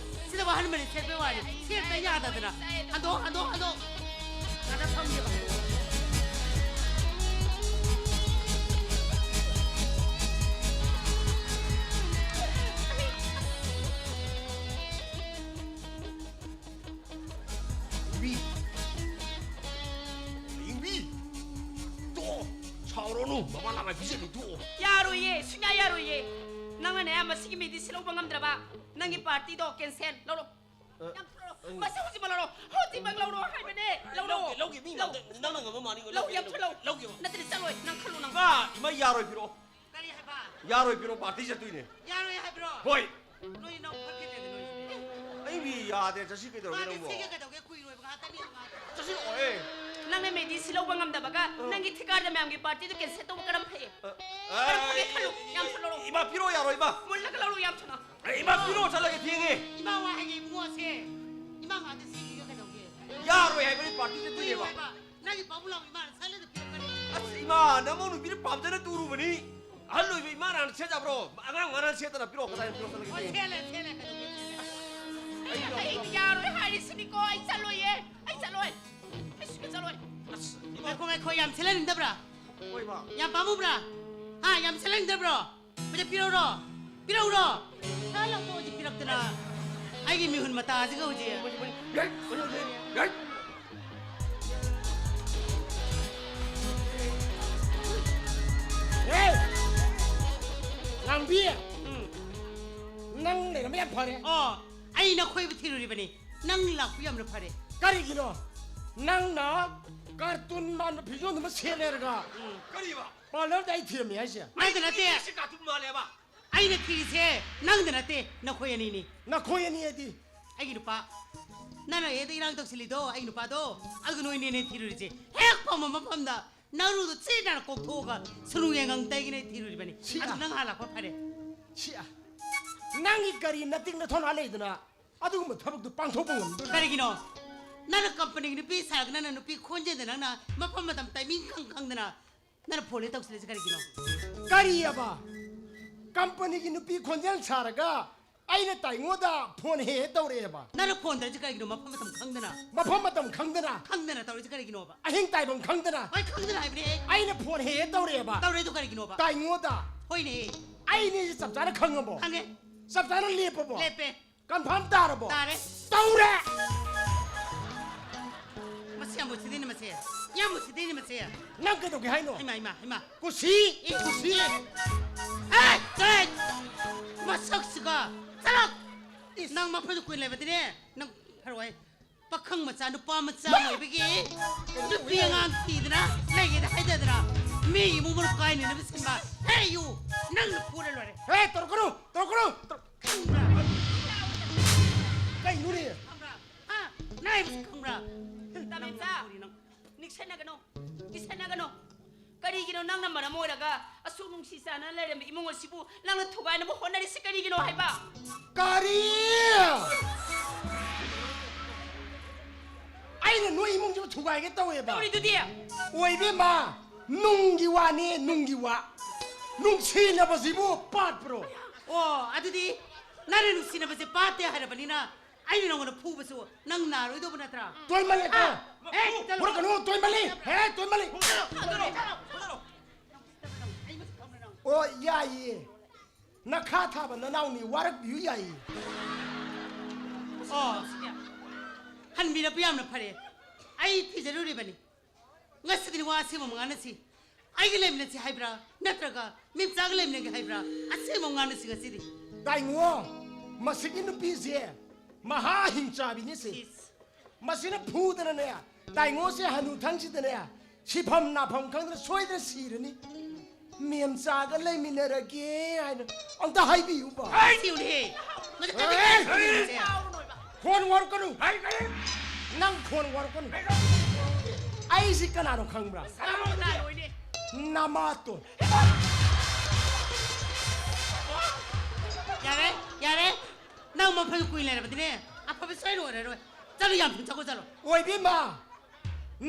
ꯁꯤꯗꯕꯨ ꯑꯍꯟꯕꯅꯦ ꯁꯦꯠꯄꯩ ꯋꯥꯅꯤ꯫ ꯁꯦꯠꯄ ꯌꯥꯗꯗꯅ꯫ ꯍꯟꯗꯣꯛꯑꯣ, ꯍꯟꯗꯣꯛꯑꯣ, ꯍꯟꯗꯣꯛꯑꯣ꯫ ꯉꯥꯛꯇ ꯐꯝꯒꯦꯕ꯫ ꯕꯤ꯫ ꯍꯌꯦꯡꯕꯤ꯫ ꯇꯣꯛꯑꯣ꯫ ꯁꯥꯎꯔꯅꯨ꯫ ꯃꯃꯥ ꯂꯥꯛꯅ ꯄꯤꯖꯅꯤ, ꯇꯣꯛꯑꯣ꯫ ꯌꯥꯔꯣꯏꯌꯦ꯫ ꯁꯨꯡꯌꯥ ꯌꯥꯔꯣꯏꯌꯦ꯫ ꯅꯪꯅꯅꯦ ꯃꯁꯤꯒꯤ ꯃꯤꯗꯤ ꯁꯤꯜꯍꯧꯕ ꯉꯝꯗ꯭ꯔꯕ? ꯅꯪꯒꯤ ꯄꯥꯔꯇꯤꯗꯣ ꯀꯦꯟꯁꯦꯜ꯫ ꯂꯧꯔꯣ꯫ ꯌꯥꯝ ꯊꯨꯔꯣ꯫ ꯃꯁꯤ ꯍꯧꯖꯤꯛꯃꯛ ꯂꯧꯔꯣ꯫ ꯍꯧꯖꯤꯛꯃꯛ ꯂꯧꯔꯣ ꯍꯥꯏꯕꯅꯦ꯫ ꯂꯧꯔꯣ꯫ ꯂꯧꯒꯦ, ꯂꯧꯒꯦ꯫ ꯃꯤ ꯂꯧ꯫ ꯉꯝꯗ-, ꯅꯪꯅ ꯉꯝꯕ ꯃꯥꯅꯤ꯫ ꯂꯧ, ꯂꯧꯒꯦ, ꯌꯥꯝ ꯂꯧꯒꯦ, ꯊꯨꯔꯣ꯫ ꯂꯧꯒꯦꯕ꯫ ꯅꯠꯇ꯭ꯔꯗꯤ ꯆꯠꯂꯣꯏ꯫ ꯅꯪ ꯈꯜꯂꯨ ꯅꯪ꯫ ꯏꯃꯥ, ꯏꯃꯥ, ꯌꯥꯔꯣꯏ, ꯄꯤꯔꯛꯑꯣ꯫ ꯀꯔꯤ ꯍꯥꯏꯕ? ꯌꯥꯔꯣꯏ, ꯄꯤꯔꯛꯑꯣ, ꯄꯥꯔꯇꯤ ꯆꯠꯇꯣꯏꯅꯦ꯫ ꯌꯥꯔꯣꯏ ꯍꯥꯏꯕ꯭ꯔꯣ? ꯍꯣꯏ꯫ ꯅꯣꯏ ꯏꯅꯥꯎ ꯐꯠꯈꯤꯗ꯭ꯔꯦꯗ ꯅꯣꯏꯁꯤꯗꯤ꯫ ꯑꯩ ꯃꯤ ꯌꯥꯗꯦ, ꯆꯠꯁꯤ ꯀꯩꯗꯧꯔꯒꯦ ꯃꯥꯗꯤ ꯅꯪꯕꯣ? ꯁꯤꯒ ꯀꯩꯗꯧꯒꯦ? ꯀꯨꯏꯔꯣꯏꯕ ꯉꯥꯛꯇꯅꯤ ꯃꯥꯗꯤ꯫ ꯆꯠꯁꯤ ꯂꯥꯛꯑꯣꯍꯦ꯫ ꯅꯪꯅ ꯃꯦꯗꯤ ꯁꯤ ꯂꯧꯕ ꯉꯝꯗꯕꯒ ꯑ꯫ ꯅꯪꯒꯤ ꯊꯤꯀꯥꯗ ꯃꯌꯥꯝꯒꯤ ꯄꯥꯔꯇꯤꯗꯨ ꯀꯦꯟꯁꯦꯜ ꯇꯧꯕ ꯀꯔꯝ ꯐꯩ? ꯑ, ꯀꯔꯝ ꯐꯒꯦ ꯑ, ꯈꯜꯂꯨ, ꯌꯥꯝ ꯊꯨꯅ ꯂꯧꯔꯣ꯫ ꯏꯃꯥ, ꯄꯤꯔꯛꯑꯣ, ꯌꯥꯔꯣꯏ, ꯏꯃꯥ꯫ ꯃꯨꯜꯂꯒ ꯂꯧꯔꯣ, ꯌꯥꯝ ꯊꯨꯅ꯫ ꯑꯦ, ꯏꯃꯥ, ꯄꯤꯔꯛꯑꯣ, ꯆꯠꯂꯒꯦ, ꯊꯦꯡꯉꯦ꯫ ꯏꯃꯥ ꯋꯥ ꯍꯥꯏꯒꯦ ꯏꯕꯨꯡꯉꯣꯁꯦ꯫ ꯏꯃꯥ ꯉꯥꯛꯇ ꯁꯤꯒꯤꯒ ꯀꯩꯗꯧꯒꯦ? ꯌꯥꯔꯣꯏ ꯍꯥꯏꯕꯅꯤ, ꯄꯥꯔꯇꯤ ꯆꯠꯇꯣꯏꯅꯦꯕ꯫ ꯀꯨꯏꯔꯣꯏꯕ꯫ ꯅꯪꯒꯤ ꯄꯥꯕꯨꯡ ꯂꯥꯛꯑꯣ, ꯏꯃꯥꯅ ꯁꯠ ꯍꯦꯛꯇ ꯄꯤꯔꯛꯀꯅꯤ꯫ ꯑꯁ, ꯏꯃꯥ, ꯅꯃꯧ ꯅꯨꯄꯤꯅ ꯄꯥꯝꯖꯅ ꯇꯨꯔꯨꯕꯅꯤ꯫ ꯑꯍꯜ ꯑꯣꯏꯕ ꯏꯃꯥꯅ ꯍꯥꯟꯅ ꯁꯦꯠꯆꯕ꯭ꯔꯣ? ꯑꯉꯥꯡ ꯃꯥꯅ ꯁꯦꯠꯇꯅ ꯄꯤꯔꯛꯑꯣ, ꯀꯗꯥꯏꯗ ꯄꯤꯔꯛꯑꯣ, ꯆꯠꯂꯒꯦ꯫ ꯍꯣꯏ, ꯁꯦꯠꯂꯦ, ꯁꯦꯠꯂꯦ, ꯀꯩꯗꯧꯒꯦ, ꯁꯦꯠꯂꯦ꯫ ꯑꯩ ꯑꯩ ꯌꯥꯔꯣꯏ ꯍꯥꯏꯔꯤꯁꯤꯅꯤꯀꯣ, ꯑꯩ ꯆꯠꯂꯣꯏꯌꯦ, ꯑꯩ ꯆꯠꯂꯣꯏ, ꯑꯩ ꯁꯤꯒ ꯆꯠꯂꯣꯏ꯫ ꯑꯁ, ꯏꯃꯥ꯫ ꯉꯥꯏꯈꯣ, ꯉꯥꯏꯈꯣ, ꯌꯥꯝ ꯁꯦꯠꯍꯟꯅꯤꯡꯗꯕ꯭ꯔꯥ? ꯍꯣꯏ, ꯏꯃꯥ꯫ ꯌꯥꯝ ꯄꯥꯝꯃꯨꯕ꯭ꯔꯥ? ꯍꯥ, ꯌꯥꯝ ꯁꯦꯠꯍꯟꯅꯤꯡꯗꯕ꯭ꯔꯣ? ꯄꯩꯁꯥ ꯄꯤꯔꯛꯎꯔꯣ? ꯄꯤꯔꯛꯎꯔꯣ? ꯁꯥ ꯂꯧꯊꯣꯛꯑꯗꯤ ꯄꯤꯔꯛꯇꯅ꯫ ꯑꯩꯒꯤ ꯃꯤꯍꯨꯟ ꯃꯇꯥꯁꯤꯒ ꯍꯧꯖꯤꯛ꯫ ꯌꯥꯏ, ꯌꯥꯏ, ꯌꯥꯏ꯫ ꯍꯦ! ꯉꯥꯡꯕꯤ! ꯎꯝ꯫ ꯅꯪ ꯂꯩꯔꯝꯕ ꯌꯥꯝ ꯐꯔꯦ꯫ ꯑꯣ, ꯑꯩ ꯅꯈꯣꯏꯕꯨ ꯊꯤꯔꯨꯔꯤꯕꯅꯤ꯫ ꯅꯪ ꯂꯥꯛꯄ ꯌꯥꯝꯅ ꯐꯔꯦ꯫ ꯀꯔꯤꯒꯤꯅꯣ? ꯅꯪꯅ ꯀꯥꯔꯇꯨꯟ ꯃꯥꯟꯕ ꯐꯤꯖꯣꯜꯗꯨꯃ ꯁꯦꯠ ꯂꯩꯔꯒ ꯎꯝ꯫ ꯀꯔꯤꯕ? ꯄꯥꯔꯂꯔꯗ ꯑꯩ ꯊꯤꯔꯝꯃꯤ ꯍꯥꯏꯁꯦ? ꯅꯪꯗ ꯅꯠꯇꯦ꯫ ꯁꯤ ꯀꯥꯔꯇꯨꯟ ꯃꯥꯜꯂꯦꯕ꯫ ꯑꯩꯅ ꯊꯤꯔꯤꯁꯦ ꯅꯪꯗ ꯅꯠꯇꯦ, ꯅꯈꯣꯏ ꯑꯅꯤꯅꯤ꯫ ꯅꯈꯣꯏ ꯑꯅꯤ ꯍꯥꯏꯗꯤ? ꯑꯩꯒꯤ ꯅꯨꯄꯥ꯫ ꯅꯪꯅ ꯍꯦꯛꯇ ꯏꯔꯥꯡ ꯇꯧꯁꯤꯜꯂꯤꯗꯣ, ꯑꯩꯒꯤ ꯅꯨꯄꯥꯗꯣ, ꯑꯗꯨꯒ ꯅꯣꯏꯅꯤꯅꯦ ꯊꯤꯔꯨꯔꯤꯁꯦ꯫ ꯍꯦꯛ ꯐꯝꯕ ꯃꯐꯝꯗ ꯅꯪꯔꯨꯗꯣ ꯆꯤ ꯅꯥꯟꯅ ꯀꯣꯛꯊꯣꯛꯑꯒ ꯁꯨꯅꯨ ꯌꯦꯡꯉꯪ ꯇꯩꯒꯅꯤ ꯊꯤꯔꯨꯔꯤꯕꯅꯤ꯫ ꯁꯤ ꯑꯗꯨ ꯑ- ꯅꯪ ꯍꯥꯟꯅ ꯂꯥꯛꯄ ꯐꯔꯦ꯫ ꯁꯤ ꯑ-, ꯅꯪꯒꯤ ꯀꯔꯤ ꯅꯇꯤꯛ ꯅꯊꯧꯅꯥ ꯂꯩꯗꯅ ꯑꯗꯨꯒꯨꯝꯕ ꯊꯕꯛꯇꯨ ꯄꯥꯡꯊꯣꯛꯄ ꯉꯝꯗꯣꯔꯤꯕ? ꯀꯔꯤꯒꯤꯅꯣ? ꯅꯪꯅ ꯀꯝꯄꯅꯤꯒꯤ ꯅꯨꯄꯤ ꯁꯥꯔꯒ ꯅꯪꯅ ꯅꯨꯄꯤ ꯈꯣꯟꯖꯦꯜꯗ ꯅꯪꯅ ꯃꯐꯝ ꯃꯇꯝ ꯇꯥꯏꯃꯤꯡ ꯈꯪ ꯈꯪꯗꯅ ꯅꯪꯅ ꯐꯣꯟ ꯍꯦꯛ ꯇꯧꯁꯤꯜꯂꯤꯁꯦ ꯀꯔꯤꯒꯤꯅꯣ? ꯀꯔꯤꯑꯕ? ꯀꯝꯄꯅꯤꯒꯤ ꯅꯨꯄꯤ ꯈꯣꯟꯖꯦꯜ ꯁꯥꯔꯒ ꯑꯩꯅ ꯇꯥꯏꯉꯣꯗ ꯐꯣꯟ ꯍꯦꯛ ꯍꯦꯛ ꯇꯧꯔꯛꯑꯦꯕ? ꯅꯪꯅ ꯐꯣꯟ ꯇꯧꯔꯤꯁꯦ ꯀꯔꯤꯒꯤꯅꯣ? ꯃꯐꯝ ꯃꯇꯝ ꯈꯪꯗꯅ? ꯃꯐꯝ ꯃꯇꯝ ꯈꯪꯗꯅ? ꯈꯪꯗꯅ ꯇꯧꯔꯤꯁꯦ ꯀꯔꯤꯒꯤꯅꯣꯕ? ꯑꯍꯤꯡ ꯇꯥꯏꯕꯝ ꯈꯪꯗꯅ? ꯍꯣꯏ, ꯈꯪꯗꯅ ꯍꯥꯏꯕꯅꯦ꯫ ꯑꯩꯅ ꯐꯣꯟ ꯍꯦꯛ ꯍꯦꯛ ꯇꯧꯔꯛꯑꯦꯕ? ꯇꯧꯔꯛꯏꯗꯣ ꯀꯔꯤꯒꯤꯅꯣꯕ? ꯇꯥꯏꯉꯣꯗ꯫ ꯍꯣꯏꯅꯦ꯫ ꯑꯩꯅꯦꯁꯦ ꯆꯞ ꯆꯥꯅ ꯈꯪꯉꯕꯣ? ꯈꯪꯉꯦ꯫ ꯆꯞ ꯆꯥꯅ ꯂꯦꯞꯄꯕꯣ? ꯂꯦꯞꯄꯦ꯫ ꯀꯟꯐꯥꯔꯝ ꯇꯥꯔꯕꯣ? ꯇꯥꯔꯦ꯫ ꯇꯧꯔꯦ! ꯃꯁꯤ ꯌꯥꯝ ꯎꯁꯤꯠꯇꯦꯅꯦ ꯃꯁꯦ꯫ ꯌꯥꯝ ꯎꯁꯤꯠꯇꯦꯅꯦ ꯃꯁꯦ꯫ ꯅꯪ ꯀꯩꯗꯧꯒꯦ ꯍꯥꯏꯅꯣ? ꯍꯩꯃꯥ, ꯍꯩꯃꯥ, ꯍꯩꯃꯥ꯫ ꯀꯨꯁꯤ! ꯑꯦ! ꯀꯨꯁꯤ! ꯑꯦ! ꯆꯠꯂꯣ! ꯃꯁꯛꯁꯤꯒ! ꯆꯠꯂꯣ! ꯅꯪ ꯃꯐꯝꯗ ꯀꯨꯏꯅ ꯂꯩꯕꯗꯤꯅꯦ, ꯅꯪ ꯐꯔꯣꯏ꯫ ꯄꯥꯈꯪ ꯃꯆꯥ, ꯅꯨꯄꯥ ꯃꯆꯥ ꯑꯃ ꯑꯣꯏꯕꯒꯤ ꯅꯨꯄꯤ ꯑꯉꯥꯡ ꯊꯤꯗꯅ ꯂꯩꯒꯦꯗ ꯍꯥꯏꯗꯗꯅ ꯃꯤ ꯏꯃꯨꯡ ꯃꯅꯨꯡ ꯀꯥꯏꯅꯅꯕ ꯁꯤꯟꯕ꯫ ꯍꯦ, ꯌꯨ! ꯅꯪꯅ ꯐꯨꯔ ꯂꯣꯏꯔꯦ꯫ ꯍꯦ, ꯇꯧꯔꯛꯀꯅꯨ! ꯇꯧꯔꯛꯀꯅꯨ! ꯇꯧꯔꯛ-, ꯈꯪꯕ꯭ꯔꯥ? ꯀꯩꯅꯣꯅꯦ? ꯈꯪꯕ꯭ꯔꯥ? ꯍꯥ? ꯅꯪ ꯍꯥꯏꯕꯁꯤ ꯈꯪꯕ꯭ꯔꯥ? ꯇꯥꯃꯦꯟꯆꯥ! ꯅꯪ ꯐꯨꯔꯤ, ꯅꯪ꯫ ꯅꯤꯡꯁꯤꯟꯅꯒꯅꯨ, ꯅꯤꯡꯁꯤꯟꯅꯒꯅꯨ꯫ ꯀꯔꯤꯒꯤꯅꯣ ꯅꯪꯅ ꯃꯔꯝ ꯑꯣꯏꯔꯒ ꯑꯁꯨꯛ ꯅꯨꯡꯁꯤ ꯆꯥꯟꯅꯅ ꯂꯩꯔꯝꯕ ꯏꯃꯨꯡ ꯑꯁꯤꯕꯨ ꯅꯪꯅ ꯊꯨꯒꯥꯏꯅꯕ ꯍꯣꯠꯅꯔꯤꯁꯤ ꯀꯔꯤꯒꯤꯅꯣ ꯍꯥꯏꯕ? ꯀꯔꯤ? ꯑꯩꯅ ꯅꯣꯏ ꯏꯃꯨꯡꯁꯤꯕꯨ ꯊꯨꯒꯥꯏꯒꯦ ꯇꯧꯋꯦꯕ? ꯇꯧꯔꯤꯗꯨꯗꯤ? ꯑꯣꯏꯕꯦꯝꯃ, ꯅꯨꯡꯒꯤ ꯋꯥꯅꯦ, ꯅꯨꯡꯒꯤ ꯋꯥ꯫ ꯅꯨꯡꯁꯤꯅꯕꯁꯤꯕꯨ ꯄꯥꯠꯄ꯭ꯔꯣ? ꯑꯣ, ꯑꯗꯨꯗꯤ ꯅꯪꯅ ꯅꯨꯡꯁꯤꯅꯕꯁꯦ ꯄꯥꯠꯇꯦ ꯍꯥꯏꯔꯕꯅꯤꯅ ꯑꯩꯅ ꯅꯉꯣꯟꯗ ꯐꯨꯕꯁꯨ ꯅꯪ ꯅꯥꯔꯣꯏꯗꯧꯕ ꯅꯠꯇ꯭ꯔꯥ? ꯇꯣꯏꯃꯜꯂꯦꯀꯣ꯫ ꯍꯦ, ꯆꯠꯂꯣ꯫ ꯐꯨꯔꯛꯀꯅꯨ, ꯇꯣꯏꯃꯜꯂꯤ꯫ ꯍꯦ, ꯇꯣꯏꯃꯜꯂꯤ꯫ ꯐꯨꯗꯠꯂꯣ, ꯐꯨꯗꯠꯂꯣ, ꯐꯨꯗꯠꯂꯣ꯫ ꯑꯩ ꯃꯁꯛ ꯈꯪꯕ꯭ꯔꯥ ꯅꯪ? ꯑꯣ, ꯌꯥꯏꯌꯦ꯫ ꯅꯈꯥ ꯊꯥꯕ ꯅꯅꯥꯎꯅꯤ ꯋꯥꯔꯛꯄꯤꯌꯨ ꯌꯥꯏꯌꯦ꯫ ꯑꯣ, ꯍꯟꯕꯤꯔꯛꯄ ꯌꯥꯝꯅ ꯐꯔꯦ꯫ ꯑꯩ ꯊꯤꯖꯔꯨꯔꯤꯕꯅꯤ꯫ ꯉꯁꯤꯗꯤ ꯋꯥ ꯑꯁꯦꯡꯕ ꯑꯃ ꯉꯥꯡꯅꯁꯤ꯫ ꯑꯩꯒ ꯂꯩꯃꯤꯟꯅꯁꯤ ꯍꯥꯏꯕ꯭ꯔꯥ? ꯅꯠꯇ꯭ꯔꯒ ꯃꯤꯝꯆꯥꯒ ꯂꯩꯃꯤꯟꯅꯒꯦ ꯍꯥꯏꯕ꯭ꯔꯥ? ꯑꯁꯦꯡꯕ ꯑꯃ ꯉꯥꯡꯅꯁꯤ ꯉꯁꯤꯗꯤ꯫ ꯇꯥꯏꯉꯣ, ꯃꯁꯤꯒꯤ ꯅꯨꯄꯤꯁꯦ ꯃꯍꯥ ꯍꯤꯡꯆꯥꯕꯤꯅꯤꯁꯦ꯫ ꯏꯁ꯫ ꯃꯁꯤꯅ ꯐꯨꯗꯅꯅꯦ, ꯇꯥꯏꯉꯣꯁꯦ ꯍꯅꯨꯊꯪꯁꯤꯗꯅꯦ, ꯁꯤꯐꯝ ꯅꯥꯐꯝ ꯈꯪꯗꯅ ꯁꯣꯏꯗꯅ ꯁꯤꯔꯅꯤ꯫ ꯃꯦꯝꯆꯥꯒ ꯂꯩꯃꯤꯟꯅꯔꯒꯦ ꯍꯥꯏꯅ ꯑꯝꯇ ꯍꯥꯏꯕꯤꯌꯨꯕ꯫ ꯁꯤꯎꯅꯦꯍꯦ꯫ ꯃꯁꯤ ꯀꯔꯤ ꯑꯦ, ꯀꯔꯤ ꯑꯦ, ꯀꯔꯤ ꯑꯦ꯫ ꯈꯣꯟ ꯋꯥꯔꯛꯀꯅꯨ꯫ ꯍꯥꯏ, ꯀꯔꯤ? ꯅꯪ ꯈꯣꯟ ꯋꯥꯔꯛꯀꯅꯨ꯫ ꯑꯩꯁꯤ ꯀꯅꯥꯅꯣ ꯈꯪꯕ꯭ꯔꯥ? ꯀꯅꯥꯅꯣꯅꯦ? ꯅꯃꯥꯇꯣꯟ꯫ ꯌꯥꯔꯦ, ꯌꯥꯔꯦ꯫ ꯅꯪ ꯃꯐꯝꯗ ꯀꯨꯏꯅ ꯂꯩꯔꯕꯗꯤꯅꯦ, ꯑꯐꯕ ꯁꯣꯏꯅ ꯑꯣꯏꯔꯔꯣꯏ꯫ ꯆꯠꯂꯨ, ꯌꯥꯝ ꯊꯨꯅ ꯆꯠꯈꯣ, ꯆꯠꯂꯣ꯫ ꯑꯣꯏꯕꯤꯃ,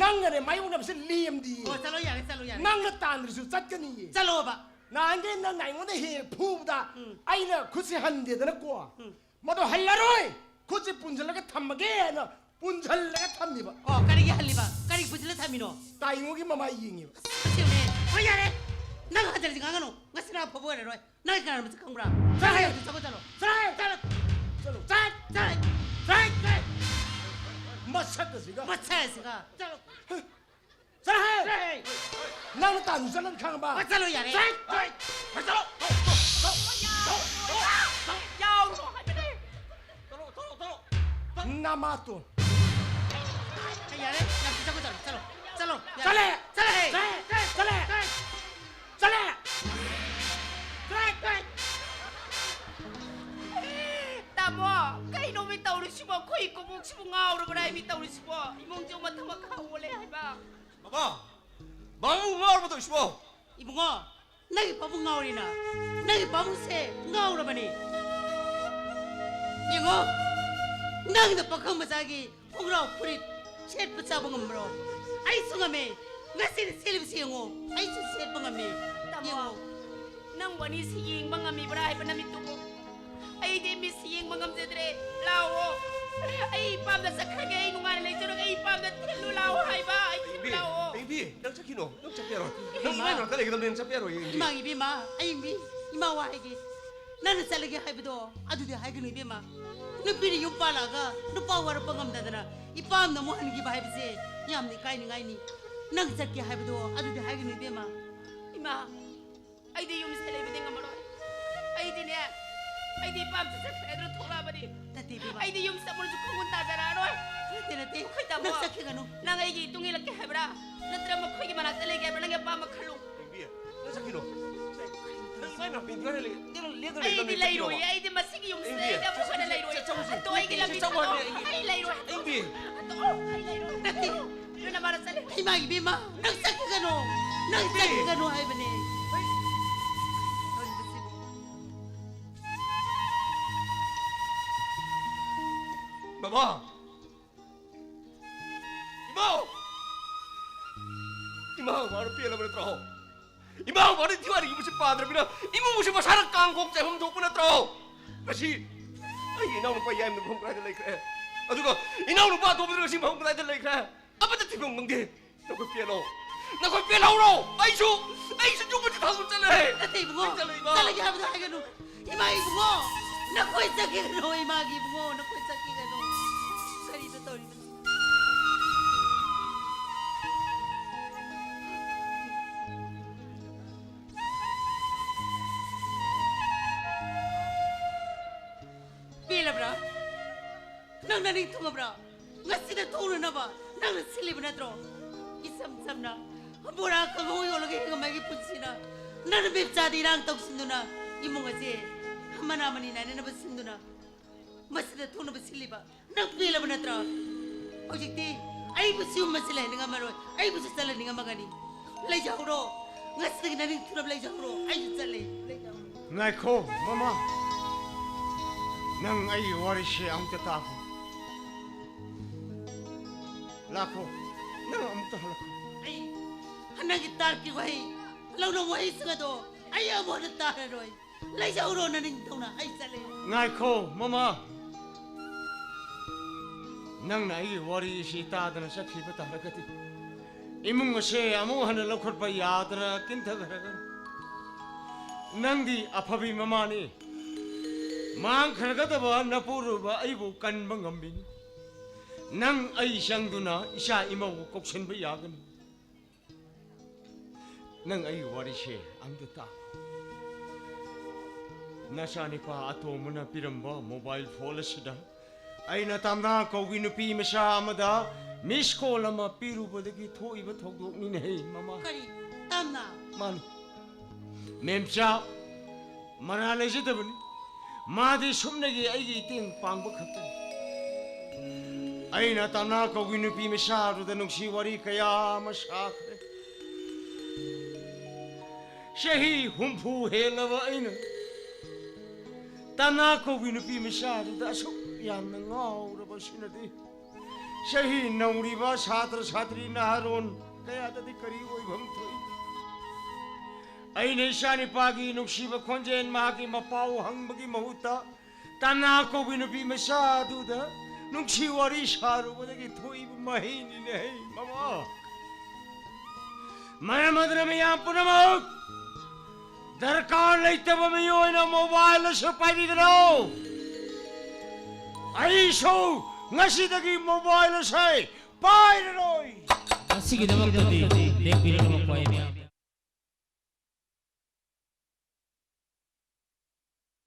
ꯅꯪꯒꯅꯦ ꯃꯥꯌꯣꯛꯅꯕꯁꯦ ꯂꯦꯝꯗꯤꯌꯦ꯫ ꯑꯣ, ꯆꯠꯂꯣ, ꯌꯥꯔꯦ, ꯆꯠꯂꯣ, ꯌꯥꯔꯦ꯫ ꯅꯪꯅ ꯇꯥꯟꯗ꯭ꯔꯁꯨ ꯆꯠꯀꯅꯤꯌꯦ꯫ ꯆꯠꯂꯣꯕ꯫ ꯅꯍꯥꯟꯒꯩ ꯅꯪꯅ ꯑꯩꯉꯣꯟꯗ ꯍꯦꯛ ꯍꯦꯛ ꯐꯨꯕꯗ ꯎꯝ꯫ ꯑꯩꯅ ꯈꯨꯠꯁꯦ ꯍꯟꯗꯦꯗꯅꯀꯣ꯫ ꯎꯝ꯫ ꯃꯗꯣ ꯍꯜꯂꯔꯣꯏ! ꯈꯨꯠꯁꯦ ꯄꯨꯟꯁꯤꯜꯂꯒ ꯊꯝꯃꯒꯦ ꯍꯥꯏꯅ ꯄꯨꯟꯁꯤꯜꯂꯒ ꯊꯝꯃꯤꯕ꯫ ꯑꯣ, ꯀꯔꯤꯒꯤ ꯍꯜꯂꯤꯕ? ꯀꯔꯤ ꯄꯨꯟꯁꯤꯜꯂ ꯊꯝꯃꯤꯅꯣ? ꯇꯥꯏꯉꯣꯒꯤ ꯃꯃꯥꯏ ꯌꯦꯡꯉꯤꯕ꯫ ꯑꯁꯤꯅꯦ꯫ ꯍꯣꯏ, ꯌꯥꯔꯦ꯫ ꯅꯪ ꯍꯟꯖꯤꯜꯂꯁꯤ ꯉꯥꯡꯒꯅꯨ꯫ ꯉꯁꯤ ꯅꯪ ꯑꯐꯕ ꯑꯣꯏꯔꯔꯣꯏ꯫ ꯅꯪ ꯀꯅꯥꯅꯣ ꯃꯁꯛ ꯈꯪꯕ꯭ꯔꯥ? ꯆꯠꯂꯣ, ꯆꯠꯂꯣ, ꯆꯠꯂꯣ꯫ ꯆꯠꯂꯣ꯫ ꯆꯠꯂꯣ꯫ ꯆꯠꯂꯣ꯫ ꯆꯠꯂꯣ꯫ ꯆꯠꯂꯣ꯫ ꯃꯁꯛ ꯑꯁꯤꯒ꯫ ꯃꯁꯛ ꯑꯁꯤꯒ꯫ ꯆꯠꯂꯣ꯫ ꯆꯠꯂꯣꯍꯦ! ꯆꯠꯂꯣꯍꯦ! ꯅꯪꯅ ꯇꯥꯟꯗꯨ ꯆꯠꯂꯅꯤ ꯈꯪꯉꯕ? ꯑ, ꯆꯠꯂꯣ ꯌꯥꯔꯦ꯫ ꯆꯠ-, ꯆꯠ-, ꯆꯠꯂꯣ! ꯌꯥꯎꯔꯨꯅꯣ ꯍꯥꯏꯕꯅꯦ! ꯅꯃꯥꯇꯣꯟ꯫ ꯑꯩ ꯌꯥꯔꯦ, ꯌꯥꯝ ꯆꯠꯈꯣ, ꯆꯠꯂꯣ, ꯆꯠꯂꯣ, ꯆꯠꯂꯣ, ꯌꯥꯔꯦ꯫ ꯆꯠꯂꯦ! ꯆꯠꯂꯦ! ꯆꯠꯂꯦ! ꯆꯠꯂꯦ! ꯆꯠꯂꯦ! ꯆꯠꯂꯦ! ꯆꯠꯂꯦ! ꯇꯥꯃꯣ, ꯀꯩꯅꯣꯃꯤ ꯇꯧꯔꯤꯁꯤꯕꯣ? ꯑꯩꯈꯣꯏ ꯀꯣꯕꯣꯛꯁꯤꯕꯨ ꯉꯥꯎꯔꯕ꯭ꯔꯥ ꯍꯥꯏꯃꯤ ꯇꯧꯔꯤꯁꯤꯕꯣ? ꯏꯃꯨꯡꯁꯦ ꯃꯊꯛ ꯃꯈꯥ ꯑꯣꯜꯂꯦ ꯍꯥꯏꯕ꯫ ꯕꯥꯕꯥ! ꯕꯥꯕꯨ ꯉꯥꯎꯔꯕ ꯇꯧꯔꯤꯁꯤꯕꯣ? ꯏꯕꯨꯡꯉꯣ, ꯅꯪꯒꯤ ꯄꯥꯕꯨꯡ ꯉꯥꯎꯔꯤꯅ, ꯅꯪꯒꯤ ꯄꯥꯕꯨꯡꯁꯦ ꯉꯥꯎꯔꯕꯅꯤ꯫ ꯌꯦꯡꯉꯣ, ꯅꯪꯅ ꯄꯥꯈꯪ ꯃꯆꯥꯒꯤ ꯈꯣꯡꯒ꯭ꯔꯥꯎ ꯐꯨꯔꯤꯠ ꯁꯦꯠꯄ ꯆꯥꯕ ꯉꯝꯕ꯭ꯔꯣ? ꯑꯩꯁꯨ ꯉꯝꯃꯦ꯫ ꯉꯁꯤꯅ ꯁꯦꯠꯂꯤꯕꯁꯤ ꯌꯦꯡꯉꯣ, ꯑꯩꯁꯨ ꯁꯦꯠꯄ ꯉꯝꯃꯦ꯫ ꯇꯥꯃꯣ, ꯌꯦꯡꯉꯣ꯫ ꯅꯪ ꯋꯥꯅꯤꯁꯤ ꯌꯦꯡꯕ ꯉꯝꯃꯤꯕ꯭ꯔꯥ ꯍꯥꯏꯕ ꯅꯃꯤꯠꯇꯨꯕꯨ? ꯑꯩꯗꯤ ꯃꯤꯁ ꯌꯦꯡꯕ ꯉꯝꯖꯗ꯭ꯔꯦ꯫ ꯂꯥꯛꯑꯣ꯫ ꯑꯩ ꯏꯄꯥꯝꯗ ꯆꯠꯈ꯭ꯔꯒꯦ꯫ ꯑꯩ ꯅꯨꯡꯉꯥꯏꯅ ꯂꯩꯖꯔꯒꯦ꯫ ꯑꯩ ꯏꯄꯥꯝꯗ ꯊꯤꯜꯂꯨ ꯂꯥꯛꯑꯣ ꯍꯥꯏꯕ꯫ ꯑꯩ ꯊꯤꯜꯂꯨ ꯕꯦꯝꯕꯤ, ꯂꯥꯛꯑꯣ꯫ ꯕꯦꯝꯕꯤ, ꯅꯪ ꯆꯠꯈꯤꯅꯣ꯫ ꯅꯪ ꯆꯠꯄ ꯌꯥꯔꯣꯏ꯫ ꯅꯪ ꯏꯃꯥ꯫ ꯏꯃꯥ ꯃꯅꯥꯛꯇ ꯂꯩꯒꯗꯕꯅꯤ꯫ ꯅꯪ ꯆꯠꯄ ꯌꯥꯔꯣꯏ, ꯕꯦꯝꯕꯤ꯫ ꯏꯃꯥ, ꯏꯕꯦꯝꯃ, ꯑꯌꯤꯡꯕꯤ, ꯏꯃꯥ ꯋꯥ ꯍꯥꯏꯒꯦ꯫ ꯅꯪꯅ ꯆꯠꯂꯒꯦ ꯍꯥꯏꯕꯗꯣ ꯑꯗꯨꯗꯤ ꯍꯥꯏꯒꯅꯨ ꯏꯕꯦꯝꯃ꯫ ꯅꯨꯄꯤꯅ ꯌꯨꯝ ꯄꯥꯜꯂꯛꯑꯒ ꯅꯨꯄꯥ ꯋꯥꯔꯛꯄ ꯉꯝꯗꯗꯅ ꯏꯄꯥꯝꯗ ꯑꯃꯨꯛ ꯍꯟꯈꯤꯕ ꯍꯥꯏꯕꯁꯦ ꯌꯥꯝꯅ ꯏꯀꯥꯏꯅꯤꯡꯉꯥꯏꯅꯤ꯫ ꯅꯪ ꯆꯠꯀꯦ ꯍꯥꯏꯕꯗꯣ ꯑꯗꯨꯗꯤ ꯍꯥꯏꯒꯅꯨ ꯏꯕꯦꯝꯃ꯫ ꯏꯃꯥ, ꯑꯩꯗꯤ ꯌꯨꯝꯁꯤꯗ ꯂꯩꯕꯗꯤ ꯉꯝꯃꯔꯣꯏ꯫ ꯑꯩꯗꯤꯅꯦ, ꯑꯩꯗꯤ ꯏꯄꯥꯝ ꯆꯠꯈ꯭ꯔꯦ ꯑꯗꯨꯅ ꯊꯣꯛꯂꯛꯑꯕꯅꯤ꯫ ꯅꯠꯇꯦ, ꯏꯕꯦꯝꯃ꯫ ꯑꯩꯗꯤ ꯌꯨꯝꯁꯤꯗ ꯑꯃꯨꯛꯁꯨ ꯈꯣꯡꯒꯨꯟ ꯇꯥꯖꯔꯛꯑꯔꯣꯏ꯫ ꯅꯠꯇꯦ, ꯅꯠꯇꯦ꯫ ꯑꯩꯈꯣꯏ ꯇꯥꯃꯣ, ꯅꯪ ꯆꯠꯈꯤꯒꯅꯨ꯫ ꯅꯪ ꯑꯩꯒꯤ ꯏꯇꯨꯡ ꯏꯜꯂꯛꯀꯦ ꯍꯥꯏꯕ꯭ꯔꯥ? ꯅꯠꯇ꯭ꯔ ꯃꯈꯣꯏꯒꯤ ꯃꯅꯥꯛꯇ ꯂꯩꯒꯦ ꯍꯥꯏꯕ꯭ꯔꯥ? ꯅꯪꯒꯤ ꯑꯄꯥꯝꯕ ꯈꯜꯂꯨ꯫ ꯕꯦꯝꯕꯤ, ꯅꯪ ꯆꯠꯈꯤꯅꯣ꯫ ꯅꯪ ꯏꯃꯥ ꯏꯃꯥ ꯄꯦꯟꯊꯔ ꯂꯩ-, ꯂꯦꯡꯗꯅ ꯂꯩ-, ꯂꯦꯡꯗꯅ ꯑꯩꯗꯤ ꯂꯩꯒꯗꯕꯅꯦ, ꯂꯩꯔꯣꯏꯌꯦ꯫ ꯆꯠꯈꯤꯅꯣꯕ꯫ ꯑꯩꯗꯤ ꯃꯁꯤꯒꯤ ꯌꯨꯝꯁꯤꯗ ꯕꯦꯝꯕꯤ, ꯑꯩꯗꯤ ꯑꯃꯨꯛ ꯍꯟꯅ ꯂꯩꯔꯣꯏ꯫ ꯆꯠꯆꯧꯁꯦ꯫ ꯍꯟꯗꯣꯛꯑꯣ, ꯑꯩꯒꯤ ꯂꯝꯕꯤ ꯆꯠꯆꯧ ꯊꯥꯗꯣꯛꯑꯣ꯫ ꯍꯥꯏꯕꯅꯦ, ꯑꯩ꯫ ꯑꯩ ꯂꯩꯔꯣꯏ꯫ ꯕꯦꯝꯕꯤ꯫ ꯍꯟꯗꯣꯛꯑꯣ, ꯑꯩ ꯂꯩꯔꯣꯏ꯫ ꯅꯠꯇꯦ꯫ ꯅꯣꯏ ꯅꯃꯥꯅ ꯆꯠꯂꯦ꯫ ꯏꯃꯥ ꯏꯕꯦꯝꯃ, ꯅꯪ ꯆꯠꯈꯤꯒꯅꯣ꯫ ꯅꯪ ꯕꯦꯝꯕꯤ꯫ ꯆꯠꯈꯤꯒꯅꯣ ꯍꯥꯏꯕꯅꯦ꯫ ꯕꯥꯕꯥ! ꯏꯃꯥ! ꯏꯃꯥ ꯃꯥꯅ ꯄꯦꯜꯂꯕ ꯅꯠꯇ꯭ꯔꯣ? ꯏꯃꯥ ꯃꯥꯅ ꯊꯤꯋꯥꯔꯤ ꯌꯨꯝꯁꯤ ꯄꯥꯗ꯭ꯔꯕꯅꯤꯅ ꯏꯃꯨꯡꯁꯤ ꯃꯁꯥꯅ ꯀꯥꯡ ꯈꯣꯡ ꯆꯥꯏꯐꯝ ꯊꯣꯛꯄ ꯅꯠꯇ꯭ꯔꯣ? ꯉꯁꯤ ꯑꯩꯒꯤ ꯏꯅꯥꯎꯅꯨꯄꯥ ꯌꯥꯏꯃꯅ ꯃꯐꯝ ꯀꯗꯥꯏꯗ ꯂꯩꯈ꯭ꯔꯦ? ꯑꯗꯨꯒ ꯏꯅꯥꯎꯅꯨꯄꯥ ꯑꯇꯣꯝꯕꯗꯨꯅ ꯉꯁꯤ ꯃꯐꯝ ꯀꯗꯥꯏꯗ ꯂꯩꯈ꯭ꯔꯦ? ꯑꯃꯠꯇ ꯊꯤꯐꯝ ꯈꯪꯗꯦ꯫ ꯅꯈꯣꯏ ꯄꯦꯜꯂꯣ꯫ ꯅꯈꯣꯏ ꯄꯦꯜꯍꯧꯔꯣ꯫ ꯑꯩꯁꯨ, ꯑꯩꯁꯨ ꯌꯨꯝ ꯑꯁꯤ ꯊꯥꯗꯣꯛ ꯆꯠꯂꯦ꯫ ꯅꯠꯇꯦ ꯏꯕꯨꯡꯉꯣ꯫ ꯑꯩ ꯆꯠꯂꯦ, ꯏꯃꯥ꯫ ꯆꯠꯂꯒꯦ ꯍꯥꯏꯕꯗꯣ ꯍꯥꯏꯒꯅꯨ꯫ ꯏꯃꯥ ꯏꯕꯨꯡꯉꯣ꯫ ꯅꯈꯣꯏ ꯆꯠꯈꯤꯒꯅꯨ꯫ ꯏꯃꯥꯒꯤ ꯏꯕꯨꯡꯉꯣ꯫ ꯅꯈꯣꯏ ꯆꯠꯈꯤꯒꯅꯨ꯫ ꯀꯔꯤꯅꯣ ꯇꯧꯔꯤꯕꯁꯤ? ꯄꯦꯜꯂꯕ꯭ꯔꯥ? ꯅꯪ ꯅꯅꯤꯡ ꯊꯨꯡꯉꯕ꯭ꯔꯥ? ꯉꯁꯤꯗ ꯊꯣꯛꯅꯅꯕ ꯅꯪꯅ ꯁꯤꯜꯂꯤꯕ ꯅꯠꯇ꯭ꯔꯣ? ꯏꯆꯝ ꯆꯝꯅ ꯕꯣꯔꯥ ꯀꯥꯡꯍꯧ ꯌꯣꯜꯂꯒ ꯍꯤꯡꯉꯝꯕꯒꯤ ꯄꯨꯟꯁꯤꯅ ꯅꯪꯅ ꯃꯤꯞꯆꯥꯗ ꯏꯔꯥꯡ ꯇꯧꯁꯤꯟꯗꯨꯅ ꯏꯃꯨꯡ ꯑꯁꯦ ꯃꯅꯥ ꯃꯅꯤ ꯅꯥꯏꯅꯅꯕ ꯁꯤꯟꯗꯨꯅ ꯃꯁꯤꯗ ꯊꯣꯛꯅꯕ ꯁꯤꯜꯂꯤꯕ ꯅꯪ ꯄꯦꯜꯂꯕ ꯅꯠꯇ꯭ꯔꯣ? ꯍꯧꯖꯤꯛꯇꯤ ꯑꯩꯕꯨꯁꯨ ꯌꯨꯝ ꯑꯁꯤ ꯂꯩꯍꯟꯅꯤꯡꯉꯝꯃꯔꯣꯏ, ꯑꯩꯕꯨꯁꯨ ꯆꯠꯍꯟꯅꯤꯡꯉꯝꯃꯒꯅꯤ꯫ ꯂꯩꯖꯍꯧꯔꯣ, ꯉꯁꯤꯗꯒꯤ ꯅꯅꯤꯡ ꯊꯨꯡꯅꯕ ꯂꯩꯖꯍꯧꯔꯣ, ꯑꯩꯁꯨ ꯆꯠꯂꯦ꯫ ꯂꯩꯖꯍꯧꯔꯣ꯫ ꯉꯥꯏꯈꯣ ꯃꯃꯥ, ꯅꯪ ꯑꯩꯒꯤ ꯋꯥꯔꯤꯁꯦ ꯑꯃꯨꯛꯇ ꯇꯥꯈꯣ꯫ ꯂꯥꯛꯈꯣ, ꯅꯪ ꯑꯃꯨꯛꯇ ꯍꯜꯂꯛꯈꯣ꯫ ꯑꯩ ꯅꯪꯒꯤ ꯇꯥꯔꯛꯀꯤ ꯋꯥꯍꯩ, ꯂꯧꯅ ꯋꯥꯍꯩꯁꯤꯡ ꯑꯗꯣ ꯑꯩ ꯑꯃꯨꯛ ꯍꯟꯅ ꯇꯥꯔꯔꯣꯏ꯫ ꯂꯩꯖꯍꯧꯔꯣ ꯅꯅꯤꯡꯊꯧꯅ, ꯑꯩ ꯆꯠꯂꯦ꯫ ꯉꯥꯏꯈꯣ ꯃꯃꯥ, ꯅꯪꯅ ꯑꯩꯒꯤ ꯋꯥꯔꯤꯁꯤ ꯇꯥꯗꯅ ꯆꯠꯈꯤꯕ ꯇꯥꯔꯒꯗꯤ ꯏꯃꯨꯡ ꯑꯁꯦ ꯑꯃꯨꯛ ꯍꯟꯅ ꯂꯧꯈꯠꯄ ꯌꯥꯗꯅ ꯀꯤꯟꯊꯈ꯭ꯔꯒꯅꯤ꯫ ꯅꯪꯗꯤ ꯑꯐꯕꯤ ꯃꯃꯥꯅꯤ, ꯃꯥꯡꯈ꯭ꯔꯒꯗꯕ ꯅꯄꯨꯔꯣꯏꯕ ꯑꯩꯕꯨ ꯀꯟꯕ ꯉꯝꯃꯤꯅꯤ꯫ ꯅꯪ ꯑꯩ ꯆꯪꯗꯨꯅ ꯏꯆꯥ ꯏꯃꯧ ꯀꯧꯁꯤꯟꯕ ꯌꯥꯒꯅꯤ꯫ ꯅꯪ ꯑꯩꯒꯤ ꯋꯥꯔꯤꯁꯦ ꯑꯝꯇ ꯇꯥ꯫ ꯅꯆꯥꯅꯤꯄꯥ ꯑꯇꯣꯝꯕꯅ ꯄꯤꯔꯝꯕ ꯃꯣꯕꯥꯏꯜ ꯐꯣꯟ ꯑꯁꯤꯗ ꯑꯩꯅ ꯇꯥꯝꯅꯥ ꯀꯧꯕꯤ ꯅꯨꯄꯤ ꯃꯆꯥ ꯑꯃꯗ ꯃꯤꯁ ꯀꯣꯜ ꯑꯃ ꯄꯤꯔꯨꯕꯗꯒꯤ ꯊꯣꯛꯏꯕ ꯊꯧꯗꯣꯛꯅꯤꯅꯦꯍꯦ ꯃꯃꯥ꯫ ꯀꯔꯤ? ꯇꯥꯝꯅꯥ? ꯃꯥꯅꯤ꯫ ꯃꯦꯝꯆꯥ, ꯃꯔꯥ ꯂꯩꯖꯗꯕꯅꯤ꯫ ꯃꯥꯗꯤ ꯁꯨꯞꯅꯒꯤ ꯑꯩꯒꯤ ꯏꯇꯦꯡ ꯄꯥꯡꯕ ꯈꯛꯇꯅꯤ꯫ ꯑꯩꯅ ꯇꯥꯝꯅꯥ ꯀꯧꯕꯤ ꯅꯨꯄꯤ ꯃꯆꯥꯗꯨꯗ ꯅꯨꯡꯁꯤ ꯋꯥꯔꯤ ꯀꯌꯥ ꯑꯃ ꯁꯥꯈ꯭ꯔꯦ꯫ ꯆꯍꯤ ꯍꯨꯝꯐꯨ ꯍꯦꯜꯂꯕ ꯑꯩꯅ ꯇꯥꯝꯅꯥ ꯀꯧꯕꯤ ꯅꯨꯄꯤ ꯃꯆꯥꯗꯨꯗ ꯑꯁꯨꯛ ꯌꯥꯝꯅ ꯉꯥꯎꯔꯕ ꯑꯁꯤꯅꯗꯤ ꯆꯍꯤ ꯅꯧꯔꯤꯕ ꯁꯥꯇ꯭ꯔ ꯁꯥꯇ꯭ꯔꯤ ꯅꯍꯥꯔꯣꯟ ꯀꯌꯥꯗꯗꯤ ꯀꯔꯤ ꯑꯣꯏꯐꯝ ꯊꯣꯛꯏ? ꯑꯩꯅ ꯏꯆꯥꯅꯤꯄꯥꯒꯤ ꯅꯨꯡꯁꯤꯕ ꯈꯣꯟꯖꯦꯜ ꯃꯍꯥꯛꯀꯤ ꯃꯄꯥꯎ ꯍꯪꯕꯒꯤ ꯃꯍꯨꯠꯇ ꯇꯥꯝꯅꯥ ꯀꯧꯕꯤ ꯅꯨꯄꯤ ꯃꯆꯥ ꯑꯗꯨꯗ ꯅꯨꯡꯁꯤ ꯋꯥꯔꯤ ꯁꯥꯔꯨꯕꯗꯒꯤ ꯊꯣꯛꯏꯕ ꯃꯍꯩꯅꯤꯅꯦ ꯃꯃꯥ꯫ ꯃꯔꯝ ꯑꯗꯨꯅ ꯃꯌꯥꯝ ꯄꯨꯝꯅꯃꯛ ꯗꯔꯀꯥꯔ ꯂꯩꯇꯕ ꯃꯤꯑꯣꯏꯅ ꯃꯣꯕꯥꯏꯜ ꯑꯁꯤ ꯄꯥꯏꯕꯤꯒꯅꯨ꯫ ꯑꯩꯁꯨ ꯉꯁꯤꯗꯒꯤ ꯃꯣꯕꯥꯏꯜ ꯑꯁꯤ ꯄꯥꯏꯔꯔꯣꯏ꯫ ꯃꯁꯤꯒꯤꯗꯃꯛꯇꯗꯤ ꯂꯦꯞꯄꯤꯔꯒ ꯃꯈꯣꯏ